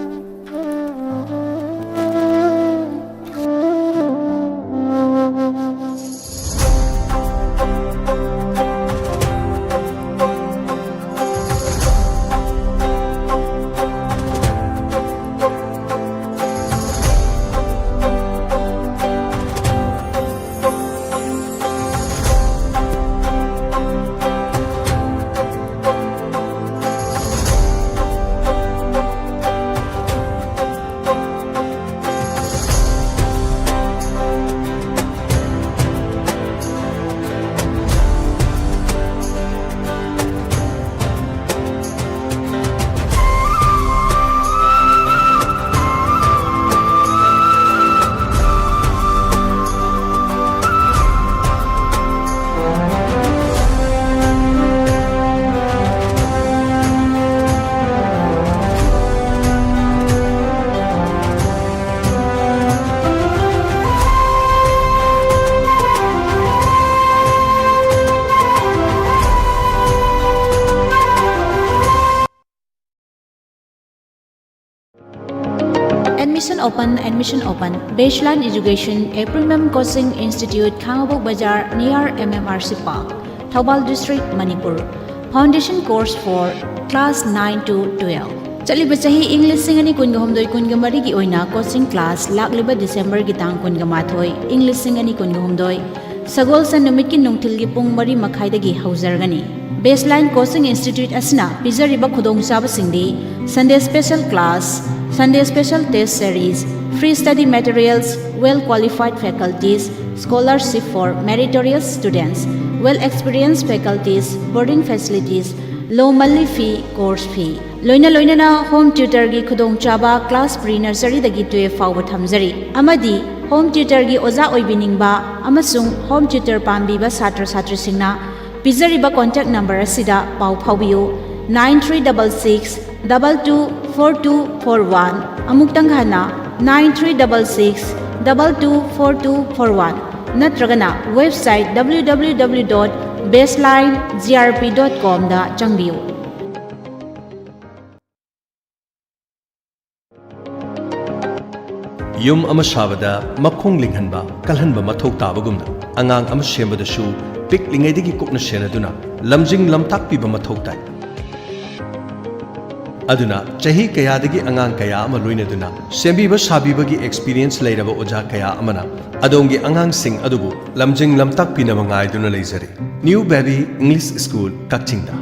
Admission open, admission open. Baseline Education, A Premium Coaching Institute, Khangabok Bazar, near M M R C Park, Thoubal District, Manipur. Foundation course for class nine to twelve. ꯆꯠꯂꯤꯕ ꯆꯍꯤ ꯏꯪ ꯂꯤꯁꯤꯡ ꯑꯅꯤ ꯀꯨꯟꯒ ꯍꯨꯝꯗꯣꯏ ꯀꯨꯟꯒ ꯃꯔꯤꯒꯤ ꯑꯣꯏꯅ coaching class ꯂꯥꯛꯂꯤꯕ Decemberꯒꯤ ꯇꯥꯡ ꯀꯨꯟꯒ ꯃꯥꯊꯣꯏ, ꯏꯪ ꯂꯤꯁꯤꯡ ꯑꯅꯤ ꯀꯨꯟꯒ ꯍꯨꯝꯗꯣꯏ, ꯁꯒꯣꯜꯁꯦꯟ ꯅꯨꯃꯤꯠꯀꯤ ꯅꯨꯡꯊꯤꯜꯒꯤ ꯄꯨꯡ ꯃꯔꯤ ꯃꯈꯥꯏꯗꯒꯤ ꯍꯧꯖꯔꯒꯅꯤ꯫ Baseline Coaching Institute ꯑꯁꯤꯅ ꯄꯤꯖꯔꯤꯕ ꯈꯨꯗꯣꯡꯆꯥꯕꯁꯤꯡꯗꯤ Sunday special class, Sunday special test series, free study materials, well qualified faculties, scholarship for meritorious students, well experienced faculties, boarding facilities, low monthly fee, course fee꯫ ꯂꯣꯏꯅ ꯂꯣꯏꯅꯅ home tutorꯒꯤ ꯈꯨꯗꯣꯡꯆꯥꯕ class pre nurseryꯗꯒꯤ twelve ꯐꯥꯎꯕ ꯊꯝꯖꯔꯤ, ꯑꯃꯗꯤ home tutorꯒꯤ ꯑꯣꯖꯥ ꯑꯣꯏꯕꯤꯅꯤꯡꯕ ꯑꯃꯁꯨꯡ home tutor ꯄꯥꯝꯕꯤꯕ ꯁꯥꯇ꯭ꯔ ꯁꯥꯇ꯭ꯔꯤꯁꯤꯡꯅ ꯄꯤꯖꯔꯤꯕ contact number ꯑꯁꯤꯗ ꯄꯥꯎ ꯐꯥꯎꯕꯤꯌꯨ, nine three double six double two four two four one꯫ ꯑꯃꯨꯛꯇꯪ ꯍꯟꯅ, nine three double six double two four two four one, ꯅꯠꯇ꯭ꯔꯒꯅ website W W W dot baseline G R P dot com ꯗ ꯆꯪꯕꯤꯌꯨ꯫ ꯌꯨꯝ ꯑꯃ ꯁꯥꯕꯗ ꯃꯈꯣꯡ ꯂꯤꯡꯍꯟꯕ, ꯀꯜꯍꯟꯕ ꯃꯊꯧ ꯇꯥꯕꯒꯨꯝꯅ, ꯑꯉꯥꯡ ꯑꯃ ꯁꯦꯝꯕꯗꯁꯨ ꯄꯤꯛꯂꯤꯉꯩꯗꯒꯤ ꯀꯨꯞꯅ ꯁꯦꯟꯅꯗꯨꯅ ꯂꯝꯖꯤꯡ ꯂꯝꯇꯥꯛꯄꯤꯕ ꯃꯊꯧ ꯇꯥꯏ꯫ ꯑꯗꯨꯅ ꯆꯍꯤ ꯀꯌꯥꯗꯒꯤ ꯑꯉꯥꯡ ꯀꯌꯥ ꯑꯃ ꯂꯣꯏꯅꯗꯨꯅ ꯁꯦꯝꯕꯤꯕ ꯁꯥꯕꯤꯕꯒꯤ experience ꯂꯩꯔꯕ ꯑꯣꯖꯥ ꯀꯌꯥ ꯑꯃꯅ ꯑꯗꯣꯝꯒꯤ ꯑꯉꯥꯡꯁꯤꯡ ꯑꯗꯨꯕꯨ ꯂꯝꯖꯤꯡ ꯂꯝꯇꯥꯛꯄꯤꯅꯕ ꯉꯥꯏꯗꯨꯅ ꯂꯩꯖꯔꯤ꯫ New Baby English School, ꯀꯛꯆꯤꯡꯗ꯫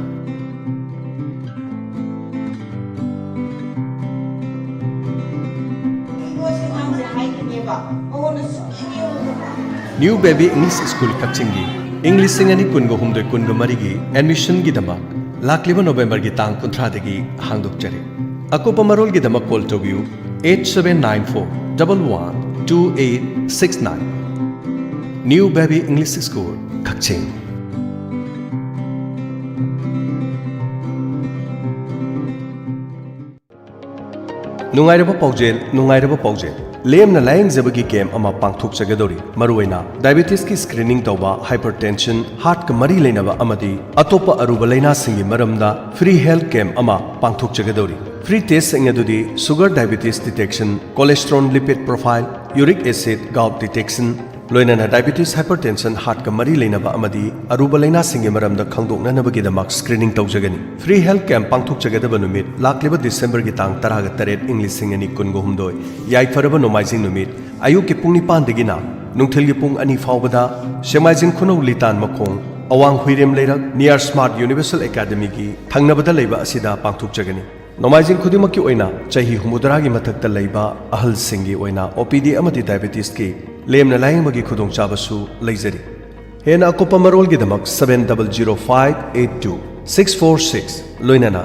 New Baby English School, ꯀꯛꯆꯤꯡꯒꯤ ꯏꯪ ꯂꯤꯁꯤꯡ ꯑꯅꯤ ꯀꯨꯟꯒ ꯍꯨꯝꯗꯣꯏ ꯀꯨꯟꯒ ꯃꯔꯤꯒꯤ admissionꯒꯤꯗꯃꯛ ꯂꯥꯛꯂꯤꯕ Novemberꯒꯤ ꯇꯥꯡ ꯀꯨꯟꯊ꯭ꯔꯥꯗꯒꯤ ꯍꯥꯡꯗꯣꯛꯆꯔꯤ꯫ ꯑꯀꯨꯞꯄ ꯃꯔꯣꯜꯒꯤꯗꯃꯛ call ꯇꯧꯕꯤꯌꯨ, eight seven nine four double one two eight six nine꯫ New Baby English School, ꯀꯛꯆꯤꯡ꯫ ꯅꯨꯡꯉꯥꯏꯔꯕ ꯄꯥꯎꯖꯦꯜ, ꯅꯨꯡꯉꯥꯏꯔꯕ ꯄꯥꯎꯖꯦꯜ꯫ ꯂꯦꯝꯅ ꯂꯥꯌꯦꯡꯖꯕꯒꯤ camp ꯑꯃ ꯄꯥꯡꯊꯣꯛꯆꯒꯗꯧꯔꯤ꯫ ꯃꯔꯨꯑꯣꯏꯅ diabetesꯀꯤ screening ꯇꯧꯕ, hypertension, heartꯀ ꯃꯔꯤ ꯂꯩꯅꯕ ꯑꯃꯗꯤ ꯑꯇꯣꯞꯄ ꯑꯔꯨꯕ ꯂꯩꯅꯥꯁꯤꯡꯒꯤ ꯃꯔꯝꯗ free health camp ꯑꯃ ꯄꯥꯡꯊꯣꯛꯆꯒꯗꯧꯔꯤ꯫ Free testꯁꯤꯡ ꯑꯗꯨꯗꯤ sugar diabetes detection, cholesterol lipid profile, uric acid gout detection, ꯂꯣꯏꯅꯅ diabetes hypertension heartꯀ ꯃꯔꯤ ꯂꯩꯅꯕ ꯑꯃꯗꯤ ꯑꯔꯨꯕ ꯂꯩꯅꯥꯁꯤꯡꯒꯤ ꯃꯔꯝꯗ ꯈꯪꯗꯣꯛꯅꯅꯕꯒꯤꯗꯃꯛ screening ꯇꯧꯖꯒꯅꯤ꯫ Free health camp ꯄꯥꯡꯊꯣꯛꯆꯒꯗꯕ ꯅꯨꯃꯤꯠ ꯂꯥꯛꯂꯤꯕ Decemberꯒꯤ ꯇꯥꯡ ꯇꯔꯥꯒ ꯇꯔꯦꯠ, ꯏꯪ ꯂꯤꯁꯤꯡ ꯑꯅꯤ ꯀꯨꯟꯒ ꯍꯨꯝꯗꯣꯏ, ꯌꯥꯏꯐꯔꯕ ꯅꯣꯡꯃꯥꯏꯖꯤꯡ ꯅꯨꯃꯤꯠ, ꯑꯌꯨꯛꯀꯤ ꯄꯨꯡ ꯅꯤꯄꯥꯟꯗꯒꯤꯅ ꯅꯨꯡꯊꯤꯜꯒꯤ ꯄꯨꯡ ꯑꯅꯤ ꯐꯥꯎꯕꯗ ꯁꯦꯛꯃꯥꯏꯖꯤꯡ ꯈꯨꯅꯧ ꯂꯤꯇꯥꯟ ꯃꯈꯣꯡ, ꯑꯋꯥꯡ ꯍꯨꯏꯔꯦꯝ ꯂꯩꯔꯛ, near Smart Universal Academyꯒꯤ ꯊꯪꯅꯕꯗ ꯂꯩꯕ ꯑꯁꯤꯗ ꯄꯥꯡꯊꯣꯛꯆꯒꯅꯤ꯫ ꯅꯣꯡꯃꯥꯏꯖꯤꯡ ꯈꯨꯗꯤꯡꯃꯛꯀꯤ ꯑꯣꯏꯅ ꯆꯍꯤ ꯍꯨꯝꯐꯨꯇꯔꯥꯒꯤ ꯃꯊꯛꯇ ꯂꯩꯕ ꯑꯍꯜꯁꯤꯡꯒꯤ ꯑꯣꯏꯅ OPD ꯑꯃꯗꯤ diabetesꯀꯤ ꯂꯦꯝꯅ ꯂꯥꯌꯦꯡꯕꯒꯤ ꯈꯨꯗꯣꯡꯆꯥꯕꯁꯨ ꯂꯩꯖꯔꯤ꯫ ꯍꯦꯟꯅ ꯑꯀꯨꯞꯄ ꯃꯔꯣꯜꯒꯤꯗꯃꯛ seven double zero five eight two six four six, ꯂꯣꯏꯅꯅ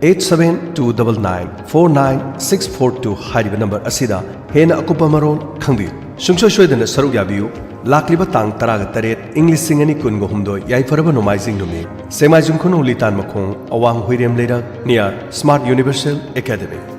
eight seven two double nine four nine six four two ꯍꯥꯏꯔꯤꯕ ꯅꯝꯕꯔ ꯑꯁꯤꯗ ꯍꯦꯟꯅ ꯑꯀꯨꯞꯄ ꯃꯔꯣꯜ ꯈꯪꯕꯤꯌꯨ꯫ ꯁꯨꯡꯁꯣꯏ ꯁꯣꯏꯗꯅ ꯁꯔꯨꯛ ꯌꯥꯕꯤꯌꯨ꯫ ꯂꯥꯛꯂꯤꯕ ꯇꯥꯡ ꯇꯔꯥꯒ ꯇꯔꯦꯠ, ꯏꯪ ꯂꯤꯁꯤꯡ ꯑꯅꯤ ꯀꯨꯟꯒ ꯍꯨꯝꯗꯣꯏ, ꯌꯥꯏꯐꯔꯕ ꯅꯣꯡꯃꯥꯏꯖꯤꯡ ꯅꯨꯃꯤꯠ, ꯁꯦꯛꯃꯥꯏꯖꯤꯡ ꯈꯨꯅꯧ ꯂꯤꯇꯥꯟ ꯃꯈꯣꯡ, ꯑꯋꯥꯡ ꯍꯨꯏꯔꯦꯝ ꯂꯩꯔꯛ, near Smart Universal Academy꯫